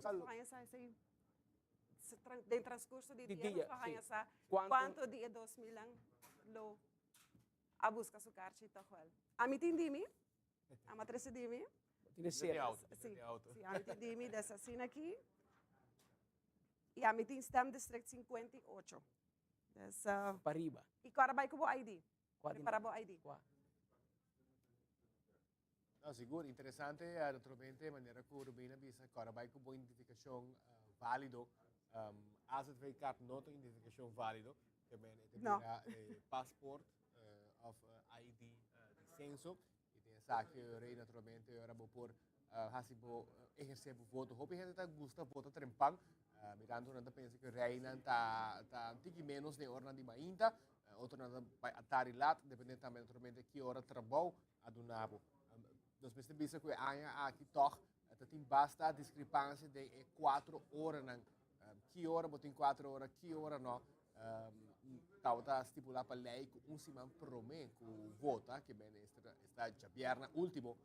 Nos haña sa esei den transcurso di Di dia, dia, nos sí. haña sa Cuanto- cuanto di e 2000 lo a busca su karchi toch wel. Ami tin di mi, ama trese di mi. Tin de Di ser. auto, Sí, di auto. sí, ami tin di mi, des asina aki. I ami tin stemdistrict 58. Dus, Pariba. i kora bai ku bo ID. Kua di Prepara bo ID. Kua? No, sigur, interesante, naturalmente, manera ku Rubina bisa, kora bai ku bo identifikashon válido. AZV-kaart no ta identifikashon válido, ke men e te No. bira paspoort of ID di censo. I den esaki rei naturalmente ora bo por hasi bo ehersé bo voto. Hopi hende ta gusta vota trempan, mirando nan ta pensa ku reinan ta un tiki menos den oranan di mainta, otronan ta bai atardi lat, depende tambe naturalmente ki ora trabou a duna bo. Nos mester bisa ku e aña aki tòg ta tin basta diskrepansia den e 4 oranan. Ki ora bo tin 4 ora, ki ora no. Tabata stipulá pa lei ku un siman promé ku vota, ke men esta djabièrnè último,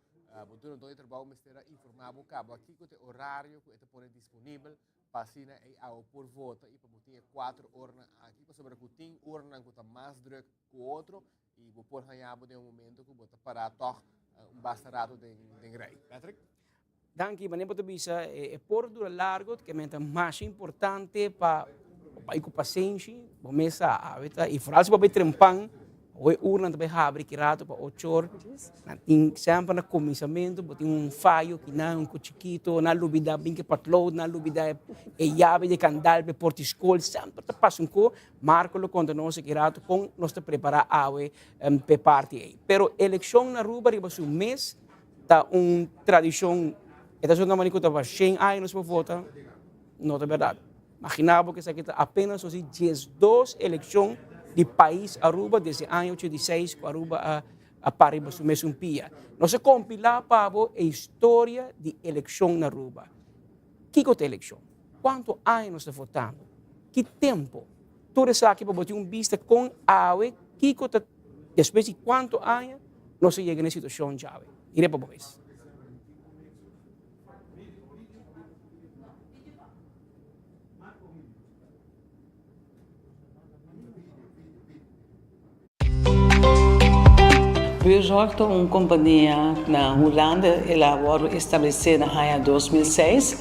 bo dunadó di trabou mester a informá bo kaba kiko ta e orario ku e ta pone disponibel pa asina ei awe por vota i pa bo tin e 4 oranan aki, pasobra ku tin oranan ku ta mas drùk ku otro i bo por haña bo den un momento ku bo ta pará tòg un basta rato den rei. Patrick? Danki, manera bo ta bisa e por dura largo, ke men ta masha importante pa bai ku pasenshi, bo mes sa awe ta, i foral si bo bai trempan, awe urnan ta bai habri ki rato pa ocho or, nan tin semper na kuminsamentu bo tin un fayo kinan, un ku chikito, nan lubida bin ke potlood, nan lubida e yabi di kandal pa e porta di skol, semper ta pasa un ko. Marco lo konta nos aki rato kon nos ta prepará awe pa e parti ei. Pero elekshon na Aruba riba su mes ta un tradishon, e ta sona manera ku ta shen aña nos por vota, no ta bèrdat. Maginá bo ku esaki ta apenas nos di 12 elekshon di pais Aruba desde aña 86 ku Aruba a a para riba su mesun pia. Nos a kompilá pa bo e historia di elekshon na Aruba. Kiko ta elekshon? Kuantu aña nos ta votando? Ki tempu? Tur esaki pa bo tin un bista kon awe kiko ta despues di kuantu aña nos a yega na e situashon djawe. Mira pa bo mes. Buurzorg ta un kompania na Hulanda, el a wòrdu establesé na aña 2006.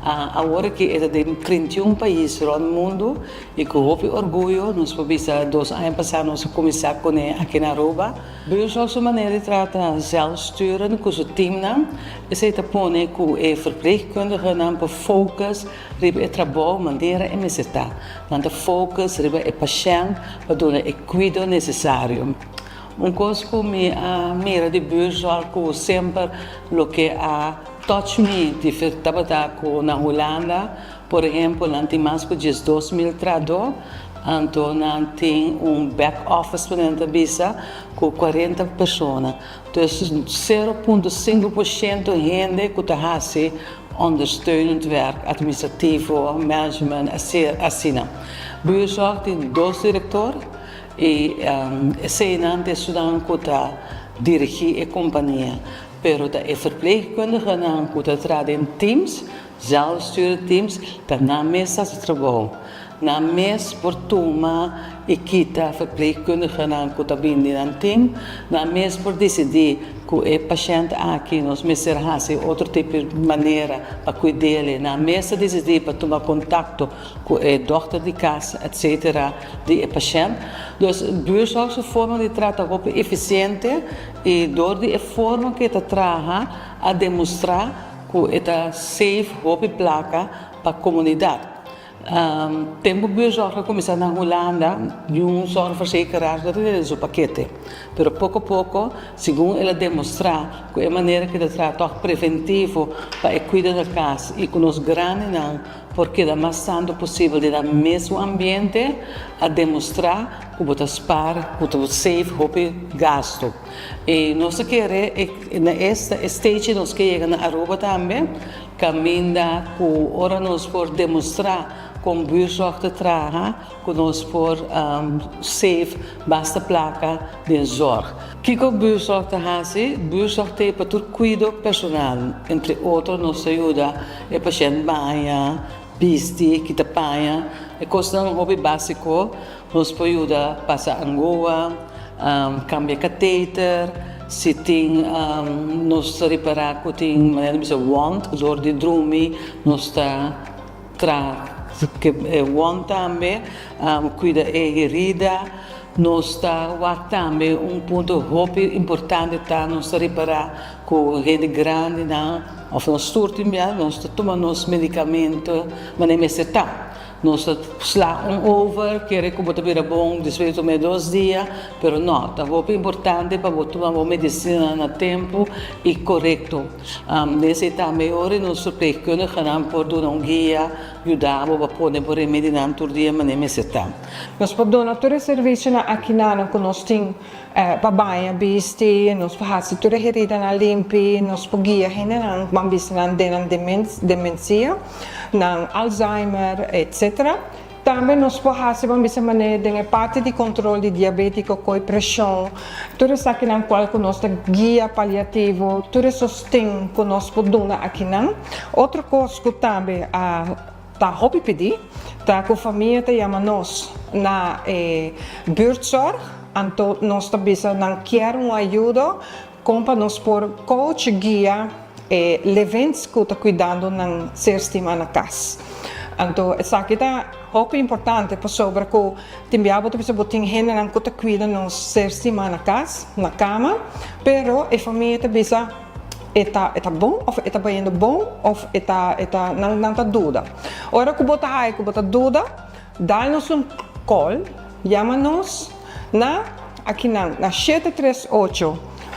Awor aki e ta den 31 pais rònt mundu i ku hopi orguyo nos por bisa dos aña pasá nos a kuminsá kuné aki na Aruba. Buurzorg su manera di trata zelfsturend ku su teamnan, esei ta pone ku e verpleegkundigenan por focus riba e trabou manera e mester ta. Nan ta focus riba e pashènt pa duna e kuido nesesario. Un kos ku mi a mira di buurzorg ku semper loke a touch mi tabata ku na Hulanda por ehempel nan tin mas ku 12,000 trahadó anto nan tin un back office ku nan ta bisa ku 40 persona. Dus 0.5% hende ku ta hasi ondersteunend werk, administrativo, management, asina. Buurzorg tin dos direktor i eseinan ta esunnan ku ta dirigí e kompania. Pero ta e verpleegkundigenan ku ta traha den teams, zelfsturende teams, ta nan mes ta hasi trabou. Nan mes por tuma i kita verpleegkundigenan ku ta bini di nan team. Nan mes por disidí ku e pashènt aki nos mester hasi otro tipo di manera pa kuid'el. Nan mes ta disidí pa tuma kontakto ku e dòkter di kas etsetera di e pashènt. Dus buurzorg su forma di traha ta hopi efisiente i dor di e forma ku e ta traha a demostrá ku e ta save hopi plaka pa komunidat. Tempu buurzorg a kuminsá na Hulanda, niun zorgverzekeraar no ta tene su pakete. Pero poko poko, segun el a demostrá ku e manera ku e ta traha tòg preventivo pa e kuido na kas i ku nos grandinan por keda mas tantu posibel den nan mesun ambiente, a demostrá ku bo ta spar, ku ta save hopi gastu. I nos ta kere na e stage nos ke yega na Aruba tambe. Caminda cu ora nos por demostra. kon buurzorg ta traha ku nos por save basta plaka den zorg. Kiko buurzorg ta hasi? Buurzorg ta e pa tur kuido personal, entre otro nos ta yuda e pashènt baña, bisti, kita paña, e kosnan hopi básiko. Nos por yuda pasa angoa, kambia kateter, si tin nos ta ripará ku tin manera di bisa wond dor di drumi nos ta traha e wond tambe, kuida e herida. Nos ta wak tambe un punto hopi importante ta nos ta ripará ku hende grandinan òf nos tur tin bia nos ta tuma nos medikamento manera mester ta. Nos ta sla un over, kere ku bo ta bira bon despues di tuma e dos dia, pero no, ta hopi importante pa bo tuma bo medisina na tempu i korekto. Den esei tambe ora nos verpleegkundigenan por duna un guia, yuda bo pa pone bo remedinan tur dia manera mester ta. Nos por duna tur e servisionan akinanan ku nos tin pa baña bisti, nos por hasi tur e heridanan limpi, nos por guia hendenan ku ban bisti nan den nan demensia, nan Alzheimer, etc. Tambe nos por hasi ban bisa manera den e parti di control di diabetico koe presion, tur esakinan cual ku nos ta guia paliativo, tur e sosten ku nos por duna akinan. Otro kos ku tambe a Ta hopi pidi ta ku famia ta yama nos na e buurtzorg, anto nos ta bisa nan kier un ayudo kon pa nos por coach guia e levens ku ta kuidando nan ser stima na kas. Anto esaki ta hopi importante pasobra ku tin bia bo ta bisa bo tin hendenan ku ta kuida nos ser stima na kas, na kama, pero e famia ta bisa, E ta e ta bon of e ta bayendo bon of e ta e ta nan nan ta duda. Ora ku bo ta haya ku bo ta duda, dal nos un call, yama nos na akinan na 738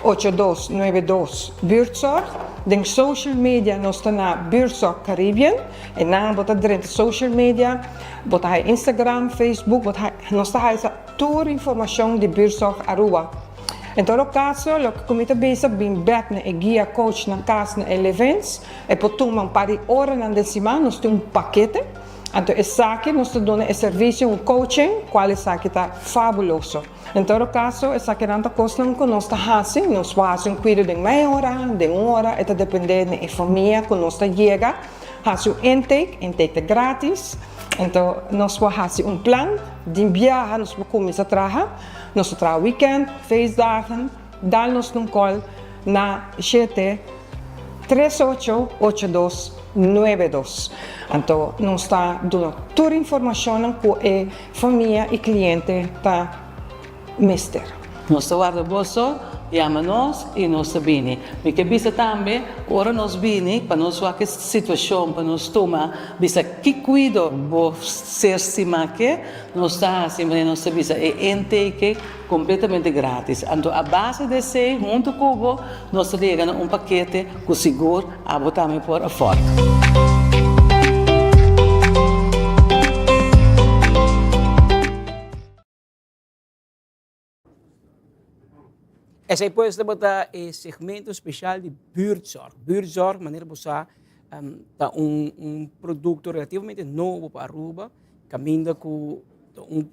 8292 Buurtzorg. Den social media nos ta na Buurtzorg Caribbean. E nan bo ta drenta social media, bo ta haya Instagram, Facebook, bo ta haya nos ta haya sa tur informashon di Buurtzorg Aruba. En todo caso, loke cu mi ta bisa, bin bek na e guia coach na cas na e Levens. E por tuma un par di oranan den siman, nos tin un pakete. Anto esaki nos ta duna e servicio, un coaching, cual esaki ta fabuloso. En todo caso, esakinan ta cosnan cu nos ta haci. Nos por haci un cuido den mei ora, den un ora, e ta depende na e famia cu nos ta yega. Haci un intake, intake ta gratis. Anto nos por haci un plan, di biaha nos por cuminsa traha. Nos ta traha weekend, feestdagen, dal nos un call na shete tres ocho ocho dos nuebe dos. Anto nos ta duna tur informacionnan cu e famia y cliente ta mester. Nos ta warda boso, yama nos y nos ta bini. Mi ke bisa tambe cu ora nos bini pa nos wak e situacion pa nos tuma bisa ki cuido bo ser stima ke, Nos ta hasi manera nos ta bisa e intake completamente gratis. Anto a base di esey hunto cu bo nos ta yega na un pakete cu sigur abo tambe por afford. Esei pues tabata e segmento special di Buurtzorg. Buurtzorg, manera bo sa, ta un, un producto relativamente nobo pa Aruba, caminda cu ta un,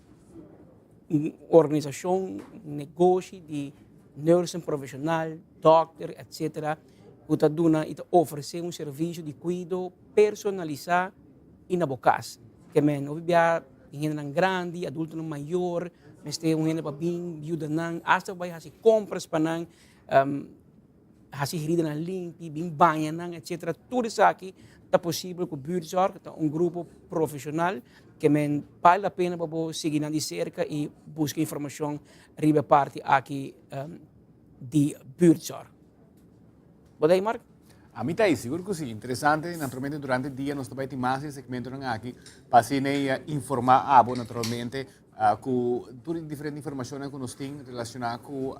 un organisacion, un negoshi di nursing profesional, dokter, etcetera, cu ta duna y ta ofrece un servicio di cuido personalisa y na bo cas. Ke men hopi bia tin hendenan grandi, adultonan mayor, mester un hende pa bin yuda nan, hasta bai hasi compras pa nan, hasi heridanan limpi, bin baña nan, etcetera. Tur esaki ta posibel ku Buurtzorg, ta un grupo profesional ke men bal la pena pa bo sigui nan di serka i buska informashon riba e parti aki di Buurtzorg. Bo ta ei, Mark? Ami ta ei, sigur ku si. Interesante, naturalmente durante dia nos ta bai tin mas di e segmentonan aki pa asina ei informá abo naturalmente ku tur e diferente informashonnan ku nos tin relashoná ku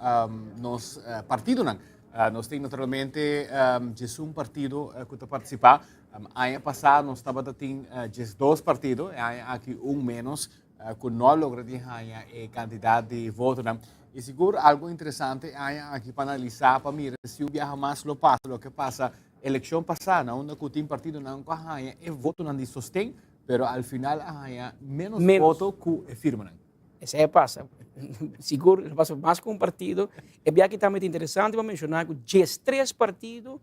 nos partidonan. Nos tin naturalmente djesun partido ku ta partisipá. Aña pasá nos tabata tin djesdos partido, e aña aki un ménos. Cu no a logra di haña e cantidad di votonan. Y sigur algo interesante e aña aki pa analisa, pa mira si un biaha mas lo pasa loke pasa eleccion pasa, na unda cu tin partidonan cu a haña e votonan di sosten, Pero al final a haña menos voto ku e firmanan. Esei a pasa. Sigur a pasa mas ku un partido. E biaha aki tambe ta interesante pa menshoná ku diestres partido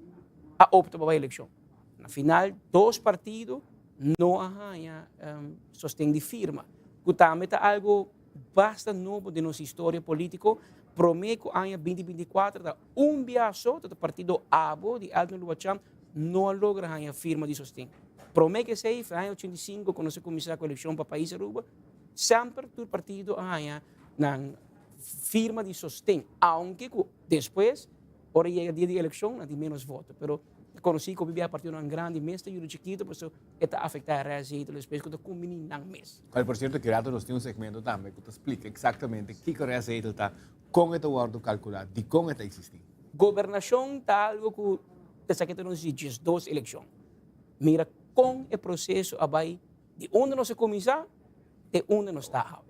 a opta pa bai elekshon. Na final dos partido no a haña sosten di firma, ku tambe ta algu basta nobo den nos historia polítiko. Promé ku aña 2024 ta un biaha so ta partido abo di Elton Luachan no a logra haña firma di sosten. Promé ku esei, for aña 85 ku nos a kuminsá ku elekshon pa pais Aruba, semper tur partido a haña nan firma di sosten, aunke ku despues ora yega dia di elekshon nan tin ménos voto. Pero ta konosí ku hopi biaha partidonan grandi mes ta yuda chikito, pasobra e ta afektá e rèst zetel despues ku ta kumbiní nan mes. Cual por cierto ki rato nos tin un segmento tambe ku ta splika eksaktamente kiko rèst zetel ta, kon e ta wòrdu kalkulá, dikon e ta eksistí. Gobernashon ta algu ku esaki ta nos di diesdos elekshon. Mira kon e proseso a bai di unda nos a kuminsá te unda nos ta awe.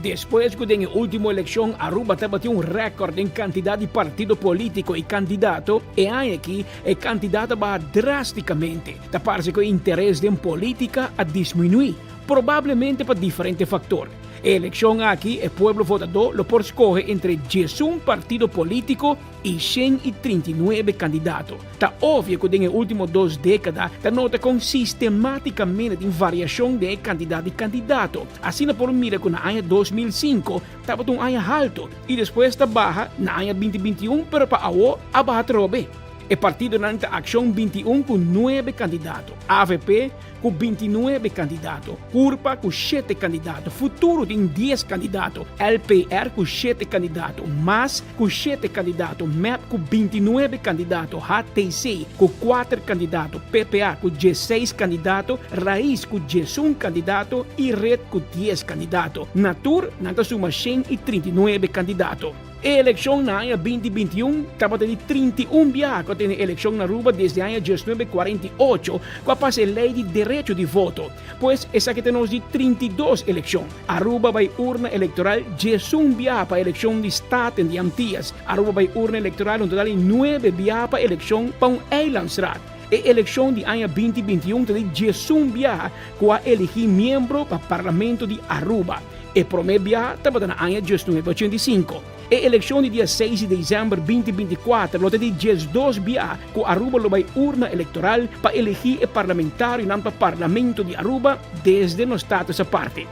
Despues cu den e ultimo eleccion Aruba tabatin un record den cantidad di partido politico y candidato, e aña aki e cantidad a baha drasticamente. Ta parce cu e interes den politica a disminui, probablemente pa diferente factor. E eleccion aki e pueblo votador lo por scoge entre diesun partido politico i 139 kandidato. Ta obvio ku den e último dos dékada ta nota kon sistemátikamente tin variashon den e kantidat di kandidato. Asina por mira ku na aña 2005 tabata un aña haltu i despues ta baha na aña 2021 pero pa awo a baha atrobe. E partidonan ta Akshon 21 ku nuebe kandidato, avp ku 29 kandidato, Curpa ku shete kandidato, Futuro tin dies kandidato, LPR ku shete kandidato, mas ku shete kandidato, mep ku 29 kandidato, HTC ku kuater kandidato, PPA ku diesseis kandidato, Raiz ku diesun kandidato i Red ku dies kandidato. Na tur nan ta suma 139 kandidato. E elekshon na aña 2021 tabata di 31 biaha ku a tene elekshon na Aruba desde aña 1948 ku a pasa e lei di derecho di voto. Pues esaki ta nos di 32 elekshon. Aruba bai urna elektoral 11 biaha pa elekshon di Staten di Antias. Aruba bai urna elektoral un total di nuebe biaha pa elekshon pa un eilandsraad. E elekshon di aña 2021 ta di 11 biaha ku a eligi miembro pa Parlamento di Aruba. E promé biaha tabata na aña 1985. E elekshon di dia seis di desèmber 2024 lo ta di 12 biaha ku Aruba lo bai urna elektoral pa elegí e parlamentarionan pa Parlamento di Aruba desde nos status aparte.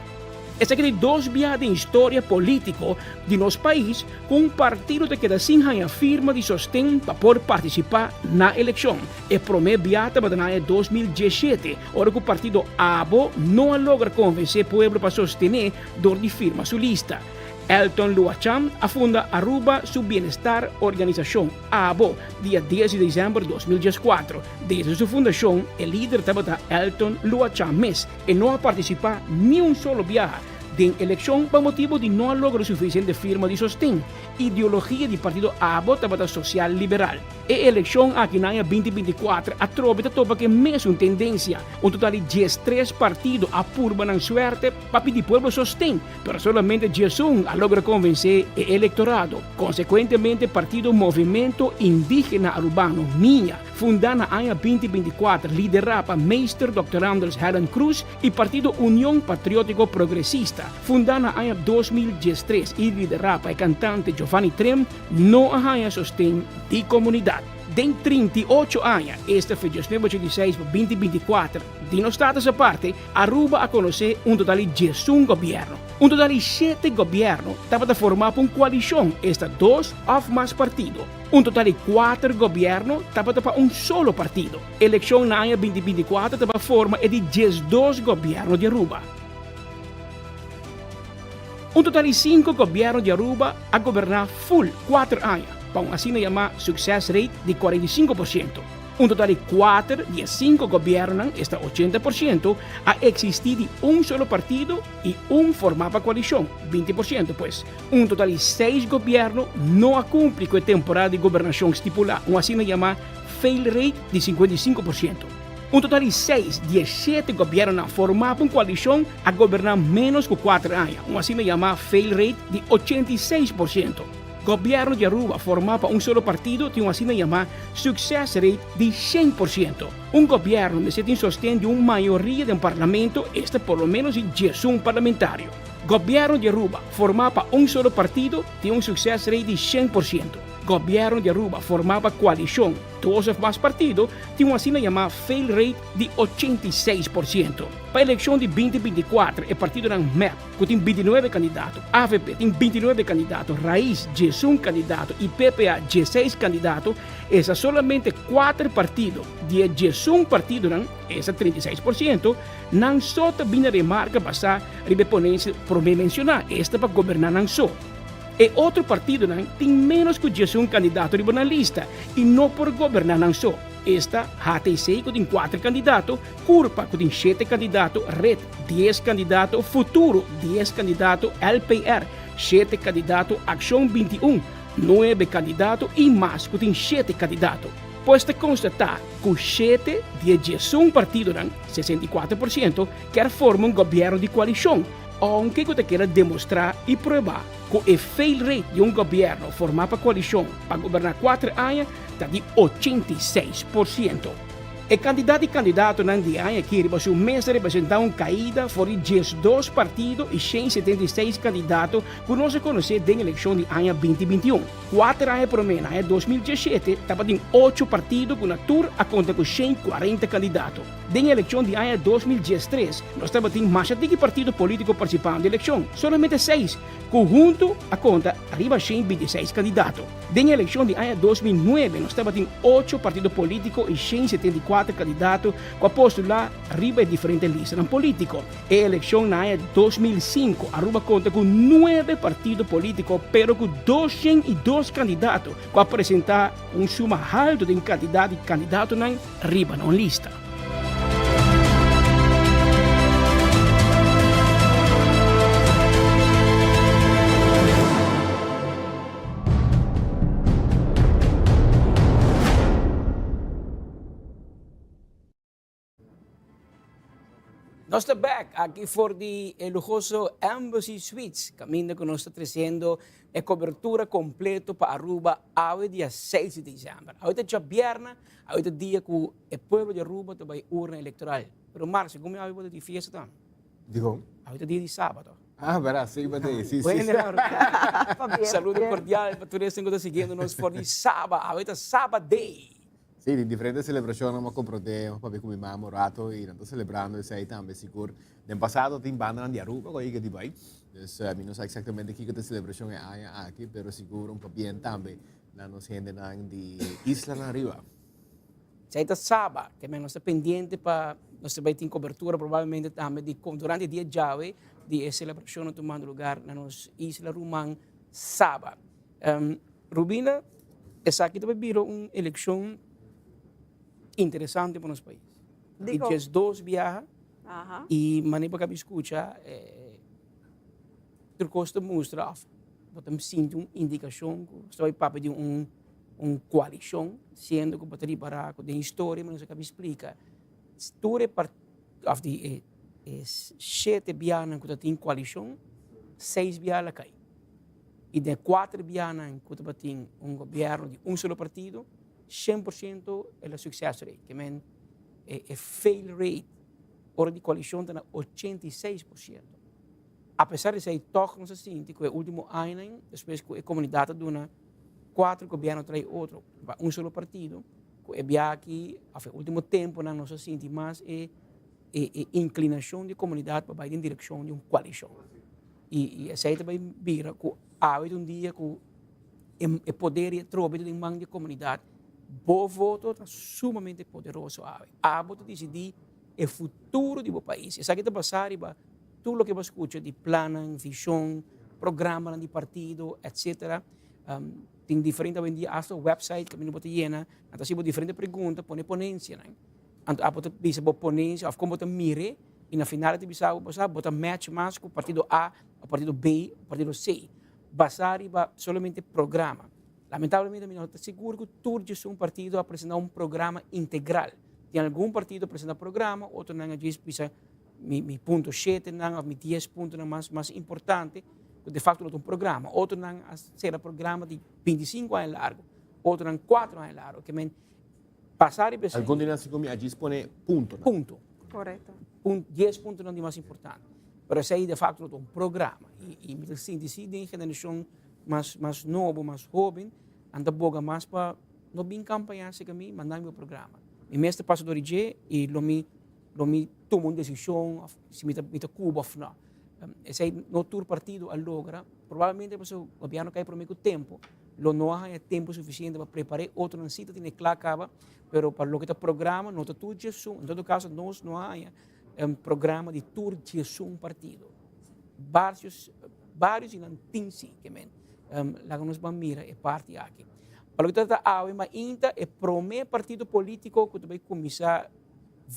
Esaki ta di dos biaha den historia polítiko di nos pais ku un partido ta keda sin haña firma di sosten pa por partisipá na elekshon. E promé biaha tabata na aña 2017, ora ku partido abo no a logra konvensé pueblo pa sostené dor di firma su lista. Elton Luachan a funda Aruba Su Bienestar Organisashon, abo, dia dies di desèmber 2014. Desde su fundashon e lider tabata Elton Luachan mes. E no a partisipá ni un solo biaha den elekshon pa motibu di no a logra sufisiente firma di sosten. Ideologia di partido abo tabata sosial liberal. E elekshon aki na aña 2024 atrobe ta topa ku e mesun tendensia. Un total di 13 partido a purba nan suerte pa pidi pueblo sosten, pero solamente 11 a logra konvensé e elektorado. Konsekuentemente partido Movimento Indígena Arubano, mia, fundá na aña 2024, liderá pa Meester Dòkter Andres Helen Croes i partido Union Patriótiko Progresista, fundá na aña 2013 i liderá pa e kantante Giovanni Trim, no a haña sosten di komunidat. Den 38 aña, esta fe 1986 pa 2024, di nos status aparte, Aruba a konosé un total di 11 gobièrnu. Un total di shete gobièrnu tabata formá pa un koalishon, esta dos òf mas partido. Un total di kuater gobièrnu tabata pa un solo partido. Elekshon na aña 2024 tabata forma e di 12 gobièrnu di Aruba. Un total di sinku gobièrnu di Aruba a goberná ful kuater aña, pa un asina yamá success rate di 45%. Un total di kuater di e sinku gobièrnunan, esta 80%, a eksistí di un solo partido i un formá pa koalishon, 20%, pues. Un total di seis gobièrnu no a kumpli ku e temporada di gobernashon stipulá, un asina yamá fail rate di 55%. Un total di seis di e shete gobièrnunan formá pa un koalishon a goberná ménos ku kuater aña, un asina yamá fail rate di 86%. Gobièrnu di Aruba formá pa un solo partido tin un asina yamá success rate di 100%. Un gobièrnu mester tin sosten di un mayoria den parlamento, esta por lo ménos di 11 parlamentario. Gobièrnu di Aruba formá pa un solo partido tin un success rate di 100%. Gobièrnu di Aruba formá pa koalishon, dos òf mas partido, tin un asina yamá fail rate di 86%. Pa elekshon di 2024 e partidonan mep, ku tin 29 kandidato, avp tin 29 kandidato, Raiz 11 kandidato i PPA 16 kandidato, esa solamente kuater partido di e 11 partidonan, esa 36%, nan so ta bini remarka basá riba e ponensia promé menshoná, esta pa goberná nan so. E otro partidonan tin ménos ku 11 kandidato riba nan lista i no por goberná nan so. Esta HTC ku tin kuater kandidato, Curpa ku tin shete kandidato, Red dies kandidato, Futuro dies kandidato, LPR shete kandidato, Akshon 21 nuebe kandidato i Mas ku tin shete kandidato. Pues ta konstatá ku shete di e 11 partidonan, 64%, kier forma un gobièrnu di koalishon, ounke ku ta keda demostrá i pruebá ku e fail rate di un gobièrnu formá pa koalishon pa goberná kuater aña ta di 86%. E kantidat di kandidatonan di e aña aki riba su mes ta representá un kaida for di 12 partido i 176 kandidato ku nos a konosé den elekshon di aña 2021. Kuater aña promé, na aña 2017, tabatin ocho partido ku na tur a konta ku 140 kandidato. Den e elekshon di aña 2013, nos tabatin masha tiki partido polítiko partisipando den elekshon, solamente seis, ku huntu a konta riba 126 kandidato. Den e elekshon di aña 2009 nos tabatin ocho partido polítiko i 174 kandidato ku a postulá riba e diferente listanan polítiko. E elekshon na aña 2005 Aruba konta ku nuebe partido polítiko pero ku 202 kandidato ku a presentá un suma haltu den kantidat di kandidatonan riba nan lista. Nos ta back aki for di e lujoso Embassy Suites, caminda cu nos ta treciendo e cobertura completo pa Aruba awe dia 6 di december. Awe ta djabierna, awe ta dia cu e pueblo di Aruba ta bay urna electoral. Pero Mark, segun mi awe bo ta di fiesta tambe. Dicon? Awe ta dia di sabado. Ah, verdad, sí, ba sí, sí. Bueno, Saludo cordial pa tur esnan ku ta siguiendo nos for di Saba. Awe ta Saba Day. Sí, di diferente celebracion nos a comprende, nos papia cu mi mama un rato y nan ta celebrando esey tambe sigur. Den pasado tin bandanan di Aruba cu a yega di bay. Dus mi no sa exactamente kico ta e celebracion e aña aki, pero sigur un pabien tambe na nos hendenan di islanan ariba. Esei ta Saba, ke men nos ta pendiente pa nos ta bai tin kobertura probablemente tambe di kon durante dia djawe di e selebrashon tumando lugar na nos isla ruman Saba. Rubina, esaki ta bai bira un elekshon interesante pa nos pais. Di 12 biaha i manera bo kabi skucha tur kos ta mustra òf bo ta sinti un indikashon ku nos ta bai papia di un un koalishon, siendo ku bo ta ripará ku den historia mi no sa kabi splika tur e òf di e e shete bianan ku ta tin koalishon, seis bia la kai. I den e kuater bianan ku tabatin un gobièrnu di un solo partido, 100% e la success rate, ke men e e fail rate ora di koalishon ta na 86%. Apesar di esei tòg nos a sinti ku e último añanan despues ku e komunidat a duna kuater gobièrnu trae otro pa un solo partido, ku e biaha aki òf e último tempunan nos a sinti mas e e inklinashon di komunidat pa bai den direkshon di un koalishon. I esei ta bai bira ku awe ta un dia ku e poder i e trobe ta den man di e komunidat. Bo voto ta sumamente poderoso awe. Abo ta disidí e futuro di bo pais. Esaki ta basá riba Tur loke bo a skucha di plannan, vishon, programanan di partido, etcetera. Tin diferente awendia hasta website kaminda bo ta yena, nan ta hasi bo diferente pregunta, pone ponencianan. Anto abo ta bisa bo ponencia of kon bo ta mir'e i na final e ta bisa bo, bo sa bo ta match mas ku partido A of partido B of partido C. Basá riba solamente programa. Lamentablemente mi no ta sigur ku tur djesun partido a presenta un programa integral. Tin algun partido a presenta programa, otronan a djis bisa mi mi punto shetenan of mi dies puntonan mas mas importante, ku de facto no ta un programa. Otronan a sera programa di bintisinku aña largu, otronan kuatro aña largu. Ke men pasa riba esei. Algun di nan segun mi a djis pone puntonan. Punto. Korekto. Un dies puntonan di mas importante. Pero esei de facto no ta un programa. I i mi ta sinti si den generashon mas mas nobo, mas hoben, nan ta boga mas pa no bin kampaña aserka mi, manda mi bo programa. Mi mes ta pasa dor di dje i lo mi lo mi tuma un desishon òf si mi ta mi ta kuba òf no. Esei no tur partido a logra, probablemente pasobra gobièrnu kai promé ku tempu, lo no a haña tempu sufisiente pa prepar'é, otronan si ta tene kla kaba, pero pa loke ta programa no ta tur djesun, en todo kaso nos no a haña programa di tur djesun partido. Barcios, varios di nan tin si, ke men laga nos ban mira e parti aki. Pa loke ta trata awe mainta e promé partido polítiko ku ta bai kuminsá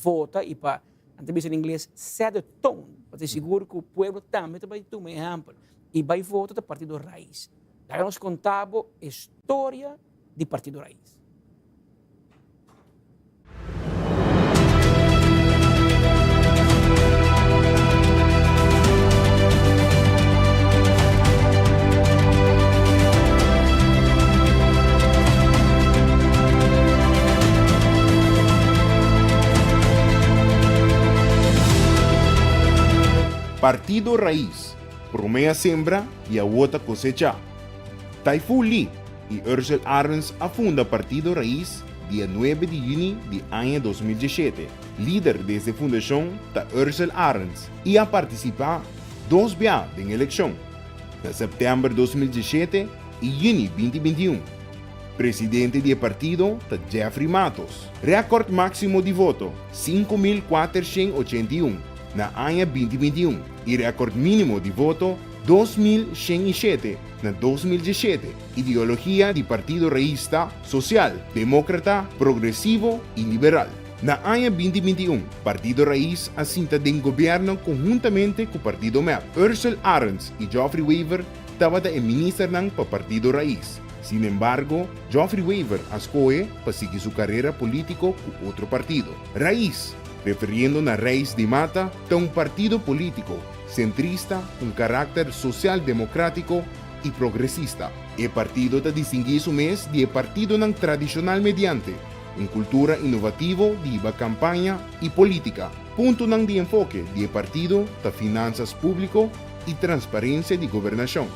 vota i pa, nan ta bisa na ingles, set the tone, pa ta sigur ku pueblo tambe ta bai tuma ehèmpel i bai vota ta Partido Raiz. Laga nos konta bo e storia di Partido Raiz. Partido Raiz, prome a sembra y awo ta cosecha. Taifu Lee y Ursel Arends a funda Partido Raiz dia nuebe di juni di aña 2017. Lider desde fundacion ta Ursel Arends y a participa dos bia den eleccion, na september 2017 y juni 2021. Presidente di e partido ta Jeffrey Matos. Record maximo di voto, 5481, na aña 2021 y record minimo di voto, 2107, na 2017. Ideologia di Partido Raiz ta social, democrata, progresivo y liberal. Na aña 2021, Partido Raiz a sinta den gobierno conhuntamente cu Partido mep. Ursel Arends y Geoffrey Wever tabata e ministernan pa Partido Raiz. Sinembargo, Geoffrey Wever a scohe pa sigui su carera politico cu otro partido. Raiz, referiendo na Reis di Mata, ta un partido politico centrista cu un caracter social-democratico y progresista. E partido ta distingui su mes di e partidonan tradicional mediante un cultura innovativo di hiba campaña y politica. Puntonan di enfoke di e partido ta finanzas publico y transparencia di gobernacion.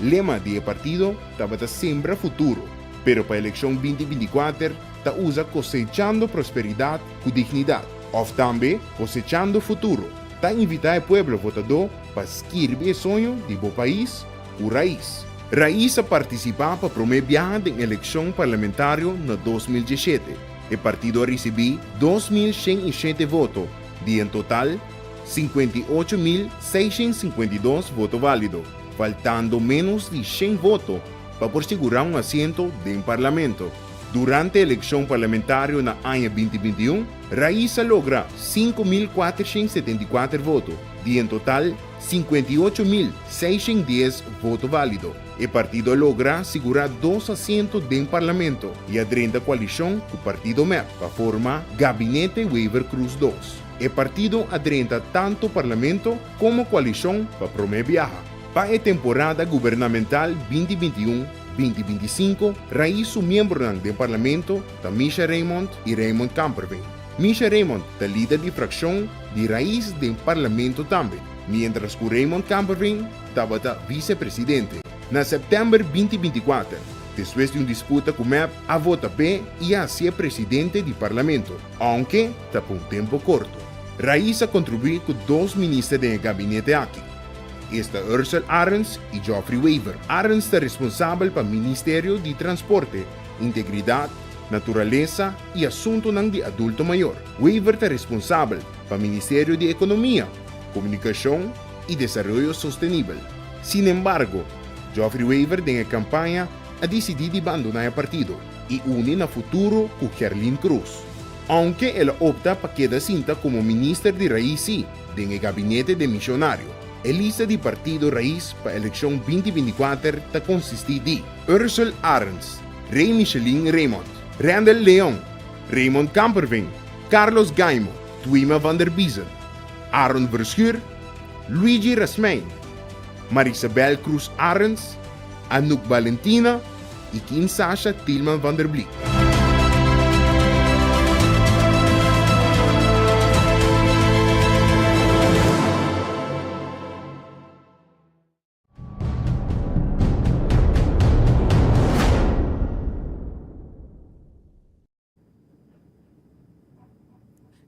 Lema di e partido tabata Sembra Futuro, pero pa eleccion 2024 ta usa Cosechando Prosperidad cu Dignidad of tambe Cosechando Futuro. Ta invita e pueblo votadó pa skirbi e soño di bo pais ku Raiz. Raiz a partisipá pa promé biaha den elekshon parlamentario na 2017. E partido a risibí 2107 voto, di en total 58.652 voto válido, faltando ménos di shen voto pa por sigurá un asiento den parlamento. Durante elekshon parlamentario na aña 2021, Raiz a logra 5474 voto, di en total 58.610 voto válido. E partido a logra sigurá dos asiento den parlamento i a drenta koalishon ku partido mep pa forma Gabinete Wever-Croes dos. E partido a drenta tanto parlamento komo koalishon pa promé biaha. Pa e temporada gubernamental 2021, 2025, Raiz su miembronan den parlamento ta Misha Raymond i Raymond Kamperveen. Misha Raymond ta lider di frakshon di Raiz den parlamento tambe, miéntras ku Raymond Kamperveen tabata visepresidente. Na sèptèmber 2024, despues di un disputa ku mep, a vota p'e i a hasié presidente di parlamento, ounke ta pa un tempu korto. Raiz a kontribuí ku dos minister den e gabinete aki, esta Ursel Arends i Geoffrey Wever. Arends ta responsabel pa Ministerio di Transporte, Integridat, Naturalesa i Asuntunan di Adulto Mayor. Wever ta responsabel pa Ministerio di Ekonomia, Komunikashon i Desaroyo Sostenibel. Sinembargo, Geoffrey Wever den e kampaña a disidí di bandoná e partido i uni na futuro ku Gerlin Cruz. Ounke el a opta pa keda sinta komo minister di Rais sí den e gabinete demisionario. E lista di partido Rais pa elekshon 2024 ta konsistí di, Ursel Arends, Rey Michelin Raymond, Randall Leon, Raymond Kamperveen, Carlos Gaimo, Twima van der Biezen, Aaron Verschuur, Luigi Rasmijn, Marisabel Cruz Arends, Anouk Balentina y Kim Sasha Tilman van der Bliek.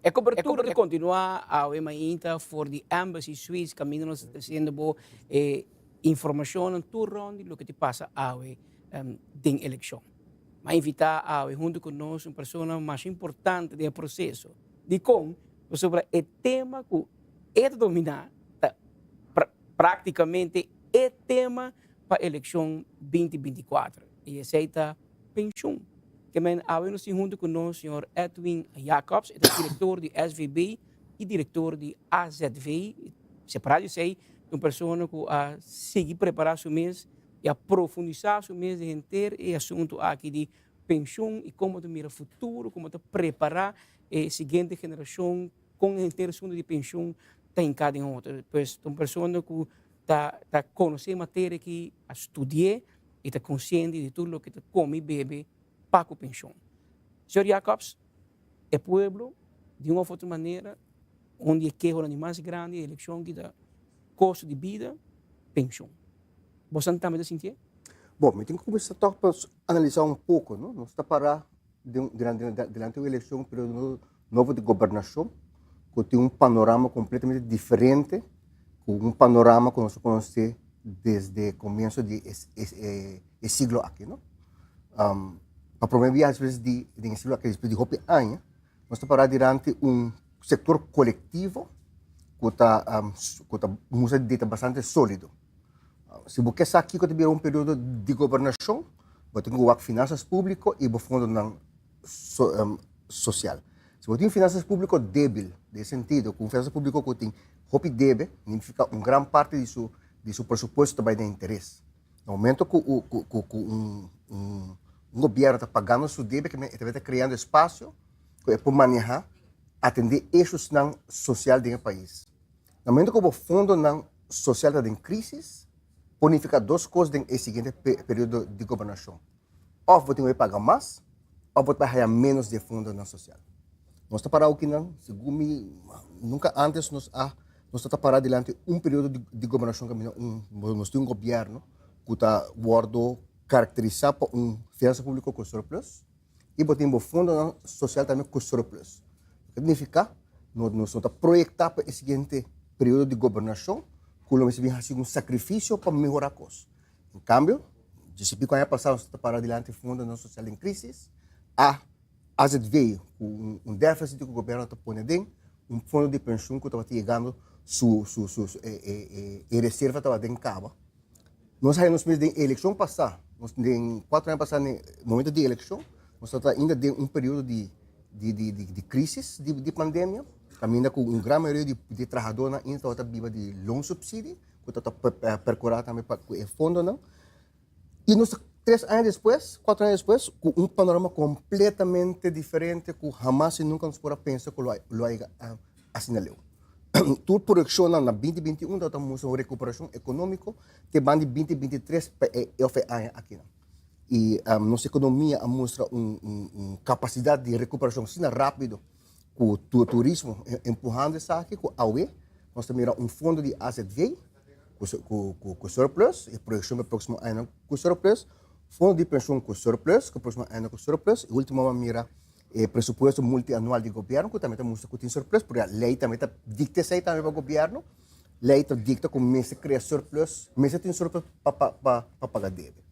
E cobertura ta continua awe mainta for di Embassy Suites caminda nos ta treciendo bo e informacionnan tur rond di loke ta pasa awe den eleccion. Mi a invita awe hunto cu nos un persona masha importante den e proceso. Dicon? Pasobra e tema cu e ta domina ta practicamente e tema pa eleccion 2024 y esey ta penshun. Ke men awe nos tin huntu ku nos señor Edwin Jacobs, e ta direktor di SVB i direktor di AZV. Separá di esei, ta un persona ku a sigui prepará su mes i a profundisá su mes den henter e asuntu aki di penshun i komo ta mira futuro, komo ta prepará e siguiente generashon kon henter asuntu di penshun ta hinká den otro. Pues ta un persona ku ta ta konosé materia aki, a studi'é i ta konsiente di tur loke ta kome i bebe pa ku penshon. Señor Jacobs, e pueblo di un òf otro manera un di e kehonan di mas grandi di elekshon ki ta kosto di bida, penshon. Bosan tambe ta sintié? Bon, mi tin ku kuminsá tòg pa analisá un poko, no? Nos ta pará delante un elekshon, periodo nobo di gobernashon, ku tin un panorama kompletamente diferente ku un panorama ku nos a konosé desde komienso di e siglo aki, no? Pa promé biaha despues di den e siglo aki, despues di hopi aña, nos ta pará dilanti un sektor kolektivo ku ta ku ta mustra di ta bastante sólido. Si bo ke sa kiko ta bira un periodo di gobernashon, bo tin ku wak finansas públiko i bo fondonan sosial. Si bo tin finansas públiko débil, den e sentido ku un finansas públiko ku tin hopi debe, nifiká un gran parti di su di su presupuesto ta bai den interes. Na momento ku ku ku un un gobièrnu ta pagando su debe, e ta kreando espasio ku e por manehá, atendé eshusnan sosial den e pais. Na momento ku bo fondonan sosial ta den krísis, por nifiká dos kos den e siguiente periodo di gobernashon. Òf bo tin ku paga mas, òf bo ta bai haña ménos di e fondonan sosial. Nos ta pará okinan, segun mi, nunka ántes nos a nos ta pará dilanti un periodo di gobernashon kaminda un nos tin un gobièrnu ku ta wòrdu karakterisá pa un finansa públiko ku surplus i bo tin bo fondonan sosial tambe ku surplus. Loke ta nifiká nos no ta proyektá pa e siguiente periodo di gobernashon ku lo mester bin hasi un sakrifisio pa mehorá kos. En kambio, djis i piko aña pasá nos ta para dilanti fondonan sosial den krísis, a AZV ku un défisit ku gobièrnu ta pone aden, un fondo di penshun ku tabata yegando su su su e reserva tabata den kaba. Nos haña nos mes den elekshon pasá, nos den kuatro aña pasá den momento di elekshon, nos tabata ainda den un periodo di di di di krísis di di pandemia, kaminda ku un gran mayoria di di trahadónan ainda tabata biba di loonsubsidie, ku tabata perkurá tambe pa ku e fondonan. I nos ta tres aña despues, kuatro aña despues, ku un panorama kompletamente diferente ku hamas i nunka nos por a pensa ku lo a lo a yega asina leu. Tur proyekshonnan na 2021 tabata mustra un rekuperashon ekonómiko te banda di 2023 pa e òf e aña akinan. I nos ekonomia a mustra un un kapasidat di rekuperashon asina rápido ku turismo empuhando esaki ku awe nos ta mira un fondo di AZV ku surplus, e proyekshon pa e próksimo añanan ku surplus, fondo di penshon ku surplus, ku e próksimo añanan ku surplus, i último bo a mira e presupuesto multianual di gobièrnu ku tambe ta mustra ku tin surplus, porque lei tambe ta dikta esei tambe pa gobièrnu, lei ta dikta ku mester krea surplus, mester tin surplus pa pa paga debe.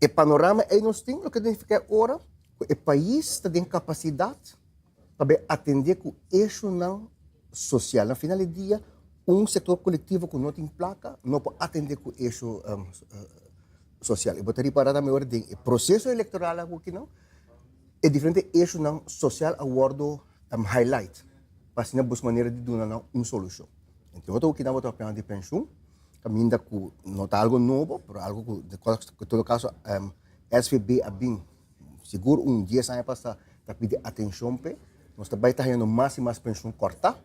E panorama ei nos tin, loke ta nifiká e ora ku e pais ta den kapasidat pa bay atendé ku eshunan sosial. Na final di dia, un sektor kolektivo ku no tin plaka no por atendé ku eshu. sosial. I bo ta ripará tambe ora den e proseso elektoral awokinan e diferente issuenan sosial a wòrdu highlight pa asina busca manera di duna nan un solushon. Entre otro awokinan bo ta papia di penshun kaminda ku no ta algo nobo pero algo ku en todo kaso SVB a bin sigur un dies aña pasa ta pidi atenshon p'e. Nos ta bai ta hañando mas i mas penshun kòrtá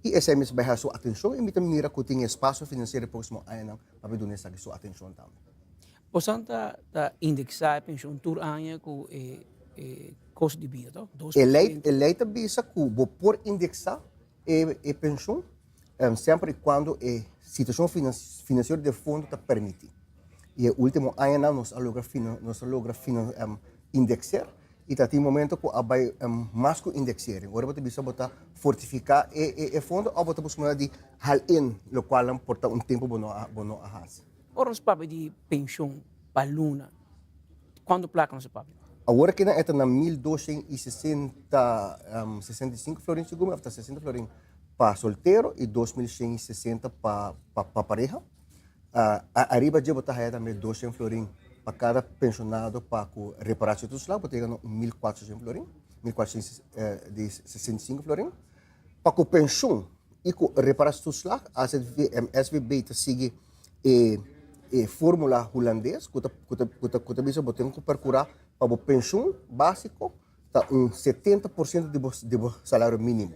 i esei mester bai haña su atenshon i mi ta mira ku tin espasio finansiero e próksimo añanan pa mi duna esaki su atenshon tambe. Bosan ta ta indeksá e penshon tur aña ku e e kosto di bida, to? Dos E por lei siento. e lei ta bisa ku bo por indeksá e e penshon semper i kuando e situashon finansiero di e fondo ta permití. I e último añanan nos a logra nos a logra indekseer i ta tin momento ku a bai mas ku indexering. Ora bo ta bisa bo ta fortifiká e e fondo òf bo ta buska manera di hal in lokualnan por ta un tempu bo no a bo no a hasi. Ora nos papia di penshon pa luna, kuantu plaka nos a papia? Awor aki nan e ta na 1260, 65 florin segun mi, òf ta 60 florin pa soltero i 2160 pa pa pareha. Ariba dje bo ta haya tambe 200 florin pa kada penshonado pa ku reparatie toeslag, bo ta yega na un 1400 florin, 1465 florin. Pa ku penshon i ku reparatie toeslag, SVB ta sigui e e formula hulandes ku ta ku ta ku ta ku ta bisa bo tin ku perkurá pa bo penshon básiko ta un 70% di bo di bo salario mínimo.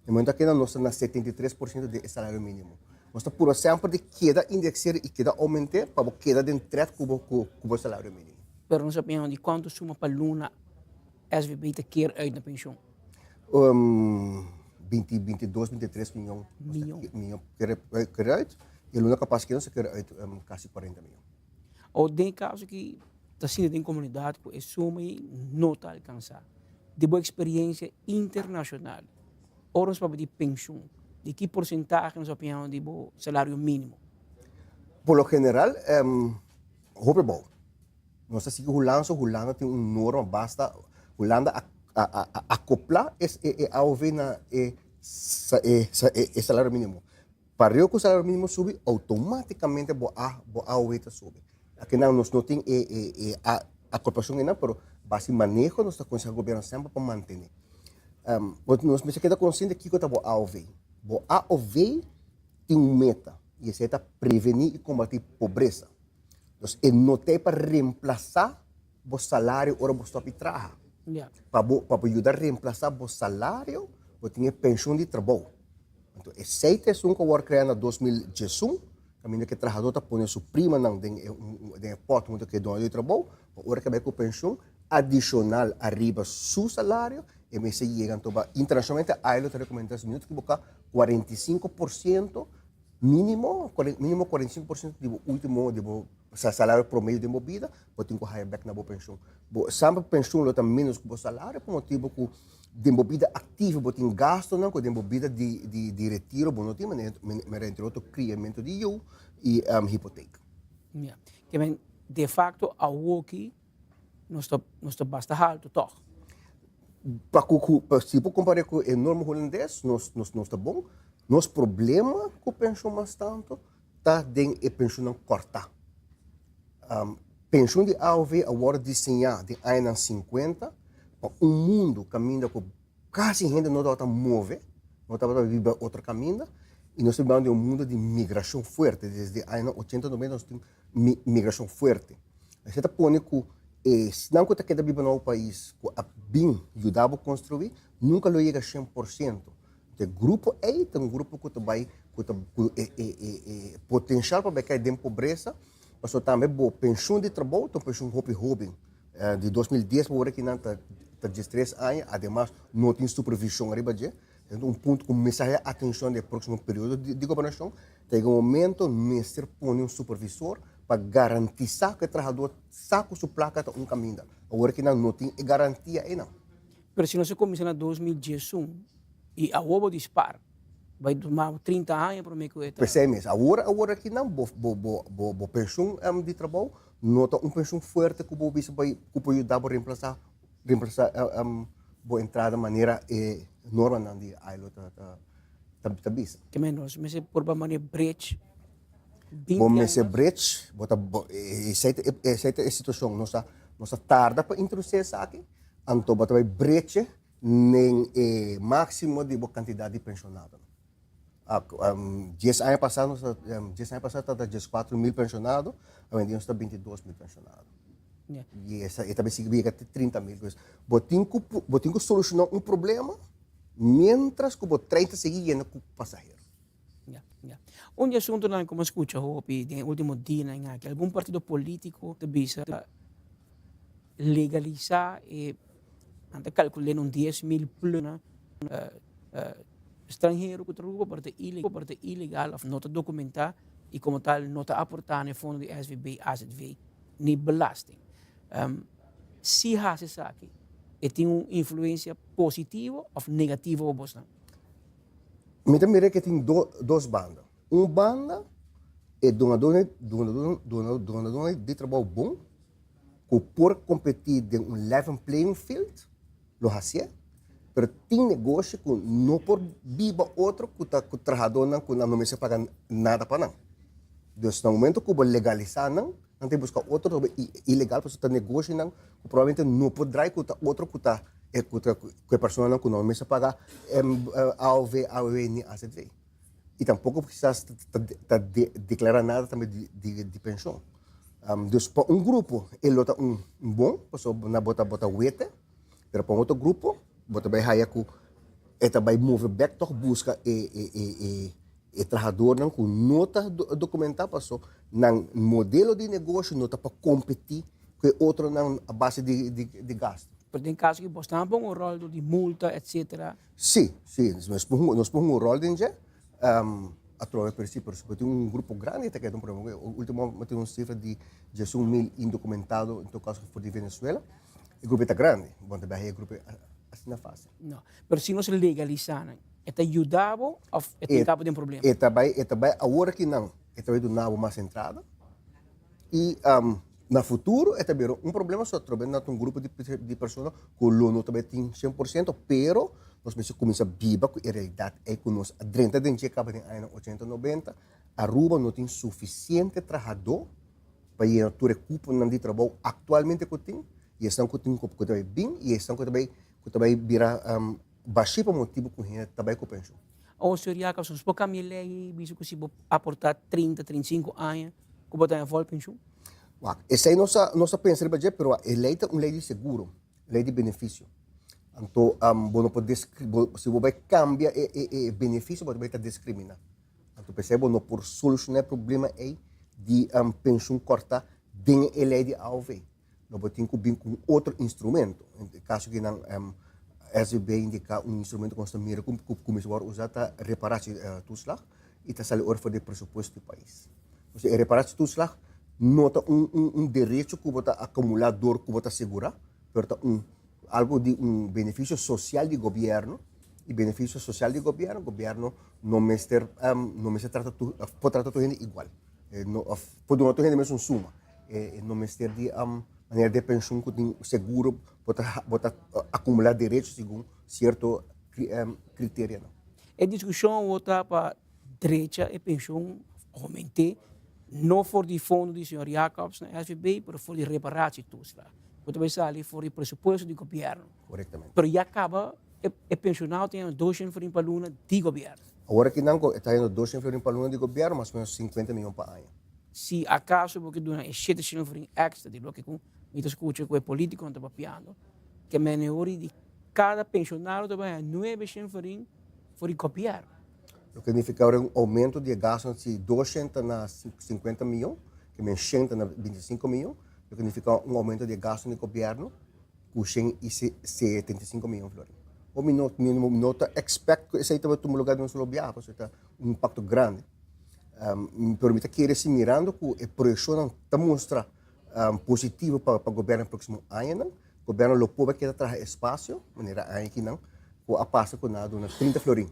E momento aki nos ta na 73% di e salario mínimo. Nos ta purba semper di keda indexeer i keda oument'é pa bo keda den tret ku bo ku bo salario mínimo. Pero nos a opinion di kuantu suma pa luna SVB ta kier uit na penshon? 20, 22, 23 miyon. Miyon. Miyon kier uit. E luna kapas ki nos a kier uit kasi 40 miyon. O den kaso ki ta sinti den komunidat ku e suma ei no ta alkansá. Di bo eksperiencia internashonal, ora nos papia di penshun, di ki porsentahe nos papia di bo salario mínimo? Por lo general, hopi abou. Nos ta sigui Hulanda, so Hulanda tin un norma basta, Hulanda a a akopla e AOV na e e salario mínimo. Pareu ku salario mínimo subi, outomátikamente bo a bo AOW ta subi. Akinan nos no tin e e e akoplashon einan, pero base maneho nos ta konsehá gobièrnu semper pa mantené. Nos mester keda konsiente kiko ta bo AOW. Bo AOW tin un meta i esei ta prevení i kombatí pobresa. Dus e no ta ei pa remplasá bo salario ora bo stòp di traha. Pa bo pa bo yuda remplasá bo salario bo tin e penshun di trabou. Anto esei ta esun ku a wòrdu kreá na 2011, kaminda ku e trahadó ta pone su primanan den e den e pòt huntu ku e doño di trabou, pa ora ku e bai ku penshun adishonal ariba su salario e mester yega anto pa internashonalmente ILO ta rekomendá si mi no ta ekiboká 45% Mínimo, mínimo 45% di bo último, di bo salario promedio den bo bida, bo tin ku haya bèk na bo penshun. Bo semper penshun lo ta ménos ku bo salario pa motibu ku den bo bida aktivo bo tin gastunan ku den bo bida di di di retiro bo no tin manera manera entre otro kriamentu di yu i hipotek. Ya. Ke men de facto awoki nos ta nos ta basta haltu tòg. Pa ku ku pa si bo kompar'é ku e norma hulandes nos nos nos ta bon. Nos problema ku penshun mas tantu ta den e penshunnan kòrtá. Penshun di AOV a wòrdu diseñá den añanan sinkuenta pa un mundu kaminda ku kasi hende no tabata move, no tabata biba otro kaminda i nos ta bibando den un mundu di migrashon fuerte. Desde añanan ochenta nobenta nos tin migrashon fuerte. Esei ta pone ku esnan ku ta keda biba na bo pais ku a bin yuda bo konstruí nunka lo yega 100%. E grupo ei ta un grupo ku ta bai ku ta ku e e e e potenshal pa bai kai den pobresa pasobra tambe bo penshun di trabou ta un penshun hopi hoben. Di 2010 pa wor aki nan ta ta 13 aña ademas no tin supervishon ariba dje. Esei ta un punto ku mester haya atenshon den e próksimo periodo di gobernashon. Ta yega un momento mester pone un supervisor pa garantisá ku e trahadó sa ku su plaka ta un kaminda. Awor aki nan no tin e garantia einan. Pero si nos a kuminsá na 2011 i awor bo di spar, bai tuma 30 aña promé ku e ta. P'esei mes, awor awor aki nan bo bo bo bo bo penshun di trabou no ta un penshun fuerte ku bo bisa bai ku por yuda bo remplasá remplasá bo entrada manera e normanan di ILO ta ta ta bisa. Ke men nos mester purba manera bridge. Bo mester bridge, bo ta, esei ta, esei ta e situashon. Nos a, nos a tarda pa introdusí esaki, anto bo ta bai breche den e máksimo di bo kantidat di penshonadonan. Dies aña pasá nos ta, dies aña pasá tabata 14.000 penshonado, awendia nos ta 22.000 penshonado. I esa, e ta bai sigui yega te 30.000. Pues bo tin ku, bo tin ku solushoná un problema miéntras ku bo trein ta sigui yena ku pasahero. Ya, ya. Un di asuntunan ku mi a skucha hopi den e último dianan aki, algun partido polítiko ta bisa legalisá e, nan ta kalkul'é na un 10.000 pluna stranhero ku ta Aruba pero ta ilegal, pero ta ilegal òf no ta dokumentá i komo tal no ta aportá na e fondo di SVB, AZV ni belasting. Si hasi esaki e tin un influensia positivo òf negativo pa bosnan? Mi ta mira ke tin dos banda. Un banda e dunadónan dunadónan di trabou bon ku por kompetí den un level playing field lo hasié, pero tin negoshi ku no por biba otro ku ta ku trahadónan ku nan no mester paga nada pa nan. Dus na momento ku bo legalisá nan, nan ta buska otro ilegal pasobra ta negoshinan ku probablemente no por drai ku ta otro ku ta e ku ta ku e personanan ku no mester paga AOV, AOW ni AZV. I tampoko kisas ta ta deklará nada tambe di di di penshon. Dus pa un grupo e lo ta un bon pasobra nan bo ta bo ta wete, pero pa un otro grupo bo ta bai haya ku e ta bai move bèk tòg buska e e e e e trahadornan ku no ta dokumentá paso nan modelo di negoshi no ta pa kompetí ku e otronan a base di di gastu. Pero den kaso ku bos nan a pon un ròl dor di multa etsetera. Sí, sí, nos por hunga, nos por hunga un ròl den dje. Atrobe pero sí, pero si bo tin un grupo grandi ta keda un problema. Ultimo mi tin un sifra di 11.000 indokumentado en todo kaso for di Venezuela. E grupo ta grandi, bo no ta biaha e grupo asina fásil. No, pero si nos legalisá nan, e ta yuda bo òf e ta hinka bo den problema? E ta bai, e ta bai awor aki nan, e ta bai duna bo mas entrada i na futuro e ta bira un problema so atrobe nan ta un grupo di persona ku lo no ta bai tin 100%, pero nos mester kuminsá biba ku e realidat ei ku nos a drenta den dje kaba den añanan ochenta, nobenta, Aruba no tin sufisiente trahadó pa yena tur e kuponan di trabou aktualmente ku tin i esnan ku tin ku ta bai bin i esnan ku ta bai ku ta bai bira bashí pa motibu ku hende ta bai ku penshun. Awor señor Jacobs, nos por kambia e lei i bisa ku si bo aportá 30, 35 aña ku bo ta haña vòl penshun? Wak, esei nos a nos a pensa riba dje, pero e lei ta un lei di seguro, lei di benefisio. Anto bo no por deskri bo si bo bai kambia e e e benefisio bo ta bai ta diskriminá. Anto p'esei bo no por solushoná e problema ei di penshun kòrtá den e lei di AOV. Lo bo tin ku bin ku un otro instrumento. E kaso ku nan SVB indiká un instrumento ku nos ta mira ku kuminsá wòrdu usá ta reparatietoeslag i ta sali ora for di e presupuesto di pais. Entonces e reparatietoeslag no ta un derecho ku bo ta akumulá dor ku bo ta segurá, pero ta un algo di un beneficio social di gobierno y beneficio social di gobierno, gobierno no mester no mester trata tur por trata tur hende igual no of por duna tur hende mesun suma e no mester di manera di pension cu tin seguro bo ta bo ta acumula derecho segun cierto criterianan. E discusion awor ta pa drecha e pension aumente no for di fondo di señor Jacobs na SVB pero for di reparatietoeslag cu ta bay sali for di presupuesto di gobierno. Correctamente. Pero ya caba e pensionado ta yendo 200 florin pa luna di gobierno. Awor aki nan ta yendo 200 florin pa luna di gobierno mas o menos 50 miyon pa aña. Si acaso bo ke duna e 700 florin extra di loke cu mi ta scucha cu e politiconan ta papiando ke menehori di cada pensionado ta bay haya 900 florin for di gobierno. Loke nifica ora un aumento di e gastonan si 200 na 50 miyon, ke men 100 na 25 miyon, loke nifica un aumento di e gastonan di gobierno ku 175 miyon florin. Bo mi no mi no ta expect ku esei ta bai tuma lugar di un solo biaha pasobra ta un impacto grandi. Pero mi ta kere si mirando ku e proyekshonnan ta mustra positivo pa pa gobierno e proksimo añanan, gobierno lo por bai keda traha espasio manera aña akinan ku a pasa ku nan a duna 30 florin.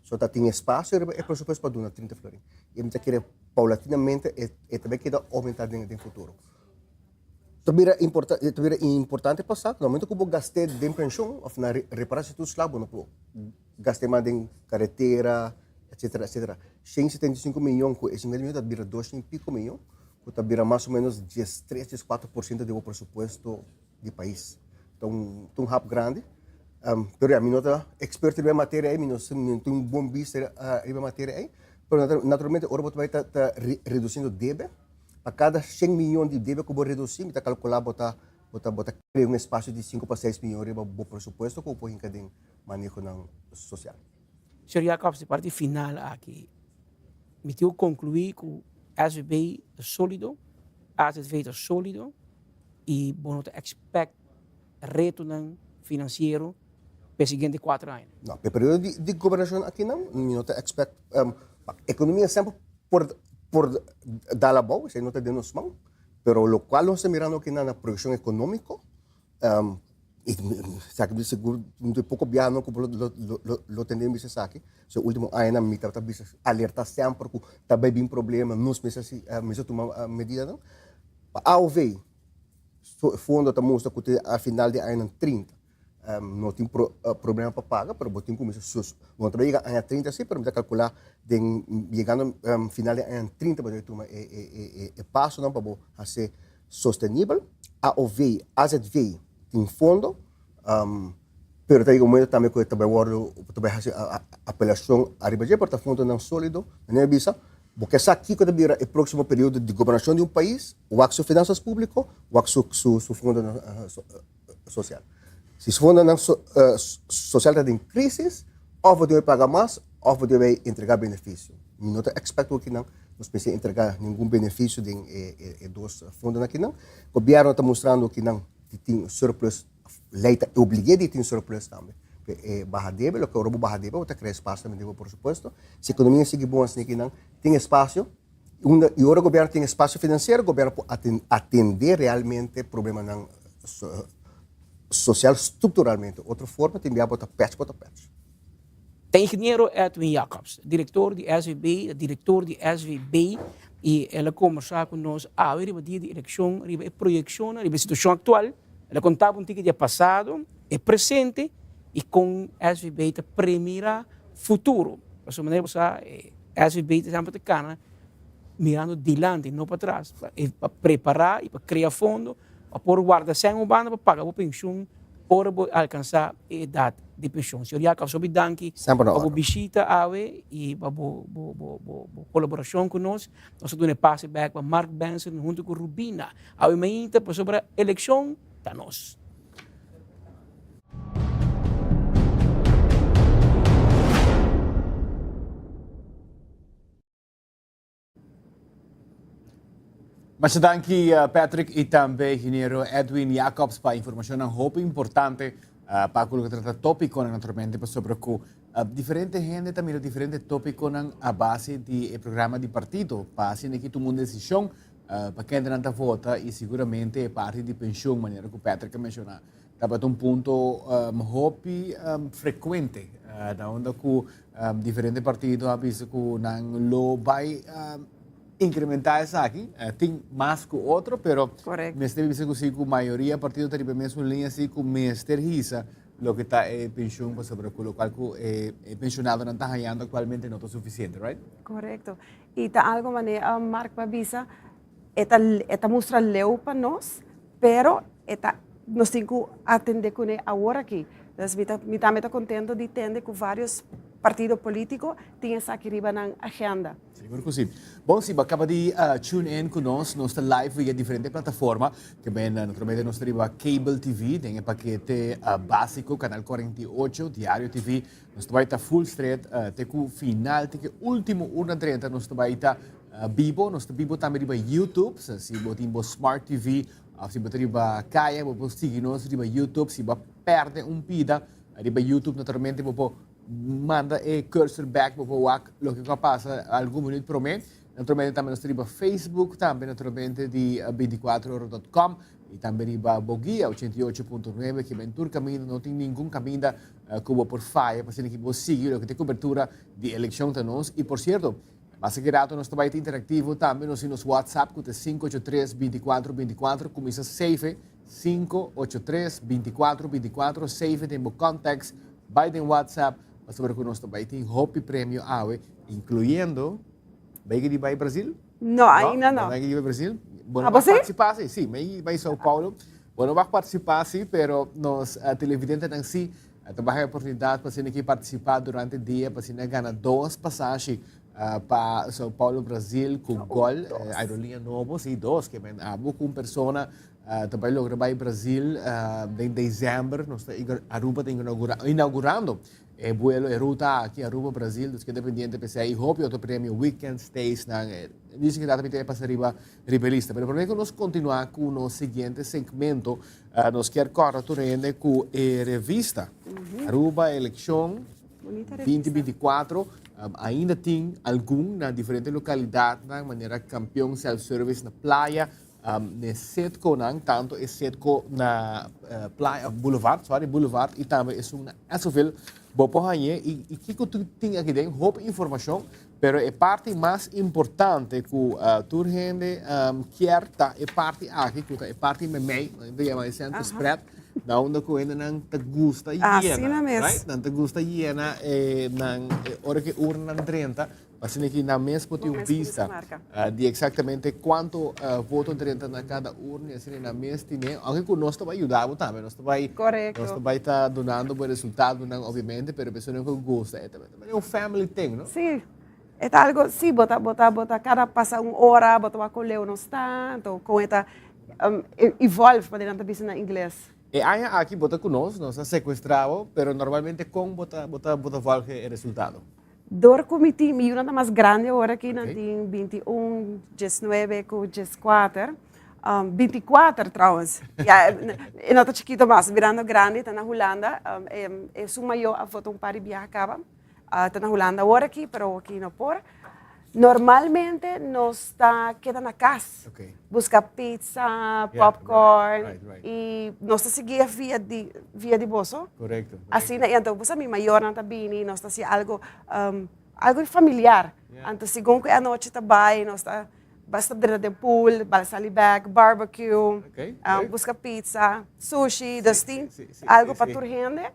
So ta tin espacio riba e presupuesto pa duna 30 florin. Y mi ta kere paulatinamente e, e ta bay keda aumenta den, den futuro. Ta bira importa, ta bira importante pa sa, na momento ku bo gaste den pensioen of na reparatie toeslag, bo no por gaste mas den carretera, etcetera, etcetera. 175 miyon ku e 50 miyon ta bira 200 i piko miyon, ku ta bira mas o menos 13, 14% di bo presupuesto di pais. Ta un ta un hap grandi. Pero ya, mi no ta experto riba e materia ei, mi no mi no tin un bon bista riba e materia ei, pero naturalmente ora bo ta bai ta ta reduciendo debe, pa kada shen miyon di debe ku bo reduci, mi ta kalkula bo ta bo ta bo ta krea un espasio di sinku pa seis miyon riba bo presupuesto ku bo por hinka den manehonan sosial. Señor Jacobs, di parti final aki, mi tin ku konkluí ku SVB ta sólido, AZV ta sólido i bo no ta expect retonan finansiero pa e siguiente kuater aña. No, pa e periodo di di gobernashon akinan mi no ta expect, ekonomia semper por por dal abou, esei no ta den nos man, pero lokual nos ta mirando akinan na proyekshon ekonómiko, Esaki mi sigur di poko biaha ku bo lo tende mi bisa esaki. So ultimo añanan mi tabata bisa alerta semper ku ta bai bin problema, nos mester hasi mester tuma medidanan. Pa aov fondo ta mustra ku te a final di añanan 30 no tin problema pa paga, pero bo tin kuminsa sus bo no ta bai yega aña 30 si, pero mi ta kalkula den yegando final di añanan 30 bo debe tuma e pasonan pa bo hasi Sostenibel, AOV, AZV tin fondo, pero ta yega un momento tambe ku e ta bai wòrdu, ta bai hasi apelashon ariba dje, pero ta fondonan sólido. Manera mi bisa, bo ke sa kiko ta bira e próksimo periodo di gobernashon di un pais, wak su finansas públiko, wak su su fondonan sosial. Si su fondonan sosial ta den krísis, òf bo debe paga mas òf bo debe entregá benefisio. Mi no ta expect ku kinan nos mester entregá ningun benefisio den e dos fondonan akinan. Gobièrnu ta mustrando kinan di tin surplus, lei ta oblig'é di tin surplus tambe. E baha debe, loke ora bo baha debe bo ta krea espasio tambe den bo presupuesto. Si ekonomia sigui bon asina kinan tin espasio i ora gobièrnu tin espasio finansiero gobièrnu por atendé realmente problemanan sosial strukturalmente. Otro forma tin bia bo ta pèch bo ta pèch. Ta ingeniero Edwin Jacobs, director di SVB, director di SVB y el a conversa cu nos awe riba dia di eleccion, riba e proyeccionnan, riba e situacion actual. El a conta bo un tiki di e pasado, e presente y con SVB ta premira futuro. Pasobra manera bo sa e SVB ta semper ta cana mirando dilanti, no patras, pa prepara y pa crea fondo Pa por warda sèn un banda pa paga bo penshun ora bo alkansá e edat di penshun. Señor Jacobs, hopi danki pa bo bishita awe i pa bo bo kolaborashon ku nos. Nos ta duna e pase bèk pa Mark Benson huntu ku Rubina. Awe mainta pasobra elekshon ta nos. Masha danki Patrick y tambe ingeniero Edwin Jacobs pa informacionnan hopi importante pa cu loke ta trata topiconan naturalmente pasobra cu diferente hende ta mira diferente topiconan a base di e programa di partido pa asina ki tuma un decision pa kendenan ta vota y siguramente e parti di pensioen manera cu Patrick a menciona Tabata un punto hopi frecuente na unda cu diferente partido a bisa cu nan lo bay incrementa esaki. Tin mas cu otro, pero mester bisa cu si cu mayoria partido ta riba e mesun linea si cu mester hisa loke ta e pensioen pasobra cu locual cu e pensionadonan ta hayando actualmente no ta suficiente, right? Correcto. Y ta algo manera Mark a bisa, E ta e ta mustra leu pa nos, pero e ta nos tin ku atende kuné awor aki. Entonces mi ta mi tambe ta kontento di tende ku varios partido polítiko tin esaki riba nan agenda. Sigur ku si. Bon, si bo a kaba di tune in ku nos, nos ta live via diferente plataforma. Ke ben naturalmente nos ta riba Cable TV den e pakete básiko, Kanal 48, Diario TV. Nos ta bai ta full straight te ku final, te ku e último urna drenta nos ta bai ta Bibo, nos ta bibo tambe riba YouTube, so si bo tin bo smart TV of si bo ta riba kaya bo por sigui nos riba YouTube, si bo a perde un pida riba YouTube naturalmente bo por manda e cursor back bo por wak loke ku a pasa algun minuut prome. Naturalmente tambe nos ta riba Facebook tambe naturalmente di 24ora dot com y tambe riba Boguia 88.9 kiba en tur kaminda no tin ningun kaminda ku bo por faya pa asina ki bo sigui loke ta e kobertura di elekshon ta nos y por sierto Mas aki rato nos ta bai ta interactivo tambe nos tin nos WhatsApp cu ta 583 24 24 cuminsa save 583 24 24 save den bo contacts bai den WhatsApp. Pasobra ku nos ta bai tin hopi premio awe, inkluyendo bai di bai Brasil? No, ainda no. Bai di bai Brasil? Bo no Ah, bo bak sí? partisipá sí? Sí, mi bai São Paulo. Bo no bak partisipá sí, pero nos televidentenan sí ta bai haña oportunidat pa asina ki partisipá durante dia pa asina gana dos pasashi pa São Paulo, Brasil ku Gol, aerolínea nobo, sí, dos, ke men abo ku un persona Ta bai logra bai Brasil den december. Nos ta Aruba ta inaugurando e vuelo, e ruta aki Aruba-Brasil. Dus keda pendiente p'esei y hopi otro premio, weekend stays nan. Dicen cu ta tambe pasa riba riba e lista. Pero prome cu nos continua cu nos siguiente segmento, nos kier corda tur hende cu e revista Aruba Eleccion 2024 ainda tin algun na diferente localidadnan manera Campeon Self Service na Playa, N'e setkonan, tanto e setko na Playa, Boulevard, sorry, Boulevard y tambe esun na Esoville, bo por hañ'é y kiko tur tin aki den, hopi informacion, pero e parti mas importante cu tur hende kier ta e parti aki, cu ta e parti memey, nan ta yama e center spread, na unda cu hendenan ta gusta yena, right? Nan ta gusta yena nan ora cu e urnanan drenta. Asina ki nan mes por tin un bista di exactamente cuanto voto drenta na cada urna y asina nan mes tine, aunke cu nos ta bay yuda bo tambe, nos ta bay, nos ta bay ta dunando bo resultadonan obviamente, pero personanan cu gusta e tambe ta un family thing, no? Sí, e ta algo, sí, bo ta, bo ta, bo ta cada pasa un ora bo ta wak con leu nos ta, anto con e ta evolve, manera nan ta bisa na ingles. E aña aki bo ta cu nos, nos a secuestra bo, pero normalmente con bo ta, bo ta, bo ta volg e resultado? Dor ku mi tin, mi yunan ta mas grandi awor aki, nan tin 21, 19 ku 14, 24 trouwens. Ya, e no ta chikito mas, birando grandi, ta na Hulanda. Esun mayor a vota un par di biaha kaba. Ta na Hulanda awor aki, pero aki no por. Normalmente nos ta keda na kas, buska pizza, popcorn, i nos ta sigui e via di via di boso. Asina, i anto bo sa mi mayornan ta bini, nos ta hasi algo algo familiar. Anto segun ku e anochi ta bai nos ta basta drenta den pool, bal sali bek, barbecue, buska pizza, sushi, dus tin algo pa tur hende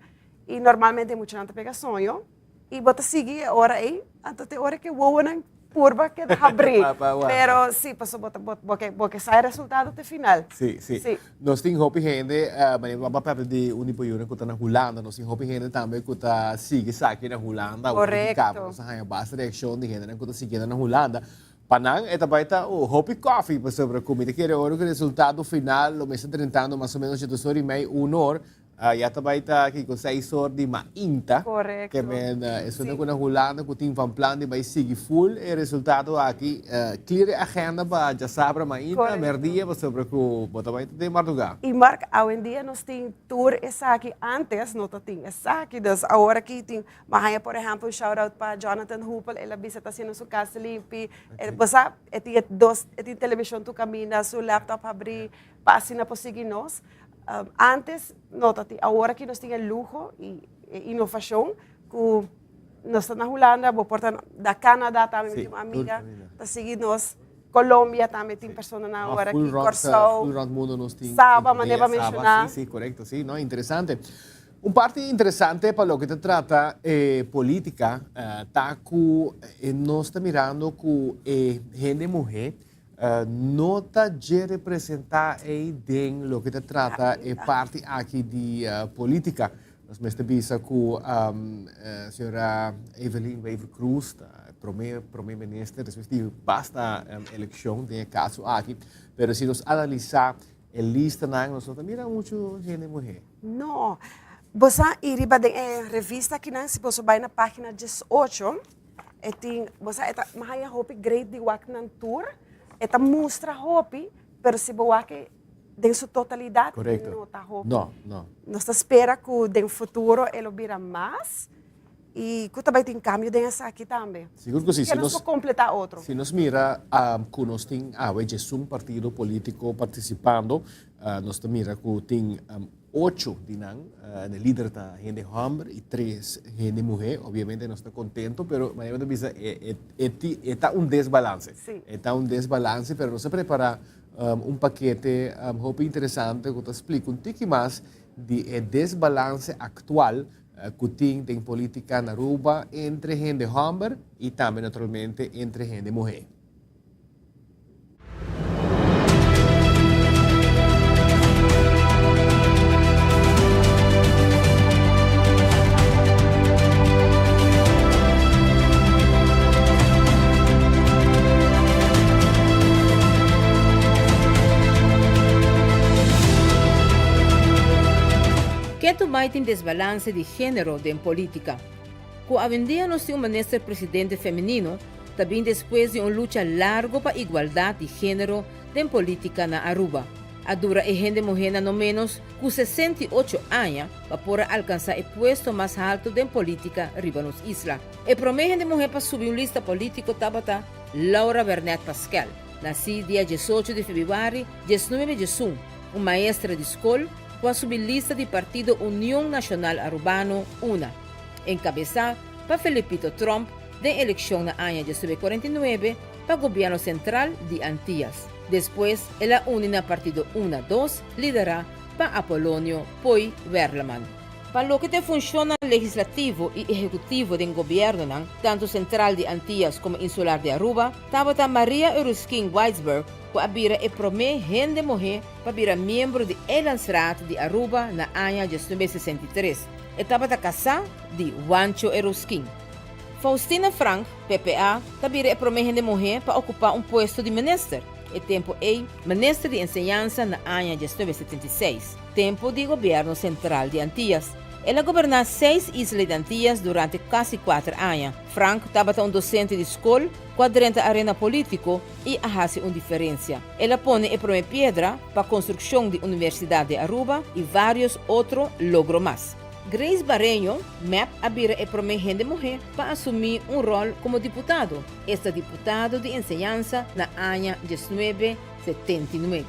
i normalmente e muchanan ta pega soño. I bo ta sigui e ora ei, anto te ora ku e wowonan purba keda habrí. Pero si, pasobra bo ta, bo, bo ke, bo ke sa e resultado te final. Sí, sí. Sí. Nos tin hopi hende, manera bo a papia di un di bo yunan ku ta na Hulanda, nos tin hopi hende tambe ku ta sigui esaki na Hulanda. Korekto. Nos a haña basta reakshon di hendenan ku ta siguiendo na Hulanda. Pa nan e ta bai ta hopi kòfi, pasobra ku mi ta kere ora ku e resultado final lo mester drentando mas o menos dje dos or i mei, un or, Ya ta bai ta kiko seis or di mainta. Korekto. Ke men esun ku na Hulanda ku tin van plan di bai sigui full e resultado aki. Clear e agenda pa djasabra mainta, merdia pasobra ku bo ta bai ta den marduga. I Mark, awendia nos tin tur esaki, antes no ta tin esaki, dus awor aki tin, bo a haña por ehempel un shout out pa Jonathan Hoepel, el a bisa ta haciendo su kas limpi, bo sa e tin e dos, e tin televishon tur kaminda, su laptop habri pa asina por sigui nos. Antes no ta tin, awor aki nos tin e luho y e inovacion cu nos ta na Hulanda, bo por ta na Canada tambe, mi tin un amiga ta sigui nos, Colombia tambe tin personanan awor aki, Corsou, Saba, manera bo a menciona. Si, si, corecto, si, no, interesante. Un parti interesante pa loke ta trata e politica ta cu nos ta mirando cu e hende muhe No ta dje representá ei den loke ta trata e parti aki di polítika. Nos mester bisa ku señora Evelyn Wever-Croes ta prome prome minister despues di basta elekshon den e kaso aki. Pero si nos analisá e listanan nos no ta mira muchu hende muhé. No. Bo sa i riba den e revista akinan si boso bai na página diesocho. E tin, bo sa e ta haya hopi great di wak nan tur, e ta mustra hopi, pero si bo wak e den su totalidad, no ta hopi. No, no. Nos ta spera cu den futuro e lo bira mas y cu ta bay tin cambio den esaki tambe. Sigur cu si. Ke nos por completa otro. Si nos mira cu nos tin awe djesun partido politico participando, nos ta mira cu tin Ocho di nan, e lider ta hende hòmber i tres hende muhé. Obviamente nos ta kontento, pero manera bo ta bisa e e ta un desbalanse. E ta un desbalanse, pero nos a prepará un pakete hopi interesante ku ta splika un tiki mas di e desbalanse aktual. cu tin den politica na Aruba entre hende homber y tambe naturalmente entre hende muhe. Ketu bai tin desbalanse di genero den politica. Cu awendia nos tin un minister presidente femenino ta bin despues di un lucha largo pa igualdad di genero den politica na Aruba. A dura e hende muhenan no menos cu 68 aña pa por a alcansa e puesto mas halto den politica riba nos isla. E prome hende muhe pa subi un lista politico tabata Laura Wernet Paskel, naci dia 18 di februari 1911, un maestra di scol cu a subi lista di partido Union Nacional Arubano, una, encabesa pa Felipito Tromp den eleccion na aña 1949 pa Gobierno Central di Antillas. Despues el a uni na partido una dos, lidera pa Apolonio Poy Werleman. Pa loke ta e funcionnan legislativo y ehecutivo den gobiernonan, tanto central di Antillas como insular di Aruba, tabata Maria Euruskin Weitsberg cu a bira e prome hende muhe pa bira miembro di Eilandsraad di Aruba na aña 1963. E tabata casá di Juancho Eruskin. Faustina Frank, PPA, ta bira e prome hende muhe pa ocupa un puesto di minister, e tempo ey minister di enseñansa na aña 1976, tempo di gobierno central di Antillas. El a goberna seis isla di Antillas durante casi cuater aña. Frank tabata un docente di scol cu a drenta arena politico y a haci un diferencia. El a pone e prome piedra pa construccion di Universidad di Aruba y varios otro logro mas. Grace Bareño, mep, a bira e prome hende muhe pa asumi un rol como diputado, esta diputado di enseñansa na aña 1979.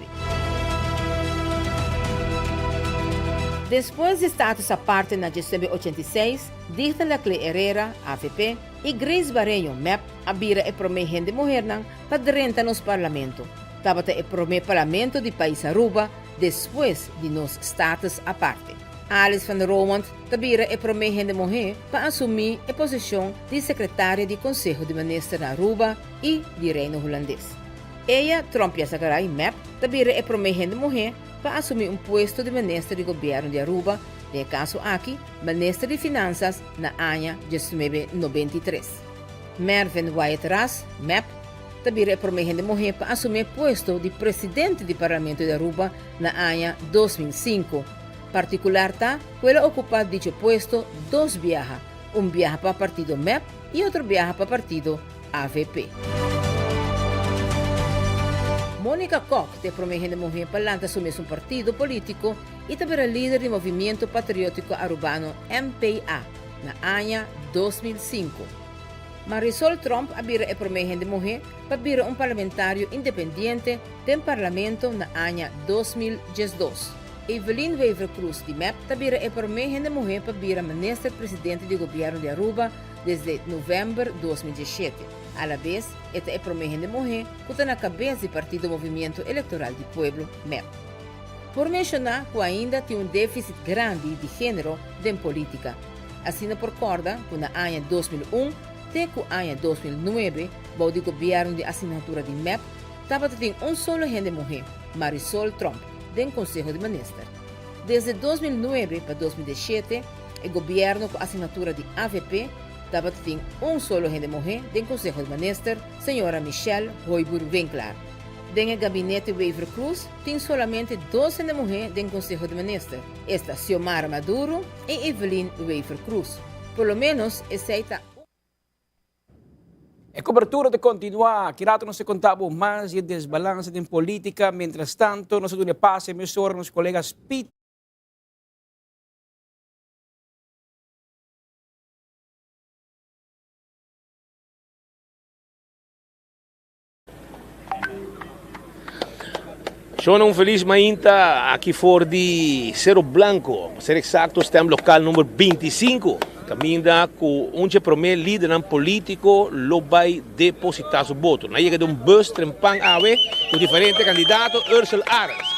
Despues di status aparte na 1986, Digna Laclé Herrera, avp, y Grace Bareño, mep, a bira e prome hende muhernan pa drenta nos parlamento. Tabata e prome parlamento di pais Aruba despues di nos status aparte. Alice van der Roemond ta bira e prome hende muhe pa asumi e posicion di secretaria di Conseho di Minister na Aruba y di Reino Hulandes. Eya Tromp Yassagaray, mep, ta bira e prome hende muhe pa asumi un puesto di minister di gobierno di Aruba, den e caso aki minister di Finanzas na aña 1993. Mervin Wyatt Ras, mep, ta bira e prome hende muhe pa asumi e puesto di presidente di Parlamento di Aruba na aña 2005. Particular ta cu el a ocupa dicho puesto dos biaha, un biaha pa partido mep y otro biaha pa partido avp. Monica Kock ta e prome hende muhe pa lanta su mesun partido politico y ta bira lider di Movimiento Patriotico Arubano, MPA, na aña 2005. Marisol Tromp a bira e prome hende muhe pa bira un parlamentario independiente den Parlamento na aña 2012. Evelyn Wever-Croes di mep ta bira e prome hende muhe pa bira minister presidente di gobierno di Aruba desde november 2017. Alabes e ta e prome hende muhe cu ta na cabes di partido Movimiento Electoral di Pueblo, mep. Por menciona cu ainda tin un deficit grandi di genero den politica. Asina por corda cu na aña 2001 te cu aña 2009 bou di gobierno di asignatura di mep tabata tin un solo hende muhe, Marisol Tromp, den Conseho di Minister. Desde 2009 pa 2017 e gobierno cu asignatura di avp tabata tin un solo hende muhe den Conseho di Minister, señora Michelle Hooyboer-Winklaar. Den e gabinete Wever-Croes tin solamente dos hende muhe den Conseho di Minister, esta Xiomara Maduro y Evelyn Wever-Croes. Por lo menos esey ta. E cobertura ta continua. Ki rato nos ta conta bo mas di e desbalansa den politica. Mientras tanto nos ta duna e pase mesora nos colega Speed. Shona un felis mainta aki for di Cerro Blanco, pa ser exacto stem local number 25, caminda cu un dje prome lidernan politico lo bay deposita su boto. Nan yega den un bus trempan awe cu diferente candidato, Ursel Arends,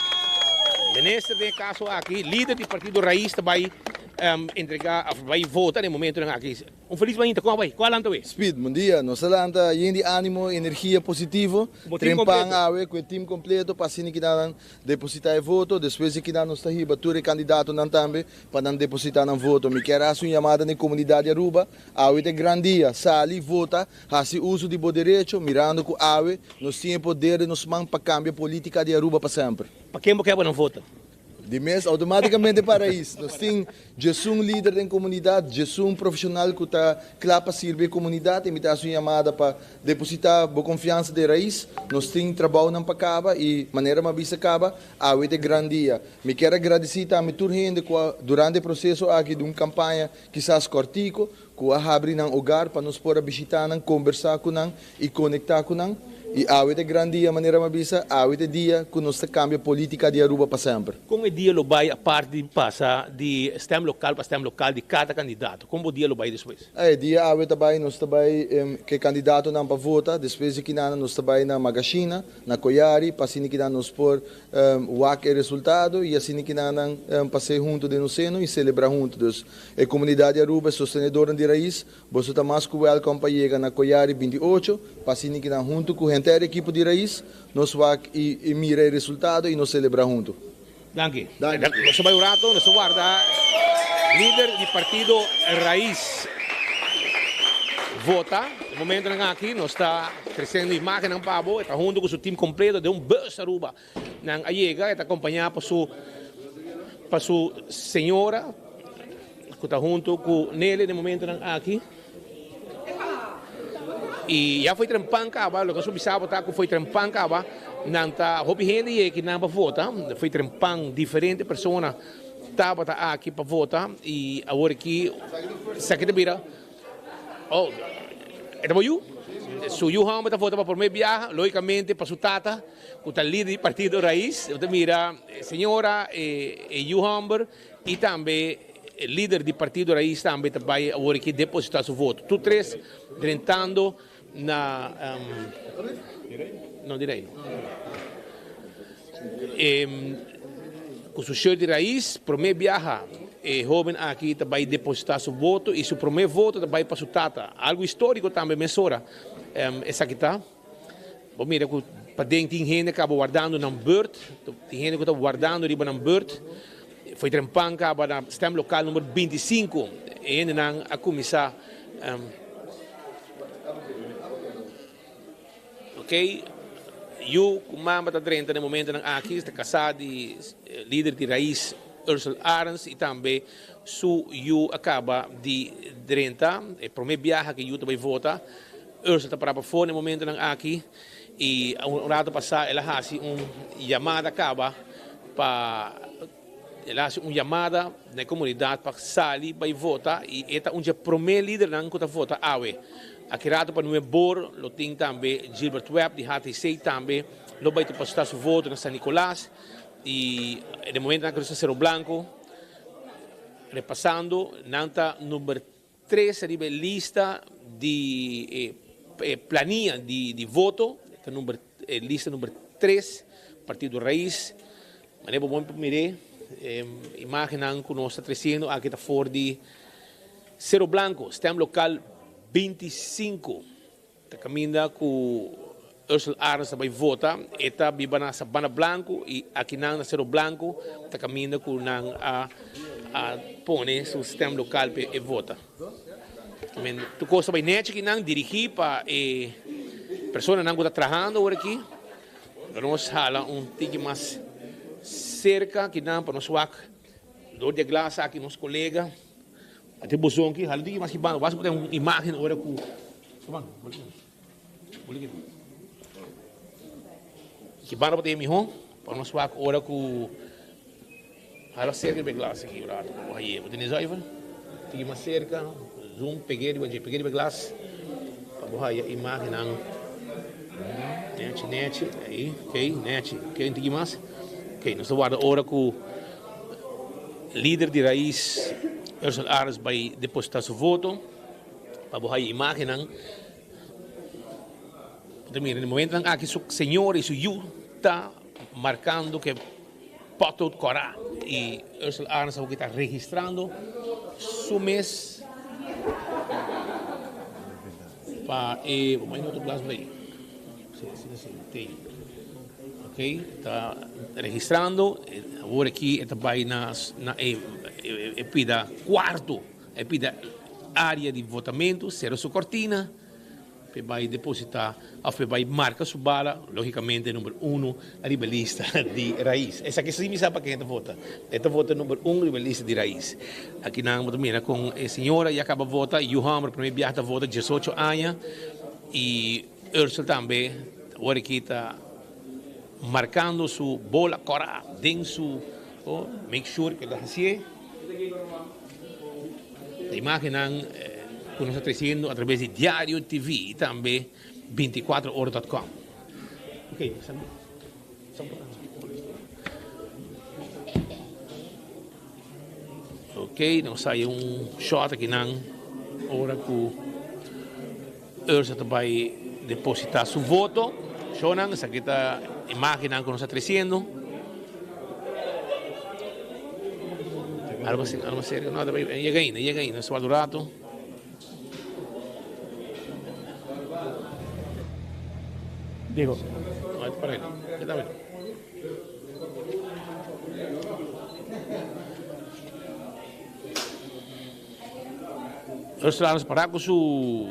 minister den e caso aki, lider di partido Raiz ta bay. entrega of bai vota den momentonan aki. Un felis mainta, kon a bai? Kon a lanta awe? Speed, bon dia. Nos a lanta yen di animo, energia positivo. Ku bo team Trempan kompleto. awe ku e team kompleto pa asina kidanan deposita e voto. Despues di kinan nos ta hiba tur e kandidatonan tambe pa nan deposita nan voto. Mi kier hasi un yamada na e komunidat di Aruba, awe ta e gran dia. Sali, vota, hasi uso di bo derecho, mirando ku awe nos tin e poder den nos man pa kambia politika di Aruba pa semper. Pa ken bo kier pa nan vota? Di mes automaticamente pa Raiz. Nos tin djesun lider den comunidad, djesun profesional cu ta cla pa sirbi e comunidad y mi ta haci un yamada pa deposita bo confiansa den Raiz. Nos tin trabounan pa caba y manera mi a bisa caba, awe ta e gran dia. Mi kier a gradici tambe tur hende cu a durante e proceso aki di un campaña kisas cortico, cu a habri nan hogar pa nos por a bishita nan, combersa cu nan y conecta cu nan. Y awe ta e gran dia, manera mi a bisa, awe ta e dia cu nos ta cambia politica di Aruba pa semper. Con e dia lo bay apart di pasa di stemlokaal pa stemlokaal di cada candidato? Con bo dia lo bay despues? E dia awe ta bay, nos ta bay cu e candidatonan pa vota, despues di kinana nos ta bay na Magashina, na Koyari, pa asina kinan nos por wak e resultado y asina kinan nan pas'e hunto den nos seno y celebra hunto. Dus E komunidat di Aruba, e sostenedornan di Raiz, boso ta mas ku wèlkòm pa yega na Koyari 28, pa asina ki nan huntu ku henter ekipo di Raiz, nos wak i mira e resultado i nos selebrá huntu. Danki. Danki. Nos a bai un rato, nos a warda lider di partido Raiz vota. E momentonan aki nos ta tresiendo imagennan pa bo. E ta huntu ku su team kompleto den un bus Aruba. Nan a yega, e ta acompañá pa su pa su señora cu ta hunto cu Nele den momentonan aki. Y ya foi trempan caba, loke nos bisa bo ta cu foi trempan caba, nan ta hopi hende yega aki nan pa vota, foi trempan diferente persona tabata aki pa vota y awor aki esaki ta bira. Oh, e ta bo yu? Su yu homber ta vota pa prome biaha, logicamente pa su tata, cu ta lider di partido Raiz. Bo ta mira e señora, e e yu homber y tambe e lider di partido Raiz tambe ta bay awor aki deposita su voto. Tur tres drentando na, no di Reino. E ku su shirt di rais, promé biaha e hóben aki ta bai depositá su voto i su promé voto ta bai pa su tata. Algu históriko tambe mesora esaki ta. Bo mira ku paden tin hende kaba wardando nan bùrt, tin hende ku ta wardando riba nan bùrt. Foi trempan kaba na stemlokaal number 25 e hendenan a kuminsá. Ok, yu ku mama ta drenta den momentonan aki, ta kasá di lider di Raiz Ursel Arends i tambe su yu a kaba di drenta. E promé biaha ku e yu ta bai vota. Ursel ta pará pafó den momentonan aki i un rato pasá el a hasi un yamada kaba pa El a hasi un yamada na e komunidat pa sali bai vota i e ta un dje promé lidernan ku ta vota awe. Aki rato pa nuebe bor lo tin tambe Gilbert Webb di HTC tambe lo bai depositá su voto na San Nicolas i den momentonan ku nos ta Cerro Blanco repasando nan ta number Tres riba e lista di e plania di voto, ta number e lista number tres, Partido Raiz. Manera bo bon por mir'é, e imagennan ku nos ta tresiendo aki ta for di Cerro Blanco, stemlokaal 25. Ta kaminda ku Ursel Arends ta bai vota. E ta biba na Sabana Blanku i akinan na Sero Blanku ta kaminda ku nan a a pone su stemlokaal pa e vota. Men tur kos ta bai nechi akinan dirigí pa e personanan ku ta trahando ora aki. Lo nos hala un tiki mas serka akinan pa nos wak dor di e glas aki nos kolega. Ate bozon ki hala diki mas ki banda wak bo ta un imagen ora ku Ki banda bo ta e miho pa nos wak ora ku hala serka riba e glas aki un rato bo haye bo tene zuiver tiki mas serka zoom pege riba dje pege riba e glas pa bo haya imagennan nechi nechi ahi ok nechi ok un tiki mas ok nos ta warda ora ku lider di Raiz Ursel Arends bai deposita su voto. Pa bo haya imagennan, bo ta mira na e momentonan aki su señora y su yu ta marcando cu e potlood cora y Ursel Arends awo ki ta registrando. su mes pa e bo bai na otro plaats bai si asina si tei ok ta registrando awor aki e ta bai na na e e pida cuarto e pida area di votamento cera su cortina. P'e bai depositá òf p'e bai marka su bala, lógikamente number uno riba e lista di Rais. Esaki sí mi sa pa ken e ta vota. E ta vota number un riba e lista di Rais. Aki nan bo ta mira kon e señora ya kaba vota, yu hòmber promé biaha ta vota, diesocho aña, i Ursel tambe awor aki ta markando su bola kòrá den su, make sure ku e ta hasié. E imagennan ku nos ta tresiendo a traves di Diario TV i tambe binticuatroora.com. Ok, nos haya un shot akinan ora ku Ursa ta bai deposita su voto. Shownan, esaki ta imagennan ku nos ta tresiendo. Algo así, algo serio. No, yega ainda, yega ainda, su algo rato. Diego. No, es para él. ¿Qué tal? Ursula para ku su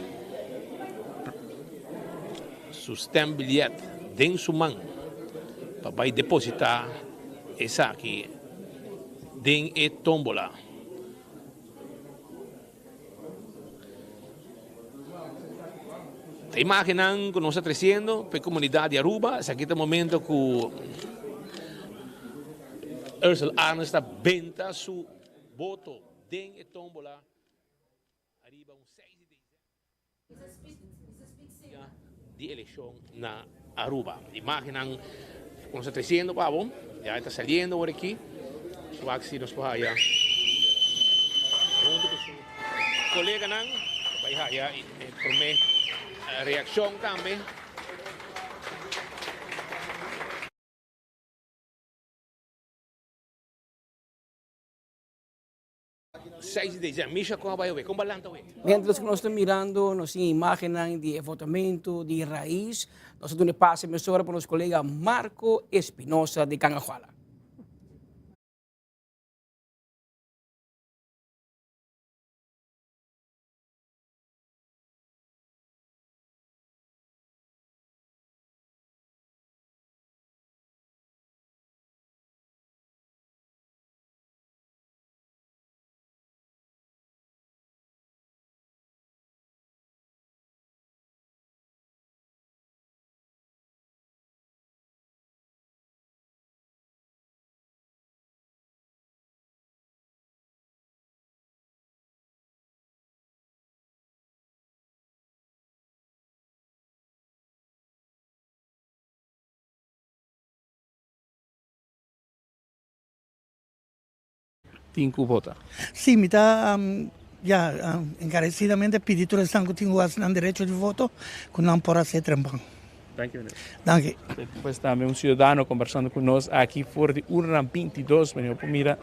su stembiljet den su man pa bai depositá esaki den e tómbola. Ta imágennan ku nos ta tresiendo pa e komunidat di Aruba. Esaki ta e momento ku Ursula Arends ta benta su boto den e tómbola ariba un seis di desèmber di elekshon na Aruba. Imágennan ku nos ta tresiendo pa bo ya e ta saliendo awor aki. Wak si nos por haya huntu ku su koleganan bai haya e promé reakshon tambe. Seis di desèmber. Misha kon a bai awe? Kon ba lanta awe? Mientras ku nos ta mirando nos tin imágennan di e votamentu di Raiz, nos ta duna e pase mesora pa nos kolega Marco Espinosa di Cangahuala. Tin ku vota. Sí, mi ta ya enkaresidamente pidi tur esnan ku tin ku hasi nan derecho di voto ku nan por hasi e trempan. Danki meneer. Danki. Pues tambe un ciudadano conversando cu nos aki for di urna 22, meneer por mira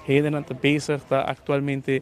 hendenan ta bezig ta actualmente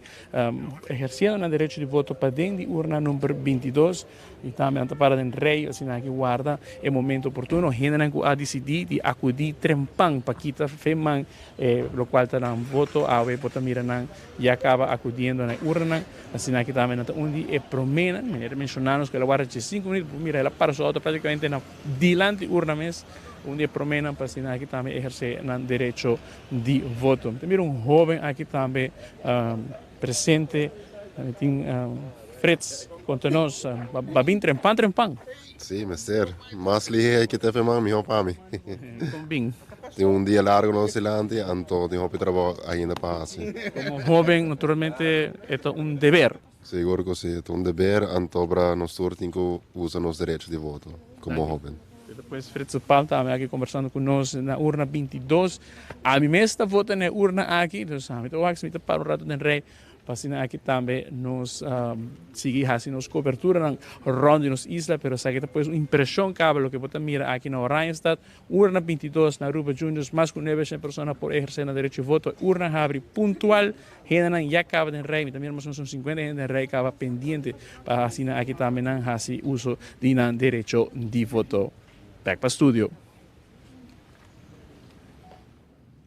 eherciendo nan derecho di voto paden di urna number 22. I tambe nan ta para den rei asina aki warda e momento oportuno. Hendenan ku a disidí di akudí trempan pa kita fe man e lokual ta nan voto awe bo ta mira nan ya kaba akudiendo na e urnanan. Asina aki tambe nan ta un di e proménan. Meneer a menshoná nos ku el a warda djesinku minüt bo mira el a para su outo práktikamente na dilanti urna mes. Un di e proménan pa asina aki tambe ehersé nan derecho di voto. Mi ta mira un hóben aki tambe presente. Mi tin Frits, konta nos, ba bin trempan trempan? Sí, mester. Mas lihé ke ta feman, mihó pa mi. Kon bin? Tin un dia largo nos dilanti, anto tin hopi trabou ainda pa hasi. Komo hóben, naturalmente e ta un deber. Sigur ku sí, e ta un deber, anto bra nos tur tin ku usa nos derecho di voto komo hóben. Despues Frits Pal tambe aki kombersando ku nos na urna 22. Ami mes ta vota na e urna aki, dus ami ta wak si mi ta para un ratu den rei. Pa asina aki tambe nos sigui hasi nos coberturanan rond di nos isla, pero esaki ta pues un impresion caba loke bo ta mira aki na Oranjestad. Urna 22 na Aruba Juniors, mas cu 900 persona por eherce nan derecho di voto. E urna habri puntual, hendenan ya caba den rij, mi ta mira mas o menos un 50 hende den rij caba pendiente pa asina aki tambe nan hasi uso di nan derecho di voto. Back pa studio.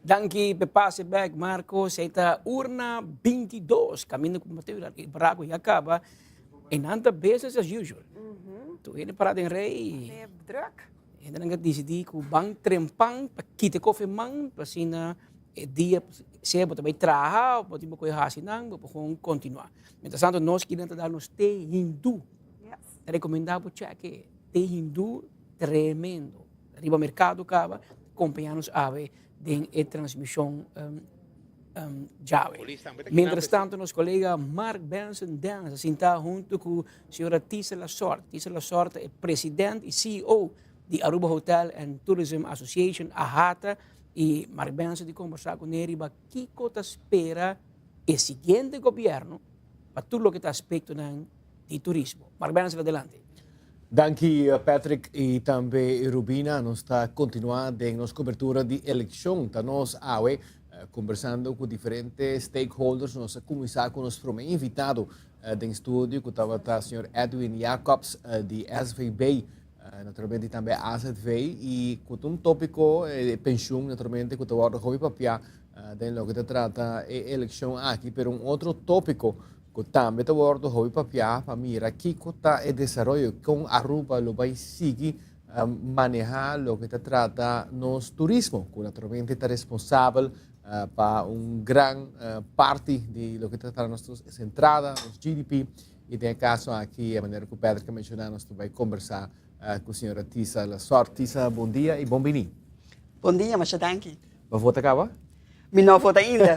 Danki p'e pase bek Marco, esei ta urna 22 kaminda ku Mateo i Braco ya kaba e nan ta business as usual. Tur hende para den rei. Druk. Hendenan a disidí ku ban trempan pa kita e kofe man pa asina e dia sea bo ta bai traha o bo tin bo koe hasi nan bo por gewoon kontinuá. Mientras tanto nos kinan ta dal nos te hindú. Ta rekomendá bo chèk e te hindú tremendo. Riba merkado kaba kompañá nos awe den e transmishon djawe. Mientras tanto nos kolega Mark Benson Dance a sintá huntu ku señora Tisa Lasort. Tisa Lasort ta e president i CEO di Aruba Hotel and Tourism Association, AHATA, i Mark Benson di kombersá kuné riba kiko ta spera e siguiente gobièrnu pa tur loke ta aspektonan di turismo. Mark Benson adelante. Danki Patrick y tambe Rubina. Nos ta continua den nos cobertura di eleccion. Ta nos awe conversando cu diferente stakeholders. Nos a cuminsa cu nos prome invitado den studio cu tabata señor Edwin Jacobs di SVB, naturalmente tambe AZV y cu ta un topico pensioen naturalmente cu ta wordo hopi papia den loke ta trata e eleccion aki. Pero un otro topico Ku tambe ta wòrdu hopi papiá pa mira kiko ta e desaroyo, kon Aruba lo bai sigui manehá loke ta trata nos turismo, ku naturalmente ta responsabel pa un gran parti di loke ta trata nos entrada, nos GDP, i den e kaso aki, e manera ku Patrick a menshoná, nos ta bai kombersá ku señora Tisa Lasort. Tisa, bon dia i bon bini. Bon dia, masha danki. Bo vota kaba? Mi no a vota ainda.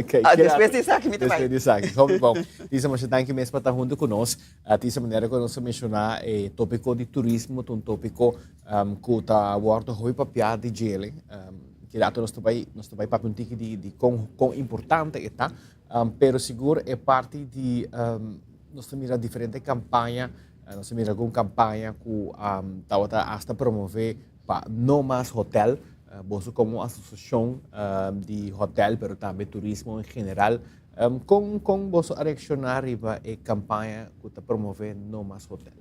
Okay, Ah, despues di esaki mi ta bai. Despues di esaki. Hopi bon. Tisa, masha danki mes pa ta huntu ku nos. Ah, Tisa, manera ku nos a menshoná e tópiko di turismo ta un tópiko um, ku ta wòrdu hopi papiá di djele. Um, ki rato nos ta bai, nos ta bai papia un tiki di, di kon, kon importante e ta. Um, pero sigur e parti di, um, nos ta mira diferente kampaña, nos ta mira algun kampaña ku um, tabata asta promové Pa no mas hotel, boso como asociacion di hotel pero tambe turismo en general, con con boso a reacciona riba e campaña cu ta promove no mas hotel?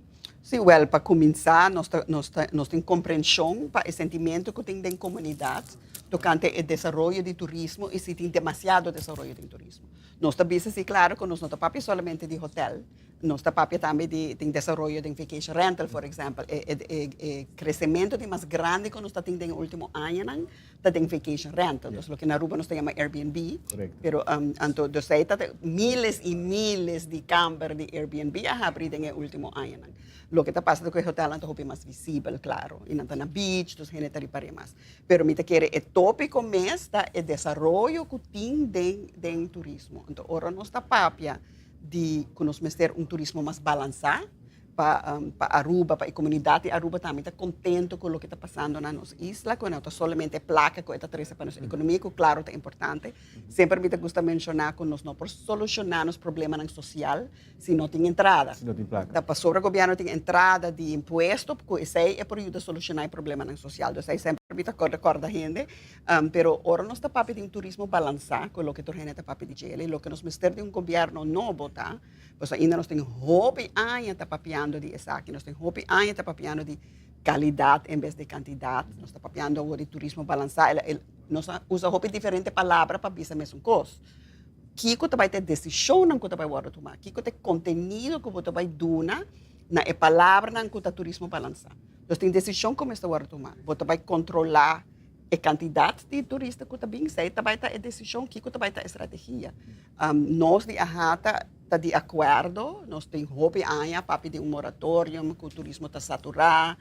Sí, wel, pa cuminsa nos ta nos ta nos tin comprension pa e sentimento cu tin den comunidad tocante e desaroyo di turismo y si tin demasiado desaroyo den turismo. Nos ta bisa si claro cu nos no ta papia solamente di hotel, Nos ta papia tambe di tin desaroyo den vacation rental, for example. E, e, e, e crecemento di mas grandi cu nos ta tin den e ultimo añanan ta den vacation rental. Dus loke na Aruba nos ta yama Airbnb. Correcto. Pero um, anto, dus ei ta miles y miles di kamber di Airbnb a habri den e ultimo añanan. Loke ta pasa ta cu e hotelnan ta hopi mas visibel, claro. Y nan ta na beach, dus hende ta ripara mas. Pero mi ta kere e topico mes ta e desaroyo cu tin den, den turismo. Anto, ora nos ta papia di ku nos mester un turismo mas balansá pa pa Aruba, pa e komunidat di Aruba tambe ta kontento ku loke ta pasando na nos isla, ku no ta solamente e plaka ku e ta trese pa nos ekonomia, ku klaro ta importante. Semper mi ta gusta menshoná ku nos no por solushoná nos problemanan sosial si no tin entrada. Si no tin plaka. Ta pasobra gobièrnu tin entrada di impuesto ku esei e por yuda solushoná e problemanan sosial. Dus ei semper mi ta kòrda hende Pero ora nos ta papia di un turismo balansá, ku loke tur hende ta papia di djele, i loke nos mester di un gobièrnu nobo ta, pasobra ainda nos tin hopi aña ta papiando di esaki, nos tin hopi aña ta papiando di kalidat en bes di kantidat, nos ta papiando awor di turismo balansá, nos a usa hopi diferente palabra pa bisa mesun kos. Kiko ta bai ta e desishonnan ku ta bai wòrdu tumá? Kiko ta e kontenido ku bo ta bai duna na e palabranan ku ta turismo balansá? Nos tin desishon ku mester wòrdu tumá. Bo ta bai kontrolá E kantidat di turista ku ta bin, esei ta bai ta e desishon, kiko ta bai ta e strategia. Nos di AHATA ta di akuerdo, nos tin hopi aña papia di un moratorium ku turismo ta saturá,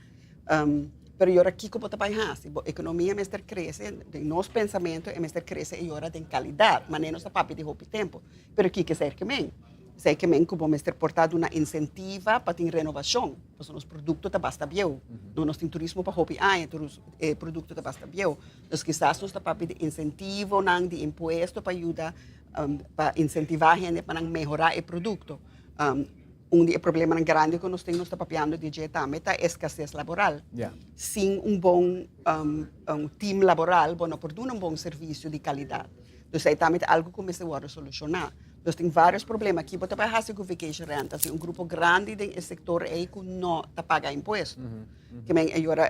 pero yora kiko bo ta bai hasi? Bo ekonomia mester krese, den nos pensamentu e mester krese e yora den kalidat, manera nos ta papia di hopi tempu. Pero kiko esei ke men? Esei ke men ku bo mester por ta duna insentiva pa tin renovashon. Pasobra nos produkto ta basta bieu. No nos tin turismo pa hopi aña, e produkto ta basta bieu. Dus kisas nos ta papia di insentivonan, di impuesto pa yuda Pa insentivá hende pa nan mehorá e produkto. Un di e problemanan grandi ku nos tin, nos ta papiando di dje tambe, ta eskases laboral. Sin un bon un team laboral bo no por duna un bon servisio di kalidat. Dus ei tambe ta algu ku mester wòrdu solushoná. Nos tin vários problema. Ki bo ta bai hasi ku vacation rental? Tin un grupo grandi den e sektor ei ku no ta paga impuesto. Ke men e yora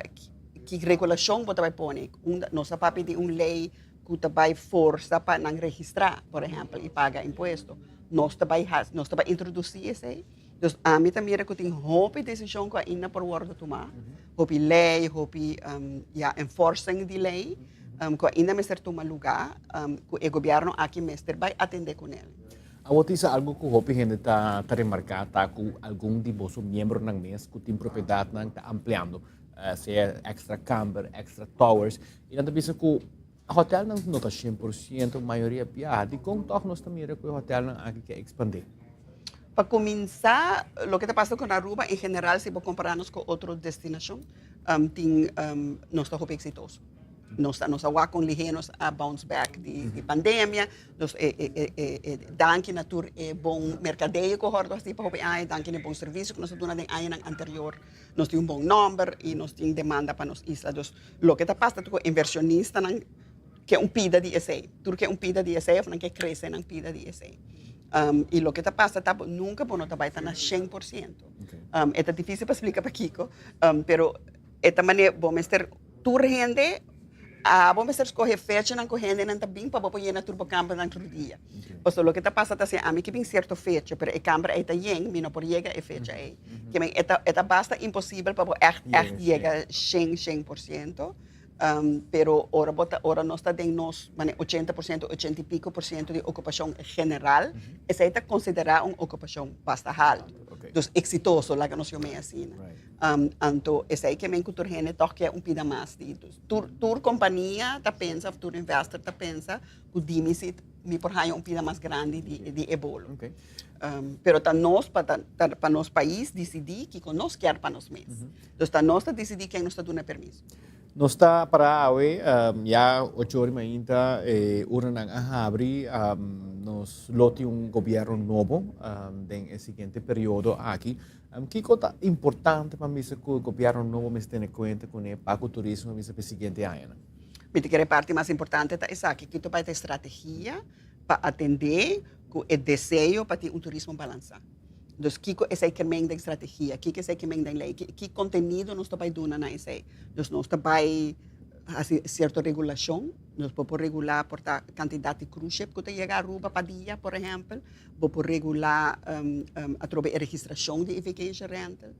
ki regulashon bo ta bai pone? Unda nos a papia di un lei ku ta bai forsa pa nan registrá, por ehèmpel, i paga impuesto. Nos ta bai hasi, nos ta bai introdusí esei. Dus ami ta mira ku tin hopi desishon ku ainda por wòrdu tumá, hopi lei, hopi ya enforcing di lei ku ainda mester tuma lugá ku e gobièrnu aki mester bai atendé kuné. Awor tin sa algu ku hopi hende ta ta remarká ta ku algun di boso miembronan mes ku tin propiedatnan ta ampliando, sea extra kamber, extra towers, i nan ta bisa ku Hotelnan no ta 100% mayoria biaha. Dikon tòg nos ta mira ku e hotelnan aki ke ekspandé? Pa kuminsá, loke ta pasa ku Aruba en general si bo kompará nos ku otro destinashon, tin nos ta hopi eksitoso. Nos ta nos a wak kon lihé nos a bounce back di di pandemia. Nos e e e e danki na tur e bon merkadeo ku hòrdu hasi pa hopi aña, danki na e bon servisio ku nos a duna den añanan anterior. Nos tin un bon nòmber i nos tin demanda pa nos isla. Dus loke ta pasa ta ku inversionistanan ke un pida di esei. Tur ke un pida di esei òf nan ke krese nan pida di esei. I loke ta pasa ta nunka bo no ta bai ta na 100%. E ta difísil pa splika pakiko, pero e ta manera bo mester tur hende Abo mester scoge fechanan cu hendenan ta bin pa bo por yena tur bo cambernan tur dia. Pasobra loke ta pasa ta si ami ke bin cierto fecha pero e camber ey ta yen, mi no por yega e fecha ey. Ke men e ta e ta basta imposibel pa bo echt echt yega shen shen por ciento. Pero ora bo ta ora nos ta den nos mane 80% 80 y pico por ciento di ocupacion general, esey ta considera un ocupacion basta halto. Dus exitoso laga nos yom'e asina. Anto esei ke men ku tur hende tòg ke un pida mas di. Dus tur tur kompania ta pensa òf tur investor ta pensa ku di mi si mi por haña un pida mas grandi di di e bolo. Pero ta nos pa ta pa nos pais disidí kiko nos kier pa nos mes. Dus ta nos ta disidí ken nos ta duna permiso. Nos ta para awe ya ocho ora y mainta e urnanan a habri. Nos lo tin un gobierno nobo den e siguiente periodo aki. Kiko ta importante pa misa ku gobierno nobo mester tene kuenta kuné pa ku turismo misa pa e siguiente añanan? Mi ta kere e parti mas importante ta esaki, kiko bai ta e strategia pa atendé ku e deseo pa tin un turismo balansá. Dus kiko esei ke men den strategia, kiko esei ke men den lei, ki kontenido nos ta bai duna na esei. Dus nos ta bai hasi sierto regulashon, nos por por regulá por ta kantidat di cruise ship ku ta yega Aruba pa dia, por ehèmpel. Bo por regulá atrobe e registrashon di e vacation rental.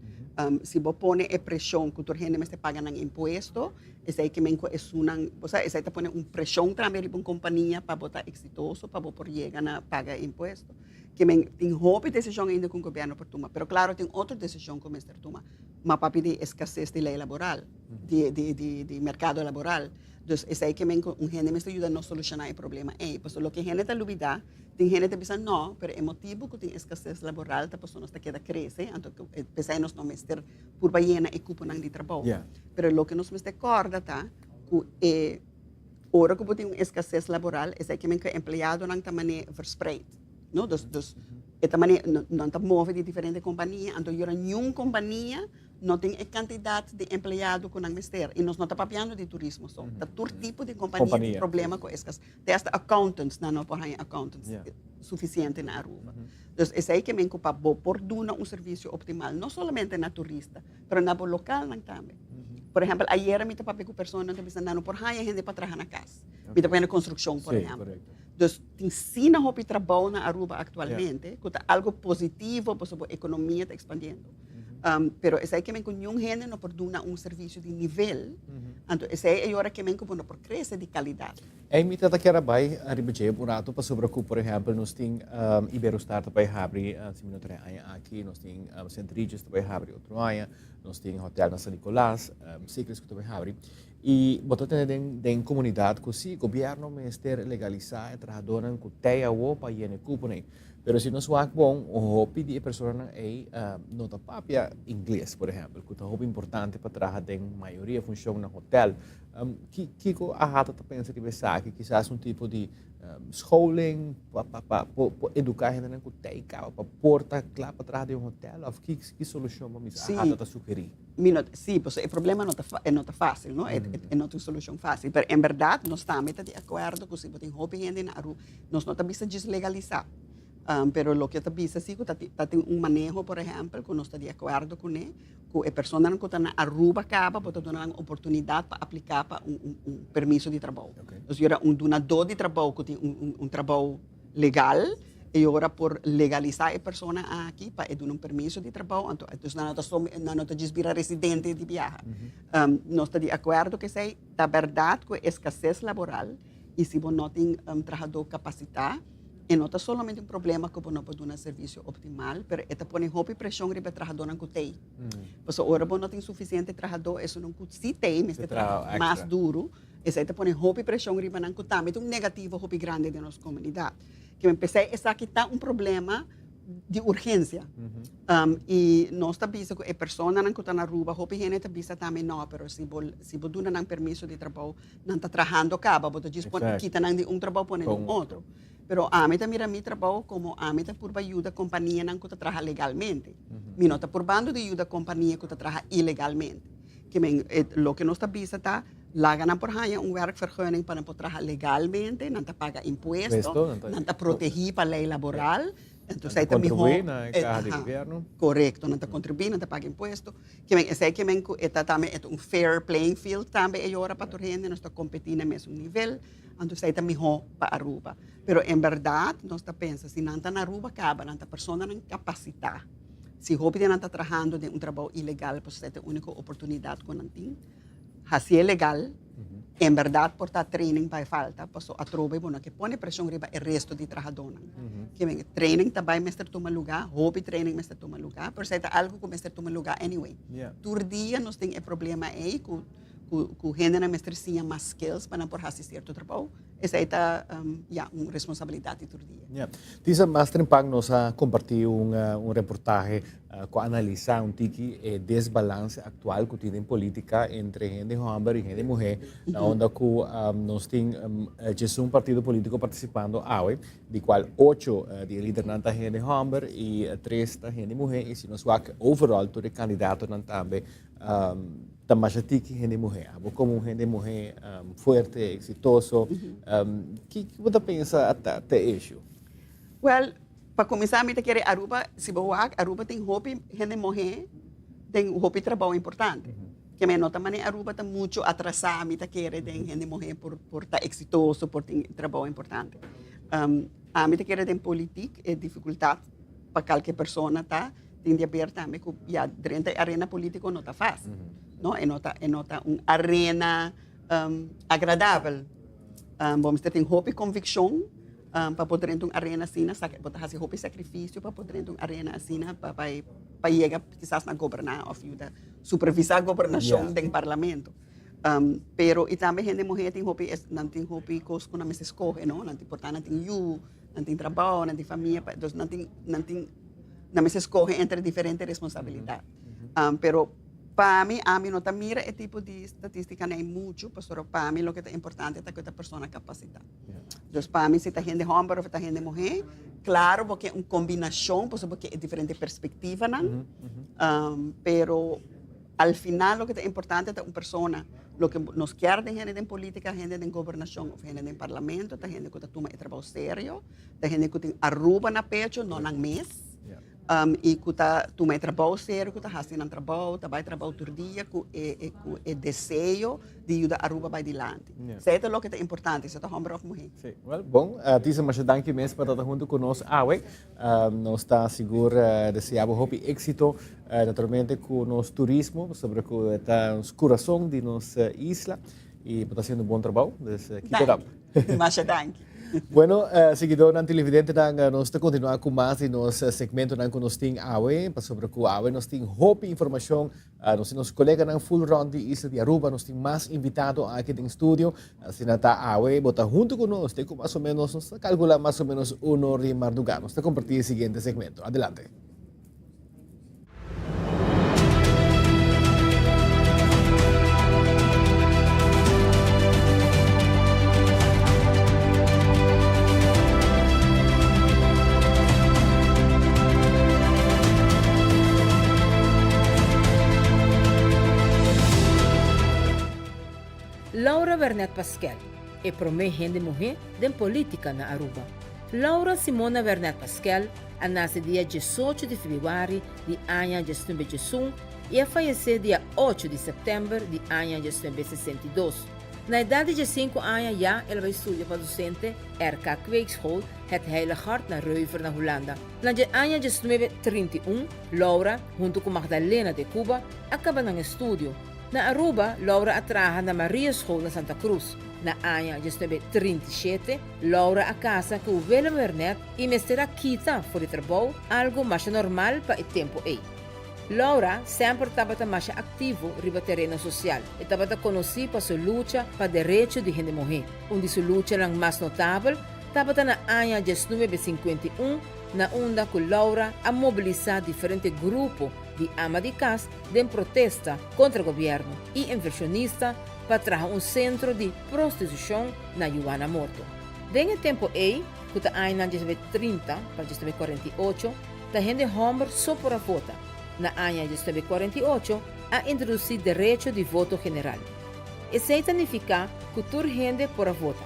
Si bo pone e preshon ku tur hende mester paga nan impuesto, esei ke men ku esunnan, bo sa, esei ta pone un preshon tambe riba un kompania pa bo ta eksitoso, pa bo por yega na paga e impuesto. Ke men tin hopi desishon ainda ku un gobièrnu por tuma, pero klaro tin otro desishon ku mester tuma. Ma papia di eskases di lei laboral, di di di di merkado laboral. Dus esei ke men ku un hende mester yuda nos solushoná e problema ei. Pasobra loke hende ta lubidá Tin hende ta bisa no, pero e motibu ku tin eskases laboral ta pasobra nos ta keda krese, anto p'esei nos no mester purba yena e kuponan di trabou. Pero loke nos mester kòrda ta ku e ora ku bo tin un eskases laboral esei ke men ku e empleadonan ta manera verspreid, no? Dus dus e ta manera nan ta move di diferente kompania, anto yora niun kompania no tin e kantidat di empleado ku nan mester. I nos no ta papiando di turismo so, ta tur tipo di kompania tin problema ku eskas. Te hasta accountants, nan no por haña accountants suficiente na Aruba. Dus esei ke men ku pa bo por duna un servicio optimal, no solamente na turista, pero na bo localnan tambe. Por ehempel, ayera mi ta papia ku personanan ta bisa nan no por haña hende pa traha na kas. Mi ta pone construccion, por ehempel. Dus tin asina hopi trabou na Aruba actualmente, ku ta algo positivo pasobra bo economia ta expandiendo. Pero esei ke men ku niun hende no por duna un servicio di nivel, anto esei e ora ke men ku bo no por crece di calidad. Ei mi ta ta kier a bai riba dje un rato pasobra ku por ehempel nos tin Iberostar ta bai habri si mi no trae aña aki, nos tin Sint Regis ta bai habri otro aña, nos tin hotel na San Nicolas, Secrets ku ta bai habri i bo ta tene den den komunidat ku si gobierno mester legalisa e trahadornan ku tei awo pa yena e kuponan. Pero si nos wak bon, hopi di e personanan ei no ta papia ingles, por ehempel, ku ta hopi importante pa traha den mayoria funshon na hotel. Kiko AHATA ta pensa riba esaki? Kisas un tipo di scholing pa pa por eduká hendenan ku ta ei kaba pa por ta kla pa traha den un hotel? Òf ki ki solushon bo mester AHATA ta sugerí? Mi no, sí, pasobra e problema no ta e no ta fásil, no? E e no ta un solushon fásil. Pero en bèrdat nos tambe ta di akuerdo ku si bo tin hopi hende na Aruba, nos no ta bisa djis legalisá. Pero loke ta bisa sí ku ta ta tin un maneho, por ehèmpel, ku nos ta di akuerdo kuné, ku e personanan ku ta na Aruba kaba bo ta duna nan oportunidat pa apliká pa un un un permiso di trabou. Dus yora un dunadó di trabou ku tin un un un trabou legal, e ora por legalisá e persona aki pa e duna un permiso di trabou, anto dus nan no ta nan no ta djis bira residente di biaha. Nos ta di akuerdo ku esei, ta bèrdat ku e eskases laboral i si bo no tin trahadó kapasitá, e no ta solamente un problema ku bo no por duna servisio optimal, pero e ta pone hopi preshon riba e trahadónan ku t'ei. Pasobra ora bo no tin sufisiente trahadó, esunnan ku si t'ei mester traha mas duru. Esei ta pone hopi preshon riba nan ku tambe ta un negativo hopi grandi den nos komunidat. Ke men p'esei esaki ta un problema di urgensia. I nos ta bisa ku e personanan ku ta na Aruba, hopi hende ta bisa tambe no, pero si bo si bo duna nan permiso di trabou, nan ta trahando kaba, bo ta djis pone kita nan di un trabou pone den otro. Pero ami ta mira mi trabou komo ami ta purba yuda kompanianan ku ta traha legalmente. Mi no ta purbando di yuda kompania ku ta traha ilegalmente. Ke men loke nos ta bisa ta Laga nan por haña un werkvergunning pa nan por traha legalmente, nan ta paga impuesto, nan ta protegí pa lei laboral, entonces esei ta mihó. Nan ta kontribuí na e kaha di gobièrnu. Korekto, nan ta kontribuí, nan ta paga impuesto. Ke men esei ke men ku e ta tambe e ta un fair playing field tambe e yora pa tur hende, nos ta kompetí na mesun nivel, anto esei ta mihó pa Aruba. Pero en bèrdat nos ta pensa si nan ta na Aruba kaba nan ta personanan kapasitá. Si hopi di nan ta trahando den un trabou ilegal pasobra esei ta e úniko oportunidat ku nan tin. Hasié legal, en berdad por ta training bai falta, paso atrobe bo no ke pone presion riba e resto di trahadónan. Ke men training ta bai mester tuma lugá, hopi training mester tuma lugá, pero esei ta algu ku mester tuma lugá anyway. Tur dia nos tin e problema ei ku ku ku hendenan mester siña mas skills pa nan por hasi sierto trabou. Esei ta ya un responsabilidat di tur dia. Ya. Tisa, mas trempan nos a kompartí un un reportahe ku a analisá un tiki e desbalanse aktual ku tin den polítika entre hende hòmber i hende muhé, na unda ku nos tin djesun partido polítiko partisipando awe, di kual ocho di e lidernan ta hende hòmber i tres ta hende muhé, i si nos wak overall tur e kandidatonan tambe ta masha tiki hende muhé. Abo komo un hende muhé fuerte, eksitoso, ki bo ta pensa ta e issue? Wèl, pa kuminsá mi ta kere Aruba, si bo wak, Aruba tin hopi hende muhé den hopi trabou importante. Ke men no ta manera Aruba ta muchu atrasá mi ta kere den hende muhé por por ta eksitoso, por tin trabou importante. Ami ta kere den politik e difikultat pa kalke persona ta tin di haber tambe ku ya drenta e arena politiko no ta fásil, no? E no ta e no ta un arena agradabel. Bo mester tin hopi konvikshon pa por drenta un arena asina, bo ta hasi hopi sakrifisio pa por drenta un arena asina pa bai pa yega kisas na goberná òf yuda supervisá gobernashon den parlamento. Pero i tambe hende muhé tin hopi nan tin hopi kos ku nan mester skohe, no? Nan tin por ta nan tin yu, nan tin trabou, nan tin famia, dus nan tin nan tin nan mester skohe entre diferente responsabilidat. Pero pa mi, ami no ta mira e tipo di statistikanan ei muchu, pasobra pa mi loke ta importante ta ku e ta persona kapasitá. Dus pa mi si ta hende hòmber òf ta hende muhé, klaro bo ke un kombinashon pasobra bo ke e diferente perspektivanan, pero al final loke ta importante ta un persona, loke nos kier den hende den polítika, hende den gobernashon òf hende den parlamento ta hende ku ta tuma e trabou serio, ta hende ku tin Aruba na pecho, no nan mes. I ku ta tuma e trabou serio, ku ta hasi nan trabou, ta bai trabou tur dia ku e ku e deseo di yuda Aruba bai dilanti. Esei ta loke ta importante, si ta hòmber òf muhé. Sí, wèl, bon. Tisa, masha danki mes pa ta huntu ku nos awe. Nos ta sigur deseá bo hopi éksito, naturalmente ku nos turismo, pasobra ku e ta nos kurason di nos isla i bo ta hasiendo un bon trabou, dus keep it up. Danki. Masha danki. Bueno, siguidornan, televidentenan, nos ta continua cu mas di nos segmentonan cu nos tin awe, pasobra cu awe nos tin hopi informacion. Nos tin nos coleganan full rond di isla di Aruba, nos tin mas invitado aki den studio. Asina ta awe bo ta hunto cu nos te cu mas o menos, nos ta calcula mas o menos uno di marduga. Nos ta comparti e siguiente segmento. Adelante. Laura Wernet Paskel, e promé hende muhé den polítika na Aruba. Laura Simona Wernet Paskel a nase dia diesocho di febrüari di aña diesnuebe diesun i a fayesé dia ocho di sèptèmber di aña diesnuebe sesenta i dos. Na edat di diesinku aña ya el a bai studia pa dosente RK Kweekschool Het Heilig Hart na Reuver na Hulanda. Na dje aña 1931, Laura, huntu ku Magdalena de Cuba, a kaba nan estudio. Na Aruba, Laura a traha na Mariaschool na Santa Cruz. Na aña 1937, Laura a kasa ku Willem Wernet i mester a kita for di trabou, algu masha normal pa e tempu ei. Laura semper tabata masha aktivo riba tereno sosial. E tabata konosí pa su lucha pa derecho di hende muhé. Un di su luchanan mas notabel tabata na aña 1951 na unda ku Laura a mobilisá diferente grupo di ama di kas den protesta kontra gobièrnu i invershonista pa traha un sentro di prostitushon na Yuana Morto. Den e tempu ei, ku ta añanan 1930 pa 1948, ta hende hòmber so por a vota. Na aña 1948 a introdusí derecho di voto general. Esei ta nifiká ku tur hende por a vota.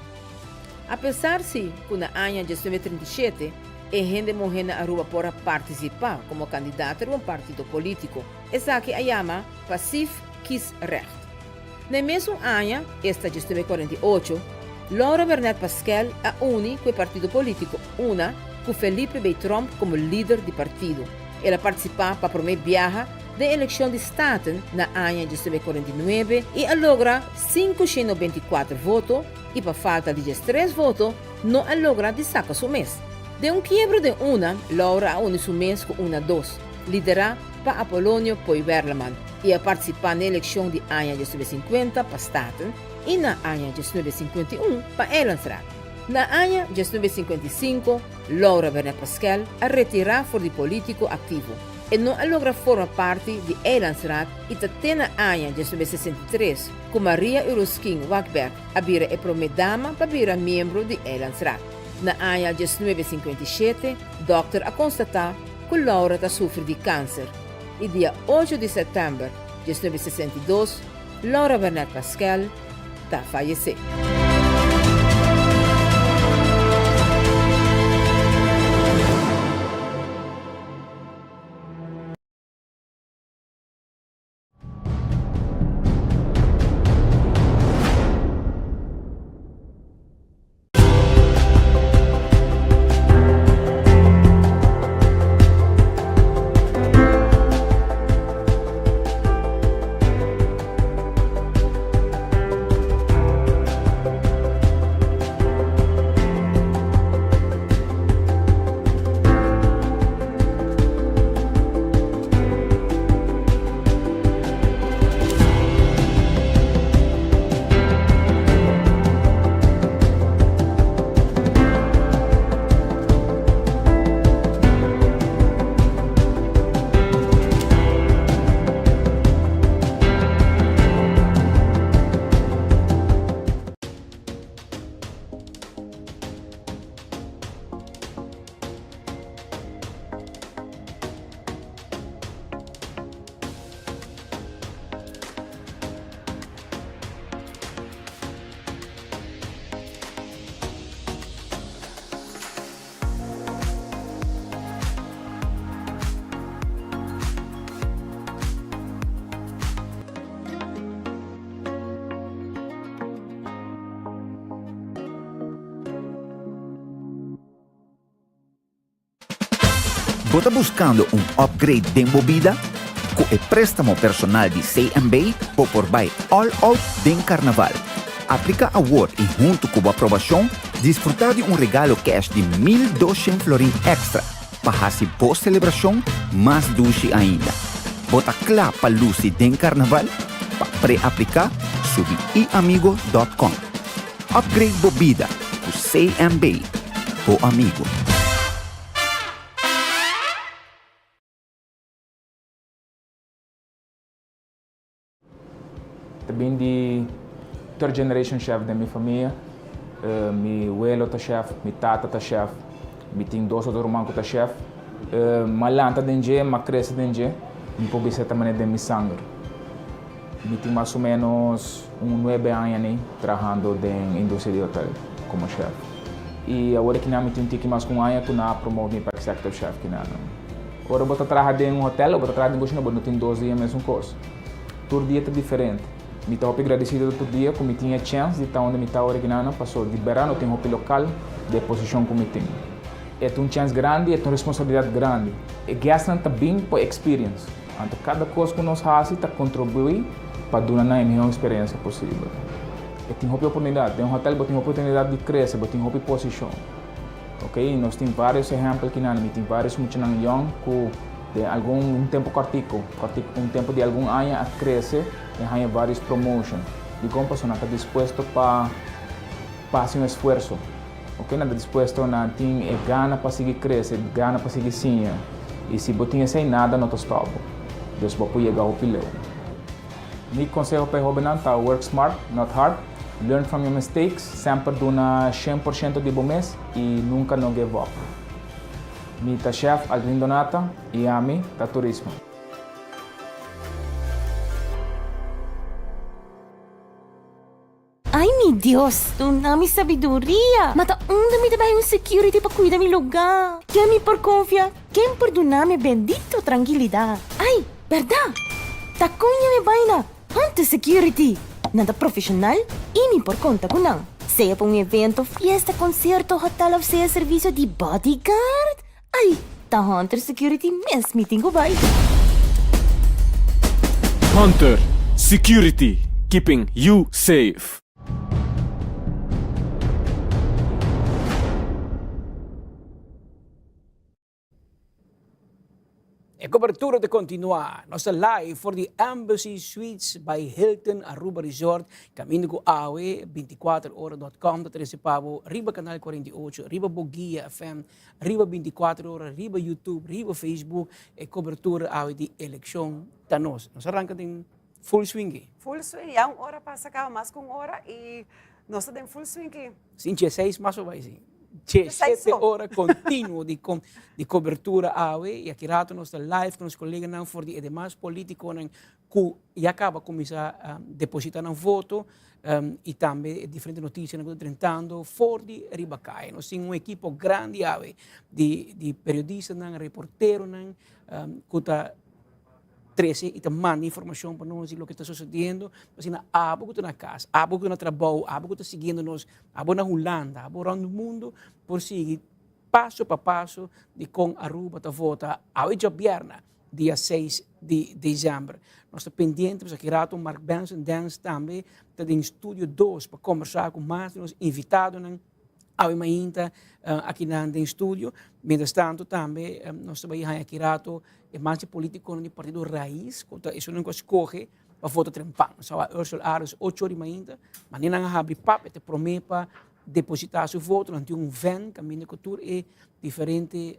Apesar si ku na aña 1937 e hende muhé na Aruba por a partisipá komo kandidato riba un partido polítiko. Esaki a yama passief kiesrecht. Na e mesun aña, esta 1948, Laura Wernet Paskel a uni ku e partido polítiko una ku Felipe B. Tromp komo lider di partido. El a partisipá pa promé biaha den elekshon di Staten na aña 1949 i a logra 594 voto i pa falta di 13 voto no a logra di saka su mes. Den un kiebro den una, Laura a uni su mes ku una dos, liderá pa Apolonio Poy Werleman i a partisipá n'e elekshon di aña 1950 pa Staten i na aña 1951 pa Eilandsraad. Na aña 1955, Laura Wernet Paskel a retirá for di polítiko aktivo. E no a logra forma parti di Eilandsraad i ta te na aña 1963 ku Maria Euroskin Wakberg a bira e promé dama pa bira miembro di Eilandsraad. Na aña 1957, dòkter a konstatá ku Laura ta sufri di kanser i dia ocho di sèptèmber 1962, Laura Wernet Paskel ta fayesé. Bo ta buskando un upgrade den bo bida? Ku e préstamo personal di CMB bo por bai all out den karnaval. Apliká awor i huntu ku bo aprobashon. Disfrutá di un regalo cash di 1200 florin extra pa hasi bo celebracion mas dushi ainda. Bo ta cla pa luci den carnaval? Pa pre-aplica, subi iamigo.com. Upgrade bo bida cu CMB, bo amigo. Ta bin di third generation chef den mi famia. Mi welo ta chef, mi tata ta chef, mi tin dos otro ruman ku ta chef. M'a lanta den dje, m'a krese den dje, mi por bisa ta manera den mi sanger. Mi tin mas o menos un nuebe aña ni trahando den industria di hotel komo chef. I awor kinan mi tin un tiki mas ku un aña ku nan a promote mi pa executive chef kinan. Ora bo ta traha den un hotel o bo ta traha den kushina bo no tin dos dia mesun kos. Tur dia ta diferente. Mi ta hopi gradisido tur dia ku mi tin e chèns di ta unda mi ta ora kinan paso di bèrdat no tin hopi lokal di e posishon ku mi tin. E ta un chèns grandi, e ta un responsabilidat grandi. E guestnan ta bin pa experience. Anto kada kos ku nos hasi ta kontribuí pa duna nan e mihó eksperensia posibel. E tin hopi oportunidat. Den un hotel bo tin hopi oportunidat di krese, bo tin hopi posishon. Ok, nos tin vários ehèmpel kinan. Mi tin vários muchanan yòn ku den algun un tempu kòrtiku, kòrtiku, un tempu di algun aña a krese i haña vários promotion. Dikon? Pasobra nan ta dispuesto pa pa hasi un esfuerso. Ok, nan ta dispuesto, nan tin e gana pa sigui krese, gana pa sigui siña. I si bo tin esei, nada no ta stòp bo. Dus bo por yega hopi leu. Mi konseho pa e hóbennan ta work smart, not hard, learn from your mistakes, semper duna 100% di bo mes i nunka no give up. Mi ta Chef Aldrin Donata i ami ta Turismo. Ay mi Dios, duna mi sabiduria! Ma ta unda mi ta bai un security pa cuida mi lugar? Ken mi por confia? Ken por duna mi bendito trankilidad? Ay, berdad! Ta con ya mi bai na Hunter Security! Nan ta profesional y mi por conta cu nan. Sea pa un evento, fiesta, concierto, hotel of sea servicio di bodyguard. Ay, ta Hunter Security mes mi tin cu bay. Hunter Security, keeping you safe. E cobertura ta continua. Nos ta live for di Embassy Suites by Hilton Aruba Resort, caminda cu awe 24 ora.com ta trece pa bo riba Canal 48, riba Boguia FM, riba 24 ora, riba YouTube, riba Facebook, e cobertura awe di eleccion ta nos. Nos a ranca den full swing ki. Full swing, ya un ora pasa caba, mas cu un ora y nos ta den full swing ki. Sin che seis mas o bai sin. Che shete ora continuo di, con, di cobertura awe y aki rato nos ta live con nos coleganan for di e demas politiconan cu ya caba cuminsa um, deposita nan voto um, y tambe diferente noticianan cu ta drentando for di riba calle. Nos tin un equipo grandi awe di, di periodistanan, reporteronan um, cu ta trece y ta manda informacion pa nos di loke ta sucediendo, asina abo cu ta na cas, abo cu ta na trabou, abo cu ta siguiendo nos, abo na Hulanda, abo rond mundo por sigui paso pa paso di con Aruba ta vota awe djabièrnè dia seis di december. Nos ta pendiente pasobra aki rato Mark Benson Dance tambe ta den studio dos pa combersa cu mas di nos invitadonan. Awe mainta akinan den studio. Mientras tanto tambe nos ta bai haña aki rato e mas di politiconan di partido Raiz cu ta esunnan cu a scoge pa vota trempan. Nos a wak Ursel Arends ocho ora di mainta, manera nan a habri pap e ta prome pa deposita su voto. Nan tin un van caminda cu tur e diferente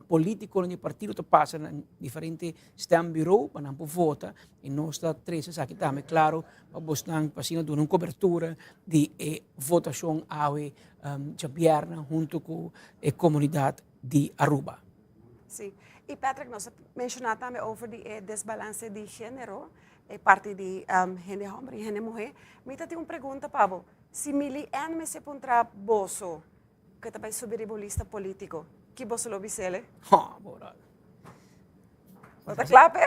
politiconan di partido ta pasa na diferente stembureau pa nan por vota y nos ta trece esaki tambe claro pa bosnan pa asina duna un cobertura di e votacion awe djabièrnè hunto cu e comunidad di Aruba. Sí, y Patrick nos a menciona tambe over di e desbalance di genero, e parti di hende homber y hende muhe. Mi ta tin un pregunta pa bo, si Milly Ann mester puntra boso Ke ta bai subi riba un lista politico. Ki boso lo bisele? Ha, bo brother. Bo ta kla p'e?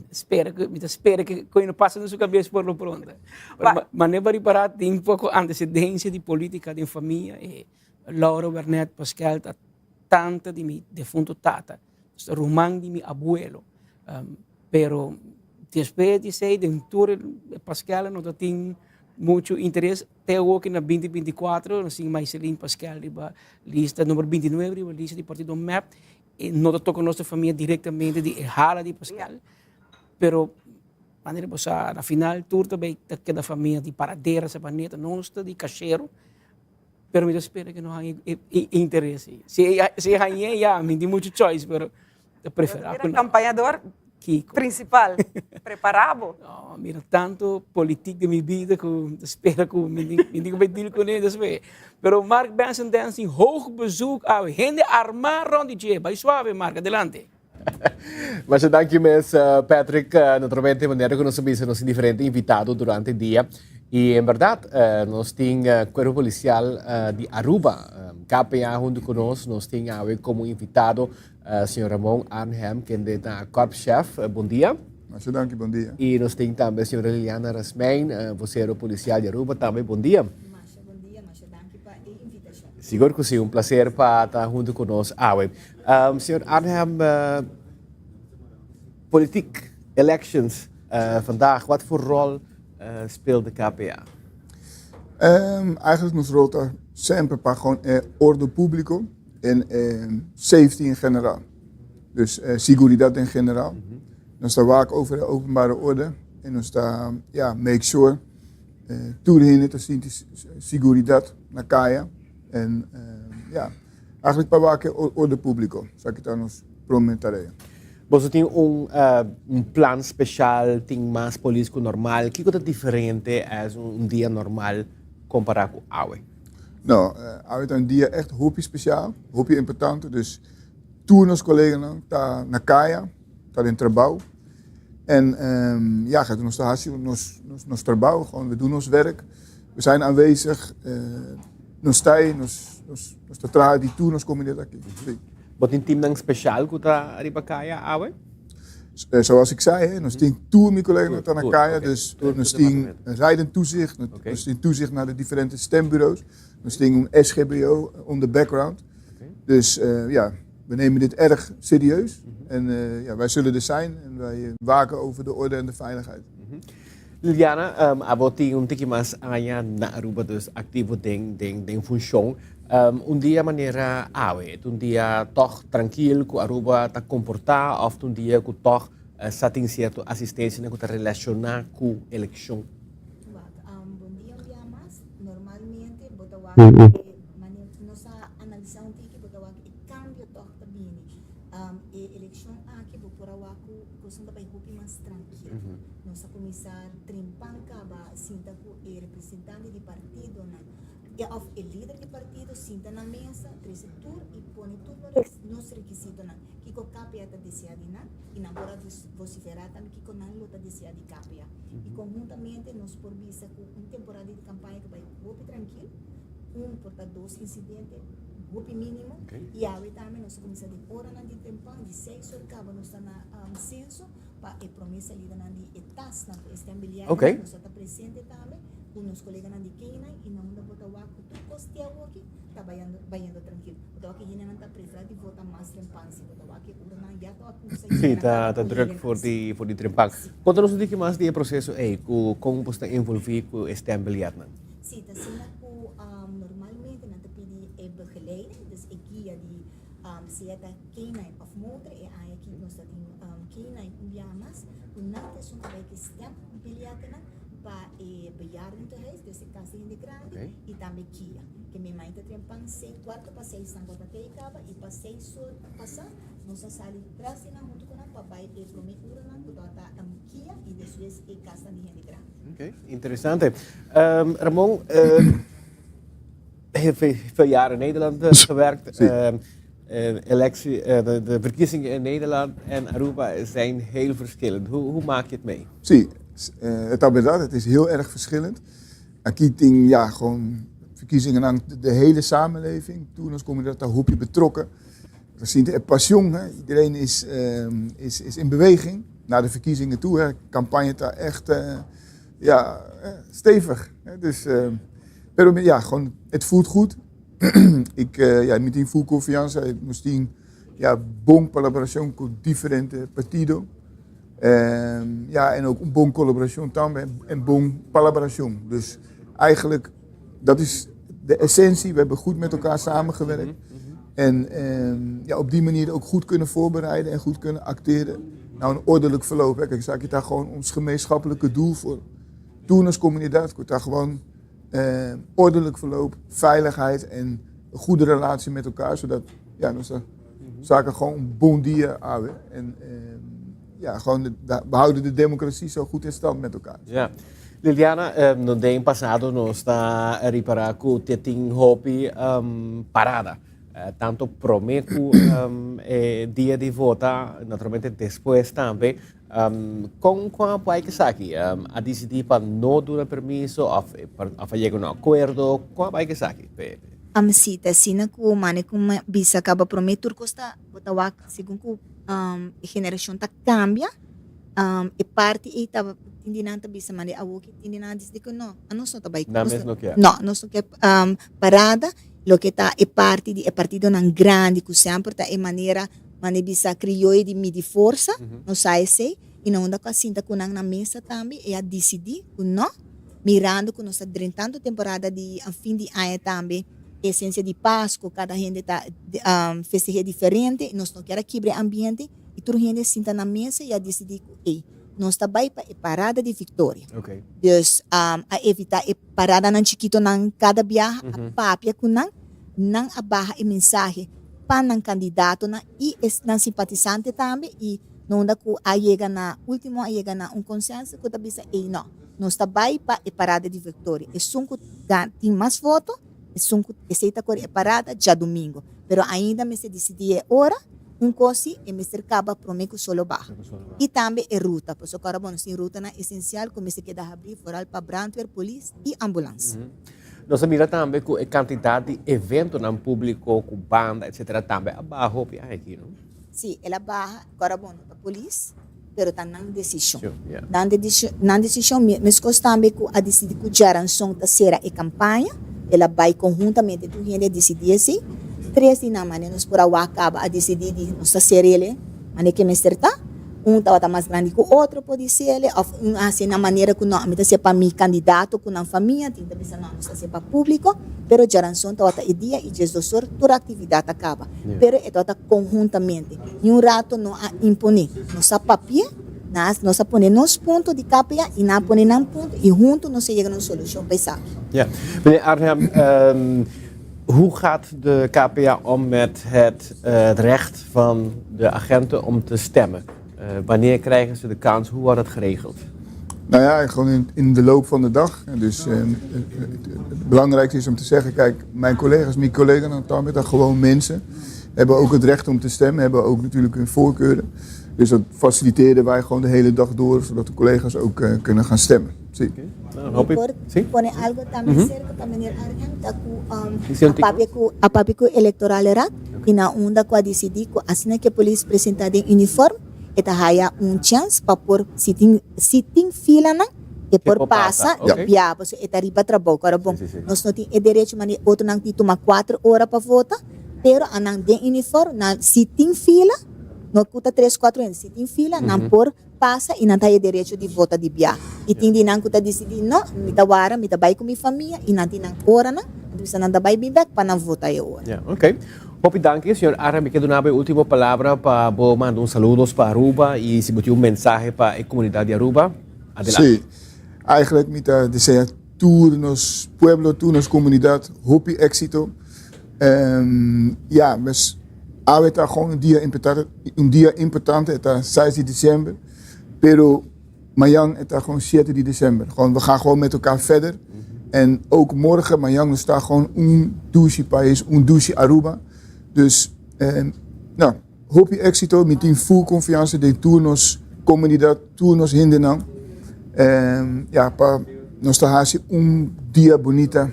Spera ku, mi ta spera ku koe no pasa den su kabes por lo pronto. Ma, ma ne ripará tin poko antecedencia di politica den famia e Laura Wernet Paskel ta tanta di mi defunto tata, ruman di mi abuelo. Um, pero despues di esei den tur e Paskel no ta tin. Mucho interes te awoki na 2024 nos tin Maiselin Pascal riba lista number 29 riba lista di partido mep e no ta toca nos famia directamente di e hala di Pascal pero manera bo sa na final tur ta bay ta keda famia di Paradera Sabaneta nos ta di Cashero pero mi ta spera cu no haña e interes si si e hañ'e ya mi tin mucho choice pero ta prefera cu no. Campañador Kiko. Principal, prepara bo. No, mira tanto politiek den mi bida cu ta spera cu mi tin cu bay deal cune despues. Pero Mark Benson Dancing hoog bezoek awe. Hende arma rond di dje. Bay suave Mark, adelante. Masha danki mes Patrick. Naturalmente manera cu nos a bisa nos tin diferente invitado durante dia y en berdad nos tin Cuerpo Policial di Aruba, KPA hunto cu nos. Nos tin awe como invitado Señor Ramon Arnhem, kende ta korpschef. Bon dia. Masha danki, bon dia. Y nos tin tambe señora Liliana Rasmijn, vocero policial di Aruba tambe. Bon dia. Masha bon dia, masha danki pa e invitacion. Sigur cu si, un placer pa ta hunto cu nos awe. Señor Arnhem, politiek, elections, vandaag, wat voor rol speelt de KPA? Eigenlijk nos rol ta semper pa gewoon e orde publico. En safety in general. Dus siguridad en general. Nos ta wak over de openbare orde en nos ta ja, make sure tur hende ta sinti siguridad na kaya. En ja, eigenlijk pa wak e orde publico. Esaki ta nos prome tarea. Boso tin un un plan special, tin mas polis cu normal. Kico ta diferente as un dia normal compara cu awe? No, awe ta un dia echt hopi speciaal, hopi importante. Dus tur nos coleganan ta na kaya, ta den trabou. En um, ja, nos ta haci nos, nos, nos trabou, gewoon we doen ons werk. We zijn aanwezig, uh, nos ta ei, nos, nos, nos ta traha di tur nos comunidad aki. Sí. Bo tin teamnan special cu ta riba kaya awe? Eh, zoals ik zei, hè, nos tin tur mi colleganan ta na kaya, dus nos tin rijdend toezicht, nos tin toezicht naar de diferente stembureaus, nos tin un SGBO on the background. Dus uh, ja, we nemen dit erg serieus en uh, ja, wij zullen er zijn en wij waken over de orde en de veiligheid. Liliana, um, abo tin un tiki mas aña na Aruba, dus activo den, den, den funcion. Um, un dia manera awe, un dia toch trankil ku Aruba ta komportá of un dia ku toch uh, sa tin cierto asistencia ku ta relashoná ku elekshon? Wak, um, bon dia un dia mas. Normalmente bo ta wak e manera nos a analisá un tiki bo ta wak e kambio toch ta bini. Um, e elekshon aki bo por a wak ku kosnan ta bai hopi mas trankil. Nos a kuminsá trempan kaba sinta ku e representante di partidonan. E of e lider di partido sinta na mesa, trese tur y pone tur nos rekisitonan, kiko KPA ta desea di nan, y nan por a vocifera tambe kiko nan lo ta desea di KPA. Y conhuntamente nos por bisa cu un temporada di campaña cu bay hopi trankil, un por ta dos incidente, hopi minimo, y awe tambe nos a cuminsa den oranan di tempan, di seis or caba nos ta na censo pa e prome salidanan di e tasnan cu e stembiljetnan, nos ta presente tambe. Ku nos koleganan di Keinan i na unda bo ta wak ku tur kos te awoki ta bayando bayendo trankil. Bo ta wak e hendenan ta prefera di vota mas trempan si bo ta wak e uranan ya ta kusa Sí, yena ta kaba ta ku druk hendenan. for di for di trempan. Sí. Konta nos un tiki mas di e proseso ei, ku kon bo sta envolví ku e stembiljetnan. Sí, ta asina ku normalmente nan ta pidi e begeleiding, dus e guia di sea ta K-nine òf motor, e aña aki nos ta tin K-nine un biaha mas, ku nan ta esun ku bai ku e stembiljetnan. pa e bejaardentehuis, dus e kas di hende grandi, Okay. i tambe kia. Ke mi mai ta tren pan sei, kuarto pa seis nan bota tei kaba i pa seis or pasá nos a sali tras di nan huntu ku nan pa bai e promé uranan ku tabata kia i despues e kasnan di hende grandi. Okay, interesante. Um, Ramon, uh, heel veel, veel jaren in Nederland uh, gewerkt. Sí. Uh, electie, de, de verkiezingen in Nederland en Aruba zijn heel verschillend. Hoe, hoe maak je het mee? Sí, het ta berdad, het is heel erg verschillend. Aki tin ja, gewoon verkiezingen aan de hele samenleving. Tur nos comunidad ta hopi betrokken. We zien de passion, hè. Iedereen is, is, is in beweging naar de verkiezingen toe. Hè. Campagne ta echt ja, stevig. Hè. Dus, pero ja, gewoon, het voelt goed. Ik, ja, mi tin full confianza. Nos tin ja, bon colaboracion cu diferente partido. Ja, en ook een bon colaboracion tambe en bon palabracion. Dus eigenlijk, dat is de essentie. We hebben goed met elkaar samengewerkt. En ja, op die manier ook goed kunnen voorbereiden en goed kunnen acteren. Nou, een ordelijk verloop. Hè. Kijk, esaki ta gewoon ons gemeenschappelijke doel voor tur nos comunidad. Cu ta gewoon ordelijk verloop, veiligheid en een goede relatie met elkaar. Zodat ja, nos saca gewoon un bon dia awe. En ja, gewoon de, we houden de democratie zo goed in stand met elkaar. Ja. Liliana, um, den pasado nos ta ripara cu tin hopi um, parada. Uh, tanto prome cu um, eh, dia di vota, naturalmente despues tambe. Um, con con a bay cu esaki? Um, a dicidi pa no duna permiso of, of a yega un acuerdo? Con a bay cu esaki? Um, si, ta asina cu mane cu bisa caba prome tur cos ta bo ta wak segun cu um, e generacion ta cambia, um, e parti ey ta tin di nan ta bisa mane awoki tin di nan a dicidi cu no, anos no ta bay. Nan mes no kier. No, nos no kier um, parada. Loke ta e parti di e partidonan grandi cu semper ta e manera mane bisa crioyo di midi forsa, no sa esey, y na unda cu a sinta cu nan na mesa tambe e a dicidi cu no, mirando cu nos ta drentando temporada di fin di aña tambe, e esencia di Pasco, cada hende ta festehe diferente y nos no kier a kibra e ambiente y tur hende sinta na mesa y a dicidi cu ey, nos ta bay pa e parada di Victoria. Dus a evita e Paradanan chikitonan kada biaha a papia ku nan, nan a baha e mensahe pa nan kandidatonan i e nan simpatisante tambe i no unda ku a yega na ultimo a yega na un konsenso ku ta bisa ey no, nos ta bai pa e parada di Victoria, esun ku tin mas voto esun ku esey ta kore e parada djadumingo, pero ainda mester disidí e ora. Un kos si, e mester kaba promé ku solo baha. I tambe e ruta, pasobra ora bo no tin rutanan esensial ku mester keda habrí foral pa brandweer, polis i ambulans. Nos a mira tambe ku e kantidat di eventonan públiko ku banda etcetera tambe a baha hopi aña aki, no? Si, el a baha, ora bo no ta polis, pero ta nan desishon. Nan nan desishon, meskos tambe ku a disidí ku djaranson ta sera e kampaña, el a bai konhuntamente tur hende a disidí esei. Tres di nan manera nos por a wak kaba a disidí di nos ta ser'el manera ke mester ta. Un tabata mas grandi ku otro por dise'el òf un a hasié na manera ku no ami ta hasié pa mi kandidato ku nan famia, tin ta bisa no nos ta hasié pa públiko, pero djaranson tabata e dia i djesdos or tur aktividat a kaba. Pero e tabata konhuntamente. Ni un rato no a imponé. Nos a papia, nos a pone nos punto di KPA i nan a pone nan punto i huntu nos a yega na un solushon pa esaki. Ja. Meneer Arnhem, hoe gaat de KPA om met het recht van de agenten om te stemmen? Wanneer krijgen ze de kans? Hoe wordt dat geregeld? Nou ja, gewoon in, in de loop van de dag. Dus het belangrijkste is om te zeggen, kijk, mijn collega's, mijn collega's aan het gewoon mensen hebben ook het recht om te stemmen, hebben ook natuurlijk hun voorkeuren. Dus dat faciliteerden wij gewoon de hele dag door, zodat de collega's ook uh, kunnen gaan stemmen. Si. Okay. Nou, Si? Pone algo tambe mm -hmm. cerca pa meneer Arnhem, ta cu um, a papia cu a papia cu electorale raad okay. y na unda cu a decidi cu asina que polis presenta den uniform e ta haya un chance pa por si tin si tin filanan e por pasa okay. ya pasobra e ta riba trabou. Ahora bon, sí, sí, sí. nos no tin e derecho manera otronan tin tuma 4 ora pa vota. Pero a nan den uniform, nan si tin fila, no cu ta tres cuatro hende, si tin fila nan por pasa y nan ta haya derecho di vota di bia. Y tin di nan cu ta dicidi no, mi ta wara, mi ta bay cu mi famia y nan tin nan oranan, nan ta bisa nan ta bay bin bek pa nan vota e ora. Ya, ok. Hopi danki, señor Arra. Mi ke duna bo e ultimo palabra pa bo manda un saludos pa Aruba y si bo tin un mensahe pa e comunidad di Aruba, adelante. Sí, eigenlijk mi ta desea tur nos pueblo, tur nos comunidad hopi exito. Ja, mes awe ta gewoon un dia importante, un dia importante, e ta 6 di december, pero mañan e ta gewoon 7 di december. Gewoon, we gaan gewoon met elkaar verder. En ook morgen, mañan, nos ta gewoon un dushi pais, un dushi Aruba. Dus, nou, hopi éxito, mi tin full confianza den tur nos comunidad, tur nos hendenan. Ja, pa nos ta haci un dia bunita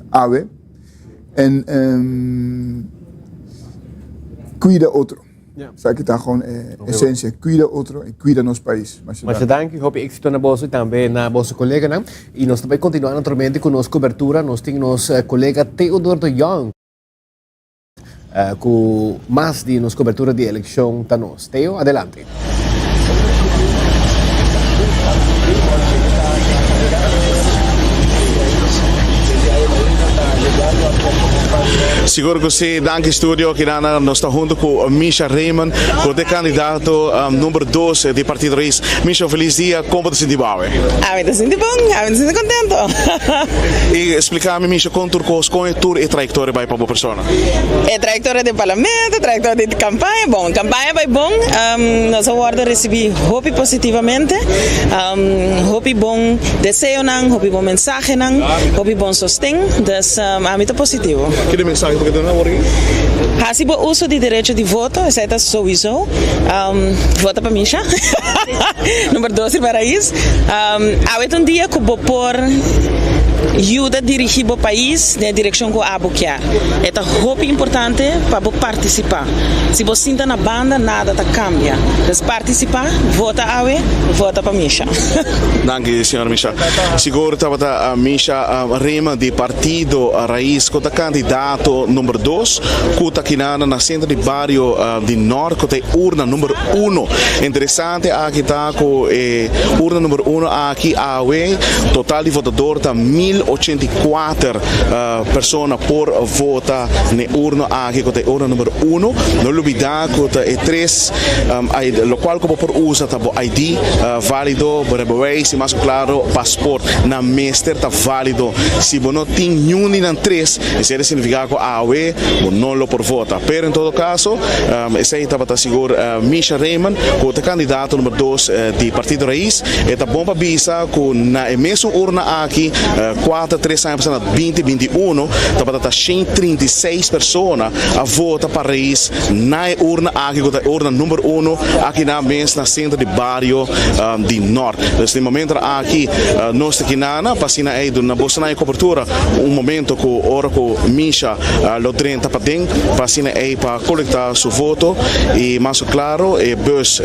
awe. En cuida otro. Esaki ta gewoon e esencia, cuida otro y cuida nos pais. Masha danki. Masha danki, hopi éxito na boso y tambe na boso coleganan. Y nos ta bay continua naturalmente cu nos cobertura. Nos tin nos colega Theodor de Jong. Cu mas di nos cobertura di eleccion ta nos. Theo, adelante. Sigur ku si, danki studio. Kinan nos ta hunto ku Misha Raymond, ku ta e kandidato number dos di Partido Rais. Misha, un felis dia. Kon bo ta sinti bo awe? Ami ta sinti bon, ami ta sinti kontento. I splika mi Misha, kon tur kos, kon e tur e trayektoria bai pa bo persona? E trayektoria den parlamento, e trayektoria di kampaña, bon, kampaña bai bon. Nos a wòrdu risibí hopi positivamente, hopi bon deseonan, hopi bon mensahenan, hopi bon sosten. Dus ami ta positivo. Ki di mensahe bo ke duna awor aki? Hasi bo uso di derecho di voto, esei ta souiso. Vota pa Misha, number dos riba Rais. Awe ta un dia ku bo por yuda dirigí bo pais den e direkshon ku abo kier. E ta hopi importante pa bo partisipá. Si bo sinta na banda nada ta kambia. Dus partisipá, vota awe, vota pa Misha. Danki señora Misha. Sigur tabata Misha Rema di Partido Rais ku ta kandidato number dos ku ta kinana na sentro di bario di Nort ku ta e urna number uno. Interesante aki ta ku e urna number uno aki awe total di votador ta 1084 persona por vota n'e urna aki ku ta e urna number uno. No lubida ku ta e tres lokual ku bo por usa ta bo ID válido, bo rijbewijs i mas ku klaro pasport. Nan mester ta válido. Si bo no tin niun di nan tres, esei ta signifiká ku awe bo no lo por vota. Pero en todo kaso, esei tabata sigur Misha Raymond ku ta kandidato number dos di Partido Rais. E ta bon pa bisa ku na e mesun urna aki kuater tres aña pasá na binti 21 tabata ta 136 persona a vota pa Rais na e urna aki ku ta e urna number uno aki na mes na sentro di bario di Nort. Dus den momentonan aki nos ta kinana pa asina ei duna bosonan e kobertura un momento ku ora ku Misha lo drenta paden pa asina ei pa kolekta su voto i mas ku klaro e bus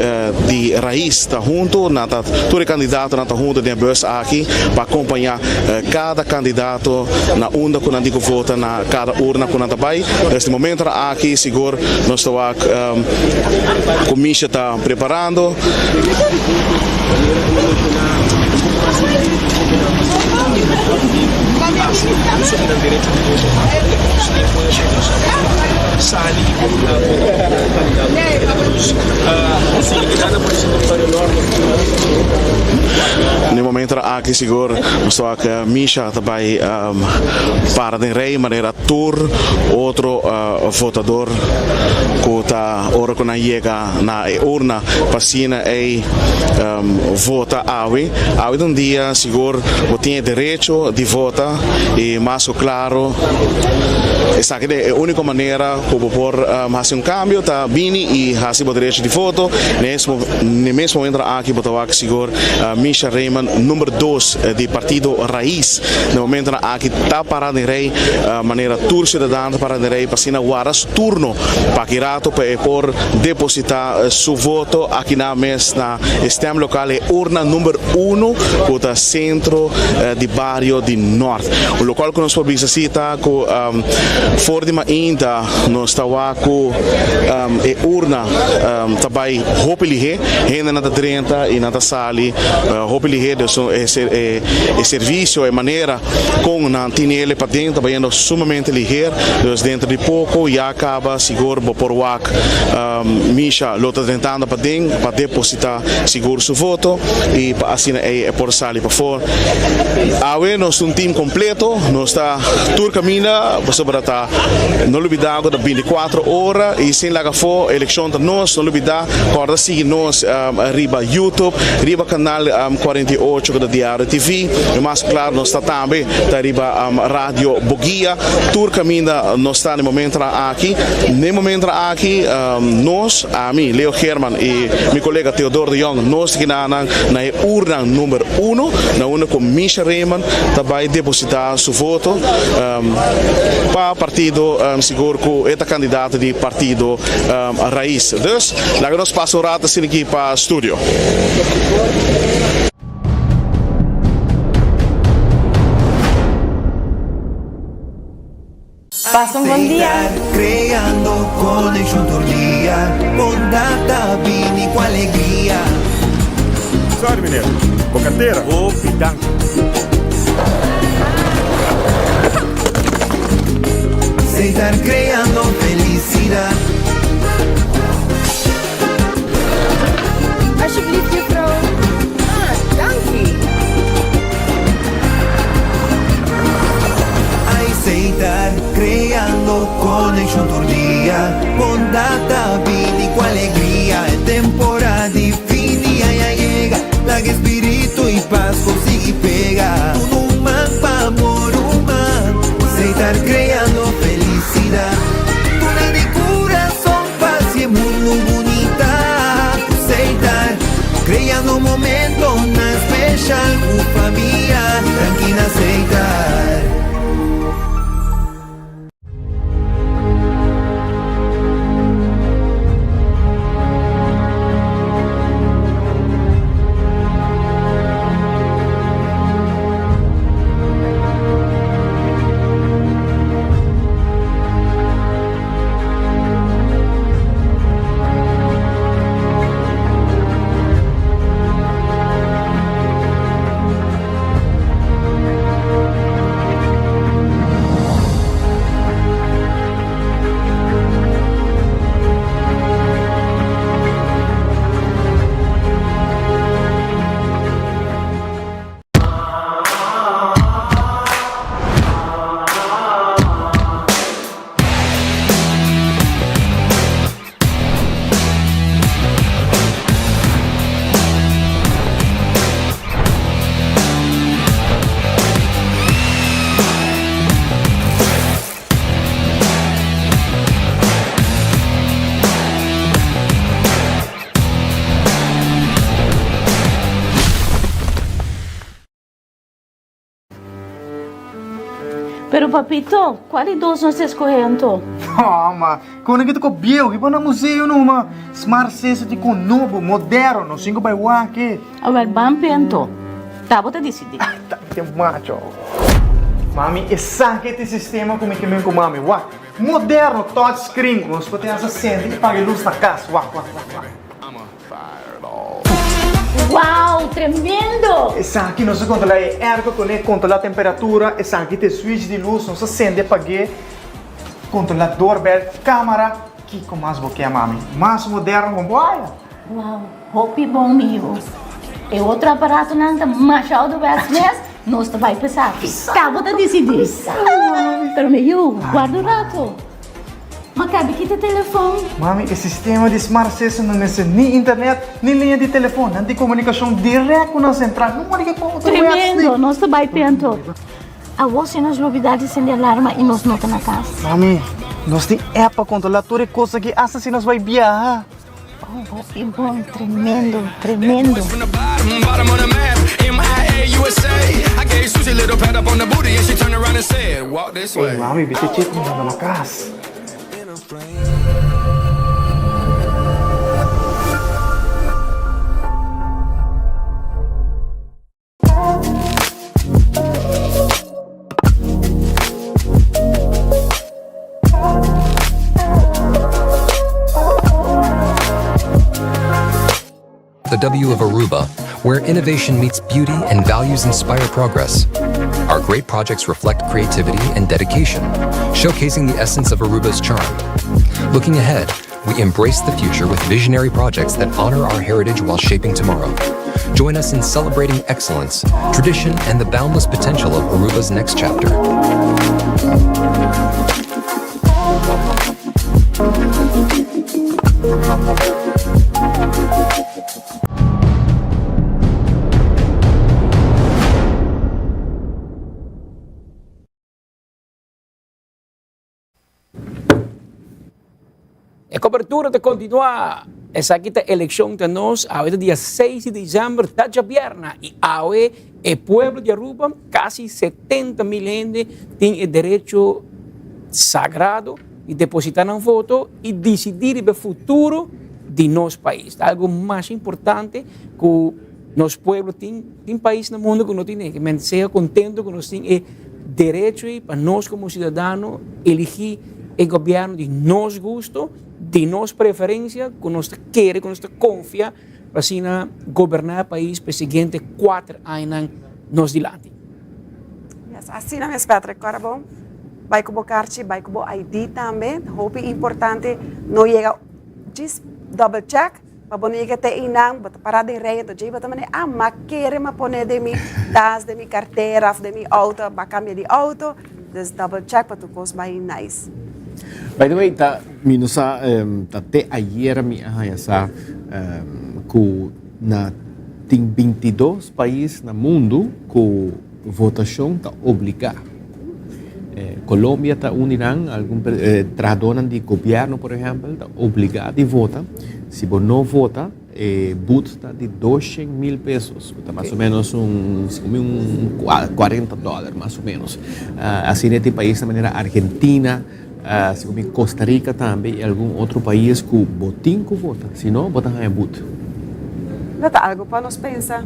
di Rais ta hunto nan ta tur e kandidatonan ta hunto den e bus aki pa akompaña kada kandidato na unda ku nan tin ku vota na kada urna ku nan ta bai. Dus den momentonan aki sigur nos ta wak ku Misha ta preparando. Na e momentonan aki sigur nos ta wak Misha ta bai para den rei manera tur otro votador ku ta ora ku nan yega na e urna pa asina ei vota awe. Awe ta un dia sigur bo tin e derecho di vota i mas ku klaro esaki ta e uniko manera ku bo por hasi un kambio ta bini i hasi bo derecho di voto. Na e mes momento aki bo ta wak sigur Misha Raymond number dos di partido Raiz na momentonan aki ta para den rei manera tur ciudadano ta para den rei pa asina warda su turno pa aki rato pa e por deposita su voto aki na mes na e stemlokaal e urna number uno cu ta centro di bario di Noord. Locual cu nos por bisa si ta cu for di mainta nos ta wak cu e urna ta bay hopi lihe, hendenan ta drenta y nan ta sali hopi lihe, dus e servicio, e manera con nan tinele paden ta bayendo sumamente liher, dus dentro di poco ya caba sigur bo por wak Misha lo ta drentando paden pa deposita sigur su voto y pa asina ey e por sali pafor. Awe nos ta un team completo, nos ta tur caminda pasobra ta no lubida cu ta 24 ora y sin laga afo eleccion ta nos, no lubida corda sigui nos riba YouTube, riba canal 48 cu ta Diario TV y mas claro nos ta tambe ta riba Radio Boguia, tur caminda nos ta na e momentonan aki. Na e momentonan aki nos, ami, Leo Geerman y mi colega Theodor de Jong, nos ta kinanan na e urna number uno, na unda cu Misha Raymond ta bay deposita su voto pa partido sigur cu e ta candidato di partido Raiz. Dus, laga nos pasa un rato asina aki pa studio. Pasa un bon dia. Creando conexion tur dia, bondad ta bini cu alegria. Sorry meneer, bo cartera. Hopi danki. Setar creando felicidad. Alsjeblieft, juffrouw. Ah, danki. Setar creando conexion tur dia. Bondad ta bini cu alegria. E temporada di fin di aña a yega. Laga e spiritu y Pasco sigui pega. Duna un man pa amor ruman. Setar creando felicidad. Duna di curason pa haci e mundo bunita. Cu Setar creando momentonan special cu famia. Danki na Setar. Pero papito, cual di dos nos ta escoge anto? No, ma, con aki ta ko bieu, hiba na museo numa. Smart City ti con nobo, moderno, nos tin ku bai wak. Awel, ban pe anto. Ta bo ta dicidi. Ta ke macho. Mami, esaki ta e sistema ku mi ke men ku mami. Wak, moderno, touch screen. Nos por tin hasta sende i paga e lus na kas. Wak, wak, wak, wak. Wow, tremendo! Esaki nos a controla e airco con e controla temperatura, esaki ta e switch di luz, nos a sende pag'e, controla doorbell, camara, kico mas bo kier mami? Mas moderno con bo haya! Wow, hopi bon mi hijo. E otro aparatonan ta masha ouderwets mes, nos ta bai pa esaki. Ta bo ta dicidi. Pero mi yu, guarda un rato. Ma kabi kita telefon. Mami, e sistema di Smart System no mester ni internet ni liña di telefon. Nan tin komunikashon dirèkt ku nan sentral. No mori ke kon otro wèps ni. Tremendo! Nos ta bai pento. Awor si nos lubidá di sende alarma i nos no ta na kas. Mami, nos tin app pa kontrolá tur e kos aki asta si nos bai biaha. Oh, hopi bon, tremendo, tremendo. Ey mami, biste chit mi manda na kas. The W of Aruba, where innovation meets beauty and values inspire progress. Our great projects reflect creativity and dedication, showcasing the essence of Aruba's charm. Looking ahead, we embrace the future with visionary projects that honor our heritage while shaping tomorrow. Join us in celebrating excellence, tradition, and the boundless potential of Aruba's next chapter. E cobertura ta continua. Esaki ta eleccion ta nos. Awe ta dia 6 di december, ta djabièrna. Y awe e pueblo di Aruba, casi 70 mil hende, tin e derecho sagrado di deposita nan voto y dicidi riba e futuro di nos pais. Ta algo mas importante cu nos pueblo tin. Tin pais na mundo cu no tin e. Men sea contento cu nos tin e derecho ei pa nos como ciudadano eligi e gobierno di nos gusto, di nos preferencia, cu nos ta kere, cu nos ta confia pa asina goberna e pais pa e siguiente cuater añanan nos dilanti. Yes, asina mes Patrick, ora bon. Bai ku bo karchi, bai ku bo ID tambe, hopi importante, no yega djis double check pa bo no yega te einan, bo ta para den rei anto djei bo ta manda ah m'a kere m'a pone den mi tas, den mi kartera of den mi outo, b'a kambia di outo, dus double check pa tur kos bai nice. By the way, ta mi no sa ta te ayera mi a haña sa ku na tin bintidos pais na mundu ku Votashon ta obligá. Colombia ta un di nan, algun trahadónan di gobièrnu por ehèmpel ta obligá di vota. Si bo no vota e but ta di doshen mil pesos, ku ta mas o ménos un 40 dòler mas o ménos. Asina e tin paisnan manera Argentina, segun mi Costa Rica tambe i algun otro pais ku bo tin ku vota, si no bo ta haña but. No ta algu pa nos pensa.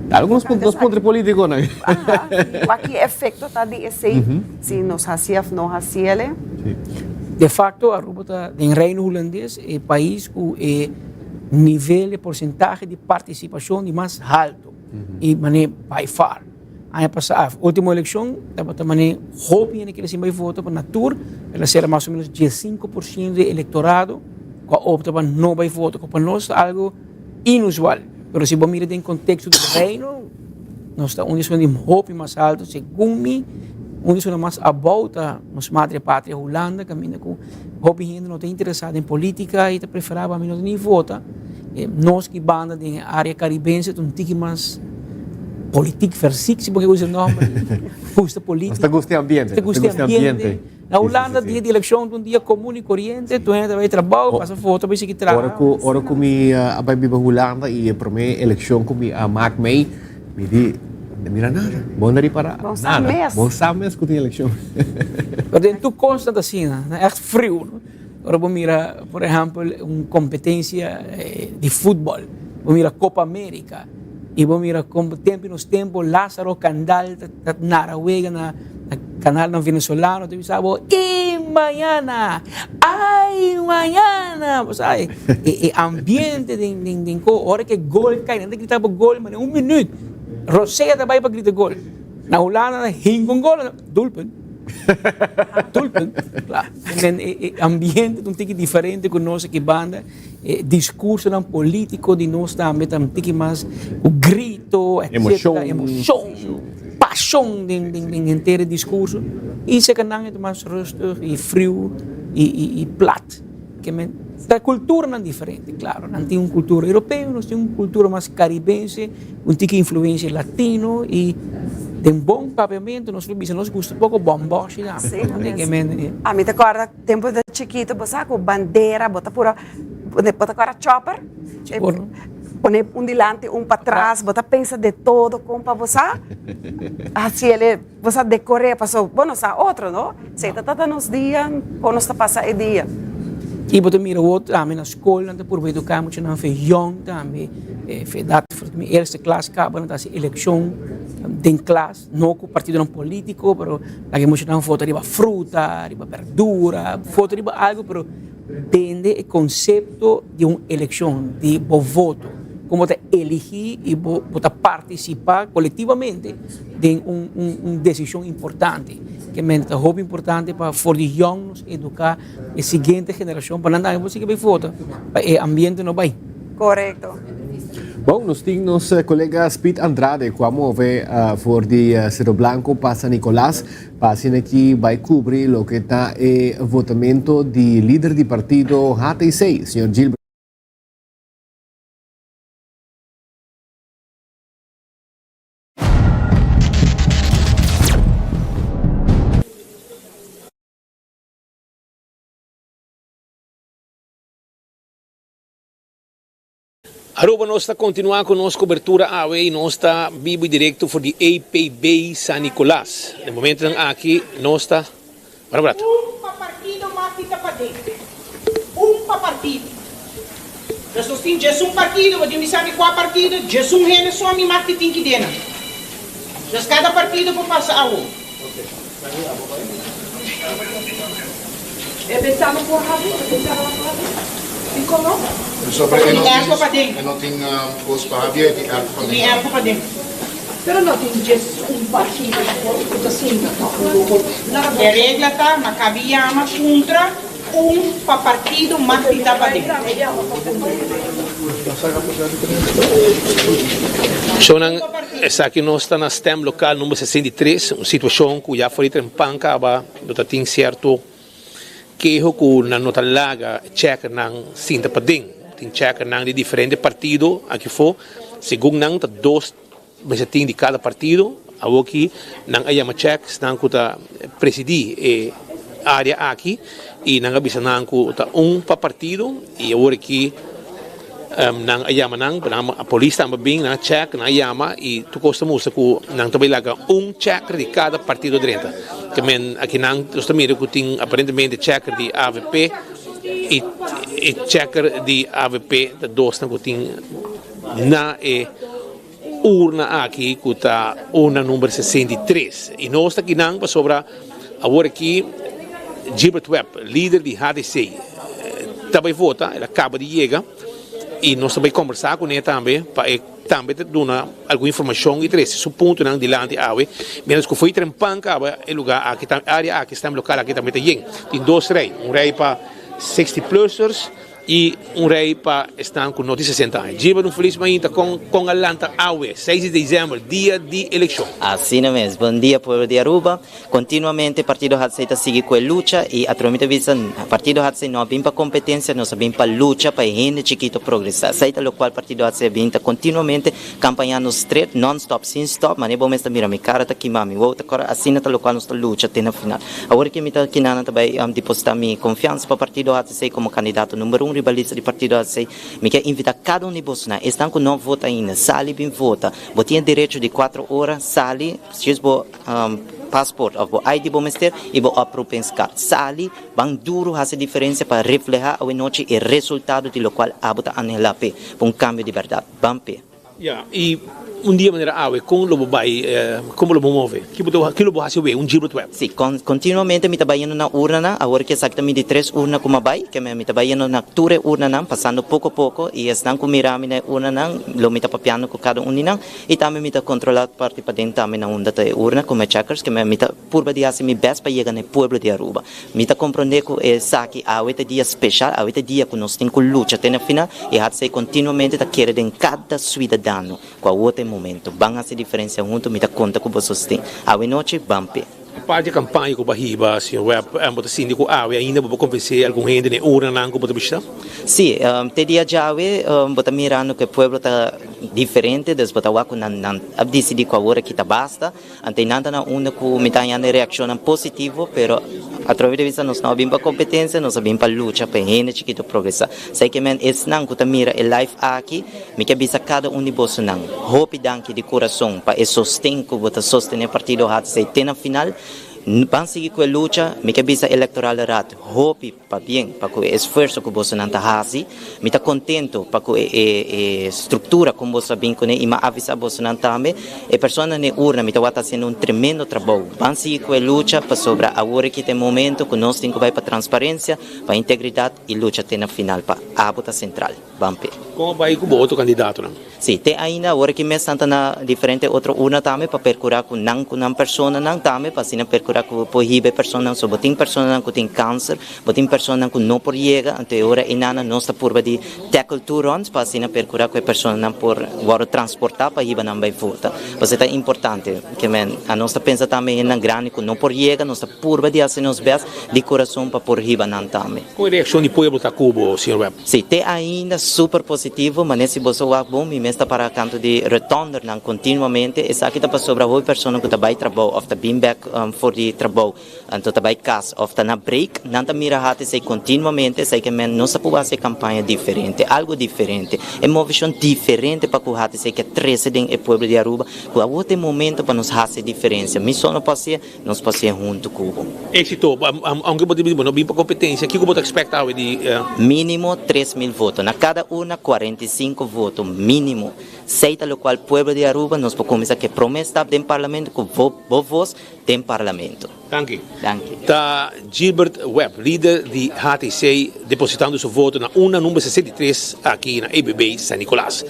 Ta algu nos nos puntra e politikonan. Aha, si, wak ki efekto ta di esei si nos hasié òf no hasié. De facto Aruba ta den Reino Hulandes e pais ku e nivel e porsentahe di partisipashon di mas halto i manera by far. Aña pasá, último elekshon, tabata manera hopi hende kere sin bai vota, pa na tur el a sera mas o menos 15% di e elektorado ku a opta pa no bai vota, ku pa nos ta algu inusual. Pero si bo mira den konteksto di Reino, nos ta un di esun di hopi mas alto, segun mi, un di esunnan mas abou ta nos madre patria Hulanda, kaminda ku hopi hende no ta interesá den polítika i ta preferá pa mi no ta ni vota. Nos ki banda den e área karibense ta un tiki mas politiek versiek, si bo ke usa e nòmber, gusta polítika. Nos ta gusta e ambiente. Nos ta gusta e ambiente. Na Hulanda dia di elekshon ta un dia komun i koriente, tur hende ta bai trabou, pasa foto, bai sigui traha. Ora ku ora ku mi a bai biba Hulanda i e promé elekshon ku mi a mak mei, mi di, no mira nada, bo no ripará nada, bo sa mes ku tin elekshon. Pero den tur kos ta asina, ta ègt friu. Ora bo mira, por ehèmpel, un kompetensia di futbòl, bo mira Copa America i bo mira kon tempu i nos tempu Lázaro Candal ta nara wega na kanalnan venezolano ta bisa bo, I mañana! Ai mañana! Bo sa e ambiente den ko ora ke gol kai nan ta grita bo gol manera un minüt Rosea ta bai pa grita gol. Na Hulanda nan hinka un gol, doelpunt, doelpunt, kla. Men e ambiente ta un tiki diferente ku nos aki banda. E diskursonan polítiko di nos tambe ta un tiki mas ku grito, etcetera, emoshon, pashon den den henter e diskurso. I seka nan e ta mas rustig i friu i plat. Ke men ta kulturanan diferente, klaro. Nan tin un kultura europeo, nos tin un kultura mas karibense, un tiki influensia latino i den bon papiamentu nos lo bisa nos gusta poko bòmbòshi tambe. Ke men. Ami ta kòrda tempu ta chikito bo sa ku bandera bo ta pura bo ta kòrda chòper pone un dilanti un patras bo ta pensa de todo kon pa bo sa hasi el bo sa dekor'é paso bo no sa otro no esei ta ta nos dia kon nos ta pasa e dia. I bo ta mira awor tambe na skol nan ta purba eduká muchanan fe yòn tambe fe edat mi eerste klas kaba nan ta hasi elekshon den klas. No ku partidonan polítiko, pero laga e muchanan vota riba fruta, riba berdura, vota riba algu, pero bende e konsepto di un elekshon, di bo voto, kon bo ta eligí i bo bo ta partisipá kolektivamente den un un un desishon importante. Ke men ta hopi importante pa for di yòn nos eduká e siguiente generashon pa nan tambe por sigui bai vota, pa e ambiente no bai. Korekto. Bon, nos tin nos colega Speed Andrade cu a move for di Cerro Blanco pa San Nicolas pa asina aki bay cubri loke ta e votamento di lider di partido HTC, señor Gilbert. Aruba nos ta continua cu nos cobertura awe y nos ta bibo y directo for di APB San Nicolas. Na e momentonan aki nos ta. Para un rato. Un pa partido mas di ta paden. Un pa partido. Nos nos tin djesun partido, bo tin bisa mi cua partido, djesun hende so mi mag di tin ki dena. Nos cada partido por pasa awo. E bentana por habri? E bentana por habri? Dikon no? Pasobra e no Tin airco paden. E no tin kos pa habri, e tin airco paden. Tin airco paden. Pero no tin djes un partido ku ta sinta tòg un grupo. E regla ta ma kabi yama puntra un pa partido mag di ta paden. Shownan, esaki nos ta na stemlokaal number 63, un situashon ku ya for di trempan kaba lo ta tin sierto keho ku nan no ta laga checkernan sinta paden. Tin checkernan di diferente partido aki afó, segun nan ta dos mester tin di kada partido. Awoki nan a yama chèk esnan ku ta presidí e área aki i nan a bisa nan ku ta un pa partido i awor aki nan a yama nan, polis tambe a bin, nan a chèk, nan a yama i tur kos ta mustra ku nan ta bai laga un chèker di kada partido drenta. Ke men aki nan nos ta mira ku tin aparentemente chèker di avp i e chèker di avp ta dosnan ku tin na e urna aki ku ta urna number 63. I nos ta kinan pasobra awor aki Gilbert Webb, lider di HDC, ta bai vota, el a kaba di yega i nos ta bai kombersá kuné tambe pa e tambe ta duna algun informashon i trese su puntonan dilanti awe. Miéntras ku fo'i trempan kaba e lugá aki, área aki, stemlokaal aki tambe ta yen. Tin dos rei, un rei pa 60 plussers I un rei pa esnan ku no tin sesenta aña. Gilbert un felis mainta kon kon a lanta awe, seis di december, dia di elekshon. Asina mes. Bon dia pueblo di Aruba. Continuamente Partido HC ta sigui cu e lucha y atrobe mi ta bisa Partido HC no a bin pa competencia, nos a bin pa lucha pa e hende chikito progresa. Esey ta locual Partido HC a bin ta continuamente campañando stret, non stop, sin stop. Mane bo mes ta mira mi cara ta kima, mi wowo ta cora, asina ta locual nos ta lucha te na final. Awor ki mi ta kinana ta bay deposita mi confiansa pa Partido HC. HC komo kandidato number un riba lista di partido HC. Mi ke invitá kada un di bosonan, esnan ku no vota ainda, sali bin vota. Bo tin e derecho di kuatro ora, sali, just bo passport òf bo ID bo mester i bo oproepingskaart. Sali, ban duru hasi diferensia pa reflehá awenochi e resultado di lokual abo ta anhelá p'e, pa un kambio di bèrdat. Ban p'e. Ya, i un dia manera awe, kon lo bo bai, komo lo bo move? Ki bo ta, ki lo bo hasi awe, un Gilbert Webb? Si, kon, kontinuamente mi ta bai yendo na urnanan, awor ki esaki ta mi di tres urna ku mi a bai, ke mi ta bai yendo na tur e urnanan, pasando poko poko, i esnan ku mira mi na e urnanan, lo mi ta papiando ku kada un di nan, i tambe mi ta kontrolá parti paden tambe na unda ta e urna ku mi checkers, ke mi ta purba di hasi mi bèst pa yega na e pueblo di Aruba. Mi ta komprondé ku esaki awe ta e dia speshal, awe ta e dia ku nos tin ku lucha te na final i HC kontinuamente ta kere den kada suidadano ku awor ta e momento. Ban hasi diferensia huntu, mi ta konta ku bo sosten. Awe nochi, ban p'e. Aparte di e kampaña ku bo a hiba, señor Webb, bo ta sinti ku awe ainda bo por konvensé algun hende na e urnanan ku bo ta bishitá? Sí, te dia djawe bo ta mirando ku e pueblo ta diferente, dus bo ta wak ku nan nan a disidí ku awor aki ta basta. Ante nan ta na unda ku mi ta hañando e reakshonnan positivo, pero atrobe di bisa nos no a bin pa kompetensia, nos a bin pa lucha pa e hende chikito progresá. Esei ke men esnan ku ta mira e live aki, mi ke bisa kada un di bosonan, hopi danki di kurason pa e sosten ku bo ta sostené Partido HC te na final. Ban sigui ku e lucha, mi ke bisa Electoral Raad hopi. Pabien pa ku e esfuerso ku bosonan ta hasi. Mi ta kontento pa ku e e struktura kon boso a bin kuné i mi a avisá bosonan tambe. E personanan den urna mi tabata hasiendo un tremendo trabou. Ban sigui ku e lucha pasobra awor aki ta e momento ku nos tin ku bai pa transparensia, pa integridat i lucha te na final pa abo ta sentral. Ban p'e. Kon a bai ku bo otro kandidatonan? Sí, te ainda awor aki mes nan ta na diferente otro urna tambe pa percura cu nan cu nan personanan tambe pa asina percura cu por hiba e personanan. So bo tin personanan cu tin cancer, bo tin personanan cu no por yega, anto e ora einanan nos ta purba di tackle two runs pa asina percura cu e personanan por wordo transporta pa hiba nan bay vota. Pasobra ta importante ke men anos ta pensa tambe hendenan grandi cu no por yega, nos ta purba di haci nos best di curason pa por hiba nan tambe. Con e reaccion di pueblo ta cu bo, señor Webb? Sí, te ainda super positivo, manera si boso wak bon, mi mes ta para kanto di retondernan kontinuamente, esaki ta pasobra hopi persona ku ta bai trabou òf ta bin bèk for di trabou, anto ta bai kas òf ta na break, nan ta mira hati esei kontinuamente, esei ke men nos ta por hasi e kampaña diferente, algu diferente, e movishon diferente pa ku hati esei ke trese den e pueblo di Aruba, ku awor ta e momento pa nos hasi e diferensia, mi so no por hasié. Nos pas'é huntu ku bo. Éxito, aunke bo ta bin bo no bin pa kompetensia, kiko bo ta ekspekta awe di. Mínimo 3000 voto. Na kada urna 45 voto mínimo. Esei ta lokual pueblo di Aruba nos por kuminsá ku e promé stap den parlamento ku bo vos den parlamento. Danki. Danki. Ta Gilbert Webb, lider di HTC, depositando su voto na urna number 63 aki na EBB San Nicolas.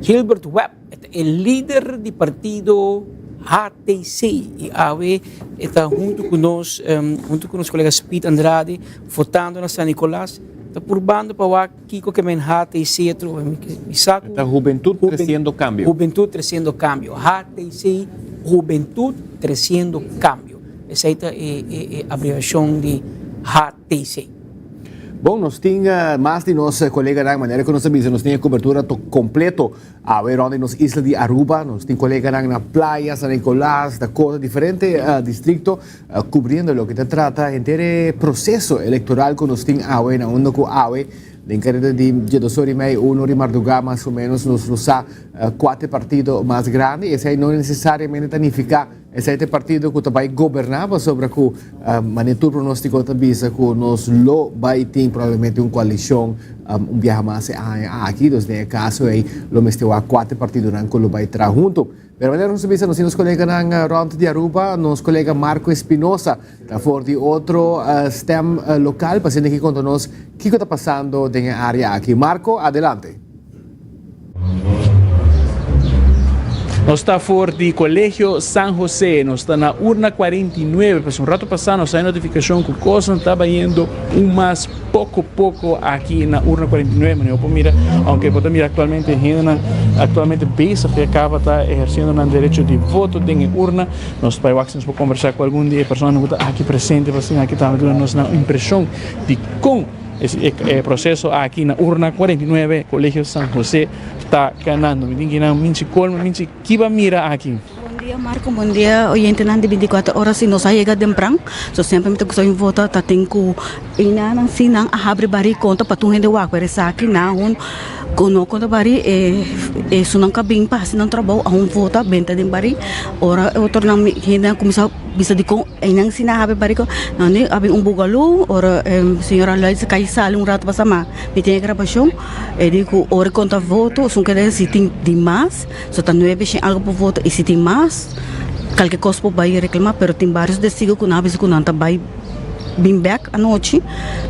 Gilbert Webb e ta e lider di partido HTC y awe e ta hunto cu nos, hunto cu nos colega Speed Andrade, votando na San Nicolas, ta purbando pa wak kico ke men HTC atrobe. Mi sa cu. Ta Hubentud Treciendo Cambio. Hubentud Treciendo Cambio. HTC, Hubentud Treciendo Cambio. Esey ta e abreviacion di HTC. Bon, nos tin mas di nos coleganan, manera cu nos a bisa nos tin e cobertura completo awe rond di nos isla di Aruba. Nos tin coleganan na Playa, San Nicolas, Dakota, diferente districto cubriendo loke ta trata henter e proceso electoral cu nos tin awe na unda cu awe den careda di djedos ora y mei, uno ora y marduga mas o menos nos lo sa cua ta e partido mas grandi. Esey no necesariamente ta nifica Esei ta e partido ku ta bai goberná pasobra ku manera tur pronóstiko ta bisa ku nos lo bai tin probablemente un koalishon un biaha mas e aña aki. Dus den e kaso ei lo mester wak kuater partidonan ku lo bai traha huntu. Pero manera nos a bisa nos tin nos koleganan rònt di Aruba, nos kolega Marco Espinosa ta for di otro stem lokal pa asina ki konta nos kiko ta pasando den e área aki. Marco, adelante. Nos ta for di Colegio San Jose, nos ta na urna 49, pues un rato pasá nos hay notificacion cu cosnan ta bayendo un mas poco poco aki na urna 49, manera bo por mira, aunke bo ta mira actualmente hendenan actualmente bezig ya caba ta eherciendo nan derecho di voto den e urna. Nos ta bay wak si nos por conversa cu algun di e personanan cu ta aki presente pa asina aki tambe duna nos nan impresion di con. E proceso aki na urna 49 Colegio San Jose ta ganando. Mi tin ki nan minchi colma, minchi ki ba mira aki. Bon dia Marco, bon dia oyentenan di 24 horas. Si nos a yega tempran, so semper mi ta gusta un vota ta tin ku einanan si nan a habri bari konta pa tur hende wak, pero esaki nan hun ku no konta bari e esunnan ku a bin pa hasi nan trabou a hun vota benta den bari ora e otronan hendenan kuminsá bisa dikon. Einan si nan habri bariko, nan di abi un bugalú, ora e señora Luis a kai sali un rato pasa ma mi tin e grabashon, e di ku ora e konta voto esun keda si tin di mas, so ta nuebe shen algu por voto i si tin mas kalke kos por bai reklamá, pero tin varios testigo ku nan a bisa ku nan ta bai bin bèk anochi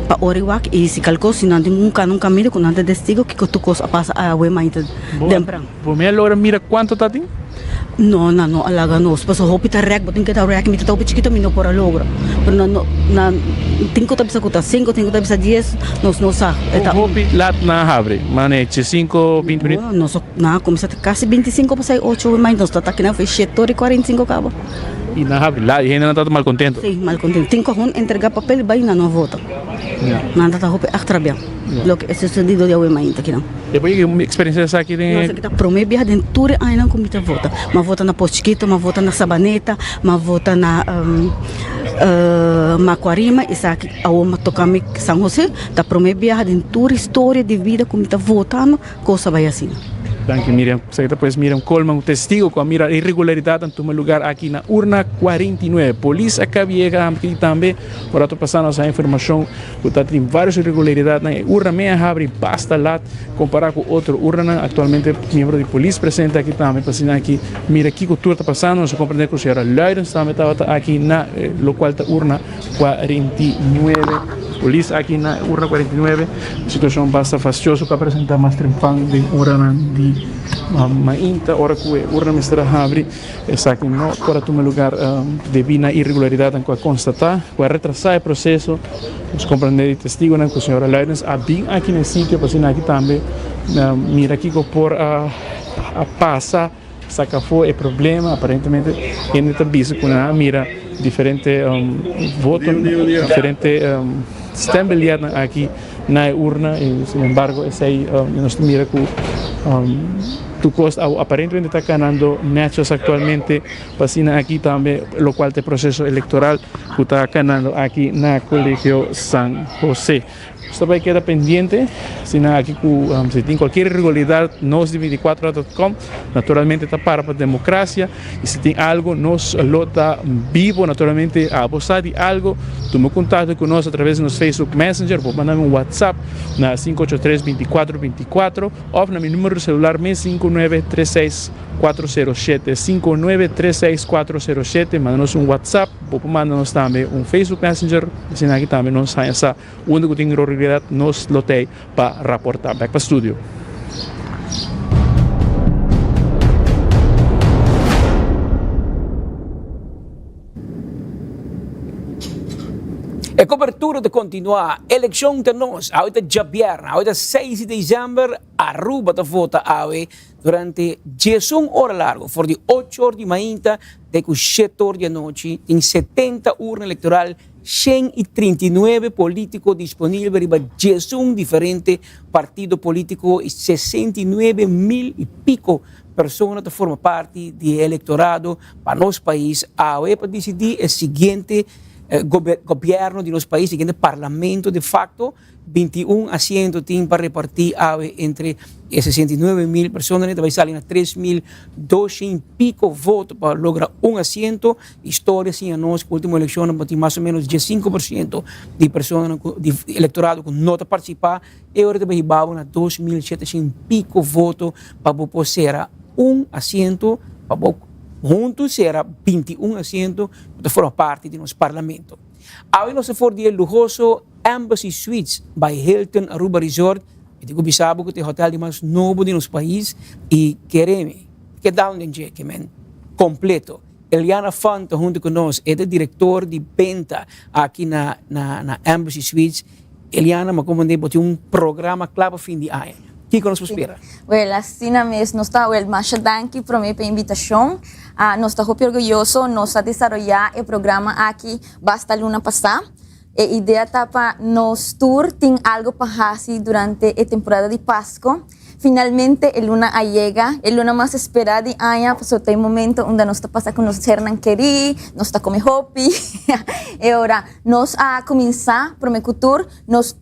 pa ora i wak i si kalke kos si nan tin un un kaminda ku nan ta testigo kiko tur kos a pasa awe mainta tempran. Bo mi a logra mira cuanto ta tin? No, nan no a laga nos. Pasobra hopi ta rèk, bo tin ke ta rèk, mi ta hopi chikito, mi no por a logra. Pero nan no, nan tin ku ta bisa ku ta sinku, tin ku ta bisa dies, nos no sa. E ta. Hopi lat nan a habri? Mane diesinco, binti minuut? No, nos a, nan a kuminsá ta kasi bintisinco pasai ocho, mai nos ta ta aki nan for shete ora i kuarenta i sinku kaba. I nan a habri lat, i hendenan tabata malcontento? Si, malcontento. Tin ku a hun entregá papel i bai, nan no a vota. Nan ta ta hopi achterabia loke a sucedido di awe mainta kinan. E por yega un experiencia esaki den. No, esaki ta prome biaha den tur e añanan ku mi ta vota. Mi a vota na Pos Chikito, mi a vota na Sabaneta, mi a vota na Macuarima, esaki awor mi a toka mi San Jose. Ta prome biaha den tur historia di bida ku mi ta votando kos a bai asina. Danki Miriam. Esaki ta pues Miriam Colman, un testigo cu a mira irregularidadnan tuma lugar aki na urna 49. Polis a caba yega aki tambe. Un rato pasa nos a informacion cu ta tin varios irregularidadnan. E urna mey a habri basta lat compara cu otro urnanan. Actualmente miembro di polis presente aki tambe pa asina aki mira kico tur ta pasando. Nos a comprende cu señora Luidens tambe tabata aki na locual ta urna 49. Polis aki na urna 49. Situacion basta fastioso cu a presenta mas trempan den oranan di mainta ora cu e urna mester a habri. Esaki no por a tuma lugar debi na irregularidadnan cu a constata cu a retrasa e proceso. Nos comprende di testigonan cu señora Luidens a bin aki na e sitio pa asina aki tambe mira kico por a pasa. Saca afo e problema, aparentemente hende ta bisa cu nan a mira diferente voto, diferente stembiljetnan aki na e urna y sin embargo esey nos ta mira cu tur cos aparentemente ta canando netjes actualmente pa asina aki tambe locual ta e proceso electoral cu ta canando aki na Colegio San Jose. Nos ta bay keda pendiente asina aki cu si tin cualkier irregularidad nos di 24 hora dot com naturalmente ta para pa democracia y si tin algo nos lo ta bibo naturalmente abo sa di algo tuma contacto cu nos a traves di nos Facebook Messenger bo manda mi un WhatsApp na 583 24 24 of na mi numero di celular mes 5936 407 5936 407 manda nos un WhatsApp bo por manda nos tambe un Facebook Messenger asina aki tambe nos haya sa Unda ku tin irregularidat nos lo tei pa raporta. Bek pa studio. E cobertura ta continua. Eleccion ta nos. Awe ta djabièrnè. Awe ta seis di december. Aruba ta vota awe durante diesun ora largo, for di ocho or di mainta te cu shete or di anochi. Tin setenta urna electoral, 139 politico disponibel riba diesun diferente partido politico y 69 mil y pico persona ta forma parti di e electorado pa nos pais awe pa dicidi e siguiente gobierno di nos pais, siguiente parlamento de facto. 21 asiento tin pa reparti awe entre e 69 mil persona, ta bay sali na 3200 pico voto pa logra un asiento. Historia a siña nos, ultimo eleccion tin mas o menos 5% di persona di electorado cu no ta participa y awor ta bay na 2700 pico voto pa por sera un asiento, pa hunto sera 21 asiento pa forma parti di nos parlamento. Awe nos for di luhoso Embassy Suites by Hilton Aruba Resort. Mi tin cu bisa bo cu e hotel di mas nobo di nos pais y kere mi, keda un ke men completo. Eliana Fanta hunto cu nos, e director di benta aki na Embassy Suites. Eliana, ma como tin un programa cla pa fin di aña. Kico nos por spera? Well, asina mes, nos ta, well, masha danki pa mi invitacion. Nos ta hopi orguyoso, nos a desaroya e programa aki basta luna pasa. E idea ta pa nos tur tin algo pa hasi durante e temporada di Pasco. Finalmente, e luna a yega, e luna mas spera di aña, paso tin momento unda nos ta pasa cu nos sernan keri, nos ta come hopi. Y ora, nos a cuminsa, prome cu tur, nos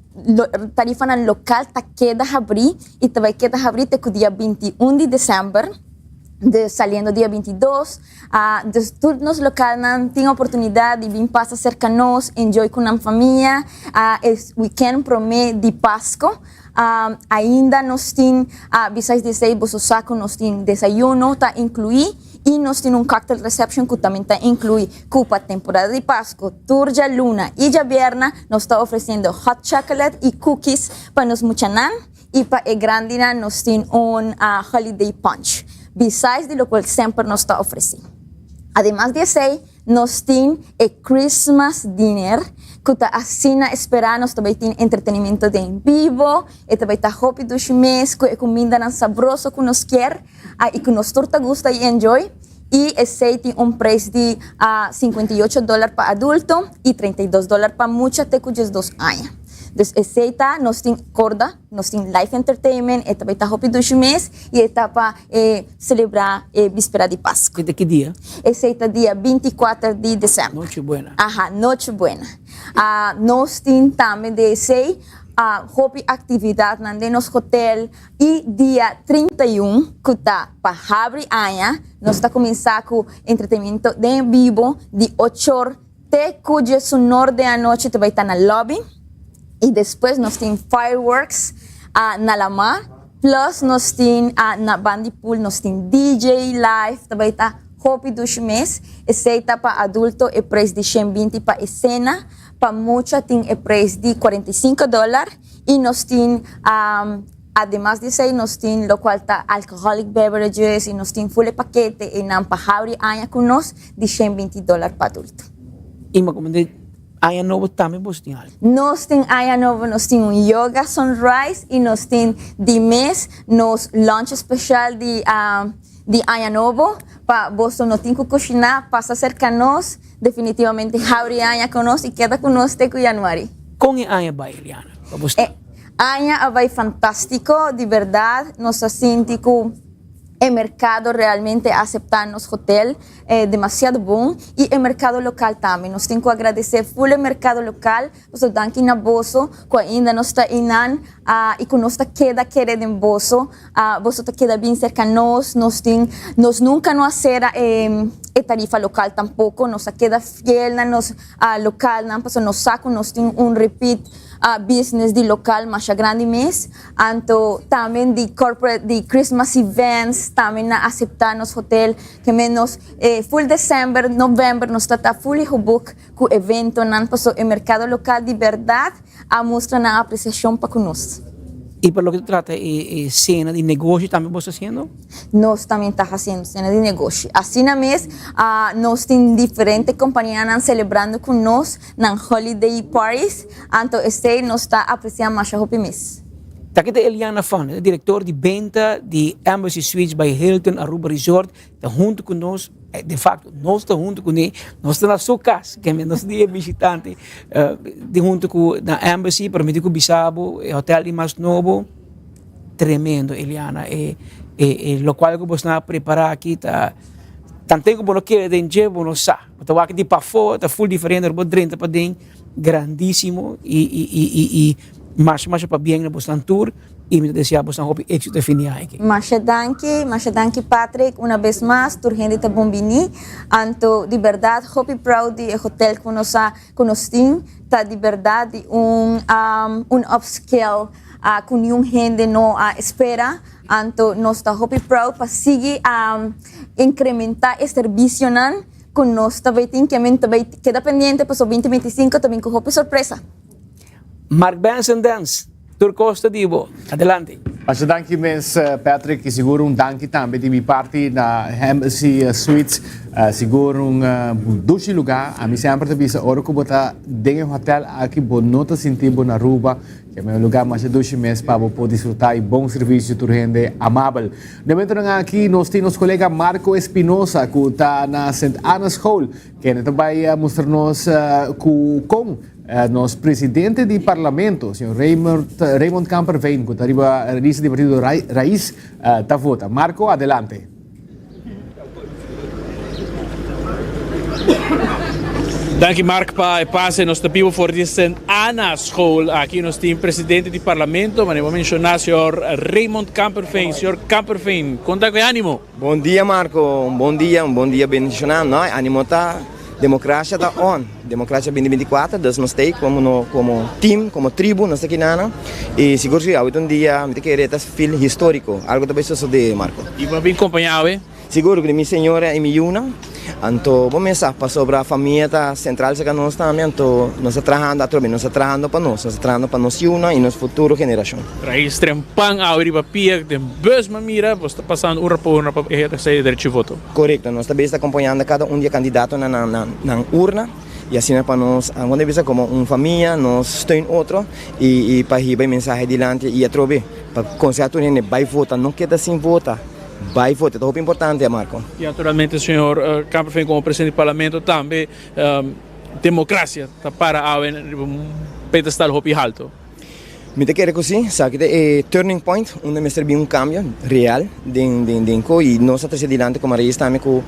tarifanan local ta keda habri y ta bay keda habri te dia 21 di december, di saliendo dia 22. Dus tur nos localnan tin oportunidad di bin pasa cerca nos, enjoy cu nan famia, e weekend prome di Pasco. Ainda nos tin, besides di esey, boso sa cu nos tin desayuno ta inclui y nos tin un cocktail reception cu tambe ta inclui. Cu pa temporada di Pasco, tur dialuna y diabierna, nos ta ofreciendo hot chocolate y cookies pa nos muchanan y pa e grandinan nos tin un holiday punch. Besides di loke semper nos ta ofrece. Ademas di esey, nos tin e Christmas dinner, cu ta asina spera. Nos tambe tin entretenimento di en bibo, y tambe ta hopi dushi mes, cu e cumindanan sabroso cu nos kier, y cu nos tur ta gusta y enjoy. Y esey tin un prijs di 58 dollar pa adulto y 32 dollar pa mucha te cu 12 aña. Dus esey ta, nos tin corda, nos tin live entertainment, y tambe ta hopi dushi mes, y ta pa celebra vispera di Pasco. Di ki dia? Esey ta dia 24 di december. Noche Buena. Aha, Noche Buena. Nos tin tambe di esey, hopi actividad na nos hotel y dia 31, cu ta pa habri aña, nos ta cuminsa cu entretenimento en bibo di 8 or te cu 1 or di anochi, ta bay ta na lobby. Y despues nos tin fireworks na lama, plus nos tin na banda di pool, nos tin DJ live, tambe ta hopi dushi mes. Esey ta pa adulto e prijs di 120 pa cena, pa mucha tin e prijs di 45 dollar y nos tin ademas di esey nos tin loke ta alcoholic beverages y nos tin full pakete y nan pa habri aña cu nos di 120 dollar pa adulto. Y mi comprende, aña nobo tambe bo tin algo. Nos tin aña nobo, nos tin un yoga sunrise y nos tin di mes nos lunch special di aña nobo pa bo no tin cu cushina, pasa cerca nos, definitivamente habri aña cu nos y keda cu nos te cu januari. Con e aña a bay, Eliana? Pa bo. Aña a bay fantastico, di berdad, nos a sinti cu e mercado realmente a acepta nos hotel demasiado bon y e mercado local tambe. Nos tin cu agradece full e mercado local, so danki na boso, cu ainda nos ta einan y cu nos ta keda kere den boso, boso ta keda bin cerca nos, nos tin, nos nunca no a cera e tarifa local tampoco, nos a keda fiel na nos local, nan paso nos sa cu nos tin un repeat business di local mas grandi mes, anto tambe di corporate, di Christmas events, tambe nan a acepta nos hotel, ke men nos full December, November, nos ta fully book cu eventonan, paso e mercado local di berdad a mustra nan apreciacion pa cu nos. I pa loke ta trata e sena di negoshi tambe bo sta hasiendo? Nos tambe ta hasiendo sena di negoshi. Asina mes nos tin diferente kompanianan selebrando ku nos nan holiday parties, anto esei nos ta apresia masha hopi mes. Taki ta Eliana Fan, e ta direktor di benta di Embassy Suites by Hilton Aruba Resort, ta huntu ku nos, de facto nos ta huntu kuné, nos ta na su kas, kende nos di e bishitante di huntu ku na Embassy, pero mi tin ku bisa bo e hotel di mas nobo, tremendo Eliana, e e lokual ku bosnan a prepara aki ta tanten ku bo no kere den dje bo no sa, bo ta wak di pafó ta ful diferente ora bo drenta paden grandisimo i i i i i masha masha pabien na bosnan tur. Y mi ta desea bosnan hopi éxito e fin di aña aki. Masha danki, masha danki Patrick, una bes mas tur hende ta bon bini, anto di berdad hopi proud di e hotel cu nos a cu nos tin, ta di berdad di un un upscale cu niun hende no a espera, anto nos ta hopi proud pa sigui incrementa e servicionan cu nos ta bay tin, kiamen ta bay keda pendiente pasobra binti 25 ta bin cu hopi sorpresa. Mark Benson Dance, tur cos ta di bo. Adelante. Masha danki mes Patrick y sigur un danki tambe di mi parti na Embassy Suites. Sigur un dushi lugar. Ami semper ta bisa ora cu bo ta den e hotel aki bo no ta sinti bo na Aruba. Ke un lugar masha dushi mes pa bo por disfruta y bon servicio tur hende amabel. Na e momentonan aki nos tin nos colega Marco Espinosa cu ta na Sint Anna School kende ta bay mustra nos cu con Nos presidente di Parlamento, señor Raymond Kamperveen, cu ta riba lista di partido Raiz, ta vota. Marco, adelante. Danki Mark pa e pase. Nos ta bibo for di Sint Anna School. Aki nos tin presidente di Parlamento, manera bo a menciona, señor Raymond Kamperveen. Señor Kamperveen, con ta cu e animo? Bon dia Marco, un bon dia, un bon dia bendiciona. No, e animo ta. Democracia ta on. Democracia 2024, dus nos ta ei como no como team, como tribu, nos ta kinanan. Y sigur si awe ta un dia, mi ta kere ta feel historico. Algo ta bay sosode, Marco. Y bo a bin compaña awe? Sigur, cu mi señora y mi yunan. Anto bo mes sa, pasobra famia ta central cerca nos tambe, anto nos ta trahando atrobe, nos ta trahando pa nos, nos ta trahando pa nos yunan y nos futuro generacion. Raiz trempan awe riba pia den bus, mi a mira, bo sta pasando un rapo un rapo pa eherce e derecho di voto. Korekto, nos ta bes ta akompañando kada un di e kandidatonan na nan urna i asina pa nos wòrdu bisa komo un famia, nos steun otro i pa hiba e mensahe dilanti i atrobe pa konsehá tur hende bai vota, no keda sin vota, bai vota, ta hopi importante Marco. I naturalmente señor Kamperveen komo presidente di parlamento tambe demokrasia ta para awe riba un pedestal hopi halto. Mi ta kere ku si, esaki ta e turning point unda mester bin un kambio real den den den ko i nos a trese dilanti komo rais tambe ku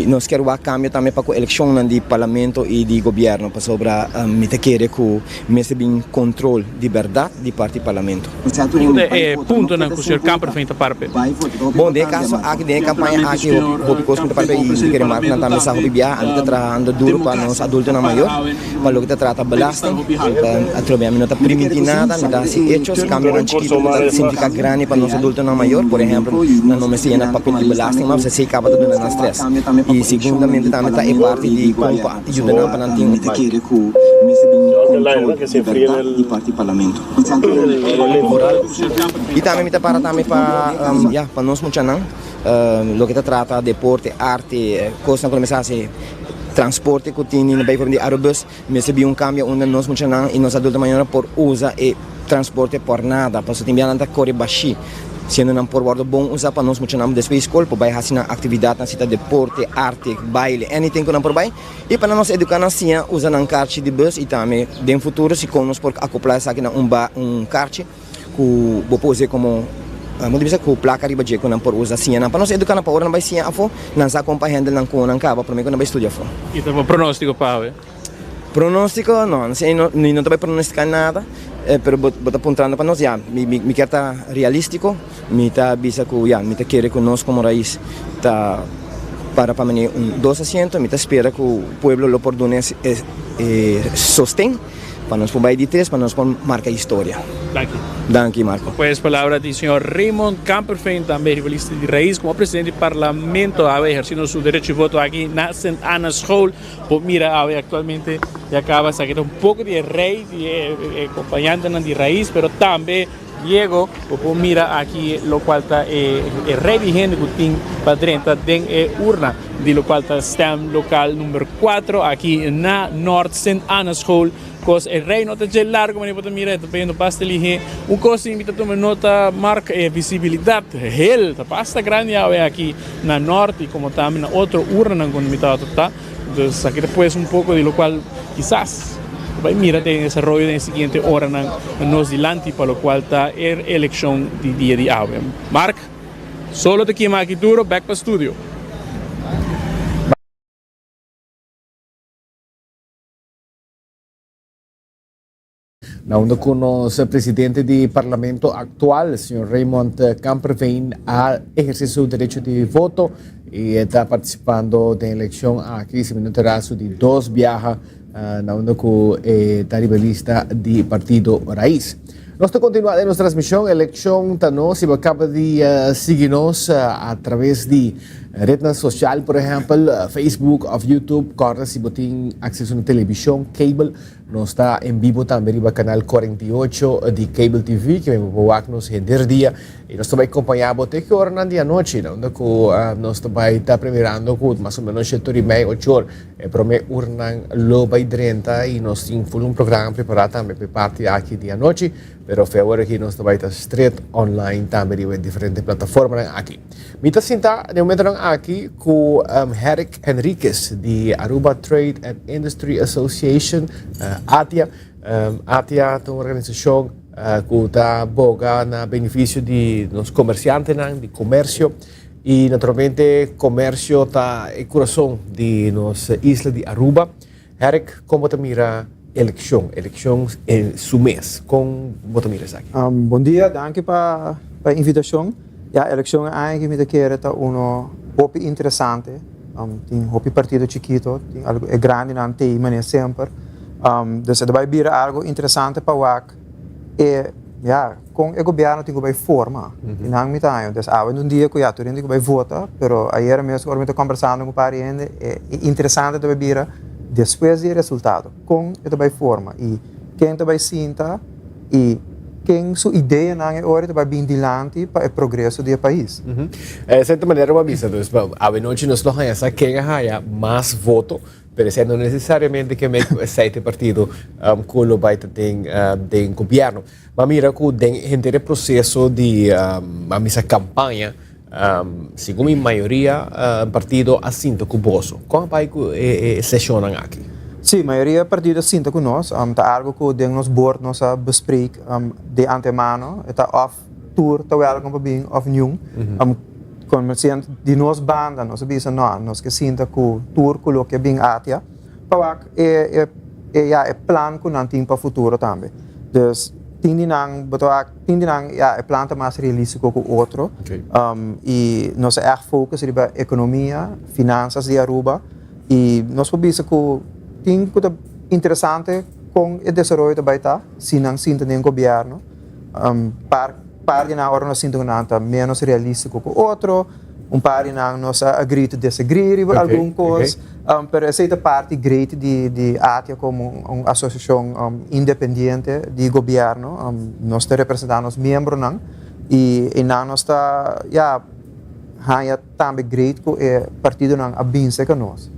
nos kier wak kambio tambe pa ku elekshonnan di parlamento i di gobièrnu pasobra mi ta kere ku mester bin kontrol di bèrdat di parti parlamento. Kiko ta e puntonan ku señor Kamperveen ta parpe? Bon, den e kaso aki, den e kampaña aki hopi hopi kos ku mi ta parpe i mi ta kere marka nan tambe sa hopi biaha, ami ta trahando duro pa nos adultonan mayor. Pa loke ta trata belasting, atrobe ami no ta priminti nada, mi ta hasi hechos, kambionan chikito ku ta signifiká grandi pa nos adultonan mayor. Por ehèmpel, nan no mester yena papel di belasting mas, esei kaba ta duna nan strès. I segundamente tambe ta e parti di kon pa yuda nan pa nan tin I tambe mi ta para tambe pa, ya, pa nos muchanan, loke ta trata deporte, arte, kosnan ku nan mester hasi. Transporte cu tin di bijvoorbeeld di Arubus mester bin un cambio unda nos muchanan y nos adulto mayornan por usa e transporte por nada pasobra tin bia nan ta core bashi siendo nan por wordo bon usa pa nos muchanan despues di scol por bay haci nan actividadnan si ta deporte, arte, baile anything cu nan por bay y pa nos educa nan siña usa nan carchi di bus y tambe den futuro si con nos por acopla esaki na un un carchi. ku bo por us'é komo bo ta bisa ku plaka riba dje ku nan por usa siña nan pa nos eduká nan pa ora nan bai siña afó nan sa kon pa hèndel nan kon nan kaba promé ku nan bai studia afó. I ta bo pronóstiko pa awe? Pronóstiko? No, mi no ta bai pronostiká nada, pero bo ta puntrando pa nos, ya, mi kier ta realístiko, mi ta bisa ku ya, mi ta kere ku nos komo rais ta para pa manera un dos asiento, mi ta spera ku pueblo lo por duna e sosten. Pa nos por bai di tres, pa nos por marca historia. Danki. Danki, Marco. Pues palabra di señor Raymond Kamperveen, tambe riba lista di Raiz como presidente di Parlamento, awe eherciendo su derecho di voto aki na Sint Anna School. Por mira awe actualmente ya caba esaki ta un poco di e rey di e acompañantenan di Raiz, pero tambe. Diego, bo por mira aki locual ta e rey di hende cu tin pa drenta den e urna di locual ta stemlokaal number cuatro aki na Noord Sint Anna School. Cos e rey no ta dje largo manera bo ta mira e ta bayendo basta lihe. Un cos mi ta tuma nota Mark e visibilidad hel ta basta grandi awe aki na Noord y como tambe na otro urnanan cu mi tabata ta. Entonces aki ta pues un poco di locual kisas bo bay mira den desaroyo den e siguiente oranan nos dilanti pa locual ta e eleccion di dia di awe. Mark, solo ta kima aki duro, bek pa studio. Na unda cu nos presidente di Parlamento actual, señor Raymond Kamperveen, a eherce su derecho di voto y e ta participando den eleccion aki, si mi no ta raso, di dos biaha na unda cu e ta riba lista di Partido Raiz. Nos ta continua den nos transmision, Eleccion ta nos, si bo caba di sigui nos a traves di Rednan social, por ehempel, Facebook of YouTube, corda si bo tin acceso na television, cable, Nos ta en bibo tambe riba canal 48 di Cable TV, ke bo por wak nos henter dia. I nos ta bai kompañá bo te ki oranan di anochi, na unda ku nos ta bai ta premirando ku mas o menos shete ora i mei, ocho or, e promé urnan lo bai drenta i nos tin ful un programa prepará tambe pa e parti aki di anochi. Pero fe awor aki nos ta bai ta stret online tambe riba e diferente plataformanan aki. Mi ta sinta den momentonan aki ku Herrick Henriquez di Aruba Trade and Industry Association, ATIA. ATIA ta un organisashon ku ta boga na benefisio di nos komersiantenan, di komersio. I naturalmente komersio ta e kurason di nos isla di Aruba. Herrick, kon bo ta mira elekshon, elekshon su mes, kon bo ta mira esaki? Bon dia, danki pa e invitashon. Ya, elekshon e aña aki mi ta kere ta uno hopi interesante. Tin hopi partido chikito, tin algu e grandinan t'ei manera semper. Dus e ta bai bira algu interesante pa wak e, ya, Kon e gobierno tin ku bai forma? I nan mi ta haña. Des awe un dia ku ya tur hende ku bai vota, pero ayera mes ora mi ta kombersando ku par di hende, e interesante ta bai bira despues di e resultado. Kon e ta bai forma i ken ta bai sinta i ken su ideanan e ora ta bai bin dilanti pa e progreso di e pais. E sierto manera bo a bisa, dus awe nochi nos lo haña sa ken a haña mas voto. Pero esei no necesariamente ke mei ku esei ta e partido ku lo bai ta den den gobierno. Bo a mira ku den henter e proseso di a misa kampaña segun mi mayoria partido a sinta ku boso. Kon a bai ku e seshonnan aki? Sí, mayoria partido a sinta ku nos. Ta algu ku den nos board nos a bespreek di antemano. E ta òf tur ta wèlkom pa bin òf niun. Komersiante di nos banda nos a bisa no, nos ke sinta ku tur ku lo ke bin atia pa wak e e ya e plan ku nan tin pa futuro tambe. Dus tin di nan bo ta wak tin di nan ya e plan ta mas realístiko ku otro i nos a ègt focus riba ekonomia, finansas di Aruba i nos por bisa ku tin ku ta interesante kon e desaroyo ta bai ta si nan sinta den gobièrnu. Par par di nan ora nos sinti ku nan ta ménos realístiko ku otro, un par di nan nos a agree to disagree riba algun kos, pero esei ta parti great di di ATIA komo un asosiashon independiente di gobièrnu. Nos ta representá nos miembronan i einan nos ta ya haña Tambe great ku e partidonan a bin serka nos.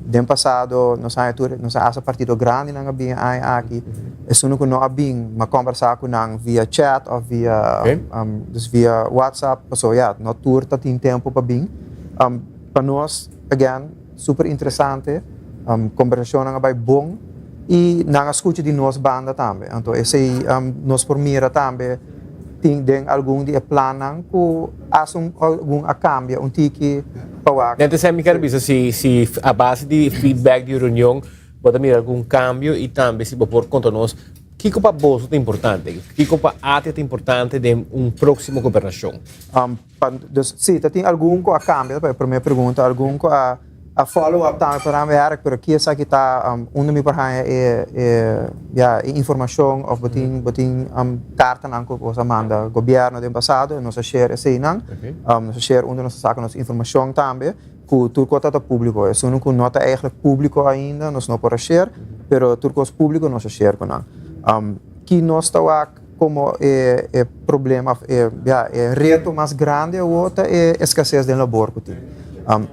Den pasado nos haña tur, nos a hasta partido grandinan a bin e aña aki. Esun ku no a bin, m'a kombersá ku nan via chat òf via, dus via WhatsApp, pasobra ya, no tur ta tin tempu pa bin. Pa nos, again, super interesante, kombersashonnan a bai bon i nan a skucha di nos banda tambe. Anto esei nos por mira tambe tin den algun di e plannan ku hasta un algun a kambia un tiki pa wak. Net esei mi ker bisa, si si a base di feedback di reunion bo ta mira algun kambio i tambe si bo por konta nos kiko pa boso ta importante, kiko pa ATIA ta importante den un próksimo gobernashon. Pa, dus si, ta tin algun ku a kambia, pa e promé pregunta, algun ku a a follow up tambe pa nan werk, pero ki esaki ta unda mi por haña e e ya e informashon òf bo tin bo tin kartanan ku boso a manda gobièrnu den pasado, nos a share eseinan, nos a share unda nos a saka nos informashon tambe ku tur kos ta ta públiko, esun ku no ta eigentlik públiko ainda nos no por a share, pero tur kos públiko nos a share ku nan. Ki nos ta wak? komo e e problema òf e ya e reto mas grandi awor ta e eskases den labor ku tin.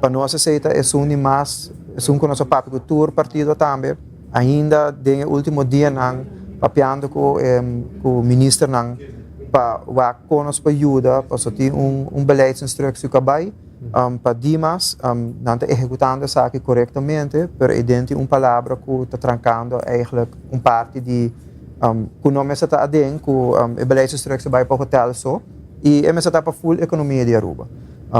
Pa nos esei ta esun di mas esun ku nos a papia ku tur partido tambe ainda den e último dianan papiando ku e ku ministernan pa wak kon nos por yuda pasobra tin un un beleidsinstructie ku a bai. Pa Dimas, nan ta ehekutando esaki korektamente, pero e den tin un palabra ku ta trankando eigenlijk un parti di ku no mester ta aden, ku e beleidsinstructie bai pa hotel so i e mester ta pa full ekonomia di Aruba.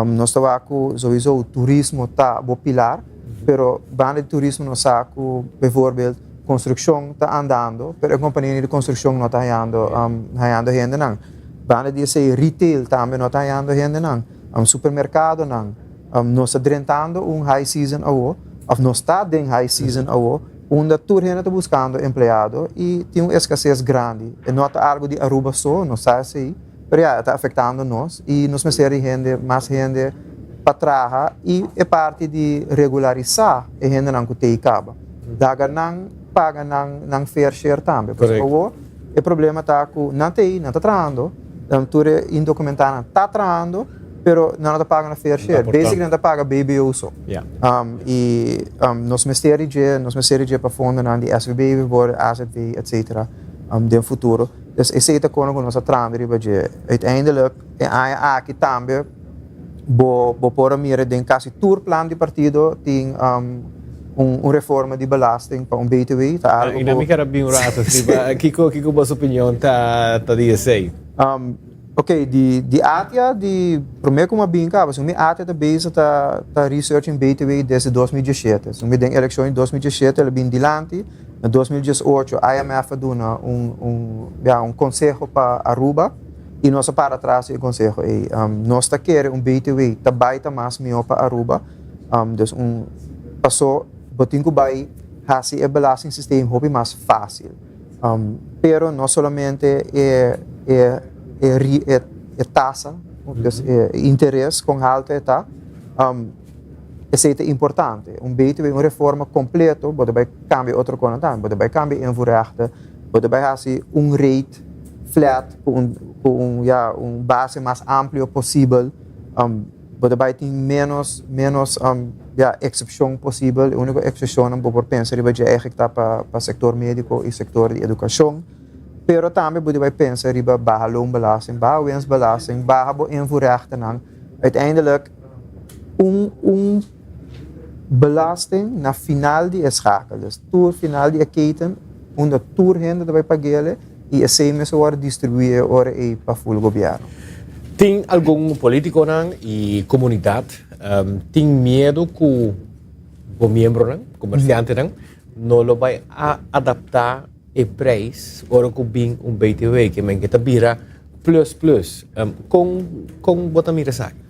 Nos ta wak ku souiso turismo ta bo pilar, pero banda di turismo nos sa ku bijvoorbeeld konstrukshon ta andando, pero e kompania di konstrukshon no ta hayando hayando hendenan. Banda di esei retail tambe no ta hayando hendenan. Supermercadonan, nos ta drentando un high season awo, of nos ta den high season awo, unda tur hende ta buscando empleado y tin un escasez grandi. E no ta algo di Aruba so, nos sa esey, pero ya, e ta afectando nos y nos mester di hende, mas hende pa traha y e parti di regularisa e hendenan cu tey caba. Daga nan paga nan nan fair share tambe. Pasobra awo e problema ta cu nan tey, nan ta trahando, Dan tur e indokumentanan ta trahando, pero nan no ta paga na fair share. Basically nan ta paga BBO so. I nos mester di dje, nos mester di dje pa fondonan di SVB bijvoorbeeld, AZV, etcetera, den futuro. Dus esei ta kono ku nos a trahando riba dje. Uiteindelijk e aña aki tambe bo bo por a mira den kasi tur plan di partido tin un reforma di belasting pa un BTW ta algo I na mi ku kere bin un rato riba kiko kiko boso opinion ta ta di esei? Ok di di ATIA di prome ku mi a bin kaba segun mi ATIA ta bezig ta ta researching BTW desde 2017 segun mi den elekshon di 2017 el a bin dilanti na 2018 IMF a duna un un ya un konseho pa Aruba I nos a para tras di e konseho ei. Nos ta kere un BTW ta bai ta mas mihó pa Aruba. Dus un paso bo tin ku bai hasi e belastingsysteem hopi mas fásil. Pero no solamente e e e e tasa, dus e interes kon haltu e ta, esei ta importante. Un BTW, un reforma kompleto, bo ta bai kambia otro konan tambe. Bo ta bai kambia invoerrechten, bo ta bai hasi un rate flat ku un ku un ya un base mas amplio posibel bo ta bai tin menos menos ya eksepshon posibel e uniko eksepshonnan bo por pensa riba dje eigenlijk ta pa pa sektor mediko i sektor di edukashon pero tambe bo di bai pensa riba baha loonbelasting baha winstbelasting baha bo invoerrechtennan uiteindelijk un un belasting na final di e schakel dus tur final di e keten unda tur hende ta bai pag'ele I esei mester wòrdu distribuí e ora ei pa ful gobièrnu. Tin algun polítikonan i komunidat tin miedu ku bo miembronan, komersiantenan, no lo bai a adaptá e preis ora ku bin un BTW, ke men ke ta bira plus plus. Kon kon bo ta mira esaki?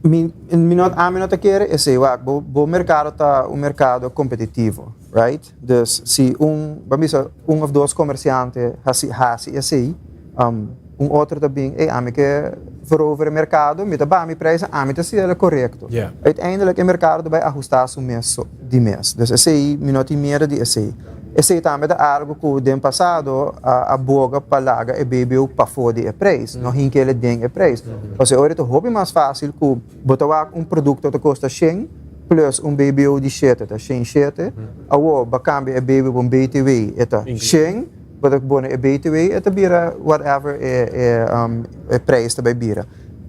Mi mi no ami no ta kere esei. Wak, bo bo merkado ta un merkado kompetitivo, right? Dus si un, ban bisa un of dos komersiante hasi hasi esei, un otro ta bin, ey ami ke verover e merkado, mi ta baha mi prijzen, ami ta hasi el korekto. Uiteindelijk e merkado ta bai ahusta su mes di mes. Dus esei, mi no tin miedo di esei. Esei tambe ta algu ku den pasado a boga pa laga e BBO pafó di e prijs, no hinka el den e prijs. Pasobra ora ta hopi mas fásil ku bo ta wak un produkto ta kosta shen, plus un BBO di shete ta shen shete, awor bo a kambia e BBO pa un BTW e ta shen, bo ta pone e BTW e ta bira whatever e e prijs ta bai bira.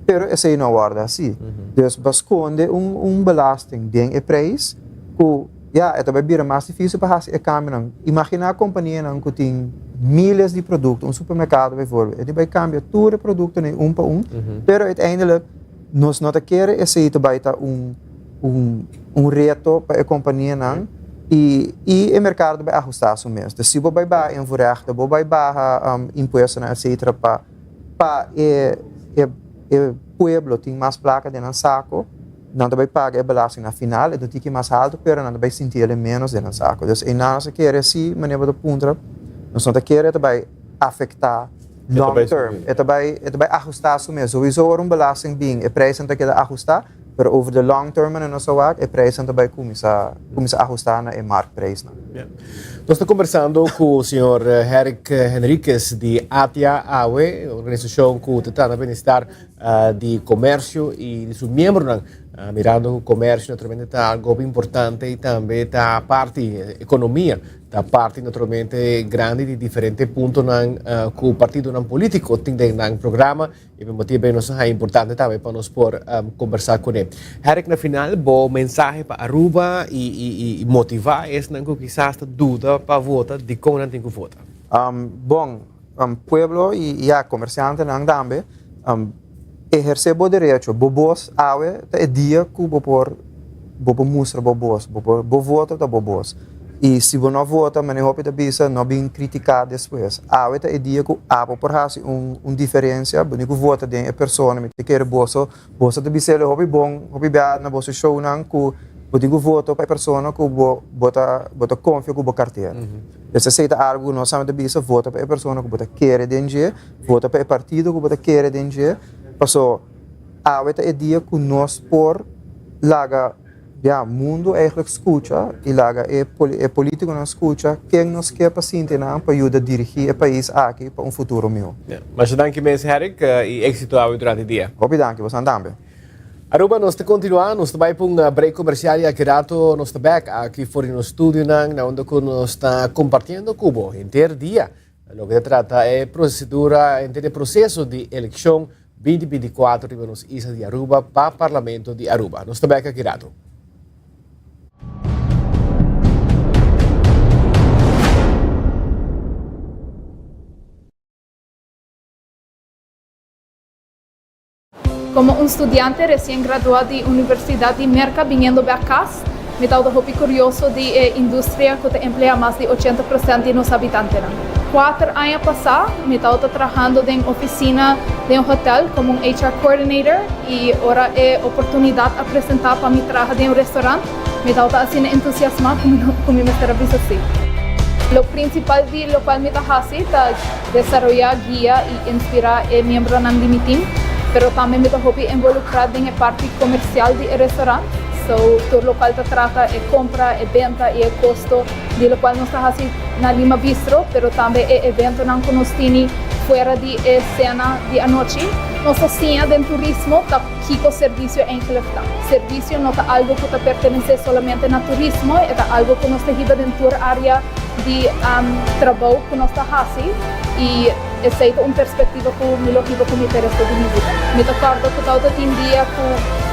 Pero esei no a wòrdu hasi. Dus bo a skonde un un belasting den e prijs ku ya e ta bai bira mas difísil pa hasi e kambionan. Imaginá kompanianan ku tin miles di produkto, un supermerkado bijvoorbeeld, e tin bai kambia tur e produktonan un pa un, pero uiteindelijk Nos no ta kere esei ta bai ta un un un reto pa e kompanianan i i e merkado ta bai ahustá su mes. Dus si bo bai baha invoerrechten, bo bai baha impuestonan etcetera pa pa e e e pueblo tin mas plaka den nan sako, nan ta bai paga e belasting na final, e ta un tiki mas haltu pero nan ta bai sinti el menos den nan sako. Dus einan nos ta kere si manera bo ta puntra, nos no ta kere ta bai afektá long term. E ta bai e ta bai ahustá su mes. Souiso ora un belasting bin e prijsnan ta keda ahustá. Pero over the long term manera nos a wak e prijsnan ta bai cuminsa cuminsa ahusta na e marktprijsnan. Nos ta conversando cu señor Herrick Henriquez di ATIA awe, organisacion cu ta trata bienestar di comercio y di su miembronan. Mirando cu comercio naturalmente ta algo hopi importante y tambe ta parti economia Ta parti naturalmente grandi di diferente puntonan cu partidonan politico tin den nan programa y pa motibo ey nos a haña importante tambe pa nos por conversa cune. Herrick na final bo mensahe pa Aruba y motiva esnan cu kisas ta duda pa vota dicon nan tin cu vota? Bon, pueblo y ya comerciantenan tambe eherce bo derecho, bo bos awe ta e dia cu bo por bo por mustra bo bos, bo por bo voto ta bo bos y si bo no vota mane hopi ta bisa no bin critica despues, awe ta e dia cu abo por haci un un diferencia, bo ni cu vota den e persona, mi ta kere boso boso ta bisele hopi bon hopi bia na boso shownan cu bo tin cu voto pa e persona cu bo bo ta bo ta confia cu bo cartera. Esei ta algu ku nos ta bisa, vota pa e persona ku bo ta kere den dje, vota pa e partido ku bo ta kere den dje, paso awe ta e dia ku nos por laga ya mundu eigenlijk skucha i laga e e politikonan skucha ken nos ke pa sinti nan pa yuda dirigí e pais aki pa un futuro mihó. Masha danki mes Herrick i éksito awe durante dia. Hopi danki, bosan tambe. Aruba nos ta continua, nos ta bay pa un break comercial y aki rato nos ta back aki for di nos studionan na unda cu nos ta compartiendo cu bo henter dia loke ta trata e procedura, henter e proceso di eleccion 2024 riba nos isla di Aruba pa Parlamento di Aruba. Nos ta back aki rato. Komo un studiante resien graduá di Universidat di Merka biniendo bèk kas, mi tabata hopi kurioso di e industria ku ta empleá mas di ochenta prosènt di nos habitantenan. Kuater aña pasá mi tabata trahando den ofisina den un hotèl komo un HR coordinator i ora e oportunidat a presentá pa mi traha den un restorant, Mi tabata asina entusiasmá ku mi mester a bisa sí. Lo prinsipal di lokual mi ta hasi ta desaroyá, guia i inspirá e miembronan di mi tim, pero tambe mi ta hopi involukrá den e parti komersial di e restorant. So, tur lokual ta trata e kompra, e benta i e kosto di lokual nos ta hasi na Lima Bistro, pero tambe e eventonan ku nos tini fuera di e sena di anochi. Nos ta siña den turismo ta. Kiko servisio eigenlijk ta? Servisio no ta algo ku ta pertenesé solamente na turismo, e ta algo ku nos ta hiba den tur área di trabou ku nos ta hasi i esei ta un perspektiva ku mi lo hiba ku mi pa e resto di mi bida. Mi ta kòrda ku tabata tin dia ku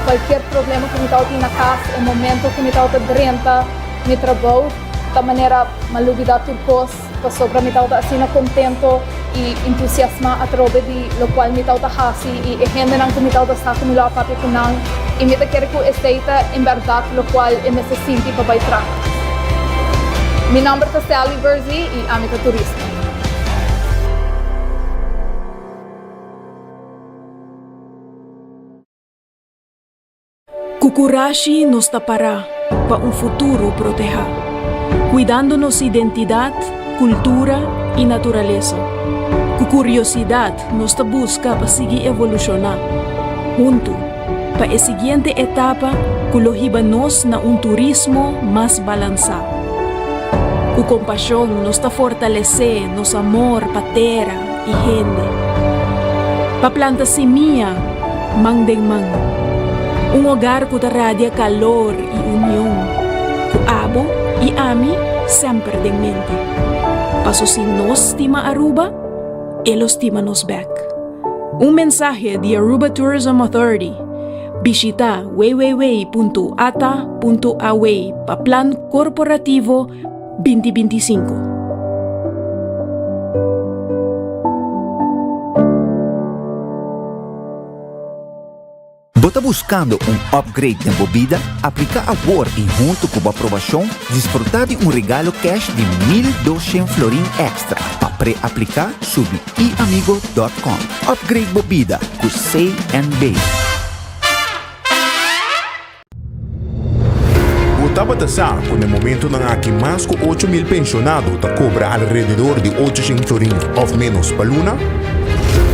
kualkier problema ku mi tabatin na kas, e momento ku mi tabata drenta mi trabou ta manera m'a lubidá tur kos. Pasobra mi tabata asina contento y entusiasma atrobe di locual mi tabata haci y e hendenan cu mi tabata sa cu mi lo a papia cu nan y mi ta kere cu esey ta en berdad locual e mester sinti pa bay traha. Mi nomber ta Sally Verzi y ami ta turista. Ku kurashi nos ta pará pa un futuro protehá, kuidando nos identidat, kultura i naturalesa. Ku kuriosidat nos ta buska pa sigui evolushoná, huntu, pa e siguiente etapa ku lo hiba nos na un turismo mas balansá. Ku kompashon nos ta fortalesé nos amor pa tera i hende. Pa planta simia man den man. Un hogar ku ta radia kalor i union, ku abo i ami semper den mente. Paso si nos stima Aruba, e lo stima nos bek. Un mensahe di Aruba Tourism Authority. Bishita www.ata.aw pa plan korporativo 2025. Bo ta buscando un upgrade den bo bida? Aplica awor y hunto cu bo aprobacion, disfruta di un regalo cash di 1200 florin extra. Pa pre-aplica, subi iamigo dot com. Upgrade bo bida cu CNB. Bo tabata sa ku na e momentunan aki mas ku 8000 penshonado ta kobra alrededor di 800 florin òf ménos pa luna?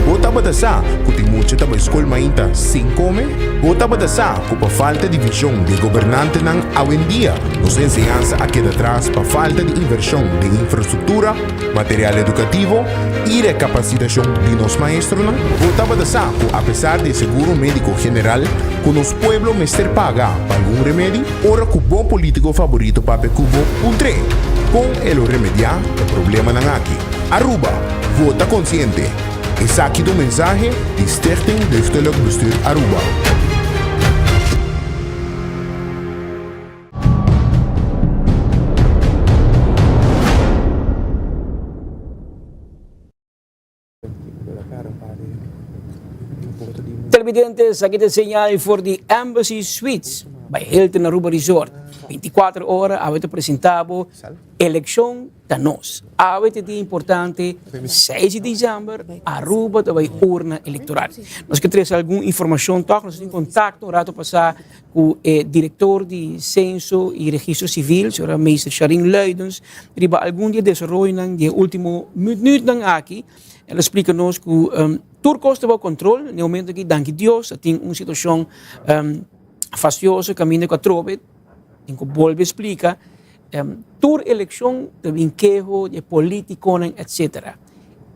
Bo tabata. tabata sa ku tin mucha ta bai skol mainta sin kome? Bo tabata sa ku pa falta di vishon di e gobernantenan awendia nos enseñansa a keda tras pa falta di invershon den infrastruktura, material edukativo i rekapasitashon di nos maestronan? Bo tabata sa ku apesar di e seguro médiko general ku nos pueblo mester paga pa algun remedi? Ora ku bo polítiko faborito papia ku bo, puntr'é kon e lo remediá e problemanan aki. Aruba, vota konsiente! Esaki ta un mensahe di Stichting Deugdelijk Bestuur Aruba. Televidentes, aki ta señal for di Embassy Suites by Hilton Aruba Resort. 24 ora awe ta presenta bo Eleccion ta nos. Awe ta dia importante, 6 di december, Aruba ta bay urna electoral. Nos ke trece algun informacion toch, nos tin contacto un rato pasa cu e director di Censo y Registro Civil, señora Meester Sharin Luidens, riba algun di e desaroyonan di e ultimo minuutnan aki. El a splica nos cu tur cos ta bao control, na e momento aki, danki Dios, a tin un situacion fastioso caminda cu atrobe, tin cu bolbe splica, tur eleccion ta bin keho di e politiconan, etcetera.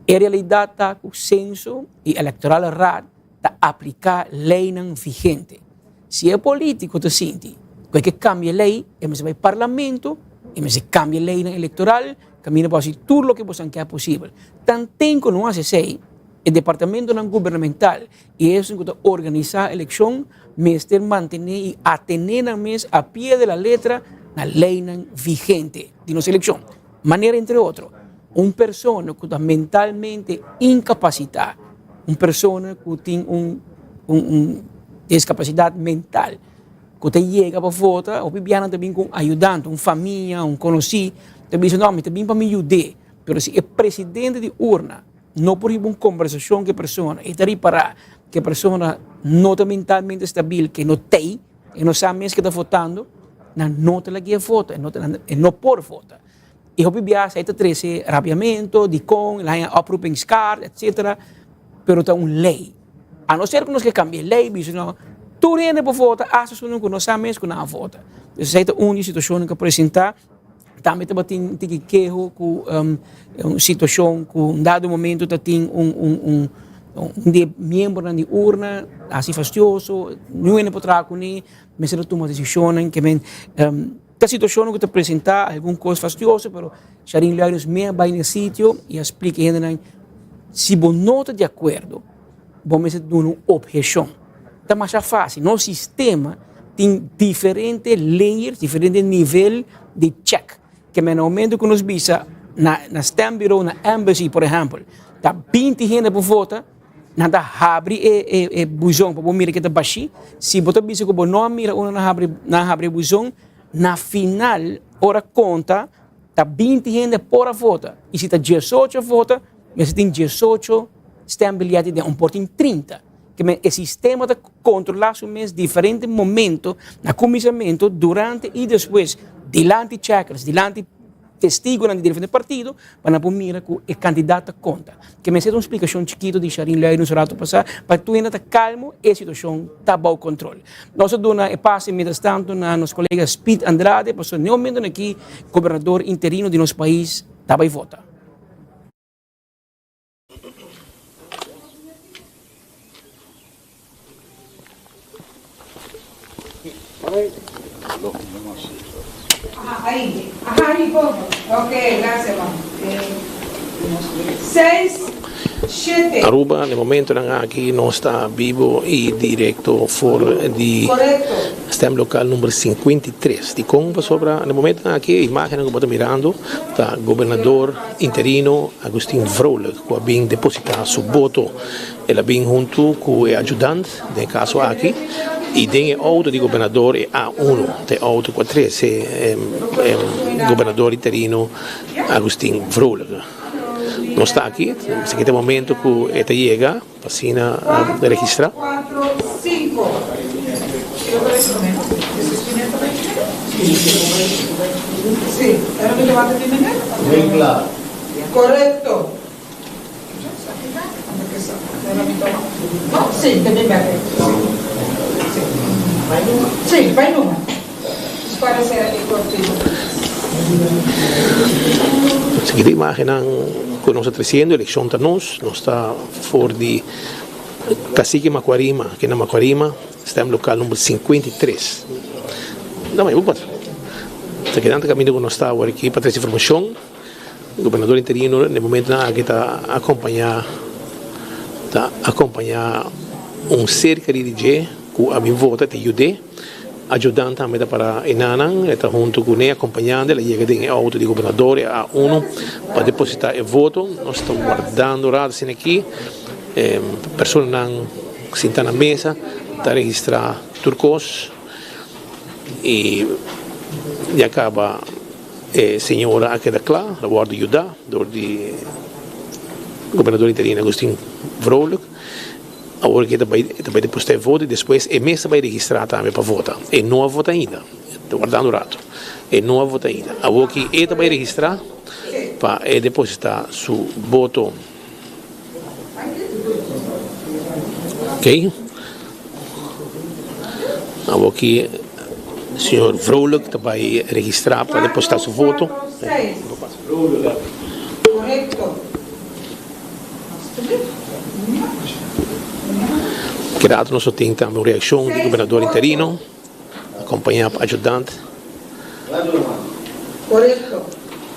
E realidad ta cu Censo y Electoral Raad ta apliká leinan vigente. Si e polítiko ta sinti ku e ke kambia lei, e mester bai parlamento, e mester kambia leinan elektoral, kaminda pa hasi tur loke bosan ke posibel. Tanten ku no hasi esei, e departamentonan gubernamental i esun ku ta organisá elekshon mester mantené i atené nan mes a pie de la letra na leinan vigente di nos elekshon. Manera entre otro, un persona ku ta mentalmente inkapasitá, un persona ku tin un un diskapasidat mental ku ta yega pa vota, hopi biaha nan ta bin ku un ayudante, un famia, un konosí, ta bisa no mi ta bin pa mi yud'é, pero si e presidente di urna no por hiba un kombersashon ku e persona, e ta ripará ku e persona no ta mentalmente stabil, ku e no t'ei, e no sa mes ke ta votando, nan no ta lag'é vota, e no por vota. E hopi biaha esei ta trese rabiamento, dikon, el haña oproepingskaart, etcetera, pero ta un lei. A no ser ku nos ke kambia e lei, bisa no, tur hende por vota, asta esunnan ku no sa mes ku nan a vota. Entonces esei ta un di e situashonnan ku a presentá. Tambe tabatin un tiki keho ku un situashon ku un dado momento ta tin un un un un di e miembronan di urna hasi fastioso, niun hende por traha kuné, mester a tuma desishonnan ke men. Ta situacionnan cu ta presenta algun cos fastioso pero Sharin Luidos me a bay na e sitio y a splica e hendenan si bo no ta di acuerdo bo mester duna un obhecion. Ta masha facil, nos sistema tin diferente layers, diferente nivel di check. Ke men na momento cu nos bisa na stembureau na embassy por ehempel ta binti hende por vota, Nan ta habri e e e buzon pa bo mira ke ta bashí. Si bo ta bisa ku bo no a mira ora nan habri nan habri e buzon, na final ora konta ta binti hende por a vota. I si ta diesocho a vota, mester tin diesocho stembilhèt den un por tin 30. Ke men e sistema ta kontrolá su mes diferente momento na kuminsamentu, durante i despues dilanti checkers, dilanti. Testigonan di diferente partido pa nan por mira cu e cantidad ta conta. Ke mester ta un splicacion chikito di Sharin Luijden un rato pasa pa tur hende ta calmo e situacion ta bao control. Nos a duna e pase mientras tanto na nos colega Speed Andrade pasobra n'e momento aki gobernador interino di nos pais ta bay vota. Aruba na e momentonan aki nos ta bibo y directo for di stemlokaal number 53. Dikon? Pasobra na e momentonan aki e imagennan ku bo ta mirando ta gobernador interino Agustin Vrolijk ku a bin depositá su boto. El a bin huntu ku e ajudant den e kaso aki i den e outo di gobernador e A uno ta e outo ku a trese gobernador interino Agustin Vrolijk. Nos ta aki, esaki ta e momento ku e ta yega. Asina registrá. Sí, ta bin bèk. Sí, bai numa. Esaki ta imagennan ku nos ta tresiendo, elekshon ta nos, nos ta for di Cacique Macuarima, aki na Macuarima, stemlokaal number 53. Dame, bo por. Esaki nan ta kaminda ku nos ta awor aki pa trese informashon. Gobernador interino na e momentonan aki ta akompañá ta akompañá un ser kerí di dje ku a bin vota ta yud'é. Ayudant tambe ta para enanan, e ta huntu kuné akompañando, el a yega den e outo di gobernador e A1 pa depositá e voto. Nos ta wardando rato asina aki e personanan sinta na mesa ta registrá tur kos i ya kaba. E señora a keda kla, el a wòrdu yudá dor di gobernador interino Agustin Vrolijk. Awor ku e ta bai e ta bai depositá e voto i despues e mes ta bai registrá tambe pa vota. E no a vota ainda, e ta wardando un rato. E no a vota ainda. Awor ku e ta bai registrá pa e depositá su voto. Ok. Awor ki señor Vrolijk ta bai registra pa deposita su voto. Ki rato nos lo tin tambe un reaccion di gobernador interino, acompaña pa ayudant.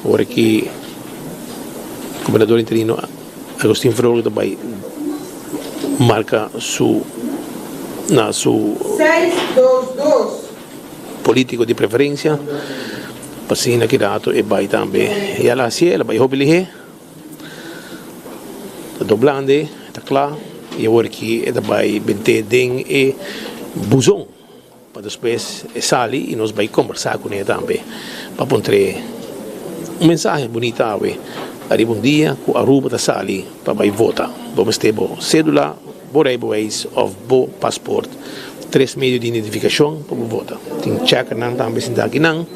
Ora ki gobernador interino Agustin Vrolijk ta bai marka su na su politico di preferencia pa asina ki rato e bai tambe. Y al haci'e el a bai hopi lihe, ta doblande, ta kla y awor ki e ta bai bent'e den e buzon. Pa despues e sali i nos bai kombersá kuné tambe pa puntr'é un mensahe bunita awe ariba un dia ku Aruba ta sali pa bai vota. Bo mester bo sédula, bo reibeweis òf bo pasport, tres medio di identifikashon pa bo vota. Tin chèkernan tambe sintá akinan.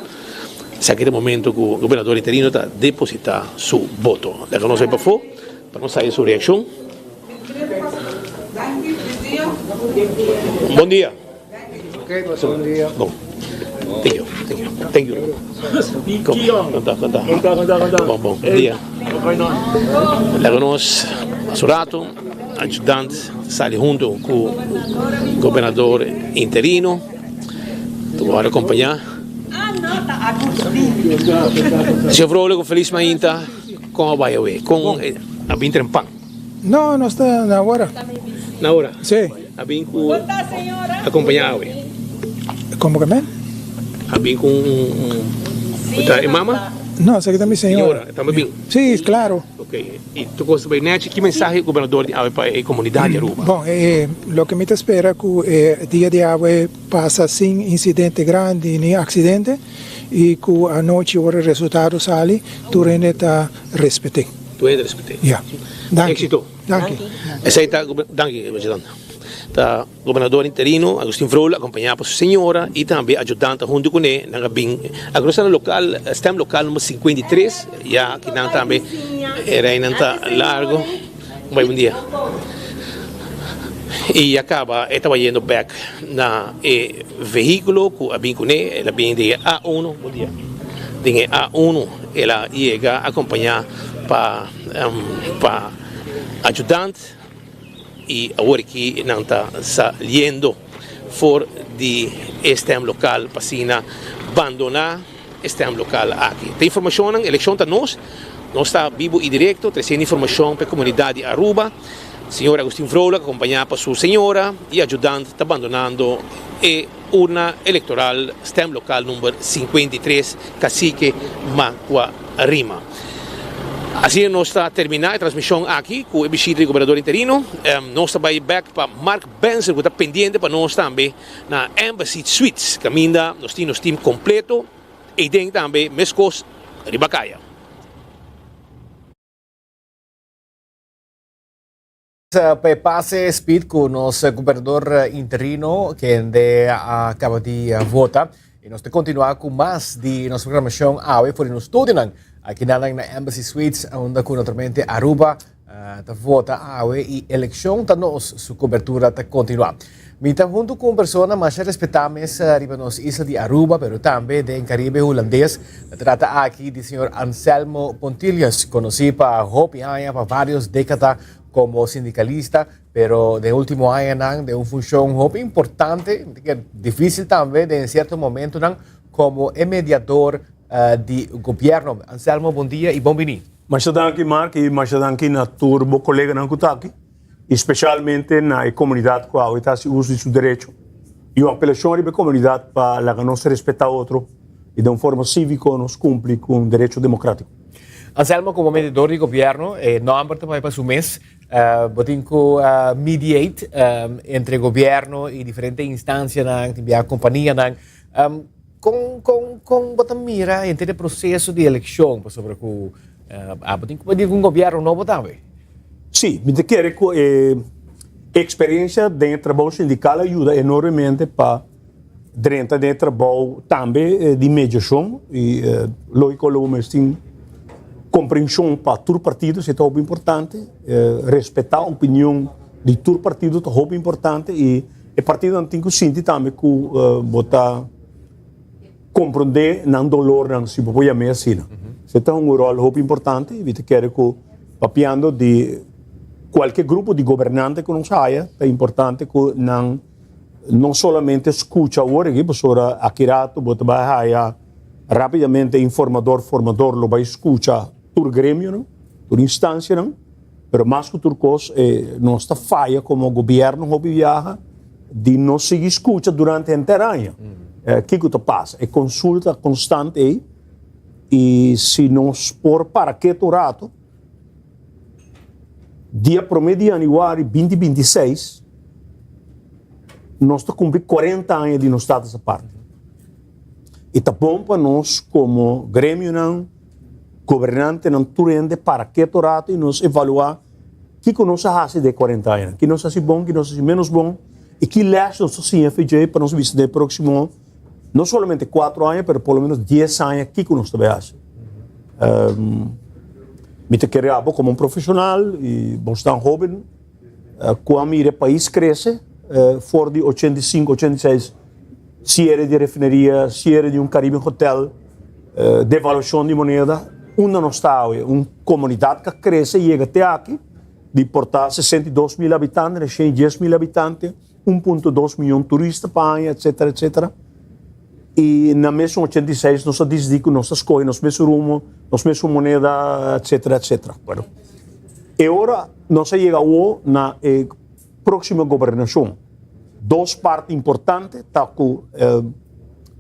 Esaki ta e momento ku gobernador interino ta depositá su boto. Laga nos bai pafó pa nos haya su reakshon. Bon dia. Bon dia. Bon. Thank you. Thank you. Thank you. Kom. Konta, konta. Bon, bon. Bon dia. Laga nos su rato ayudant sali hunto ku gobernador interino. Tu wòrdu akompañá. Señor Vrolijk, un felis mainta. Kon a bai awe? Kon a bin trempan? No, nos ta na ora. Na ora? Sí. A bin ku akompañá awe? Komo ke men? A bin ku un ta e mama? No, esaki ta mi señora. Señora, e tambe bin? Sí, klaro. Ok, i tur kos ta bai nèchi. Ki mensahe gobernador di awe pa e komunidat di Aruba? Bon, loke mi ta spera ku e dia di awe pasa sin insidente grandi ni aksidente i ku anochi ora e resultado sali tur hende ta respet'é. Tur hende respet'é. Ya. Danki. Éxito. Danki. Esei ta, danki, presidente. Ta gobernador interino Agustin Vrolijk akompañá pa su señora i tambe ayudante huntu kuné. Nan a bin a krusa na lokal, stemlokaal number 53, ya ki nan tambe e reinan ta largo. Bai bon dia. I a kaba e taba yendo bek na e vehíkulo ku a bin kuné. El a bin den e A uno, bon dia, den e A uno el a yega akompañá pa pa ayudant i awor aki nan ta saliendo for di e stemlokaal pa asina bandoná E stemlokaal aki. Ta informashonnan, elekshon ta nos. Nos ta bibo i direkto tresiendo informashon pa e komunidat di Aruba. Señor Agustin Vrolijk akompañá pa su señora i ajudant ta bandonando e urna elektoral stemlokaal number 53 Cacique Macuarima. Asina nos ta terminá e transmishon aki ku e bishita di gobernador interino. Nos ta bai bèk pa Mark Benson ku ta pendiente pa nos tambe. Na Embassy Suites kaminda nos tin nos team kompleto eiden tambe meskos riba kaya. Pa e pase speed ku nos gobernador interino kende a kaba di vota i nos ta kontinua ku mas di nos programashon awe for di nos studionan aki nan na Embassy Suites unda ku naturalmente Aruba. Ta vota awe y eleccion ta nos, su cobertura ta continua. Mi ta hunto cu un persona masha respeta mes riba nos isla di Aruba, pero tambe den Caribe Hulandes. Ta trata aki di señor Anselmo Pontilius, conoci pa hopi aña, pa varios decada como sindicalista, pero den ultimo añanan den un funcion hopi importante, dificil tambe den cierto momentonan, como e mediador di gobierno. Anselmo, bon dia y bon bini. Masha danki Mark y masha danki na tur bo coleganan cu ta aki y specialmente na e comunidad cu awe ta haci uso di su derecho y un apelacion riba e comunidad pa laga nos respeta otro y den un forma civico nos cumpli cu un derecho democratico. Anselmo, como mediador di gobierno, e nomber ta bay pa su mes, bo tin cu mediate entre gobierno y diferente instancianan, tin bia companianan. Kon kon kon bo ta mira henter e proseso di elekshon pasobra ku abo tin ku pidi un gobièrnu nobo tambe? Sí, mi ta kere ku e eksperensia den e trabou sindikal a yuda enormemente pa drenta den e trabou tambe di mediashon i lógiko lo bo mester tin komprenshon pa tur partido, esei ta hopi importante, respetá opinion di tur partido ta hopi importante i E partidonan tin ku sinti tambe ku bo ta komprondé nan dolornan, si bo por yam'é asina. Esei ta un ròl hopi importante i mi ta kere ku papiando di kualke grupo di gobernante ku nos haya, ta importante ku nan no solamente skucha awor aki, pasobra aki rato bo ta bai haya rápidamente informador, formador lo bai skucha tur gremionan, tur instansianan. Pero mas ku tur kos nos ta faya komo gobièrnu hopi biaha di no sigui skucha durante henter aña kiko ta pasa. E konsulta konstant ei i si nos por para ketu un rato, dia promé di yanüari binti 26 nos ta kumpli kuarenta aña di nos status aparte. I ta bon pa nos komo gremionan, gobernantenan, tur hende para keto rato i nos evaluá kiko nos a hasi den e kuarenta añanan, ki nos a hasi bon, ki nos a hasi ménos bon i ki lès nos ta siña for dje pa nos bisa den e próksimo no solamente kuatro aña pero por lo ménos dies aña kiko nos ta bai hasi. Mi ta kere abo komo un profeshonal i bo stan hóben ku a mira e pais krese for di 85, 86. Siere di refineria, siere di un Caribbean Hotel, devaluacion di moneda, unda nos ta awe? Un comunidad cu a crece y yega te aki, di por ta 62 mil habitante na 110 mil habitante, 1.2 miyon turista pa aña, etcetera, etcetera. Y na mesun 86 nos a dicidi cu nos ta scoge nos mesun rumbo, nos mesun moneda, etcetera, etcetera. Bueno, e ora nos a yega awo na e Próximo gobernacion. Dos parti importante ta cu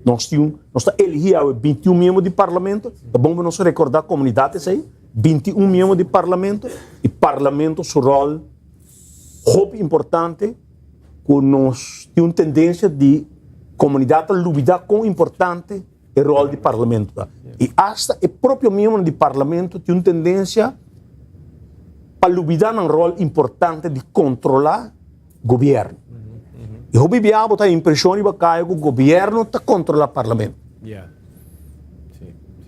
nos tin, nos ta eligi awe 21 miembro di parlamento, ta bon pa nos recorda comunidad esey, 21 miembro di parlamento y parlamento su rol hopi importante cu nos tin un tendencia di comunidad ta lubida con importante e rol di parlamento ta. Y hasta e propio miembronan di parlamento tin un tendencia pa lubida nan rol importante di controla gobierno. Y hopi bia bo ta impresion riba caya cu gobierno ta controla parlamento.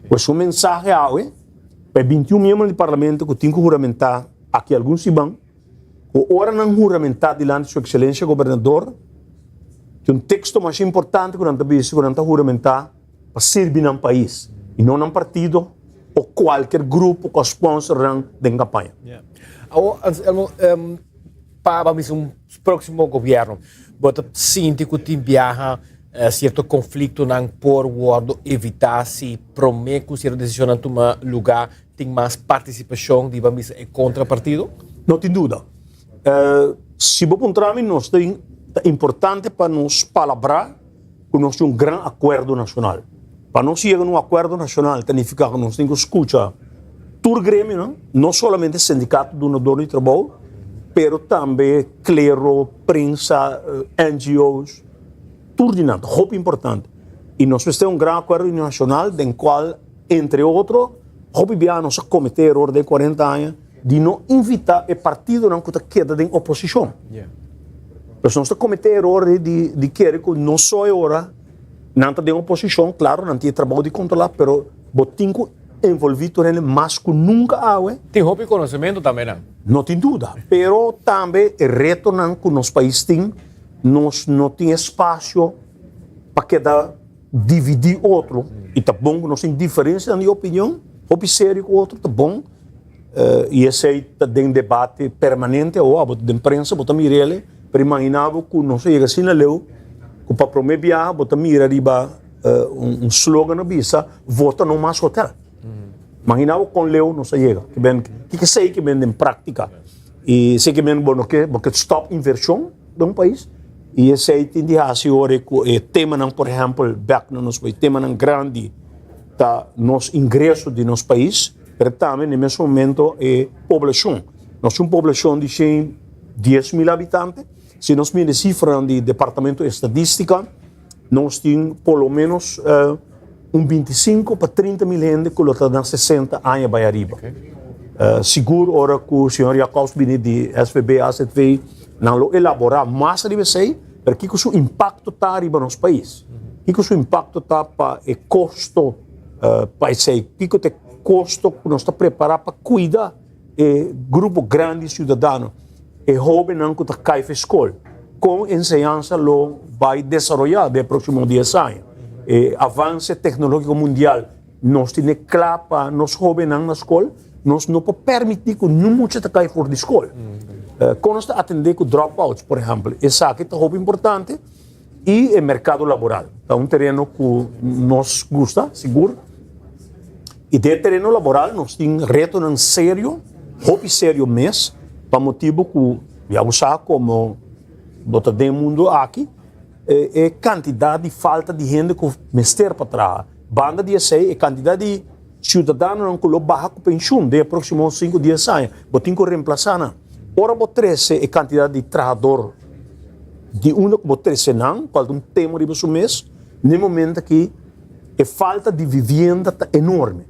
Pues un mensahe awe pa e 21 miembronan di parlamento cu tin cu huramenta aki algun siman, Ku ora nan huramentá dilanti Su Ekselencia Gobernador, tin un teksto masha importante ku nan ta bisa ku nan ta huramentá pa sirbi nan pais i no nan partido o kualker grupo ku a sponsor nan den kampaña. Awor, Anselmo, pa bo bisa un próksimo gobierno, bo ta sinti ku tin biaha sierto konfliktonan por wòrdu evitá si promé ku sierto desishonnan tuma lugá Tin mas partisipashon di ban bisa e kontra partido? No tin duda. Si bo puntra mi nos tin ta importante pa nos palabrá ku nos tin un gran akuerdo nashonal. Pa nos yega na un akuerdo nashonal ta nifiká ku nos tin ku skucha tur gremionan, no solamente sindikato dunador di trabou, pero tambe klero, prensa, NGO's, tur di nan. Ta hopi importante. I nos mester un gran akuerdo nashonal den kual Entre otro, hopi biaha nos a kometé eror den kuarenta aña di no invitá e partidonan ku ta keda den oposishon. Pues nos ta kometé eror di di kere ku no so e ora nan ta den oposishon, klaro nan tin e trabou di kontrolá, pero bo tin ku envolví tur hende mas ku nunka awe. Tin hopi konosementu tambe nan. No tin duda, pero tambe e retonan ku nos pais tin, nos no tin espasio pa keda dividí otro i ta bon ku nos tin diferensianan di opinion hopi serio ku otro, ta bon i esei ta den debate permanente awo, abo ta den prensa bo ta mira el, pero imaginá bo ku nos a yega asina leu ku pa promé biaha bo ta mira riba un slogan a bisa vota no mas hotel. Imaginá bo kon leu nos a yega. Ke ben, kiko esei ke ben den práktika? I esei ke men bo no ke, bo ke stòp invershon den un pais. I esei tin di hasi ora ku e temanan, por ehèmpel, bèk na nos pais, temanan grandi ta nos ingreso di nos pais, pero tambe na e mes momento e poblashon. Nos tin un poblashon di 110.000 habitante. Si nos mira e sifranan di Departamento Estadístika, Nos tin por lo menos un 25 pa 30 mil hende ku lo ta na 60 aña bai ariba. Sigur ora ku señor Jacobs bini di SVB, AZV, nan lo elaborá mas riba esei, pero kiko su impakto ta riba nos pais? Kiko su impakto ta pa e kosto pa esei? Kiko ta e kosto ku nos ta prepará pa kuida e grupo grandi siudadano, e hóbennan ku ta kai for skol, kon enseñansa lo bai desaroyá den e próksimo dies aña? E avanse teknológiko mundial nos tene kla pa nos hóbennan na skol, nos no por permití ku niun mucha ta kai for di skol. Kon nos ta atendé ku dropouts, por ehèmpel? Esaki ta hopi importante i e merkado laboral ta un tereno ku nos gusta sigur. I den e tereno laboral nos tin retonan serio, hopi serio mes, pa motibu ku ya bo sa komo bo ta den e mundu aki, e kantidat di falta di hende ku mester pa traha. Banda di esei e kantidat di siudadanonan ku lo baha ku penshun den e próksimo sinku dies aña, bo tin ku remplasá nan. Ora bo trese e kantidat di trahador di unda ku bo trese nan, kual ta un tema riba su mes, na e momento aki, E falta di vivienda ta enorme.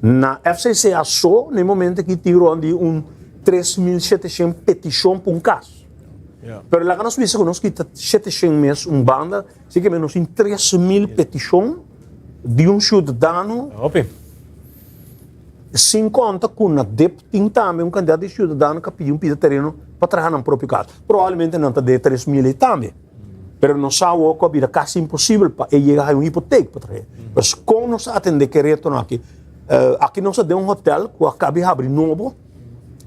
Na FCCA so na e momento aki tin rond di un 3700 peticion pa un cas. Pero laga nos bisa cu nos kita 700 mes un banda, si ke nos tin 3000 peticion di un ciudadano. Sin conta cu na dip tin tambe un cantidad di ciudadano cu a pidi un pida tereno pa traha nan propio cas. Probablemente nan ta de 3000 ey tambe. Pero nos sa awor ku a bira kasi imposibel pa e yega haña un hipotek pa trahe. Pues kon nos a atendé ku e retonan aki? Aki nos ta den un hotel ku a kabi habri nobo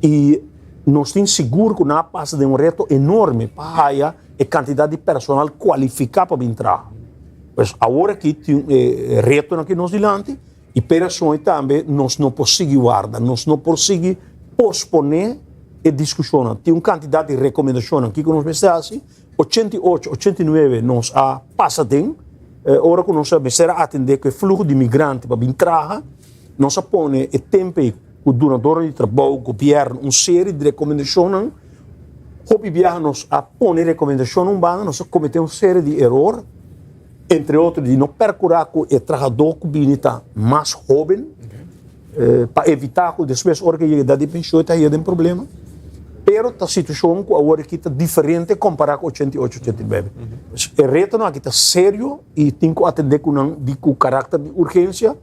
i nos tin sigur ku nan a pasa den un reto enorme pa haya e kantidat di personal kualifiká pa bin traha. Pues awor aki tin e retonan aki nos dilanti i p'e rason ei tambe nos no por sigui warda, nos no por sigui posponé e diskushonnan. Tin un kantidat di rekomendashonnan kiko nos mester hasi. 88, 89 nos a pasa den, ora ku nos a mester a atendé ku e fluho di migrante pa bin traha, nos a pone e tempu ei ku dunadornan di trabou, gobièrnu, un seri di rekomendashonnan. Hopi biaha nos a pone rekomendashonnan un banda, nos a kometé un seri di eror, entre otro di no perkurá ku e trahadó ku bini ta mas hóben. Pa evitá ku despues ora ku e yega edat di penshon e ta haya den problema. Pero ta situashon ku awor aki ta diferente kompará ku 88, 89. E retonan aki ta serio i tin ku atendé ku nan di ku karakter di urgensia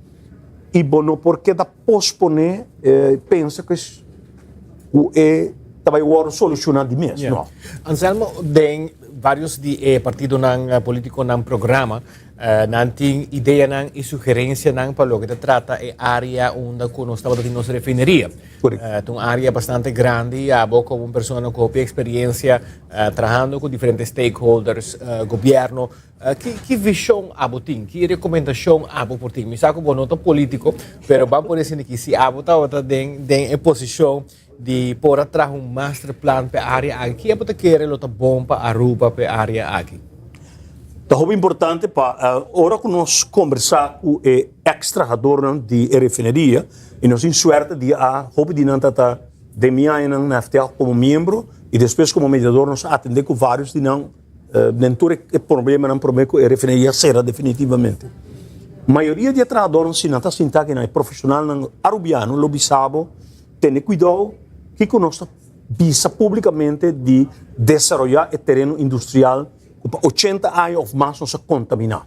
i bo no por keda posponé pensa ku ku e ta bai wòrdu solushoná di mes. No. Anselmo, den vários di e partidonan polítikonan programa Nan tin ideanan i sugerensianan pa loke ta trata e área unda ku nos tabata tin nos refineria. Ta un área bastante grandi i abo komo un persona ku hopi eksperiensia trahando ku diferente stakeholders, gobièrnu, ki ki vishon abo tin? Ki rekomendashon abo por tin? Mi sa ku bo no ta polítiko, pero ban por esei aki si abo tabata den den e posishon di por a traha un masterplan p'e área aki, ki abo ta kere lo ta bon pa Aruba p'e área aki? Ta hopi importante pa ora ku nos kombersá ku e eks trahadornan di e refineria, i nos tin suerte di a hopi di nan ta ta den mi añanan na FTA komo miembro i despues komo mediador nos a atendé ku vários di nan den tur e problemanan promé ku e refineria a sera definitivamente. Mayoria di e trahadornan si nan ta sinta aki nan e profeshonalnan arubiano lo bisa bo Tene kuidou kiko nos ta bisa públikamente di desaroyá e tereno industrial ku pa ochenta aña òf mas nos a kontaminá.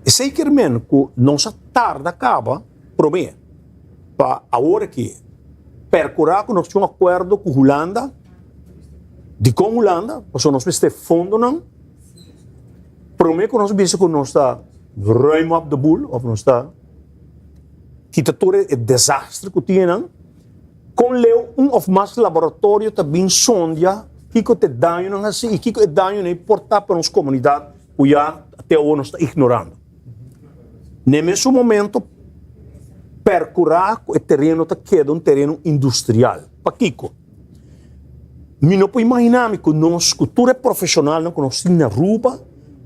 Esei kier men ku nos a tarda kaba. Promé, pa awor aki perkurá ku nos tin un akuerdo ku Hulanda. Dikon Hulanda? Pasobra nos mester fondonan. Promé ku nos bisa ku nos ta ruim op de boel òf nos ta kita tur e desastre ku tin einan, kon leu un òf mas laboratorio ta bin sondia kiko ta e dañonan hasi i kiko e dañonan ei por ta pa nos komunidat ku ya te awor nos ta ignorando. Na e mesun momento perkurá ku e tereno ta keda un tereno industrial. Pakiko? Mi no por imaginá mi ku nos, ku tur e profeshonalnan ku nos tin na Aruba,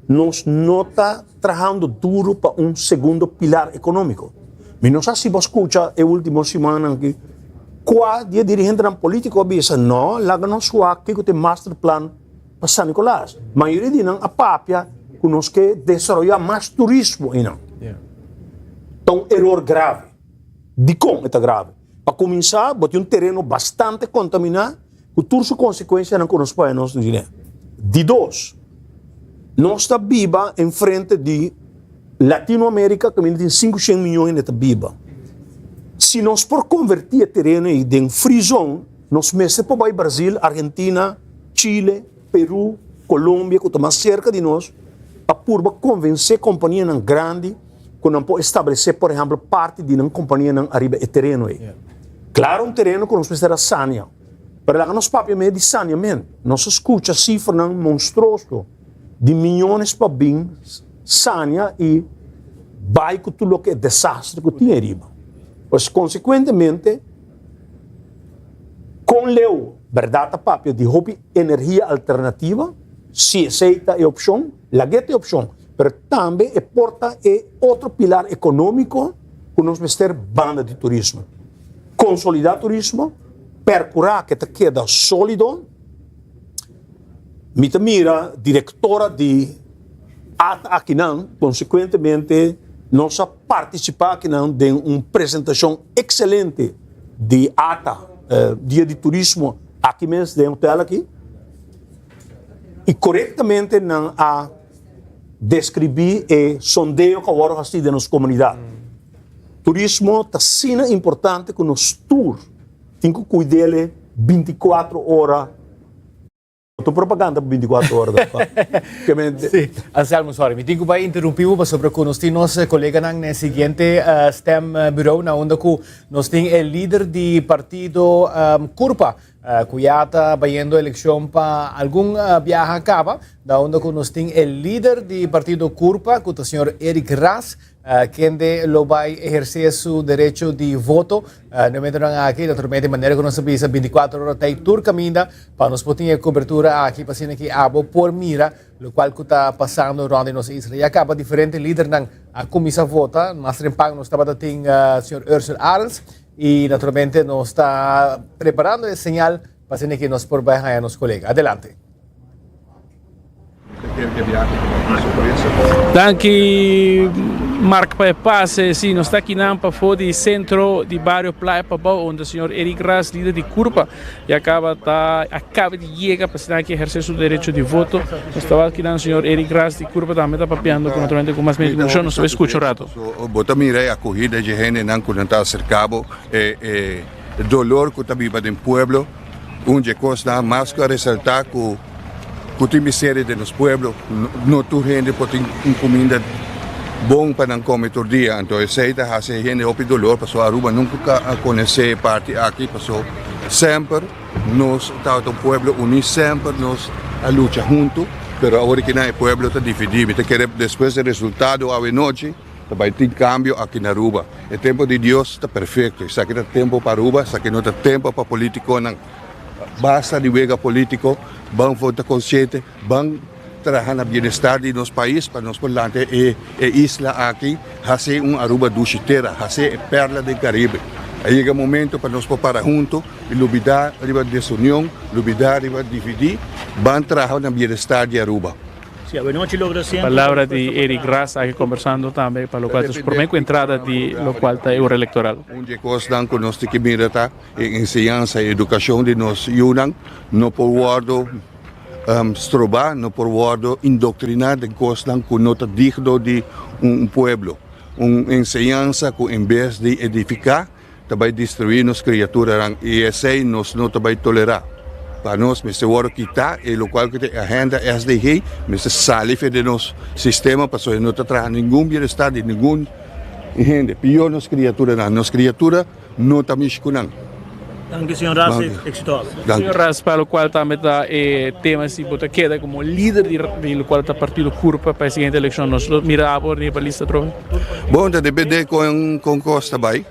nos no ta trahando duru pa un segundo pilar ekonómiko. Mi no sa si bo a skucha e último simannan aki kua di e dirigentenan polítiko a bisa, no, laga nos wak kiko ta e masterplan pa San Nicolas. Mayoria di nan a papia ku nos ke desaroyá mas turismo einan. Ta un eror grave. Dikon e ta grave? Pa kuminsá, bo tin un tereno bastante kontaminá ku tur su konsekuensianan ku nos pone nos dine. Di dos, nos ta biba enfrente di Latinoamérika kaminda tin 500 miyon hende ta biba. Si nos por konvertí e tereno ei den free zone, nos mester por bai Brasil, Argentina, Chile, Peru, Colombia ku ta mas serka di nos pa purba konvensé kompanianan grandi ku nan por establesé por ehèmpel parti di nan kompanianan ariba e tereno ei. Klaro un tereno ku nos mester a sania, pero laga nos papia medio di saniamentu. Nos a skucha sifranan monstroso di miyones pa bin sania i bai ku tur loke e desastre ku tin ariba. Pues konsekuentemente kon leu bèrdat ta papia di hopi energia alternativa, si esei ta e opshon, lag'é ta e opshon. Pero tambe e por ta e otro pilar ekonómiko ku nos mester banda di turismo. Konsolidá turismo, perkurá ku e ta keda sólido. Mi ta mira direktora di ata akinan, konsekuentemente nos a partisipá akinan den un presentashon ekselente di ata, Dia di Turismo aki mes den hotel aki. I korektamente nan a deskribí e sondeo ku a wòrdu hasí den nos komunidat. Turismo ta asina importante ku nos tur tin ku kuid'el 24 ora. No ta propaganda pa 24 ora tampoco. Sí, Anselmo, sorry, mi tin ku bai interumpí bo pasobra ku nos tin nos koleganan na e siguiente stembureau na unda ku nos tin e lider di partido Curpa. Cu ya ta bayendo eleccion pa algun biaha caba, na unda cu nos tin e lider di partido Curpa, cu ta señor Eric Ras, kende lo bay eherce su derecho di voto. Na e momentonan aki, naturalmente, manera cu nos a bisa, 24 ora ta tur caminda pa nos por tin e cobertura aki, pa asina ki abo por mira locual cu ta pasando rond di nos isla. Ya caba diferente lidernan a cuminsa vota, mas trempan nos tabata tin señor Ursel Arends, Y naturalmente nos ta preparando e señal pa asina que nos por bay haya nos colega. Adelante. Danki Mark pa e pase. Si, nos ta akinan pafó di sentro di bario Playa Pabou unda señor Eric Ras, lider di Curpa, ya caba ta a caba di yega pa asina aki eherce su derecho di voto. Nos ta wak akinan señor Eric Ras di Curpa tambe ta papiando cu naturalmente cu mas medio di comunicacion. Nos ta bay scucha un rato. Bo ta mira e akohida dje hendenan ku nan ta aserká bo, e dolor ku ta biba den pueblo. Un dje kosnan mas ku a resaltá ku ku tin miseria den nos pueblo. No tur hende por tin un kuminda bon pa nan kome tur dia. Anto esei ta hasi e hende hopi dolor pasobra Aruba nunka a konosé e parti aki pasobra semper nos tabata un pueblo uní, semper nos a lucha huntu, pero awor aki nan e pueblo ta dividí. Mi ta kere despues di resultado awe nochi ta bai tin kambio aki na Aruba. E tempo di Dios ta perfekto. Esaki ta tempo pa Aruba, esaki no ta tempo pa politikonan. Basta di wega politico, ban for ta consciente, ban traha na bienestar di nos pais pa nos por lanta e e isla aki, haci un Aruba dushi tera, haci e perla den Caribe. A yega momento pa nos por para hunto y lubida riba desunion, lubida riba dividi, ban traha na bienestar di Aruba. Palabra di Eric Ras aki kombersando tambe pa lokual ta su promé ku entrada di lokual ta e ora elektoral. Un di e kosnan ku nos tin ke mira ta e enseñansa i edukashon di nos yunan no por wòrdu strobá, no por wòrdu indoktriná den kosnan ku no ta digno di un pueblo. Un enseñansa ku en bes di edifiká ta bai destruí nos kriaturanan i esei nos no ta bai tolerá. Pa nos mester wòrdu kitá e lokual ku ta e agenda SDG mester sali for di nos sistema pasobra e no ta traha ningun bienestar di ningun hende. Pió nos kriaturanan. Nos kriatura no ta mishi ku nan. Danki señor Ras, éxito. Señor Ras, pa locual tambe ta e tema si bo ta keda como lider di locual ta partido Curpa pa e siguiente eleccion, nos lo mira abo riba lista atrobe? Bon, ta depende con con cos ta bay.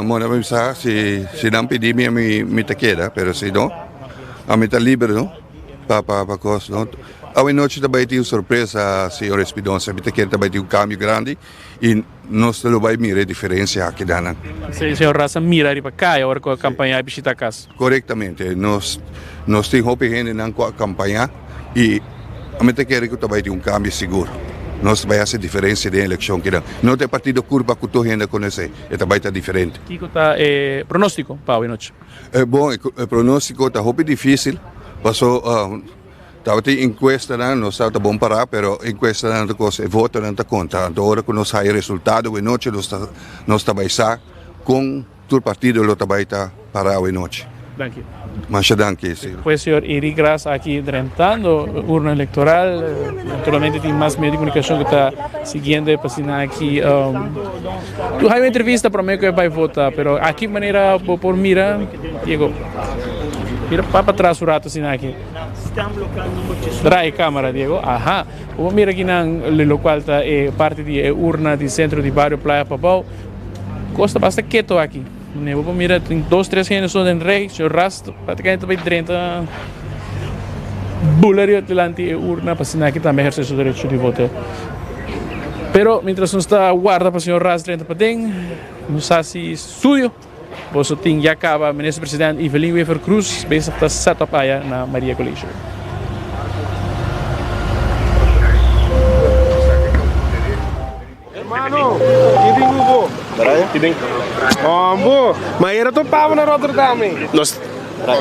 Mora mi sa si si nan pidi mi ami mi ta keda, pero si no ami ta liber no pa pa pa cos no. Awe nochi ta bay tin un sorpresa señor Espinosa, mi ta kere ta bay tin un cambio grandi y Nos ta lo bai mira e diferencia aki danan. Si señor Ras a mira riba caya ora cu a campaña y bishita cas. Corectamente. Nos nos tin hopi hendenan cu a campaña y ami ta kere cu ta bai tin un cambio sigur. Nos ta bai haci diferencia den eleccion kinan. No ta e partido curpa cu tur hende a conoce, e ta bai ta diferente. Kico ta e pronostico pa awe nochi? Bon, e pronostico ta hopi dificil paso. Tabatin enkuestanan, nos tabata bon pará, pero enkuestanan ta kos, e votonan ta konta. Anto ora ku nos haya resultado awe nochi, nos ta nos ta bai sa kon tur partido lo ta bai ta pará awe nochi. Danki. Masha danki, señor. Pues señor Eric Ras aki drentando urna electoral. Naturalmente tin mas medio di comunicacion cu ta siguiendo e pasina aki. Tu hay un entrevista prome cu e bay vota, pero aki manera bo por mira, Diego, mira pa patras un rato asina aki. Draai e camera, Diego. Aha. Bo por mira akinan locual ta e parti di e urna di centro di bario Playa Pabao. Cos ta basta keto aki. Bo por mira tin dos tres hende so den rij. Señor Ras practicamente ta bay drenta bula riba dilanti e urna pa asina aki tambe eherce su derecho di voto. Pero mientras nos ta warda pa señor Ras drenta paden, nos haci studio. Boso tin ya caba Minister President Evelyn Wever Croes bezig ta set up aya na Maria College. Mano, ki tin ku bo? Ki tin? Hombo, ma era topaba na Rotterdam eh. Nos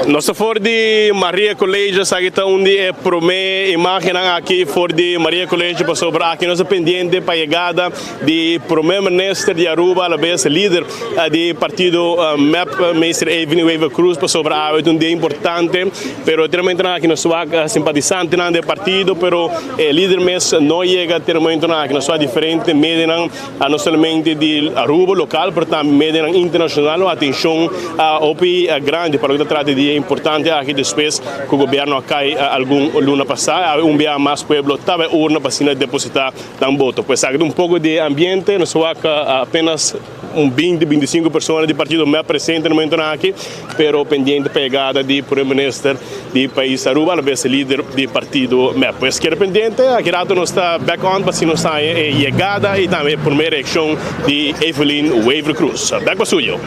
Nos ta for di Maria College, esaki ta un di e prome imagennan aki for di Maria College pasobra aki nos ta pendiente pa yegada di Prome Minister di Aruba alabes lider di partido mep Meester Evelyn Wever Croes pasobra awe ta un dia importante pero te momentonan aki nos wak simpatisantenan di e partido pero e lider mes no yega te momentonan aki nos wak diferente medianan no solamente di Aruba local pero tambe medianan internacional un atencion hopi grandi pa loke ta trata di dia importante aki despues cu gobierno a cay algun luna pasa awe un bia mas pueblo ta bay urna pa asina deposita nan boto. Pues aki ta un poco di ambiente, nos wak apenas un binti, binticinco persona di partido mep presente na momentonan aki, pero pendiente pa yegada di Primer Minister di pais Aruba, alabes e lider di partido mep. Pues keda pendiente, aki rato nos ta back on pa si nos haña e yegada y tambe e primer reaccion di Evelyn Wever Croes. Back pa studio.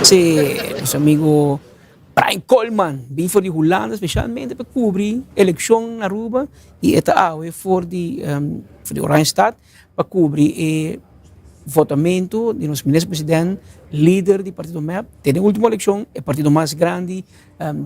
Sí, nos amigo Brian Koolman bin for di Hulanda specialmente pa cubri eleccion na Aruba y e ta awe for di for di Oranjestad pa cubri e votamento di nos minister president, lider di partido mep te den ultimo eleccion e partido mas grandi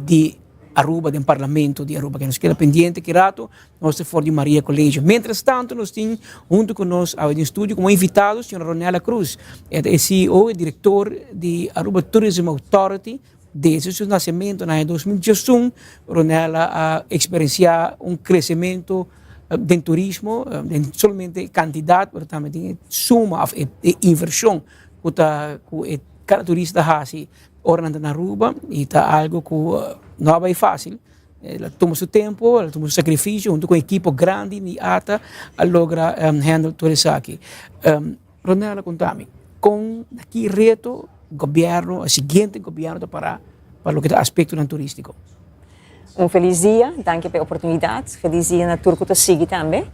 di Aruba den parlamento di Aruba. Nos keda pendiente ki rato nos ta for di Maria College. Mientras tanto nos tin hunto cu nos awe den studio como invitado señora Ronella Croes. E ta e CEO e director di Aruba Tourism Authority. Desde su nacemento na aña 2011 Ronella a experiencia un crecemento den turismo, den solamente cantidad pero tambe den e suma of e inversion cu ta cu e cada turista ta haci ora nan ta na Aruba y ta algo cu no a bay facil. El a tuma su tempo, el a tuma su sacrificio hunto cu un ekipo grandi di ata a logra handle tur esaki. Ronella conta mi, con na ki reto gobierno, e siguiente gobierno ta para pa loke ta aspectonan turistico? Un feliz dia, danki pa e oportunidad. Feliz dia na tur cu ta sigui tambe.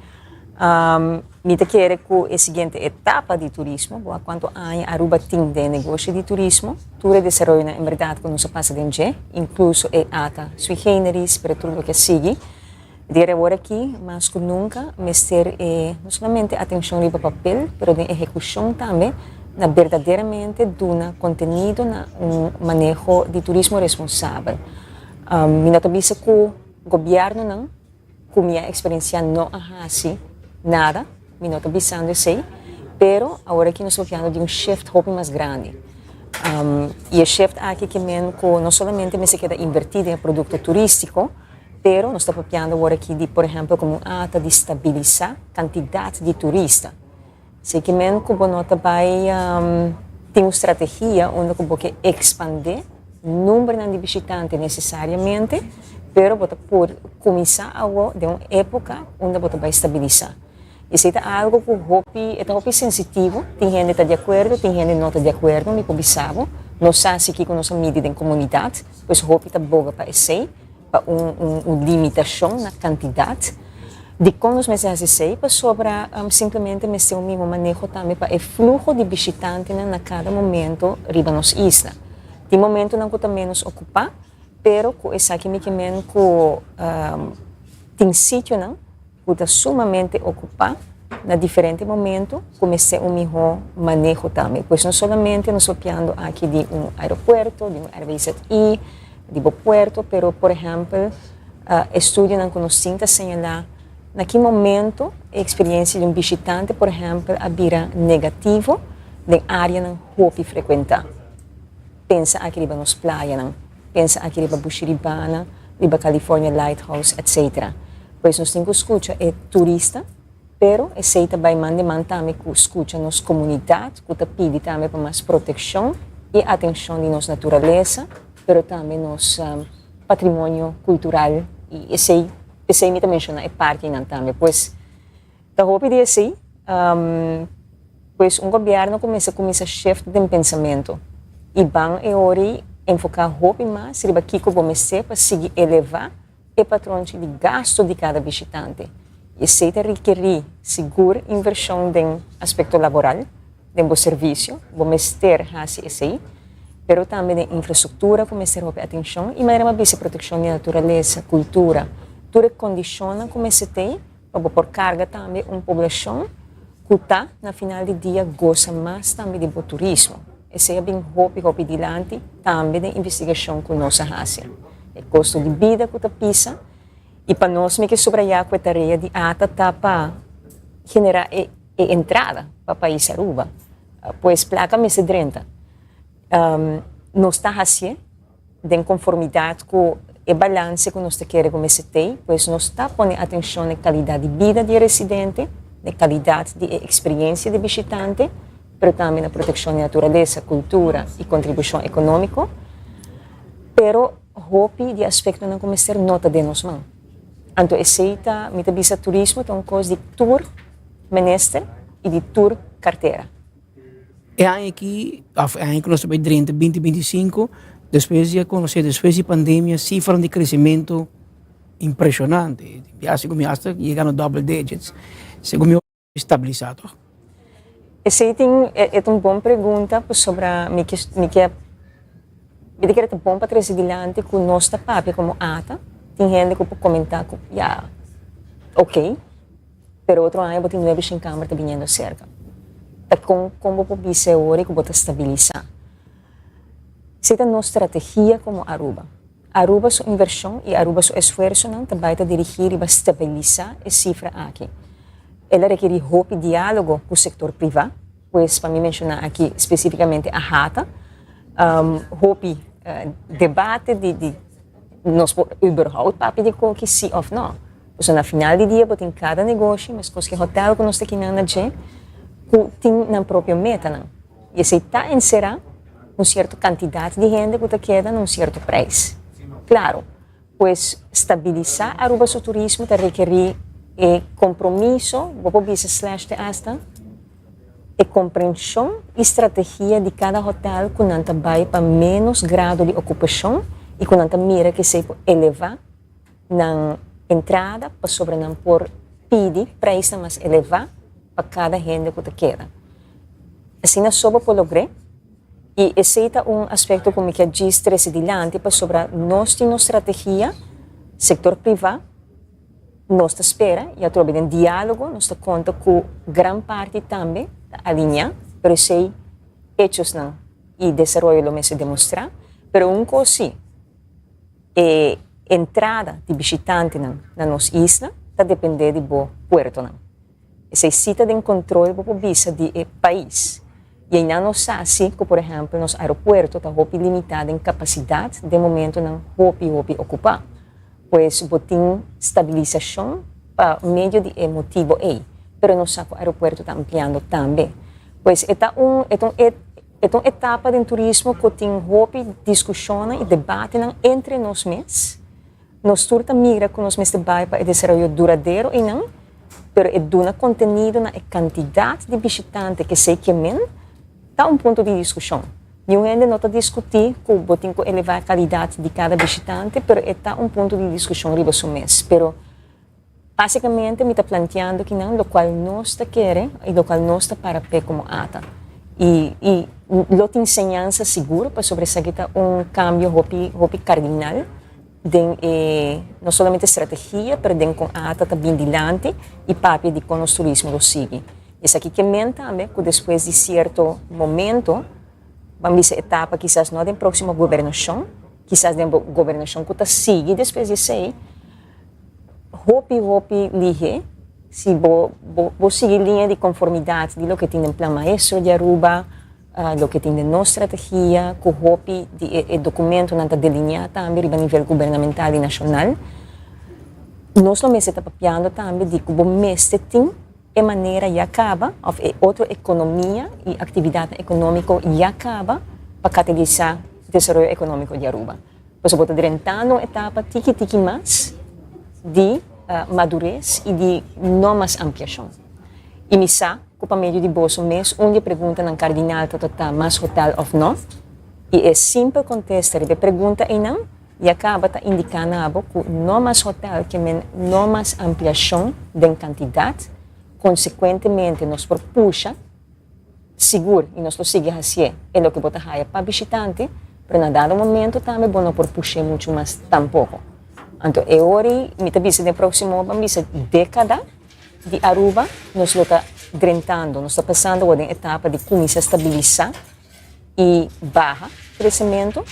Mi ta kere cu e siguiente etapa di turismo, bo a cuanto aña Aruba tin den e negoshi di turismo, tur e desaroyonan en berdad cu nos a pasa den dje, incluso e ata sui generis, pero tur loke a sigui. Dera awor aki, mas cu nunca, mester e no solamente atencion riba papel, pero den ehecucion tambe, na berdaderamente duna contenido na un maneho di turismo responsabel. Mi no ta bisa cu gobiernonan. ku mi a eksperensiá no a hasi nada, mi no ta bisando esei, pero awor aki nos papiando di un shift hopi mas grandi. I e shift aki ke men ku no solamente mester keda invertí den e produkto turístiko, pero nos ta papiando awor aki di por ehèmpel komo un ata di stabilisá kantidat di turista. Esei ke men ku bo no ta bai tin un strategia unda ku bo ke ekspandé numbernan di bishitante nesesariamente, pero bo ta por kuminsá awo den un époka unda bo ta bai stabilisá. Esei ta algu ku hopi, e ta hopi sensitivo, tin hende ta di akuerdo, tin hende no ta di akuerdo, mi por bisa bo, no sa si kiko nos a midi den komunidat, pues hopi ta boga pa esei. Pa un un limitashon na kantidat. Dikon nos mester hasi esei? Pasobra simplemente mester un mihó maneho tambe pa e fluho di bishitantenan na kada momento riba nos isla. Tin momentonan ku ta ménos okupá, pero ku esaki mi ke men ku tin sitionan ku ta sumamente okupá na diferente momento ku mester un mihó maneho tambe. Pues no solamente nos papiando aki di un aeropuerto, di un RWZI, di bo puerto, pero por ehèmpel estudionan ku nos tin ta señalá na ki momento e eksperiencia di un bishitante por ehèmpel a bira negativo den áreanan hopi frekuentá. Pensa aki riba nos playanan, pensa aki riba Bushiribana, riba California Lighthouse, etc. Pues nos tin ku skucha e turista, pero esei ta bai man di man tambe ku skucha nos komunidat ku ta pidi tambe pa mas protekshon i atenshon di nos naturalesa, pero tambe nos patrimonio kultural i esei, p'esei mi ta menshoná e parkenan tambe. Pues ta hopi di esei, pues un gobièrnu ku mester kuminsá shift den pensamentu i ban e ora ei enfoká hopi mas riba kiko bo mester pa sigui elevá e patronchi di gasto di kada bishitante. I esei ta rekerí sigur invershon den aspekto laboral, den bo servisio, bo mester hasi esei, pero tambe den infrastruktura ku mester hopi atenshon i manera mi a bisa protekshon di naturalesa, kultura, tur e kondishonnan ku mester tei pa bo por karga tambe un poblashon ku ta na final di dia gosa mas tambe di bo turismo. Esei a bin hopi hopi dilanti tambe den investigashon ku nos a hasi. E kosto di bida ku ta pisa i pa nos mi ke subrayá ku e tarea di ata ta pa generá e e entrada pa pais Aruba. Pues plaka mester drenta. Nos ta hasié den konformidat ku e balanse ku nos ta kere ku mester tei, pues nos ta pone atenshon na e kalidat di bida di e residente, na e kalidat di e eksperiencia di e bishitante, pero tambe na protekshon di naturalesa, kultura i kontribushon ekonómiko. Pero hopi di e aspektonan ku mester no ta den nos man. Anto esei ta, mi ta bisa turismo ta un kos di tur minister i di tur kartera. E aña aki, of e aña ku nos ta bai drenta, binti binti i sinku, despues di a konosé, despues di pandemia, sifranan di kresementu impreshonante. Ya segun mi hasta yega na double digits. Segun mi stabilisá tòg? Esei tin, e ta un bon pregunta pasobra mi ke, mi ke, mi ta kere ta bon pa trese dilanti ku nos ta papia komo ata. Tin hende ku por komentá ku ya, oké. Pero otro aña bo tin nuebe shin kamber ta biniendo serka. Ta kon kon bo por bisa e ora ku bo ta stabilisá? Esei ta nos strategia komo Aruba. Aruba su invershon i Aruba su esfuersonan ta bai ta dirigí riba stabilisá e sifra aki. El a rekerí hopi diálogo ku sektor privá, pues pa mi menshoná aki spesífikamente AHATA, hopi debate di di nos por überhaupt papia di koki si òf nò. Pasobra na final di dia bo tin kada negoshi, meskos ku e hotèl ku nos ta kinan na dje, ku tin nan propio metanan. I esei ta enserá un sierto kantidat di hende ku ta keda na un sierto preis. Klaro, pues stabilisá Aruba su turismo ta rekerí e kompromiso, bo por bisa slash te asta e komprenshon i strategia di kada hotèl ku nan ta bai pa ménos grado di okupashon i ku nan ta mira ku esei por elevá nan entrada pasobra nan por pidi prijsnan mas elevá pa kada hende ku ta keda. Asina so bo por logr'é i esei ta un aspekto ku mi ke djis trese dilanti pasobra nos tin nos strategia, sektor privá, nos ta spera i atrobe den diálogo nos ta konta ku gran parti tambe ta alineá, pero esei hechosnan i desaroyo lo mester demostrá. Pero un kos sí. E. Entrada di bishitantenan na nos isla ta dependé di bo puertonan. Esei sí ta den kontrol bo por bisa di e pais. I einan nos sa sí ku por ehèmpel nos aeropuerto ta hopi limitá den kapasidat den momentonan hopi hopi okupá. Pues bo tin stabilisashon pa medio di e motibo ei. Pero nos sa ku aeropuerto ta ampliando tambe. Pues e ta un e ta un e ta un etapa den turismo ku tin hopi diskushonnan i debatenan entre nos mes. Nos tur ta mira ku nos mester bai pa e desaroyo duradero einan, pero e duna kontenido na e kantidat di bishitante ke esei ke men ta un punto di diskushon. Niun hende no ta diskutí ku bo tin ku elevá e kalidat di kada bishitante, pero e ta un punto di diskushon riba su mes. Pero básikamente mi ta planteando kinan lokual nos ta kere i lokual nos ta para p'e komo ata. I i lo tin señansa sigur pasobra esaki ta un kambio hopi hopi kardinal den e no solamente strategia pero den kon ata ta bin dilanti i papia di kon nos turismo lo sigui. Esaki ke men tambe ku despues di sierto momento, ban bisa etapa kisas no den próksimo gobernashon, kisas den gobernashon ku ta sigui despues di esei, hopi hopi lihé si bo bo sigui liña di konformidat di loke tin den Plan Maestro di Aruba, loke tin den nos strategia, ku hopi di e dokumentonan ta delineá tambe riba nivel gubernamental i nashonal. Nos lo mester ta papiando tambe di ku bo mester tin E manera ya kaba òf e otro ekonomia i aktividatnan ekonómiko ya kaba pa katalisá desaroyo ekonómiko di Aruba. Pasobra bo ta drentando un etapa tiki tiki mas di madures i di no mas ampliashon. I mi sa ku pa medio di boso mes un di e preguntanan kardinal ta ta mas hotel òf no? I e simpel kontesta riba e pregunta einan Ya caba ta indica na bo cu no mas hotel ke men no mas ampliacion den cantidad, consecuentemente nos por pusha sigur y nos lo sigui hacié e loke bo ta haya pa bishitante, pero na dado momento tambe bo no por push'é mucho mas tampoco. Anto e ora ei mi ta bisa den proximo ban bisa decada di Aruba nos lo ta drentando, nos ta pasando awor den etapa di cuminsa stabilisa y baha crecemento.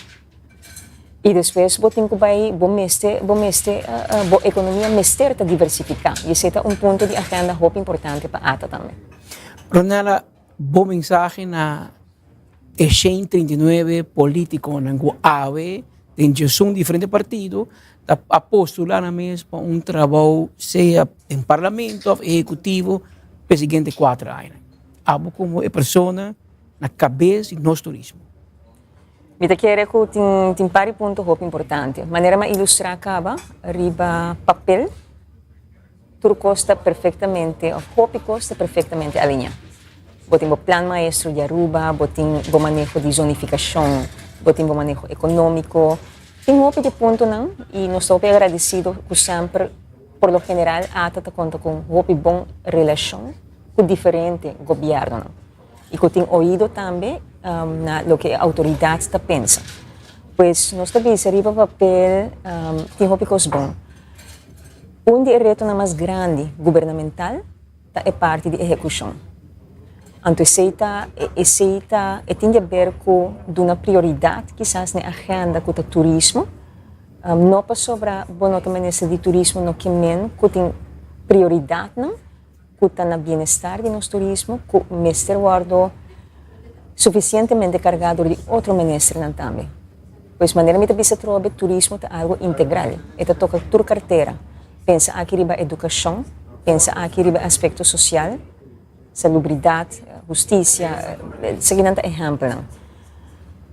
I despues bo tin ku bai, bo mester, bo mester, bo ekonomia mester ta diversifiká. I esei ta un punto di agenda hopi importante pa ata tambe. Ronella, bo mensahe na e 139 politikonan ku awe den djesun diferente partido ta a postula nan mes pa un trabou sea den parlamento of ehekutivo pa e siguiente kuater añanan. Abo komo e persona na kabes di nos turismo. Mi ta kere ku tin tin par di punto hopi importante. Manera mi a ilustrá kaba riba papel, tur kos ta perfektamente òf hopi kos ta perfektamente aliñá. Bo tin bo plan maestro di Aruba, bo tin bo maneho di zonifikashon, bo tin bo maneho ekonómiko. Tin hopi di puntonan i nos ta hopi agradesido ku semper por lo general ata ta konta ku un hopi bon relashon ku diferente gobièrnunan. I ku tin oido tambe na loke e outoridat ta pensa. Pues nos ta bisa riba papel tin hopi kos bon. Un di e retonan mas grandi gubernamental ta e parti di ehekushon. Anto esei ta esei ta e tin di aber ku duna prioridat kisas na e agenda ku ta turismo. No pasobra bo no ta minister di turismo no ke men ku tin prioridatnan. ku ta na bienestar di nos turismo ku mester wòrdu sufisientemente kargá dor di otro ministernan tambe. Pues manera mi ta bisa atrobe, turismo ta algu integral, e ta toka tur kartera. Pensa aki riba edukashon, pensa aki riba aspekto sosial, salubridat, hustisia, esakinan ta ehèmpelnan.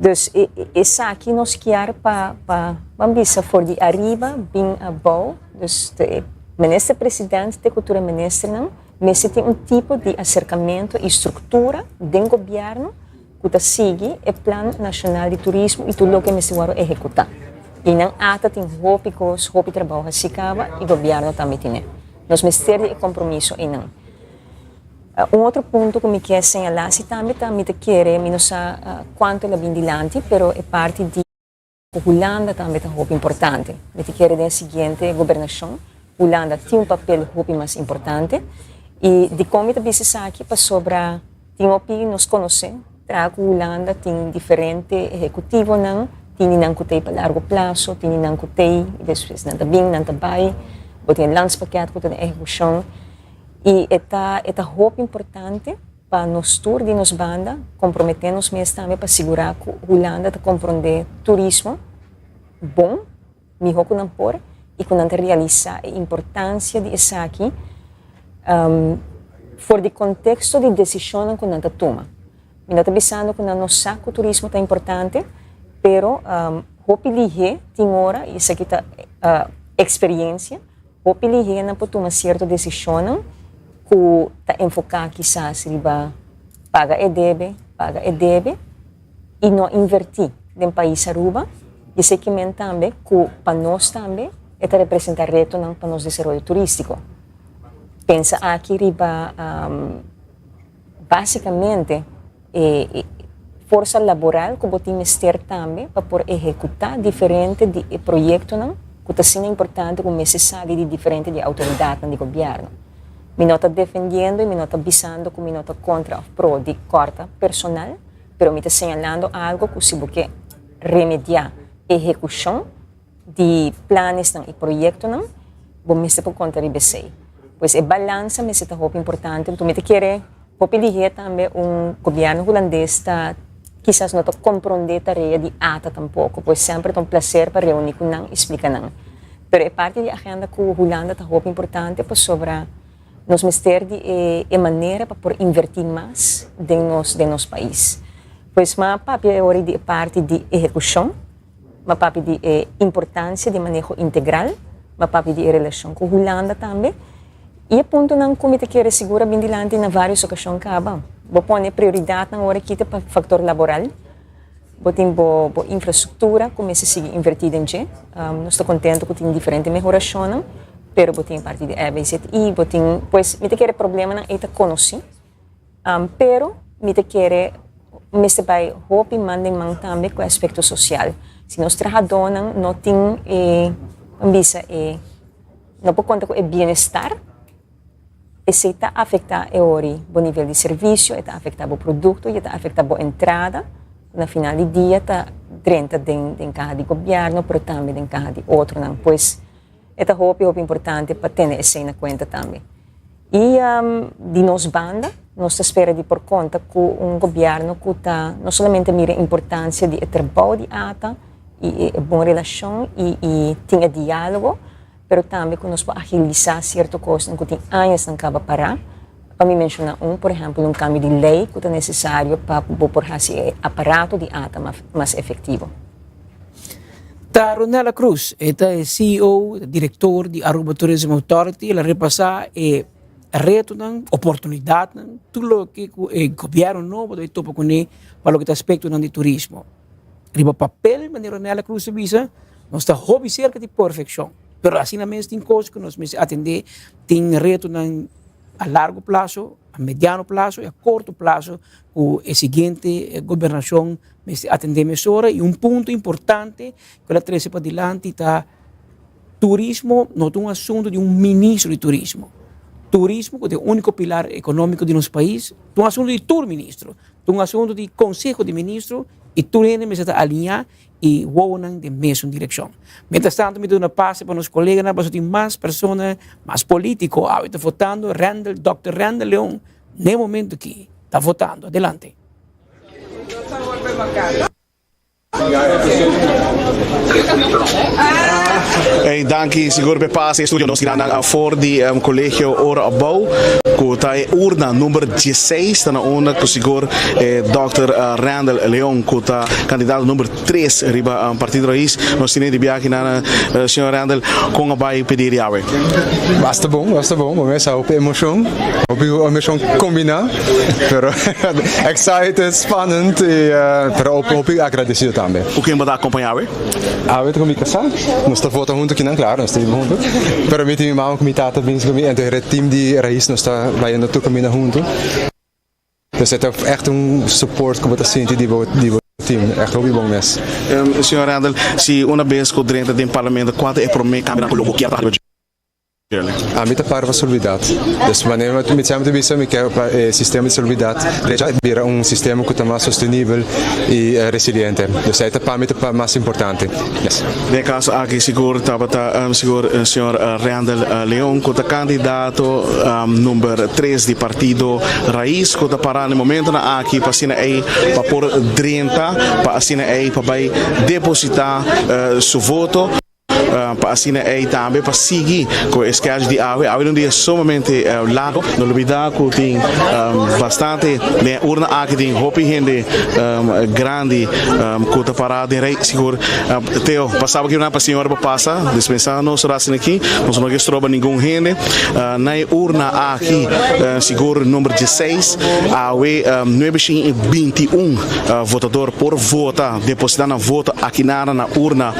Dus esaki nos kier pa pa ban bisa for di ariba bin abou, dus e minister president te ku tur e ministernan mester tin un tipo di aserkamento i struktura den gobièrnu ku ta sigui e plan nashonal di turismo i tur loke mester wòrdu ehekutá. I nan ata tin hopi kos, hopi trabou hasi kaba i gobièrnu tambe tine. Nos mester di e kompromiso einan. Un otro punto ku mi kier señalá si tambe ta mi ta kere, mi no sa kuantu el a bin dilanti, pero e parti di ku Hulanda tambe ta hopi importante. Mi ta kere den e siguiente gobernashon Hulanda tin un papel hopi mas importante. I dikon mi ta bisa esaki? Pasobra tin hopi nos konosé traha ku Hulanda tin diferente ehekutivonan. Tin di nan ku ta ei pa largo plaso, tin di nan ku ta ei i despues nan ta bin, nan ta bai. Bo tin e landspakket ku ta den ehekushon. I e ta e ta hopi importante pa nos tur di nos banda komprometé nos mes tambe pa sigurá ku Hulanda ta komprondé turismo bon, mihó ku nan por i ku nan ta realisá e importansia di esaki for di konteksto di desishonnan ku nan ta tuma. Mi no ta bisando ku nan no sa ku turismo ta importante, pero hopi lihé tin ora, i esaki ta eksperiencia, hopi lihé nan por tuma sierto desishonnan ku ta enfoká kisas riba paga e debe, paga e debe i no invertí den pais Aruba. I esaki men tambe ku pa nos tambe e ta representá retonan pa nos desaroyo turístiko. Pensa aki riba. Básicamente, e forsa laboral ku bo tin mester tambe pa por ehekutá diferente di e proyektonan ku ta asina importante ku mester sali di diferente di e outoridatnan di gobièrnu. Mi no ta defendiendo i mi no ta bisando ku mi no ta kontra òf pro di kòrta personal, pero mi ta señalando algu ku si bo ke remediá ehekushon, di planesnan i proyektonan, bo mester por konta riba esei. Pues e balansa mester ta hopi importante. Anto mi ta kere hopi lihé tambe un gobièrnu hulandes ta kisas no ta komprondé tarea di ata tampoko. Pues semper ta un plaser pa reuní ku nan i splika nan. Pero e parti di agenda ku Hulanda ta hopi importante pasobra nos mester di e e manera pa por invertí mas den nos den nos pais. Pues m'a papia e ora di e parti di ehekushon. M'a papia di e importancia di maneho integral, m'a papia di e relacion cu Hulanda tambe. Y e puntonan cu mi ta kere sigur a bin dilanti na varios ocasion caba. Bo pone prioridadnan ora kita pa factor laboral, bo tin bo bo infrastructura cu mester sigui inverti den dje. Nos ta contento cu tin diferente mehoracionnan, pero bo tin e parti di RBZI, bo tin, pues mi ta kere problemanan ey ta conoci. Pero mi ta kere mester bai hopi man den man tambe ku e aspekto sosial. Si nos trahadónan no tin e, ban bisa e, no por konta ku e bienestar, esei ta afektá e ori bo nivel di servisio, e ta afektá bo produkto i e ta afektá bo entrada, ku na final di dia ta drenta den den kaha di gobièrnu pero tambe den kaha di otronan. Pues e ta hopi hopi importante pa tene esei na kuenta tambe. I di nos banda nos ta spera di por konta ku un gobièrnu ku ta no solamente mira importansia di e trabou di ata i e bon relashon i i tin e diálogo, pero tambe ku nos por agilisá sierto kosnan ku tin añasnan kaba pará. Pa mi menshoná un, por ehèmpel, un kambio di lei ku ta nesesario pa bo por hasi e aparato di ata mas efektivo. Ta Ronella Cruz, e ta e ceo, director di Aruba Tourism Authority, el a repasa e retonan, oportunidadnan, tur loke cu e gobierno nobo ta bay topa cune pa loke ta aspectonan di turismo. Riba papel, manera Ronella Cruz a bisa, nos ta hopi cerca di perfeccion, pero asina mes tin cos cu nos mester atende, tin retonan a largo plazo, a mediano plazo y a corto plazo cu e siguiente gobernacion Mester atendé mesora i un punto importante ku el a trese padilanti ta turismo no ta un asuntu di un ministro di turismo. Turismo ku ta e úniko pilar ekonómiko di nos pais ta un asuntu di tur ministro, ta un asuntu di konseho di ministro i tur hende mester ta aliñá i wowonan den mesun direkshon. Mientras tanto mi ta duna pase pa nos koleganan pasobra tin mas persona, mas polítiko awe ta votando, Randall, Dòkter Randall Leon n'e momento aki ta votando. Adelante. Hey, danki sigur pe pase estudio nos grannan for di um, Colegio Ora Abou ku ta e urna number 16 ta na unda ku sigur eh, Dr. Eh, Randall Leon ku ta kandidato number 3 riba um, Partido Raiz. Nos tiene di biahe na uh, señor Randall kon a bai pedir yawe. Basta bon, basta bon. Bo mesa hopi emocion. Hopi emocion combina, pero excited, spannend y pero hopi agradecido tambe. Cu ken bo ta acompaña awe? Awe ta cu mi casa, nos ta vota hunto kinan, claro, nos ta biba hunto, pero mi tin mi mama cu mi tata bin cu mi, entonces e team di Raiz nos ta bayendo tur caminda hunto. Pues e ta echt un support cu bo ta sinti di bo di bo team, echt hopi bon mes. Señor Randall, si una bes cu drenta den parlamento, cua ta e prome cambionan cu lo bo kier traha riba dje? Ami ta para pa salubridad. Des manera mi semper ta bisa mi ke pa e sistema di salubridad drecha bira un sistema ku ta mas sostenibel i resiliente. Dus esei ta pa mi ta mas importante. Yes. Den e kaso aki sigur tabata sigur señor Randall Leon ku ta kandidato number tres di partido Raiz ku ta para na e momentonan aki pa asina ei pa por drenta pa asina ei pa bai deposita su voto. Pa asina ei tambe pa sigui ku e skèdjel di awe. Awe ta un dia sumamente largo. No lubidá ku tin bastante den e urna aki tin hopi hende grandi ku ta pará den rei. Sigur Teo pa saba kinan pa señora por pasa dispensá nos rasin aki. Nos no ke stroba ningun hende. Na e urna aki sigur number dieseis awe nuebe shin i binti un votador por vota depositá nan voto akinana na urna.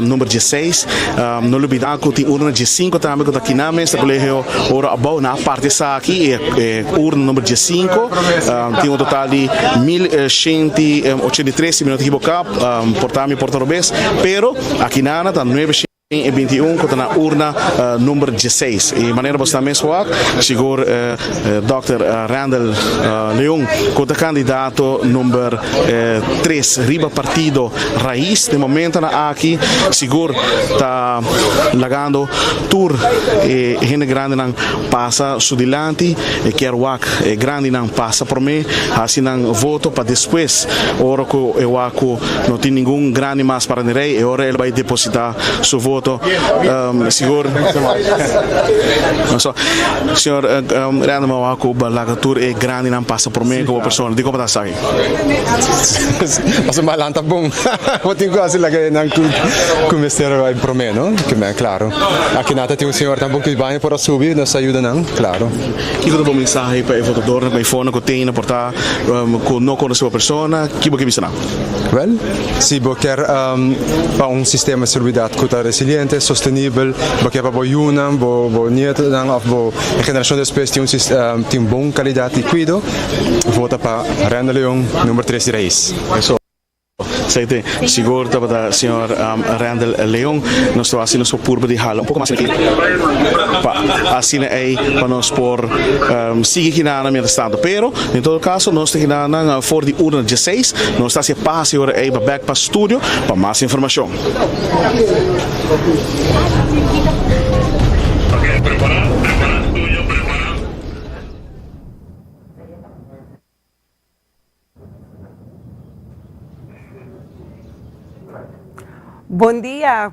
Number dieseis. No lubida ku tin urna diesinku tambe ku ta kinan mes ta Colegio Oro Abou. Nan a parti esaki e urna number diesinku tin un total di 1183 si mi no ta ekiboká, por ta mi por ta robes, pero akinan ta 921 ku ta na urna number dieseis. E manera bo sta mes wak sigur Dòkter Randall Leon ku ta kandidato number tres riba partido Raiz den momentonan aki sigur ta lagando tur e hende grandinan pasa su dilanti, e kier wak e grandinan pasa prome haci nan voto pa despues ora cu e wak cu no tin ningun grandi mas para den rey e ora el bay deposita su voto sigur. Señor Randall a wak cu laga tur e grandinan pasa prome como persona, dicon bo ta haci esaki? Pasobra mi a lanta bon. Bo tin ku hasi laga nan ku ku mester bai promé, no? Ke men, klaro. Aki nan ta tin un señor tampoco ku baño por a subi, nos a yuda nan, klaro. Kiko ta bo mensahe pa e votadornan ku bai for ku tin por ta ku no konosé bo persona? Ki bo ke bisa nan? Wèl, si bo kier pa un sistema di salubridad ku ta resiliente, sostenibel, bo kier pa bo yunan, bo bo nietonan òf bo generashon despues tin un tin bon kalidat di kuido, Vota pa Randall Leon, number tres di Raiz. Eso esei sigur tabata señor Randall Leon. Nos ta hasi nos por purba di hala un poko mas aki pa asina ei pa nos por sigui kinanan mientras tanto. Pero den todo kaso nos ta kinanan for di urna dieseis. Nos ta hasi e pase ora ei pa bek pa studio pa mas informashon. Bon dia.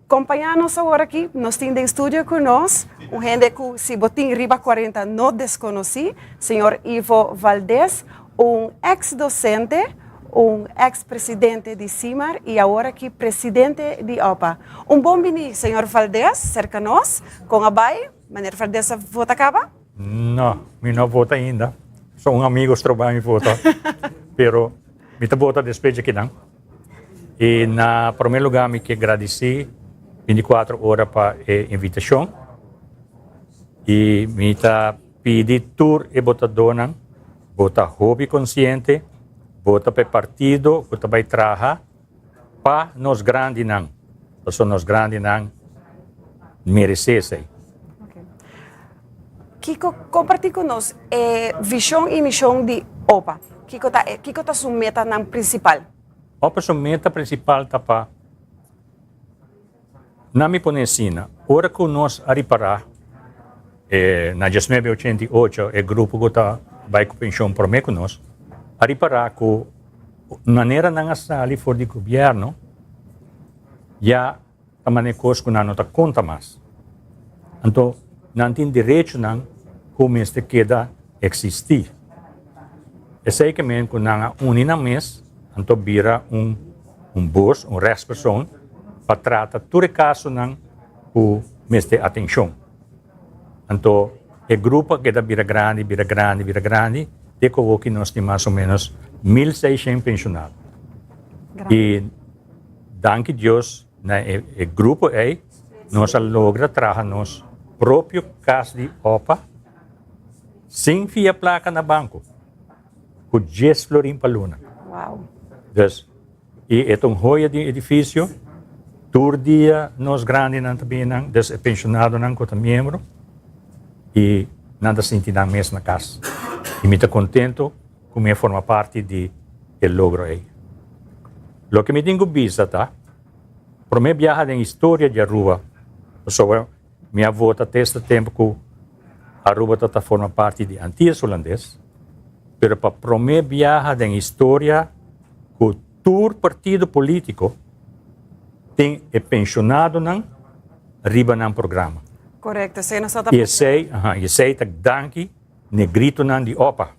Compaña nos awor aki, nos tin den studio cu nos un hende cu si bo tin riba 40 no desconoci, señor Ivo Valdez, un ex docente, un ex presidente di SIMAR y awor aki presidente di OPA. Un bon bini, señor Valdez, cerca nos. Con a bay? Meneer Valdez a vota caba? No, mi no a vota ainda. So un amigo stroba mi vota. Pero mi ta vota despues dje kinan. I na prome lugar mi ke gradisi 24 ora pa e invitacion. I mi ta pidi tur e botadornan bota hopi consciente, bota pa e partido cu ta bay traha pa nos grandinan, pasobra nos grandinan merece esey. Kiko, comparti cu nos e vision y mision di opa. Kiko ta e, kiko ta su metanan principal? Opa su meta principal ta pa, na mi pone asina, ora cu nos a ripara e na diesnuebe ochenta i ocho e grupo cu ta bay cu pension prome cu nos, a ripara cu Manera nan a sali for di gobierno ya ta mane cos cu nan no ta conta mas. Anto nan tin derechonan cu mester keda existi. Esey ke men cu nan a uni nan mes anto bira un un bos, un rechtspersoon pa trata tur e casonan cu mester atencion. Anto e grupo a keda bira grandi, bira grandi, bira grandi, te ku awoki nos tin mas o menos 1600 penshonado. I danki Dios na e e grupo ei nos a logra traha nos propio kas di opa sin fia plaka na banko, ku dies florin pa luna. Wow. Dus, i e ta un hoya di edifisio. Tur dia nos grandinan ta bini nan, des e pensionadonan ku ta miembro i nan ta sinti nan mes na kas. I mi ta kontento ku mi a forma parti di e logro ei. Loke mi tin ku bisa ta, promé biaha den historia di Aruba, pasobra mi a vota te esta tempu ku Aruba ta ta forma parti di Antillas Hulandes, pero pa promé biaha den historia ku tur partido polítiko tin e penshonadonan riba nan programa. Korekto, esei nos ta ta I esei, aha, i esei ta danki n'e gritonan di opa.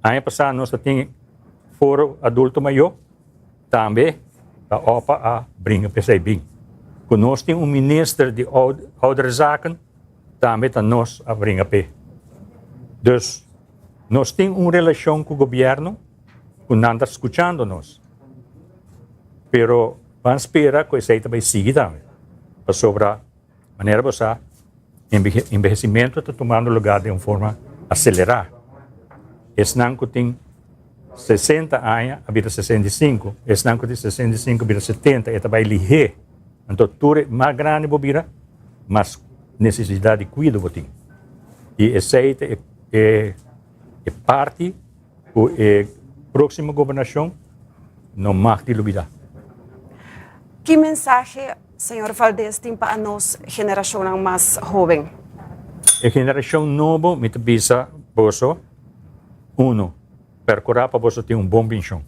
Aña pasá nos ta tin Foro Adulto Mayó, tambe ta opa a bringa p'esei bin. Ku nos tin un minister di Oudere Zaken, tambe ta nos a bringa p'e. Dus, nos tin un relashon ku gobièrnu ku nan ta skuchando nos. Pero ban spera ku esei ta bai sigui tambe, pasobra manera bo sa enbehesimentu ta tumando lugá den un forma aselerá. Esnan ku tin 60 aña a bira 65, esnan ku tin 65 a bira 70, e ta bai lihé. Anto tur e mas grandi bo bira, mas nesesidat di kuido bo tin. I esei ta e parti Ku e próksimo gobernashon no mag di lubidá. Ki mensahe señor Valdez tin pa anos generashonnan mas hóben? E generashon nobo mi ta bisa boso, uno, perkurá pa boso tin un bon penshon.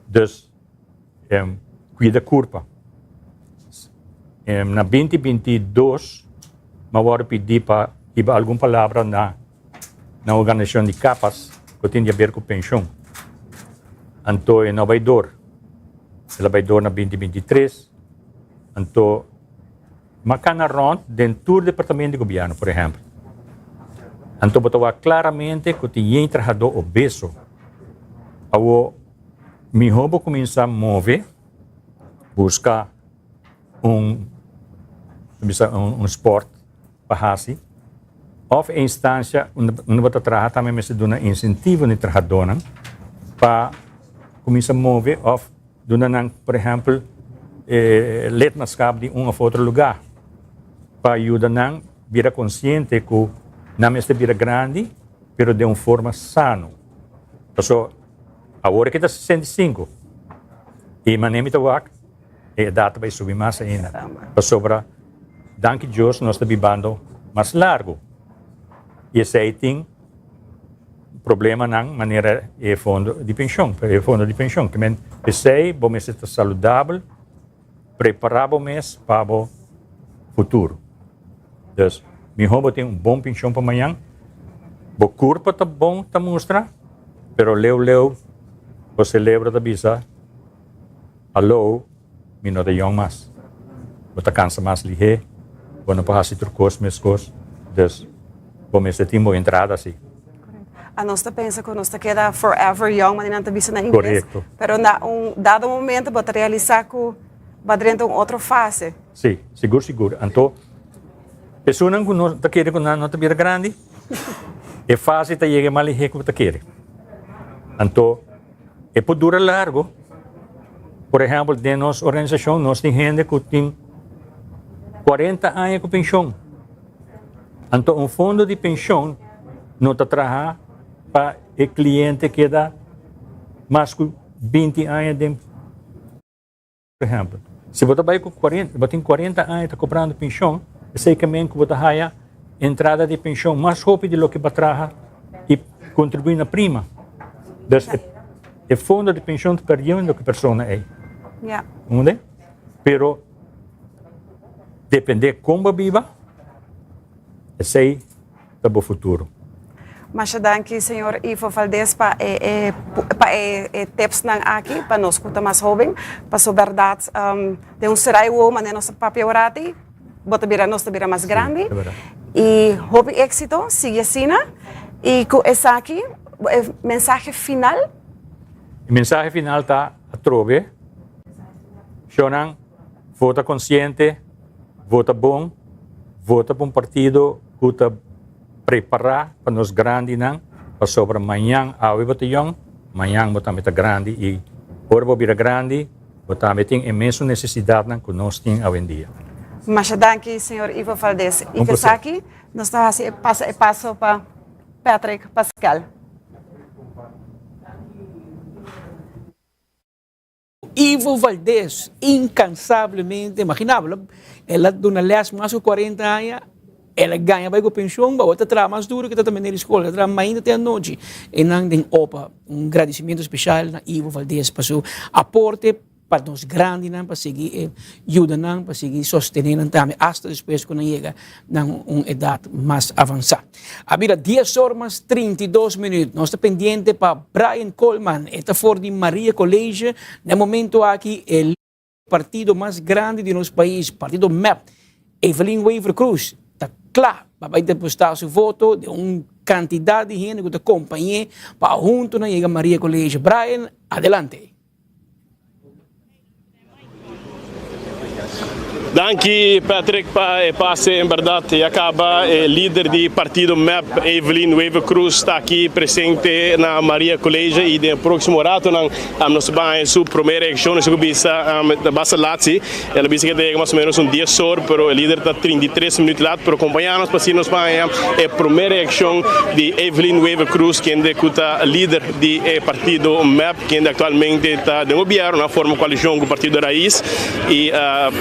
Dus, Cuida curpa. Na 2022 mi a worde pidi pa hiba algun palabra na na organisacion di Capas cu tin di haber cu pension. Anto e no bay door. El a bay door na 2023. Anto mi a cana rond den tur departamento di gobierno, por ehempel. Anto bo ta wak claramente cu tin yen trahador obeso. Awo. Mihó bo kuminsá move, buska un bisa un spòrt pa hasi òf e instansia unda bo ta traha tambe mester duna insentivo na e trahadónan pa kuminsá move òf duna nan por ehèmpel lidmaatschap di un òf otro lugá pa yuda nan bira konsiente ku nan mester bira grandi pero den un forma sano. Paso Awor ke ta 65 i manera mi ta wak e edat ta bai subi mas ainda pasobra danki Dios nos ta bibando mas largu i esei tin problemanan manera e fondo di penshon e fondo di penshon ke men p'esei bo mester ta saludabel Prepara bo mes pa bo futuro. Dus, miho bo tin un bon pension pa mañan. Bo curpa ta bon ta mustra, pero leu leu bo celebro ta bisa, Hallo, mi no ta yong mas. Bo ta cansa mas lihe, bo no por haci tur cos mescos. Dus, bo mester tin bo entrada si. A nos ta pensa ku nos ta keda forever young, manera nan ta bisa na ingles. Korekto. Pero na un dado momento bo ta realisá ku bo a drenta un otro fase. Sí, sigur sigur. Anto, esunnan ku no ta kere ku nan no ta bira grandi, e fase ta yega mas lihé ku bo ta kere. Anto, e por dura largo. Por ehèmpel, den nos organisashon nos tin hende ku tin kuarenta aña ku penshon. Anto un fondo di penshon no ta traha pa e kliente keda mas ku 20 aña den por ehempel. Si bo ta bai ku 40, bo tin 40 aña ta kobrando penshon, esei ke men ku bo ta haya entrada di penshon mas hopi di loke bo a traha i kontribuí na prima. Dus e e fondo di penshon ta perdiendo ku e persona ei. Ja. Unda? Pero Depende kon bo biba, esei ta bo futuro. Masha danki señor Ivo Valdez pa e e pa e e tipsnan aki pa nos ku ta mas hoben. Paso bèrdat den un serai wou manera nos ta papia orati bo ta bira nos ta bira mas grandi. I hopi éksito, sigui asina. I ku esaki e mensahe final. E mensahe final ta atrobe, shownan. Vota konsiente, vota bon, vota pa un partido ku ta prepará pa nos grandinan, pasobra mañan awe bo ta yòn, mañan bo tambe ta grandi i ora bo bira grandi. Bo tambe tin e mesun nesesidatnan ku nos tin awendia. Masha danki señor Ivo Valdez. Un I placer. esaki nos ta hasi e pasa e paso pa Patrick Pascal. Ivo Valdez incansablemente, imagina bo, el a duna les mas ku 40 aña, el a gaña bai ku penshon, bo ta traha mas duro ke ta tambe na skol, el a traha mainta te anochi, e nan den opa. Un gradicimento special na Ivo Valdez pa su aporte pa nos grandinan, pa sigui e yuda nan, pa sigui sostene nan tambe hasta despues ku nan yega na un edat mas avansa. A bira dies or mas 32 minuut. Nos ta pendiente pa Brian Koolman. E ta for di Maria College. Na e momento aki e partido mas grandi di nos pais, partido mep, Evelyn Wever-Croes, ta kla pa bai deposita su voto den un kantidat di hende ku ta kompañ'é pa huntu nan yega Maria College. Brian, adelante. Danki Patrick pa e pase, en berdad ya caba e lider di partido mep Evelyn Wever Croes ta aki presente na Maria College y den e proximo ratonan nos ta ban su prome reaccion nos a bisa ta basta laat si el a bisa ke ta yega mas o menos un dies or pero e lider ta 33 minuut laat pero compaña nos pa asina nos ban e prome reaccion di Evelyn Wever Croes kende cu ta lider di e partido mep. Kende actualmente ta den gobierno a forma coalicion cu partido Raiz y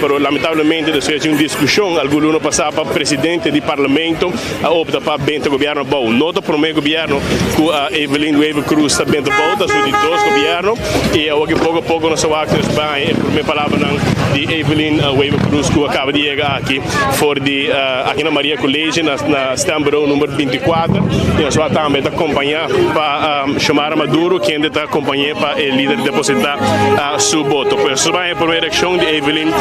pero lamentablemente despues di un discusion algun luna pasa pa presidente di parlamento a opta pa benta gobierno abou. No ta prome gobierno cu Evelyn Wever Croes ta benta abou, ta su di dos gobierno y awoki poco a poco nos ta wak nos bay e prome palabranan di Evelyn Wever Croes cu a caba di yega aki for di aki na Maria College na stembureau number 24 y nos wak tambe ta compaña pa Xiomara Maduro, kende ta acompañ'é pa e lider depositá su boto. Pues nos bai e prome reaccion di Evelyn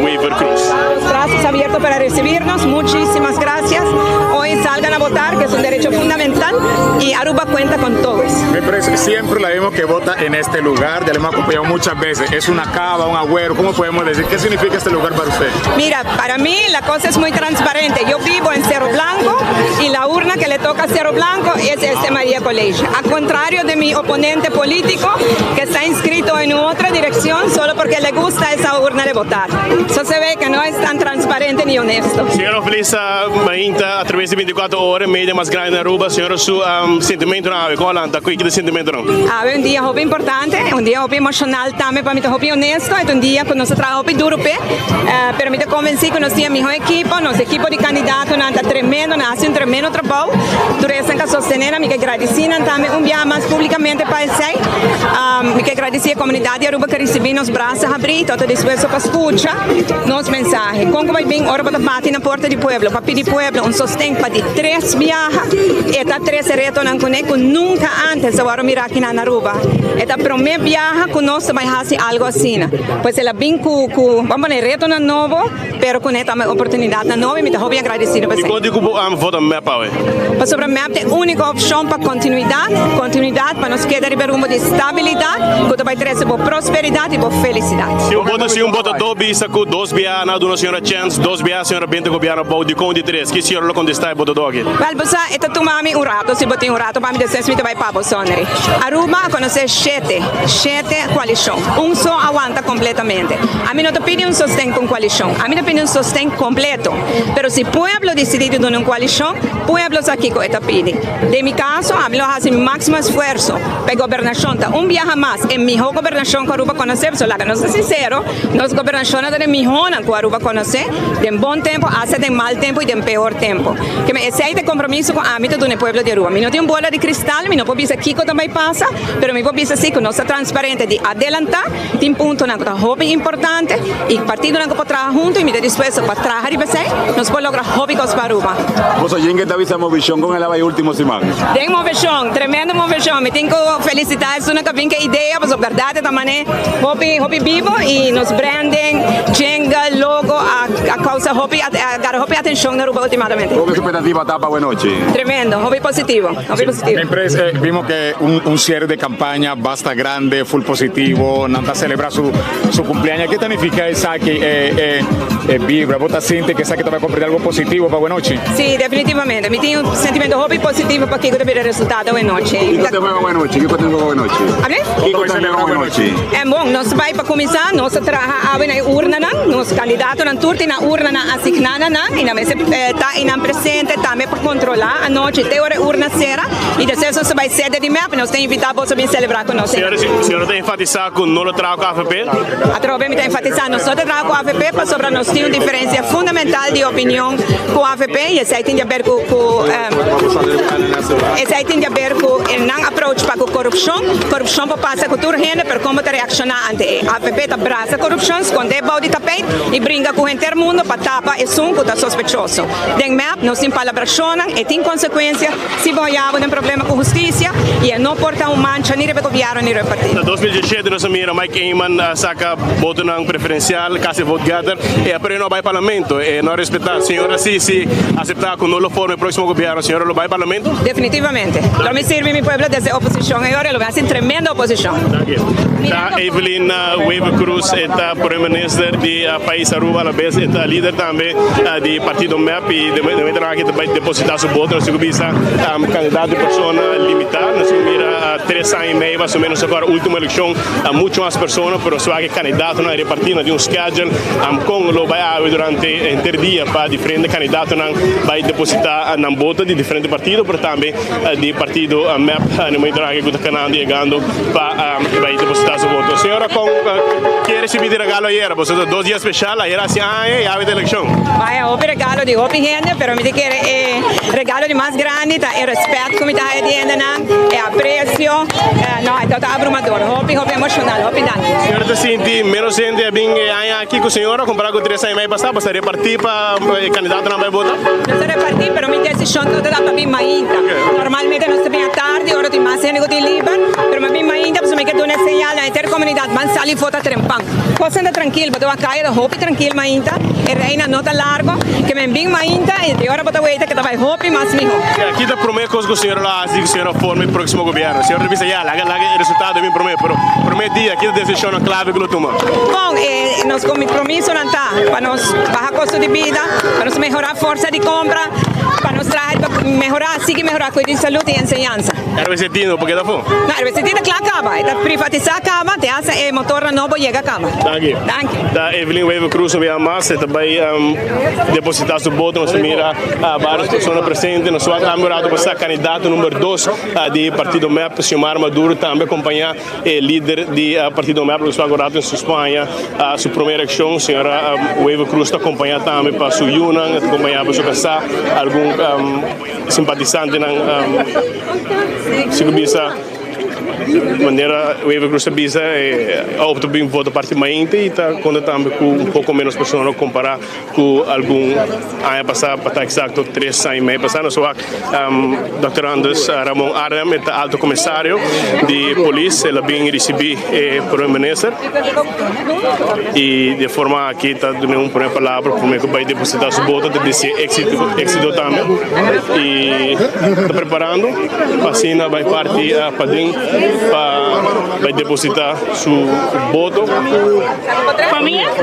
Wever Croes. Los brazos abiertos para recibirnos, muchísimas gracias. Hoy salgan a votar, que es un derecho fundamental y Aruba cuenta con todos. Me parece, siempre la vemos que vota en este lugar, ya le hemos acompañado muchas veces. Es una cava, un agüero, ¿cómo podemos decir? ¿Qué significa este lugar para usted? Mira, para mí la cosa es muy transparente. Yo vivo en Cerro Blanco y la urna que le toca a Cerro Blanco es este María College. Al contrario de mi oponente político que está inscrito en otra dirección solo porque le gusta esa urna de votar. Eso se ve que no es tan transparente ni honesto. Señora Felisa Mainta, a traves di 24 ora, media mas grandi na Aruba, señora su um, sentimentonan awe, con a lanta? Ki ta sentimentonan? Awe un dia hopi importante, un dia hopi emocional tambe pa mi ta hopi honesto, e ta un dia cu nos a traha hopi duro p'e, eh, pero mi ta convenci cu nos tin e miho ekipo, nos ekipo di candidatonan ta tremendo, nan haci un tremendo trabou, tur esnan cu a sostene nan, mi ke gradici nan tambe un biaha mas publicamente pa esey, mi ke gradici e comunidad di Aruba cu a ricibi nos brasa habri y ta dispuesto pa scucha nos mensahe. Con cu bay bin ora bo ta bati na porta di pueblo pa pidi pueblo un sosten pa di tres biaha, e ta trece retonan cune cu nunca antes a worde mira aki na Aruba. E ta prome biaha cu nos ta bay haci algo asina. Pues el a bin cu, cu, ban pone retonan nobo. Pero cu ne tamba e oportunidadnan nobo y mi ta hopi agradecido pa esey. Dikon di cu bo a vota mep awe? Pasobra mep ta e unico opcion pa continuidad, continuidad pa nos keda riba e rumbo di stabilidad cu ta bay trece bo prosperidad y bo felicidad. Si un bota si un botadó bisa cu dos biaha nan a duna señora chens, dos biaha señora binte gobierno abou, dikon di tres? Ki señora lo contesta e botadó aki? Wel, bo sa, e ta tuma mi un rato, si bo tin un rato pa mi despues mi ta bay pa bo, Sonnery. Aruba a conoce shete, shete coalicion. Un so a wanta completamente. Ami no ta pidi un sosten con coalicion, ami ta pidi un sosten completo. Pero si pueblo dicidi di duna un coalicion, pueblo sa kico e ta pidi. Den mi caso, ami lo haci mi maximo esfuerzo pa e gobernacion ta un biaha mas e miho gobernacion cu Aruba conoce, pasobra laga nos ta sincero, nos gobernacionnan ta den mihonan cu Aruba conoce, den bon tempo hasta den mal tempo y den peor tempo. Keme esey ta e compromiso cu ami ta duna e pueblo di Aruba. Mi no tin un bola di cristal, mi no por bisa kico ta bay pasa, pero mi por bisa si cu nos ta transparente di adelanta. Tin puntonan ku ta hopi importante i partidonan ku por traha huntu i mi ta dispuesto pa traha riba esei, nos por logra hopi kos pa Aruba. Boso yinke ta bisa movishon kon el a bai ultimo siman? Den movishon, tremendo movishon. Mi tin ku felisitá esunnan ku a bin ku e idea pasobra bèrdat e ta man'é hopi hopi bibo i nos branding, jingle, logo a. causa hopi, a gara hopi atencion na Aruba ultimadamente. Con expectativa ta pa awenochi? Tremendo, hopi positivo, hopi positivo. Mi pres, vimos que un, un cierre de campaña basta grande, full positivo, nan ta celebra su, su cumpleaños. Kico ta nifica esaki eh, eh, eh, vibra? Bo ta sinti cu esaki ta bay comprende algo positivo pa awenochi? Si, definitivamente. Mi tin un sentimento hopi positivo pa kico ta bira resultado awenochi. Kico ta bay awenochi? Kico ta bay awenochi? Able? Kico ta bay awenochi? En bon, nos bay pa cuminsa, nos ta traha awe na e urnanan, nos candidatonan tur tin nan urnanan asigna na nan y nan mester ta eynan presente tambe pa controla anochi te ora e urna cera y despues nos ta bay sede di mep y nos ta invita boso bin celebra cu nos eynan. Señora ta enfatisa cu no lo traha cu avp? Atrobe mi ta enfatisa nos no ta traha cu avp pasobra nos tin un diferencia fundamental di opinion cu avp y esey tin di haber cu cu esey tin di haber cu nan approach pa cu corupcion. Corupcion por pasa cu tur hende pero con bo ta reacciona ante e? Avp ta brasa corupcion, sconde bou di tapijt y bringa cu henter mundo pa tapa esun cu ta sospechoso. Den mep nos tin palabracionnan, e tin consecuencia si bo haya bo den problema cu husticia y e no por ta un mancha ni riba e gobierno ni riba e partido. Na 2017 nos a mira Mike Eman a saca votonan preferencial, casi vote getter, e a pero e no a bay parlamento, e no a respeta. Señora si si acepta cu no lo forma e proximo gobierno, señora lo bay parlamento? Definitivamente. Lo mi sirbi mi pueblo desde oposicion e ora lo mi haci tremendo oposicion. Danki. Ta Evelyn Wever Croes e ta Prome Minister di pais Aruba a la bes e ta lider tambe di partido mep y de momento aki ta bay deposita su voto nos tin cu bisa candidato di persona limita nos tin cu mira tres aña y medio mas o menos awor ultimo eleccion mucho mas persona pero su aki candidatonan a reparti nan tin un schedule con lo bay habi durante henter dia pa diferente candidatonan bay deposita nan voto di diferente partido pero tambe di partido mep na momento aki cu ta canando yegando pa bay deposita su voto. Señora con ke recibi di regalo ayera? Boso ta dos dia special, ayera haci aña y awe ta eleccion. Vaya hopi regalo di hopi hende, pero mi ta kere e regalo di mas grandi ta e respet cu mi ta haya di hendenan, e aprecio, no e ta abrumador, hopi hopi emocional, hopi danki. Señora ta sinti menos hende a bin e aña aki cu señora compara cu tres aña y medio pasa? Boso ta reparti pa e candidatonan bay vota? Nos ta reparti, pero mi decision no ta da pa bin mainta. Normalmente nos ta bin atardi ora tin mas hende cu tin liber, pero mi a bin mainta pasobra mi ke duna e señal na henter comunidad ban sali vota trempan. Cosnan ta trankil, bo ta wak caya ta hopi trankil mainta, e reina no ta largo, ke men bin mainta y di ora bo ta weita ke ta bay hopi mas miho. Ki ta prome cos cu señora lo haci cu señora forma e proximo gobierno? Señora ta bisa ya, laga laga e resultado bin prome, pero prome dia ki ta decisionnan clave cu lo tuma? Bon, e nos compromisonan ta pa nos baha costo di bida, pa nos mehora forsa di compra, pa nos traha pa mehora, sigui mehora cuido di salud y enseñansa. RBC no por keda afó? No, RBC ta kla kaba, e ta privatisá kaba, te hasta e motornan nobo yega kaba. Danki. Danki. Ta Evelyn Wever Croes un bia mas, e ta bai depositá su boto, nos ta mira varios persona presente, nos wak tambe un rato pasá kandidato number dos di partido mep, Xiomara Maduro tambe akompañá e lider di partido mep, nos wak un rato en su Spaña su prome reakshon, señora Wever Croes ta akompañá tambe pa su yunan, ta akompañá pa su kasá, algun. Simpatisantenan si ku bisa manera Wever Croes ta bisa e a opta bin vota parti mainte y ta konta tambe ku un poko menos persona kompara ku algun aña pasa pa ta eksakto tres aña y medio pasa. Nos wak Dòkter Anders Ramon Arnhem e ta alto komisario di polis el a bin risibi e prome minister y di e forma aki ta duna un prome palabra prome ku bai deposita su voto ta desea exito tambe y ta preparando pa asina bai parti paden pa bai deposita su voto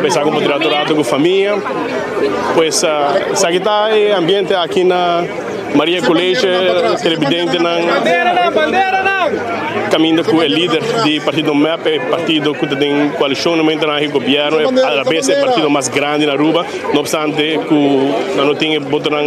pensa ku por trato rato ku famia pues esaki ta e ambiente aki na Maria College televidentenan caminda cu e lider di partido mep, e partido cu ta den coalicion na momento nan gobierno, a la vez e partido mas grandi na Aruba, no obstante cu nan no tin e votonan,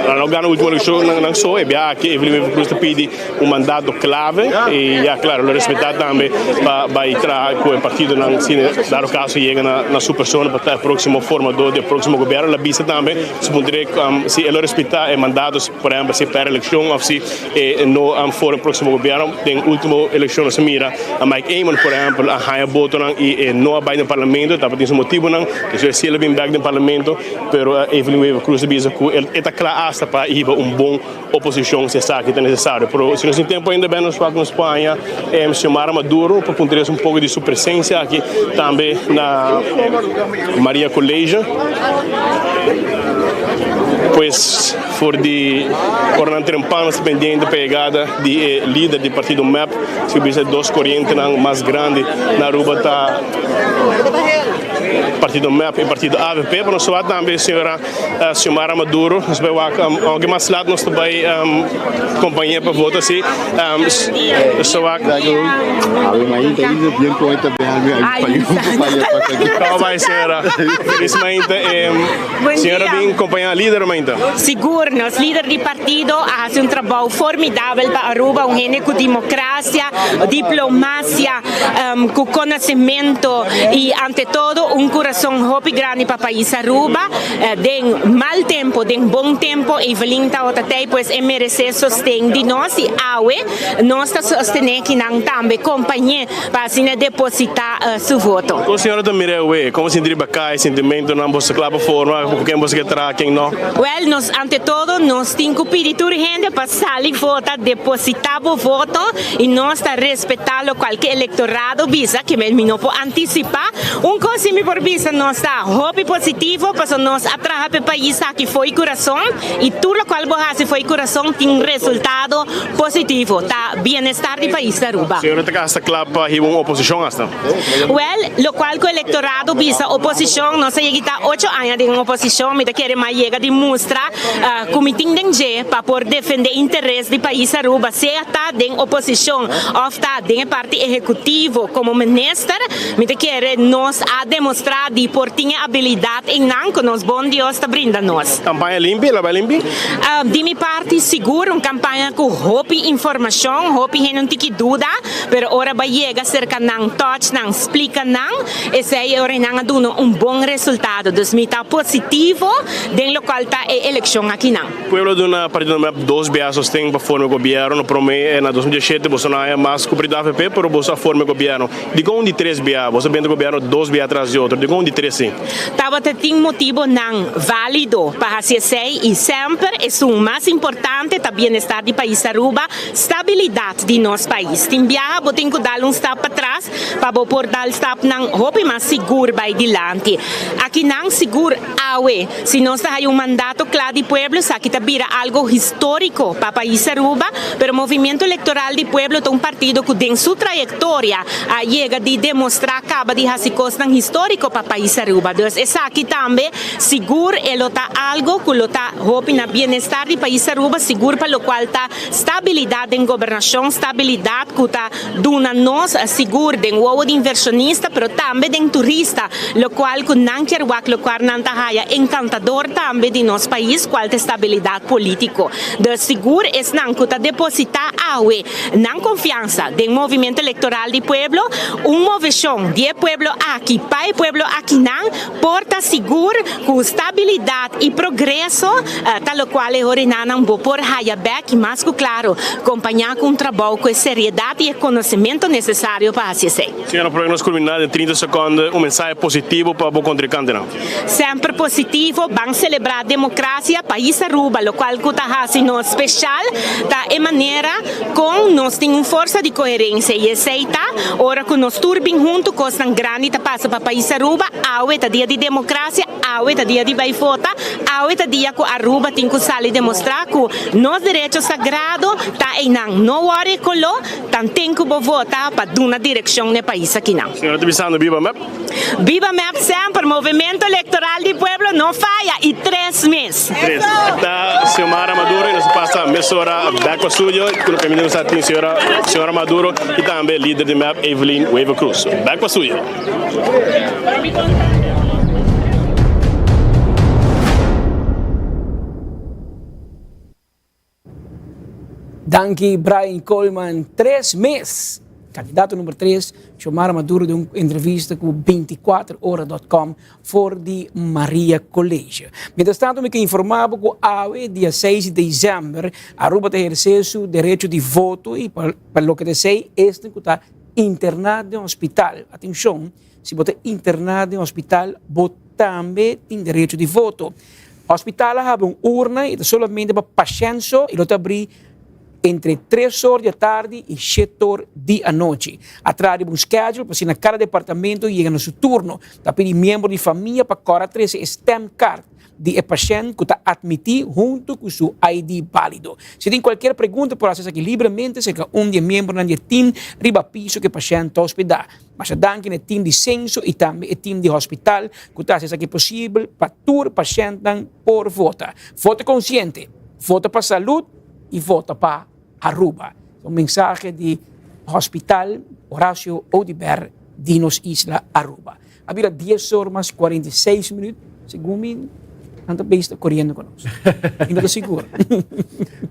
nan no gana ultimo eleccion nan so, e biaha aki Evelyn Wever Croes ta pidi un mandato clave y ya claro lo respeta tambe pa bay traha cu e partidonan si dado caso yega na su persona pa ta e proximo formador di e proximo gobierno, la bisa tambe supondre si e lo respeta e mandato por ehempel si e perde eleccion of si e no forma e proximo gobierno den ultimo. ultimo elekshon nos a mira a Mike Eman por ehèmpel a haña botonan i e no a bai den parlamento, tabatin su motibunan, despues si el a bin bèk den parlamento, pero Evelyn Wever-Croes a bisa ku e ta kla asta pa hiba un bon oposishon si esaki ta nesesario. Pero si nos tin tempu ainda bèn nos wak nos por haña Xiomara Maduro pa puntra es un poko di su presensia aki tambe na Maria College. Pues for di ora nan trempan nos ta pendiente pa yegada di e lider di partido mep, si bisa e dos korientenan mas grandi na Aruba ta partido mep y partido avp. Pero nos ta wak tambe señora Xiomara Maduro, nos bai wak aunke mas lat nos ta bai compañia pa vota si. Nos ta wak. Como bai señora? Feliz mainta. Señora bin compaña lider mainta. Sigur, nos lider di partido a haci un trabou formidabel pa Aruba, un hende cu democracia, diplomacia, cu conocimento y ante todo un curason hopi grandi pa pais Aruba. Den mal tempo, den bon tempo, Evelyn tabata tey, pues e merece sosten di nos y awe nos ta sostene kinan tambe compañe pa asina deposita su voto. Con señora ta mira awe? Como sinti riba cay, sentimentonan, boso ta cla pa forma, cu ken boso ke traha, ken no? Wel, nos ante todo nos tin cu pidi tur hende pa sali vota, deposita bo voto y nos ta respeta locual cu electorado bisa, ke mi no por anticipa. Un cos si mi por bisa, nos ta hopi positivo pasobra nos a traha pa e pais aki fo'i curason y tur locual bo haci fo'i curason tin resultado positivo, ta bienestar di pais Aruba. Señor ta hasta cla pa hiba un oposicion hasta? Wel, locual cu electorado bisa oposicion, nos a yega ta ocho aña den oposicion, mi ta kere mas yega di mustra cu mi tin den dje pa por defende interes di pais Aruba, sea ta den oposicion of ta den e parti ehecutivo como minister, mi ta kere nos a demostra di por tin e abilidad eynan cu nos bon Dios ta brinda nos. Campaña limpi, el a bay limpi? Di mi parti sigur un campaña cu hopi informacion, hopi hende un tiki duda, pero ora bo a yega cerca nan, touch nan, splica nan, esey e ora nan a duna un bon resultado. Dus mi ta positivo den locual ta e eleccion akinan. Pueblo a duna Partido mep dos bia sosten pa forma e gobierno. Prome na 2017 boso no a haya mas cu Partido avp, pero boso a forma e gobierno. Dikon un di tres bia? Boso a benta gobierno dos bia tras di otro. Dikon un di tres si? Tabata tin motibonan válido pa hasi esei i semper esun mas importante ta bienestar di pais Aruba, stabilidat di nos pais. Tin biaha bo tin ku dal un stap patras pa bo por dal stapnan hopi mas sigur bai dilanti. Akinan sigur awe si nos ta haya un mandato kla di pueblo esaki ta bira algo historico pa pais Aruba, pero Movimiento Electoral di Pueblo ta un partido cu den su trayectoria a yega di demostra caba di haci cosnan historico pa pais Aruba. Dus esaki tambe sigur e lo ta algo cu lo ta hopi na bienestar di pais Aruba, sigur pa locual ta stabilidad den gobernacion, stabilidad cu ta duna nos sigur den wowo di inversionista pero tambe den turista, locual cu nan kier wak locual nan ta haya encantador tambe di nos pais cual ta estabilidad politico. Dus sigur esnan cu ta deposita awe nan confiansa den Movimiento Electoral di Pueblo, un movecion di e pueblo aki pa e pueblo akinan por ta sigur cu stabilidad y progreso ta locual e horenanan bo por haya bek y mas cu claro compaña cu un trabou cu e seriedad y e conocemento necesario pa haci esey. Señora Proe nos culmina den 30 seconde un mensahe positivo pa bo contrincantenan. Semper positivo, ban celebra democracia, pais Aruba locual cu ta haci nos special ta e manera con nos tin un forsa di coherencia y esey ta ora cu nos tur bin hunto cosnan grandi ta pasa pa pais Aruba, awe ta dia di democracia, awe ta dia di bay vota, awe ta dia cu Aruba tin cu sali demostra cu nos derecho sagrado ta eynan, no worry colo, tanten cu bo vota pa duna direccion n'e pais akinan. Señora ta bisando biba mep. Biba mep semper, Movimiento Electoral di Pueblo no faya y tres mes. Tres. Ta Xiomara Maduro y nos a pasa mesora back pa studio cu nos permite nos a tin señora Xiomara Maduro y tambe lider di mep Evelyn Wever Croes. Back pa studio. Danki Brian Koolman. Tres mes. Candidato number 3, Xiomara Maduro den un entrevista cu 24ora.com for di Maria College. Mientras tanto mi ke informa bo cu awe dia 6 di december Aruba ta eherce su derecho di voto y pa pa loke ta esey esnan cu ta interna den hospital. Atencion, si bo ta interna den hospital bo tambe tin derecho di voto. Hospital a habri un urna y ta solamente pa pashent so y lo ta abri entre tres or di atardi y shete or di anochi. A traha riba un schedule pa asina cada departamento yega na su turno. Ta pidi miembro di famia pa cora trece e stemkaart di e pashent cu ta admiti hunto cu su ID balido. Si tin cualkier pregunta por haci esaki libremente cerca un di e miembronan di e team riba piso cu e pashent ta hospeda. Masha danki na e team di censo y tambe e team di hospital cu ta haci esaki posibel pa tur pashentnan por vota. Vota consciente, vota pa salud y vota pa Aruba. Un mensahe di Hospital Horacio Oduber di nos isla Aruba. A bira dies or mas 46 minuut, segun mi nan ta bezig ta coriendo cu nos. Mi no ta sigur.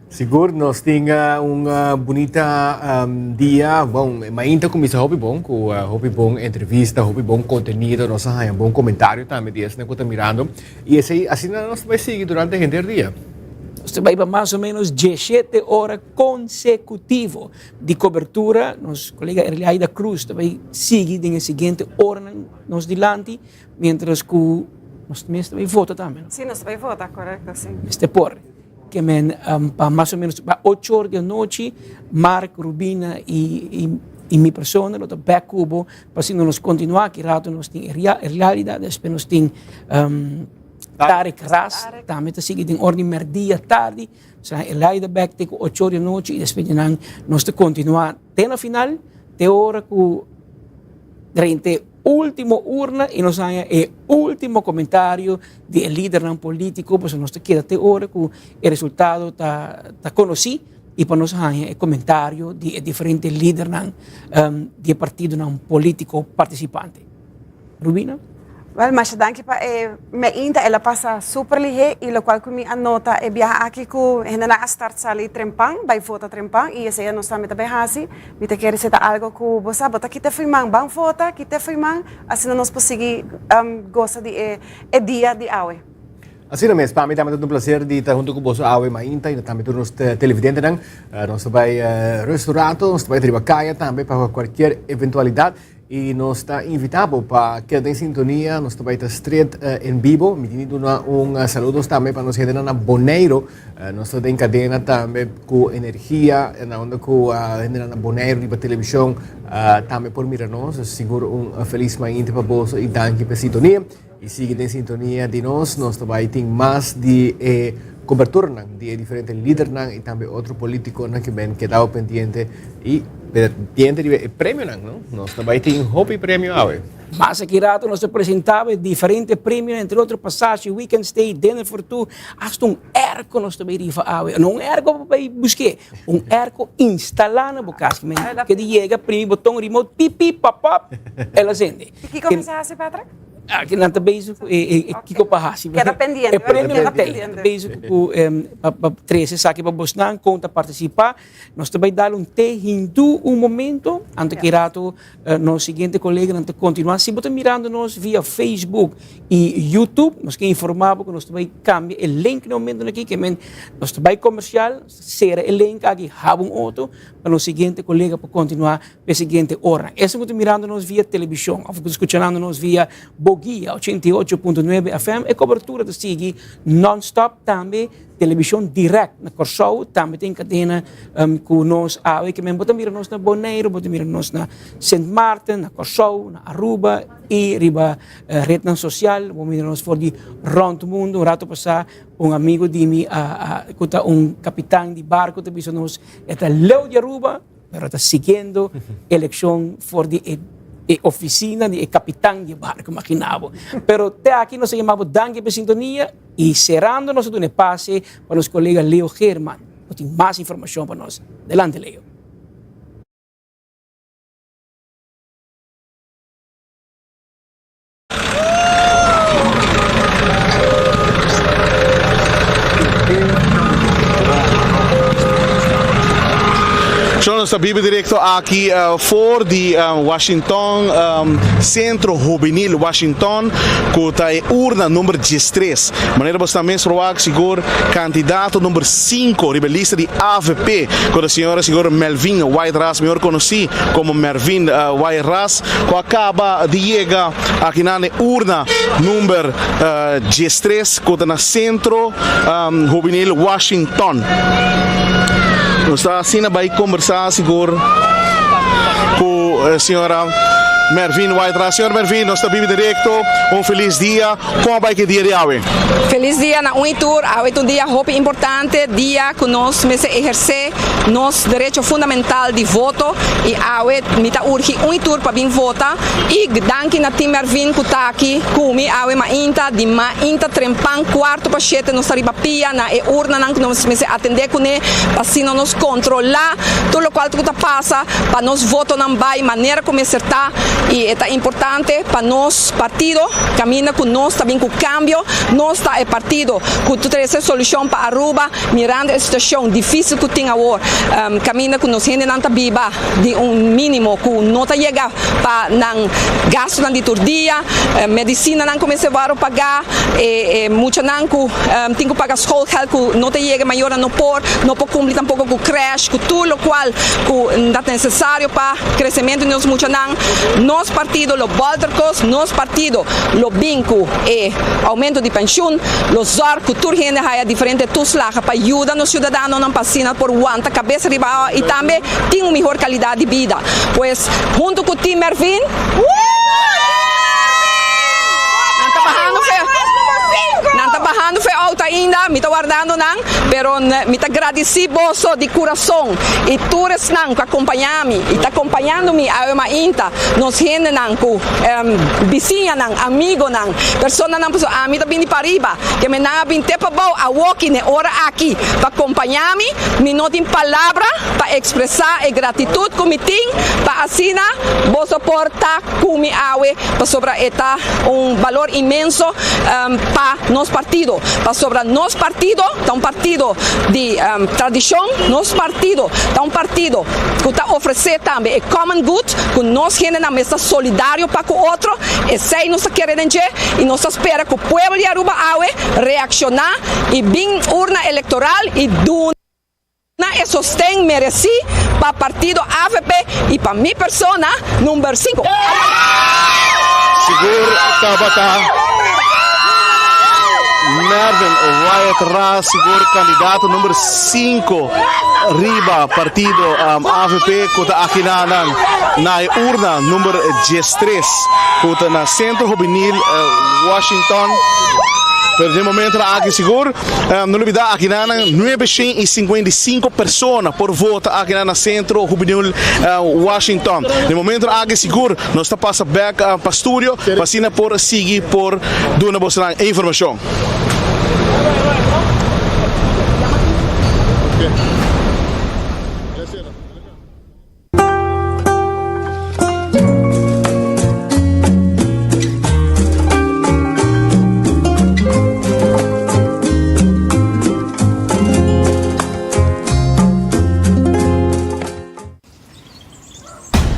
Sigur, nos tin un bunita dia. Bon, mainta cuminsa hopi bon, cu hopi bon entrevista, hopi bon contenido. Nos a haya bon comentario tambe di esnan cu ta mirando. Y esey, asina nos ta bay sigui durante henter dia. Nos ta bay pa mas o menos diesshete ora consecutivo di cobertura. Nos colega Erliaida Cruz ta bay sigui den e siguiente oranan nos dilanti, mientras cu nos mes ta bay vota tambe, no? Si, nos ta bay vota, correcto, si. Mester por. Ke men pa mas o menos pa ocho or di anochi, Mark, Rubina y y mi persona lo ta bek cu bo pa asina nos continua. Ki rato nos tin Erliaida, despues nos tin Tarek Ras tambe ta sigui den or di merdia tardi. Sa Erliaida bek te cu ocho or di anochi y despues di nan nos ta continua te na final, te ora cu drenta ultimo urna y nos haña e ultimo comentario di e lidernan politico, pasobra nos ta keda te ora cu e resultado ta ta conoci y pa nos haña e comentario di e diferente lidernan di e partidonan politico participante. Rubina? Wel, masha danki pa e meinta, el a pasa super lihé y locual cu mi a nota e biaha aki cu hendenan a start sali trempan, bay vota trempan y esey nos tambe ta bay haci. Mi ta kere si ta algo cu bo sa, bo ta kita firman, ban vota, kita firman, asina nos por sigui gosa di e e dia di awe. Asina mes, pa mi tambe ta un placer di ta hunto cu boso awe mainta y tambe tur nos televidentenan. Nos ta bay rust un rato, nos ta bay ta riba caya tambe pa cualkier eventualidad. Y nos ta invita bo pa keda den sintonia, nos ta bai ta straight en bibo. Mi tin di duna un saludos tambe pa nos hendenan na Boneiro. Nos ta den cadena tambe cu energia, na unda cu hendenan na Boneiro riba television tambe por mira nos. Sigur un feliz mainta pa boso y danki pa e sintonia. Y sigui den sintonia di nos, nos ta bai tin mas di e coberturanan di e diferente lidernan y tambe otro politiconan que ben kedao pendiente y pendiente riba e premionan, no? Nos ta bai tin hopi premio awe. Mas aki rato nos ta presenta e diferente premionan, entre otro pasashi, weekend stay, dinner for two, hasta un airco nos ta bai rifa awe. No un airco pa bai buske, un airco instala na bo cas. Ke di yega, primi boton remote, pip pip, pop pop, el a sende. Y kico mester haci, Patrick? Aki nan ta bezig ku e kiko pa hasi. Keda pendiente. E premio nan ta ei. Ta bezig ku pa trese esaki pa bosnan kon ta partisipá. Nos ta bai dal un te hindú un momento. Anto ki rato nos siguiente koleganan ta kontinuá. Si bo ta mirando nos via Facebook i YouTube, nos ke informá bo ku nos ta bai kambia e link na e momentonan aki. Ke men nos ta bai komersial, nos ta sera e link aki, haba un otro pa nos siguiente kolega por kontinuá. P'e siguiente ora. Esun ku ta mirando nos via telebishon òf ku ta skuchanando nos via Boguia 88.9 FM, e kobertura ta sigui nònstòp. Tambe telebishon dirèkt na Kòrsou tambe tin kadena ku nos awe ke men. Bo ta mira nos na Boneiru, bo ta mira nos na Sint Maarten, na Kòrsou, na Aruba i riba retnan sosial. Bo mira nos for di rònt mundu. Un ratu pasá un amigu di mi ku ta un kapitan di barku ta bisa nos e ta leu di Aruba. Pero ta siguiendo eleccion for di e e oficina di e capitan di e barco, imagina bo. Pero te aki nos a yama bo danki pa e sintonia y cerando nos a duna e pase pa nos colega Leo Geerman cu tin mas informacion pa nos. Adelante Leo. Shon nos ta biba directo aki for di Washington, Centro Juvenil Washington, cu ta e urna number diestres. Manera bo sta mes verwagt sigur candidato number cinco riba e lista di avp, cu ta señora sigur Melvin White Ras, mihor conoci como Mervin White Ras, cu a caba di yega aki nan e urna number diestres cu ta na Centro Juvenil Washington. Nos ta asina bai kombersá sigur ku señora Mervin White-Ras. Señor Mervin, nos ta bibi direkto. Un felis dia. Kon a bai ku e dia di awe? Felis dia na un i tur. Awe ta un dia hopi importante, dia ku nos mester ehersé nos derecho fundamental di voto i awe mi ta urgi un i tur pa bin vota i danki na Team Mervin ku ta aki ku mi awe mainta di mainta trempan kuarto pa shete nos ta riba pia na e urnanan ku nos mester atendé kuné pa asina nos kontrolá tur lokual ku ta pasa pa nos votonan bai manera ku mester ta i e ta importante pa nos partido kaminda ku nos ta bin ku kambio nos ta e partido ku ta trese solushon pa Aruba. Mirando e situacion dificil cu tin awor, caminda cu nos hendenan ta biba di un minimo cu no ta yega pa nan gastonan di tur dia, medicinanan cu mester worde paga, e muchanan cu tin cu paga schoolgeld cu no ta yega, mayornan no por, no por cumpli tampoco cu crèche, cu tur locual cu ta necesario pa crecemento di nos muchanan. Nos partido lo bolter cos, nos partido lo bin cu e aumento di pensioen, lo zorg cu tur hende haya diferente toeslagen pa yuda nos ciudadanonan pa asina por wanta cabes riba awa y tambe tin un mihor calidad di bida. Pues, hunto cu Team Mervin, nan ta bahando fe, nan ta bahando fe auto ainda, mi ta wardando nan, pero mi ta gradici boso di curason y tur esnan cu a compaña mi y ta compañando mi awe mainta, nos hendenan cu. Bisiñanan, amigonan, personanan pasobra ami ta bini pariba, ke mi nan a bin te pabou awoki n'e ora aki pa kompañá mi. Mi no tin palabra pa ekspresá e gratitut ku mi tin pa asina boso por ta ku mi awe, pasobra e ta un balor inmenso pa nos partido, pasobra nos partido ta un partido di tradishon, nos partido ta un partido ku ta ofresé tambe e common good, ku nos hendenan mester solidario pa ku otro, esei nos ta kere den dje i nos ta spera ku pueblo di Aruba awe reakshoná i bin urna elektoral i duna e sosten meresí pa partido avp i pa mi persona number sinku. Sigur tabata Mervin Wyatt Ras, sigur kandidato number sinku riba partido avp ku ta akina nan na e urna number diestres ku ta na Centro Juvenil Washington. Pero den momentonan aki sigur no lubida akina nan nuebe shen i sinkuenta i sinku persona por vota akina na Centro Juvenil Washington. Den momentonan aki sigur nos ta pasa bek pa studio pa asina por sigui por duna bosonan e informashon.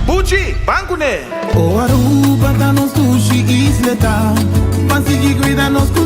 Buchi, ban kuné! O Aruba ta nos dushi isleta, ban sigui cuida nos.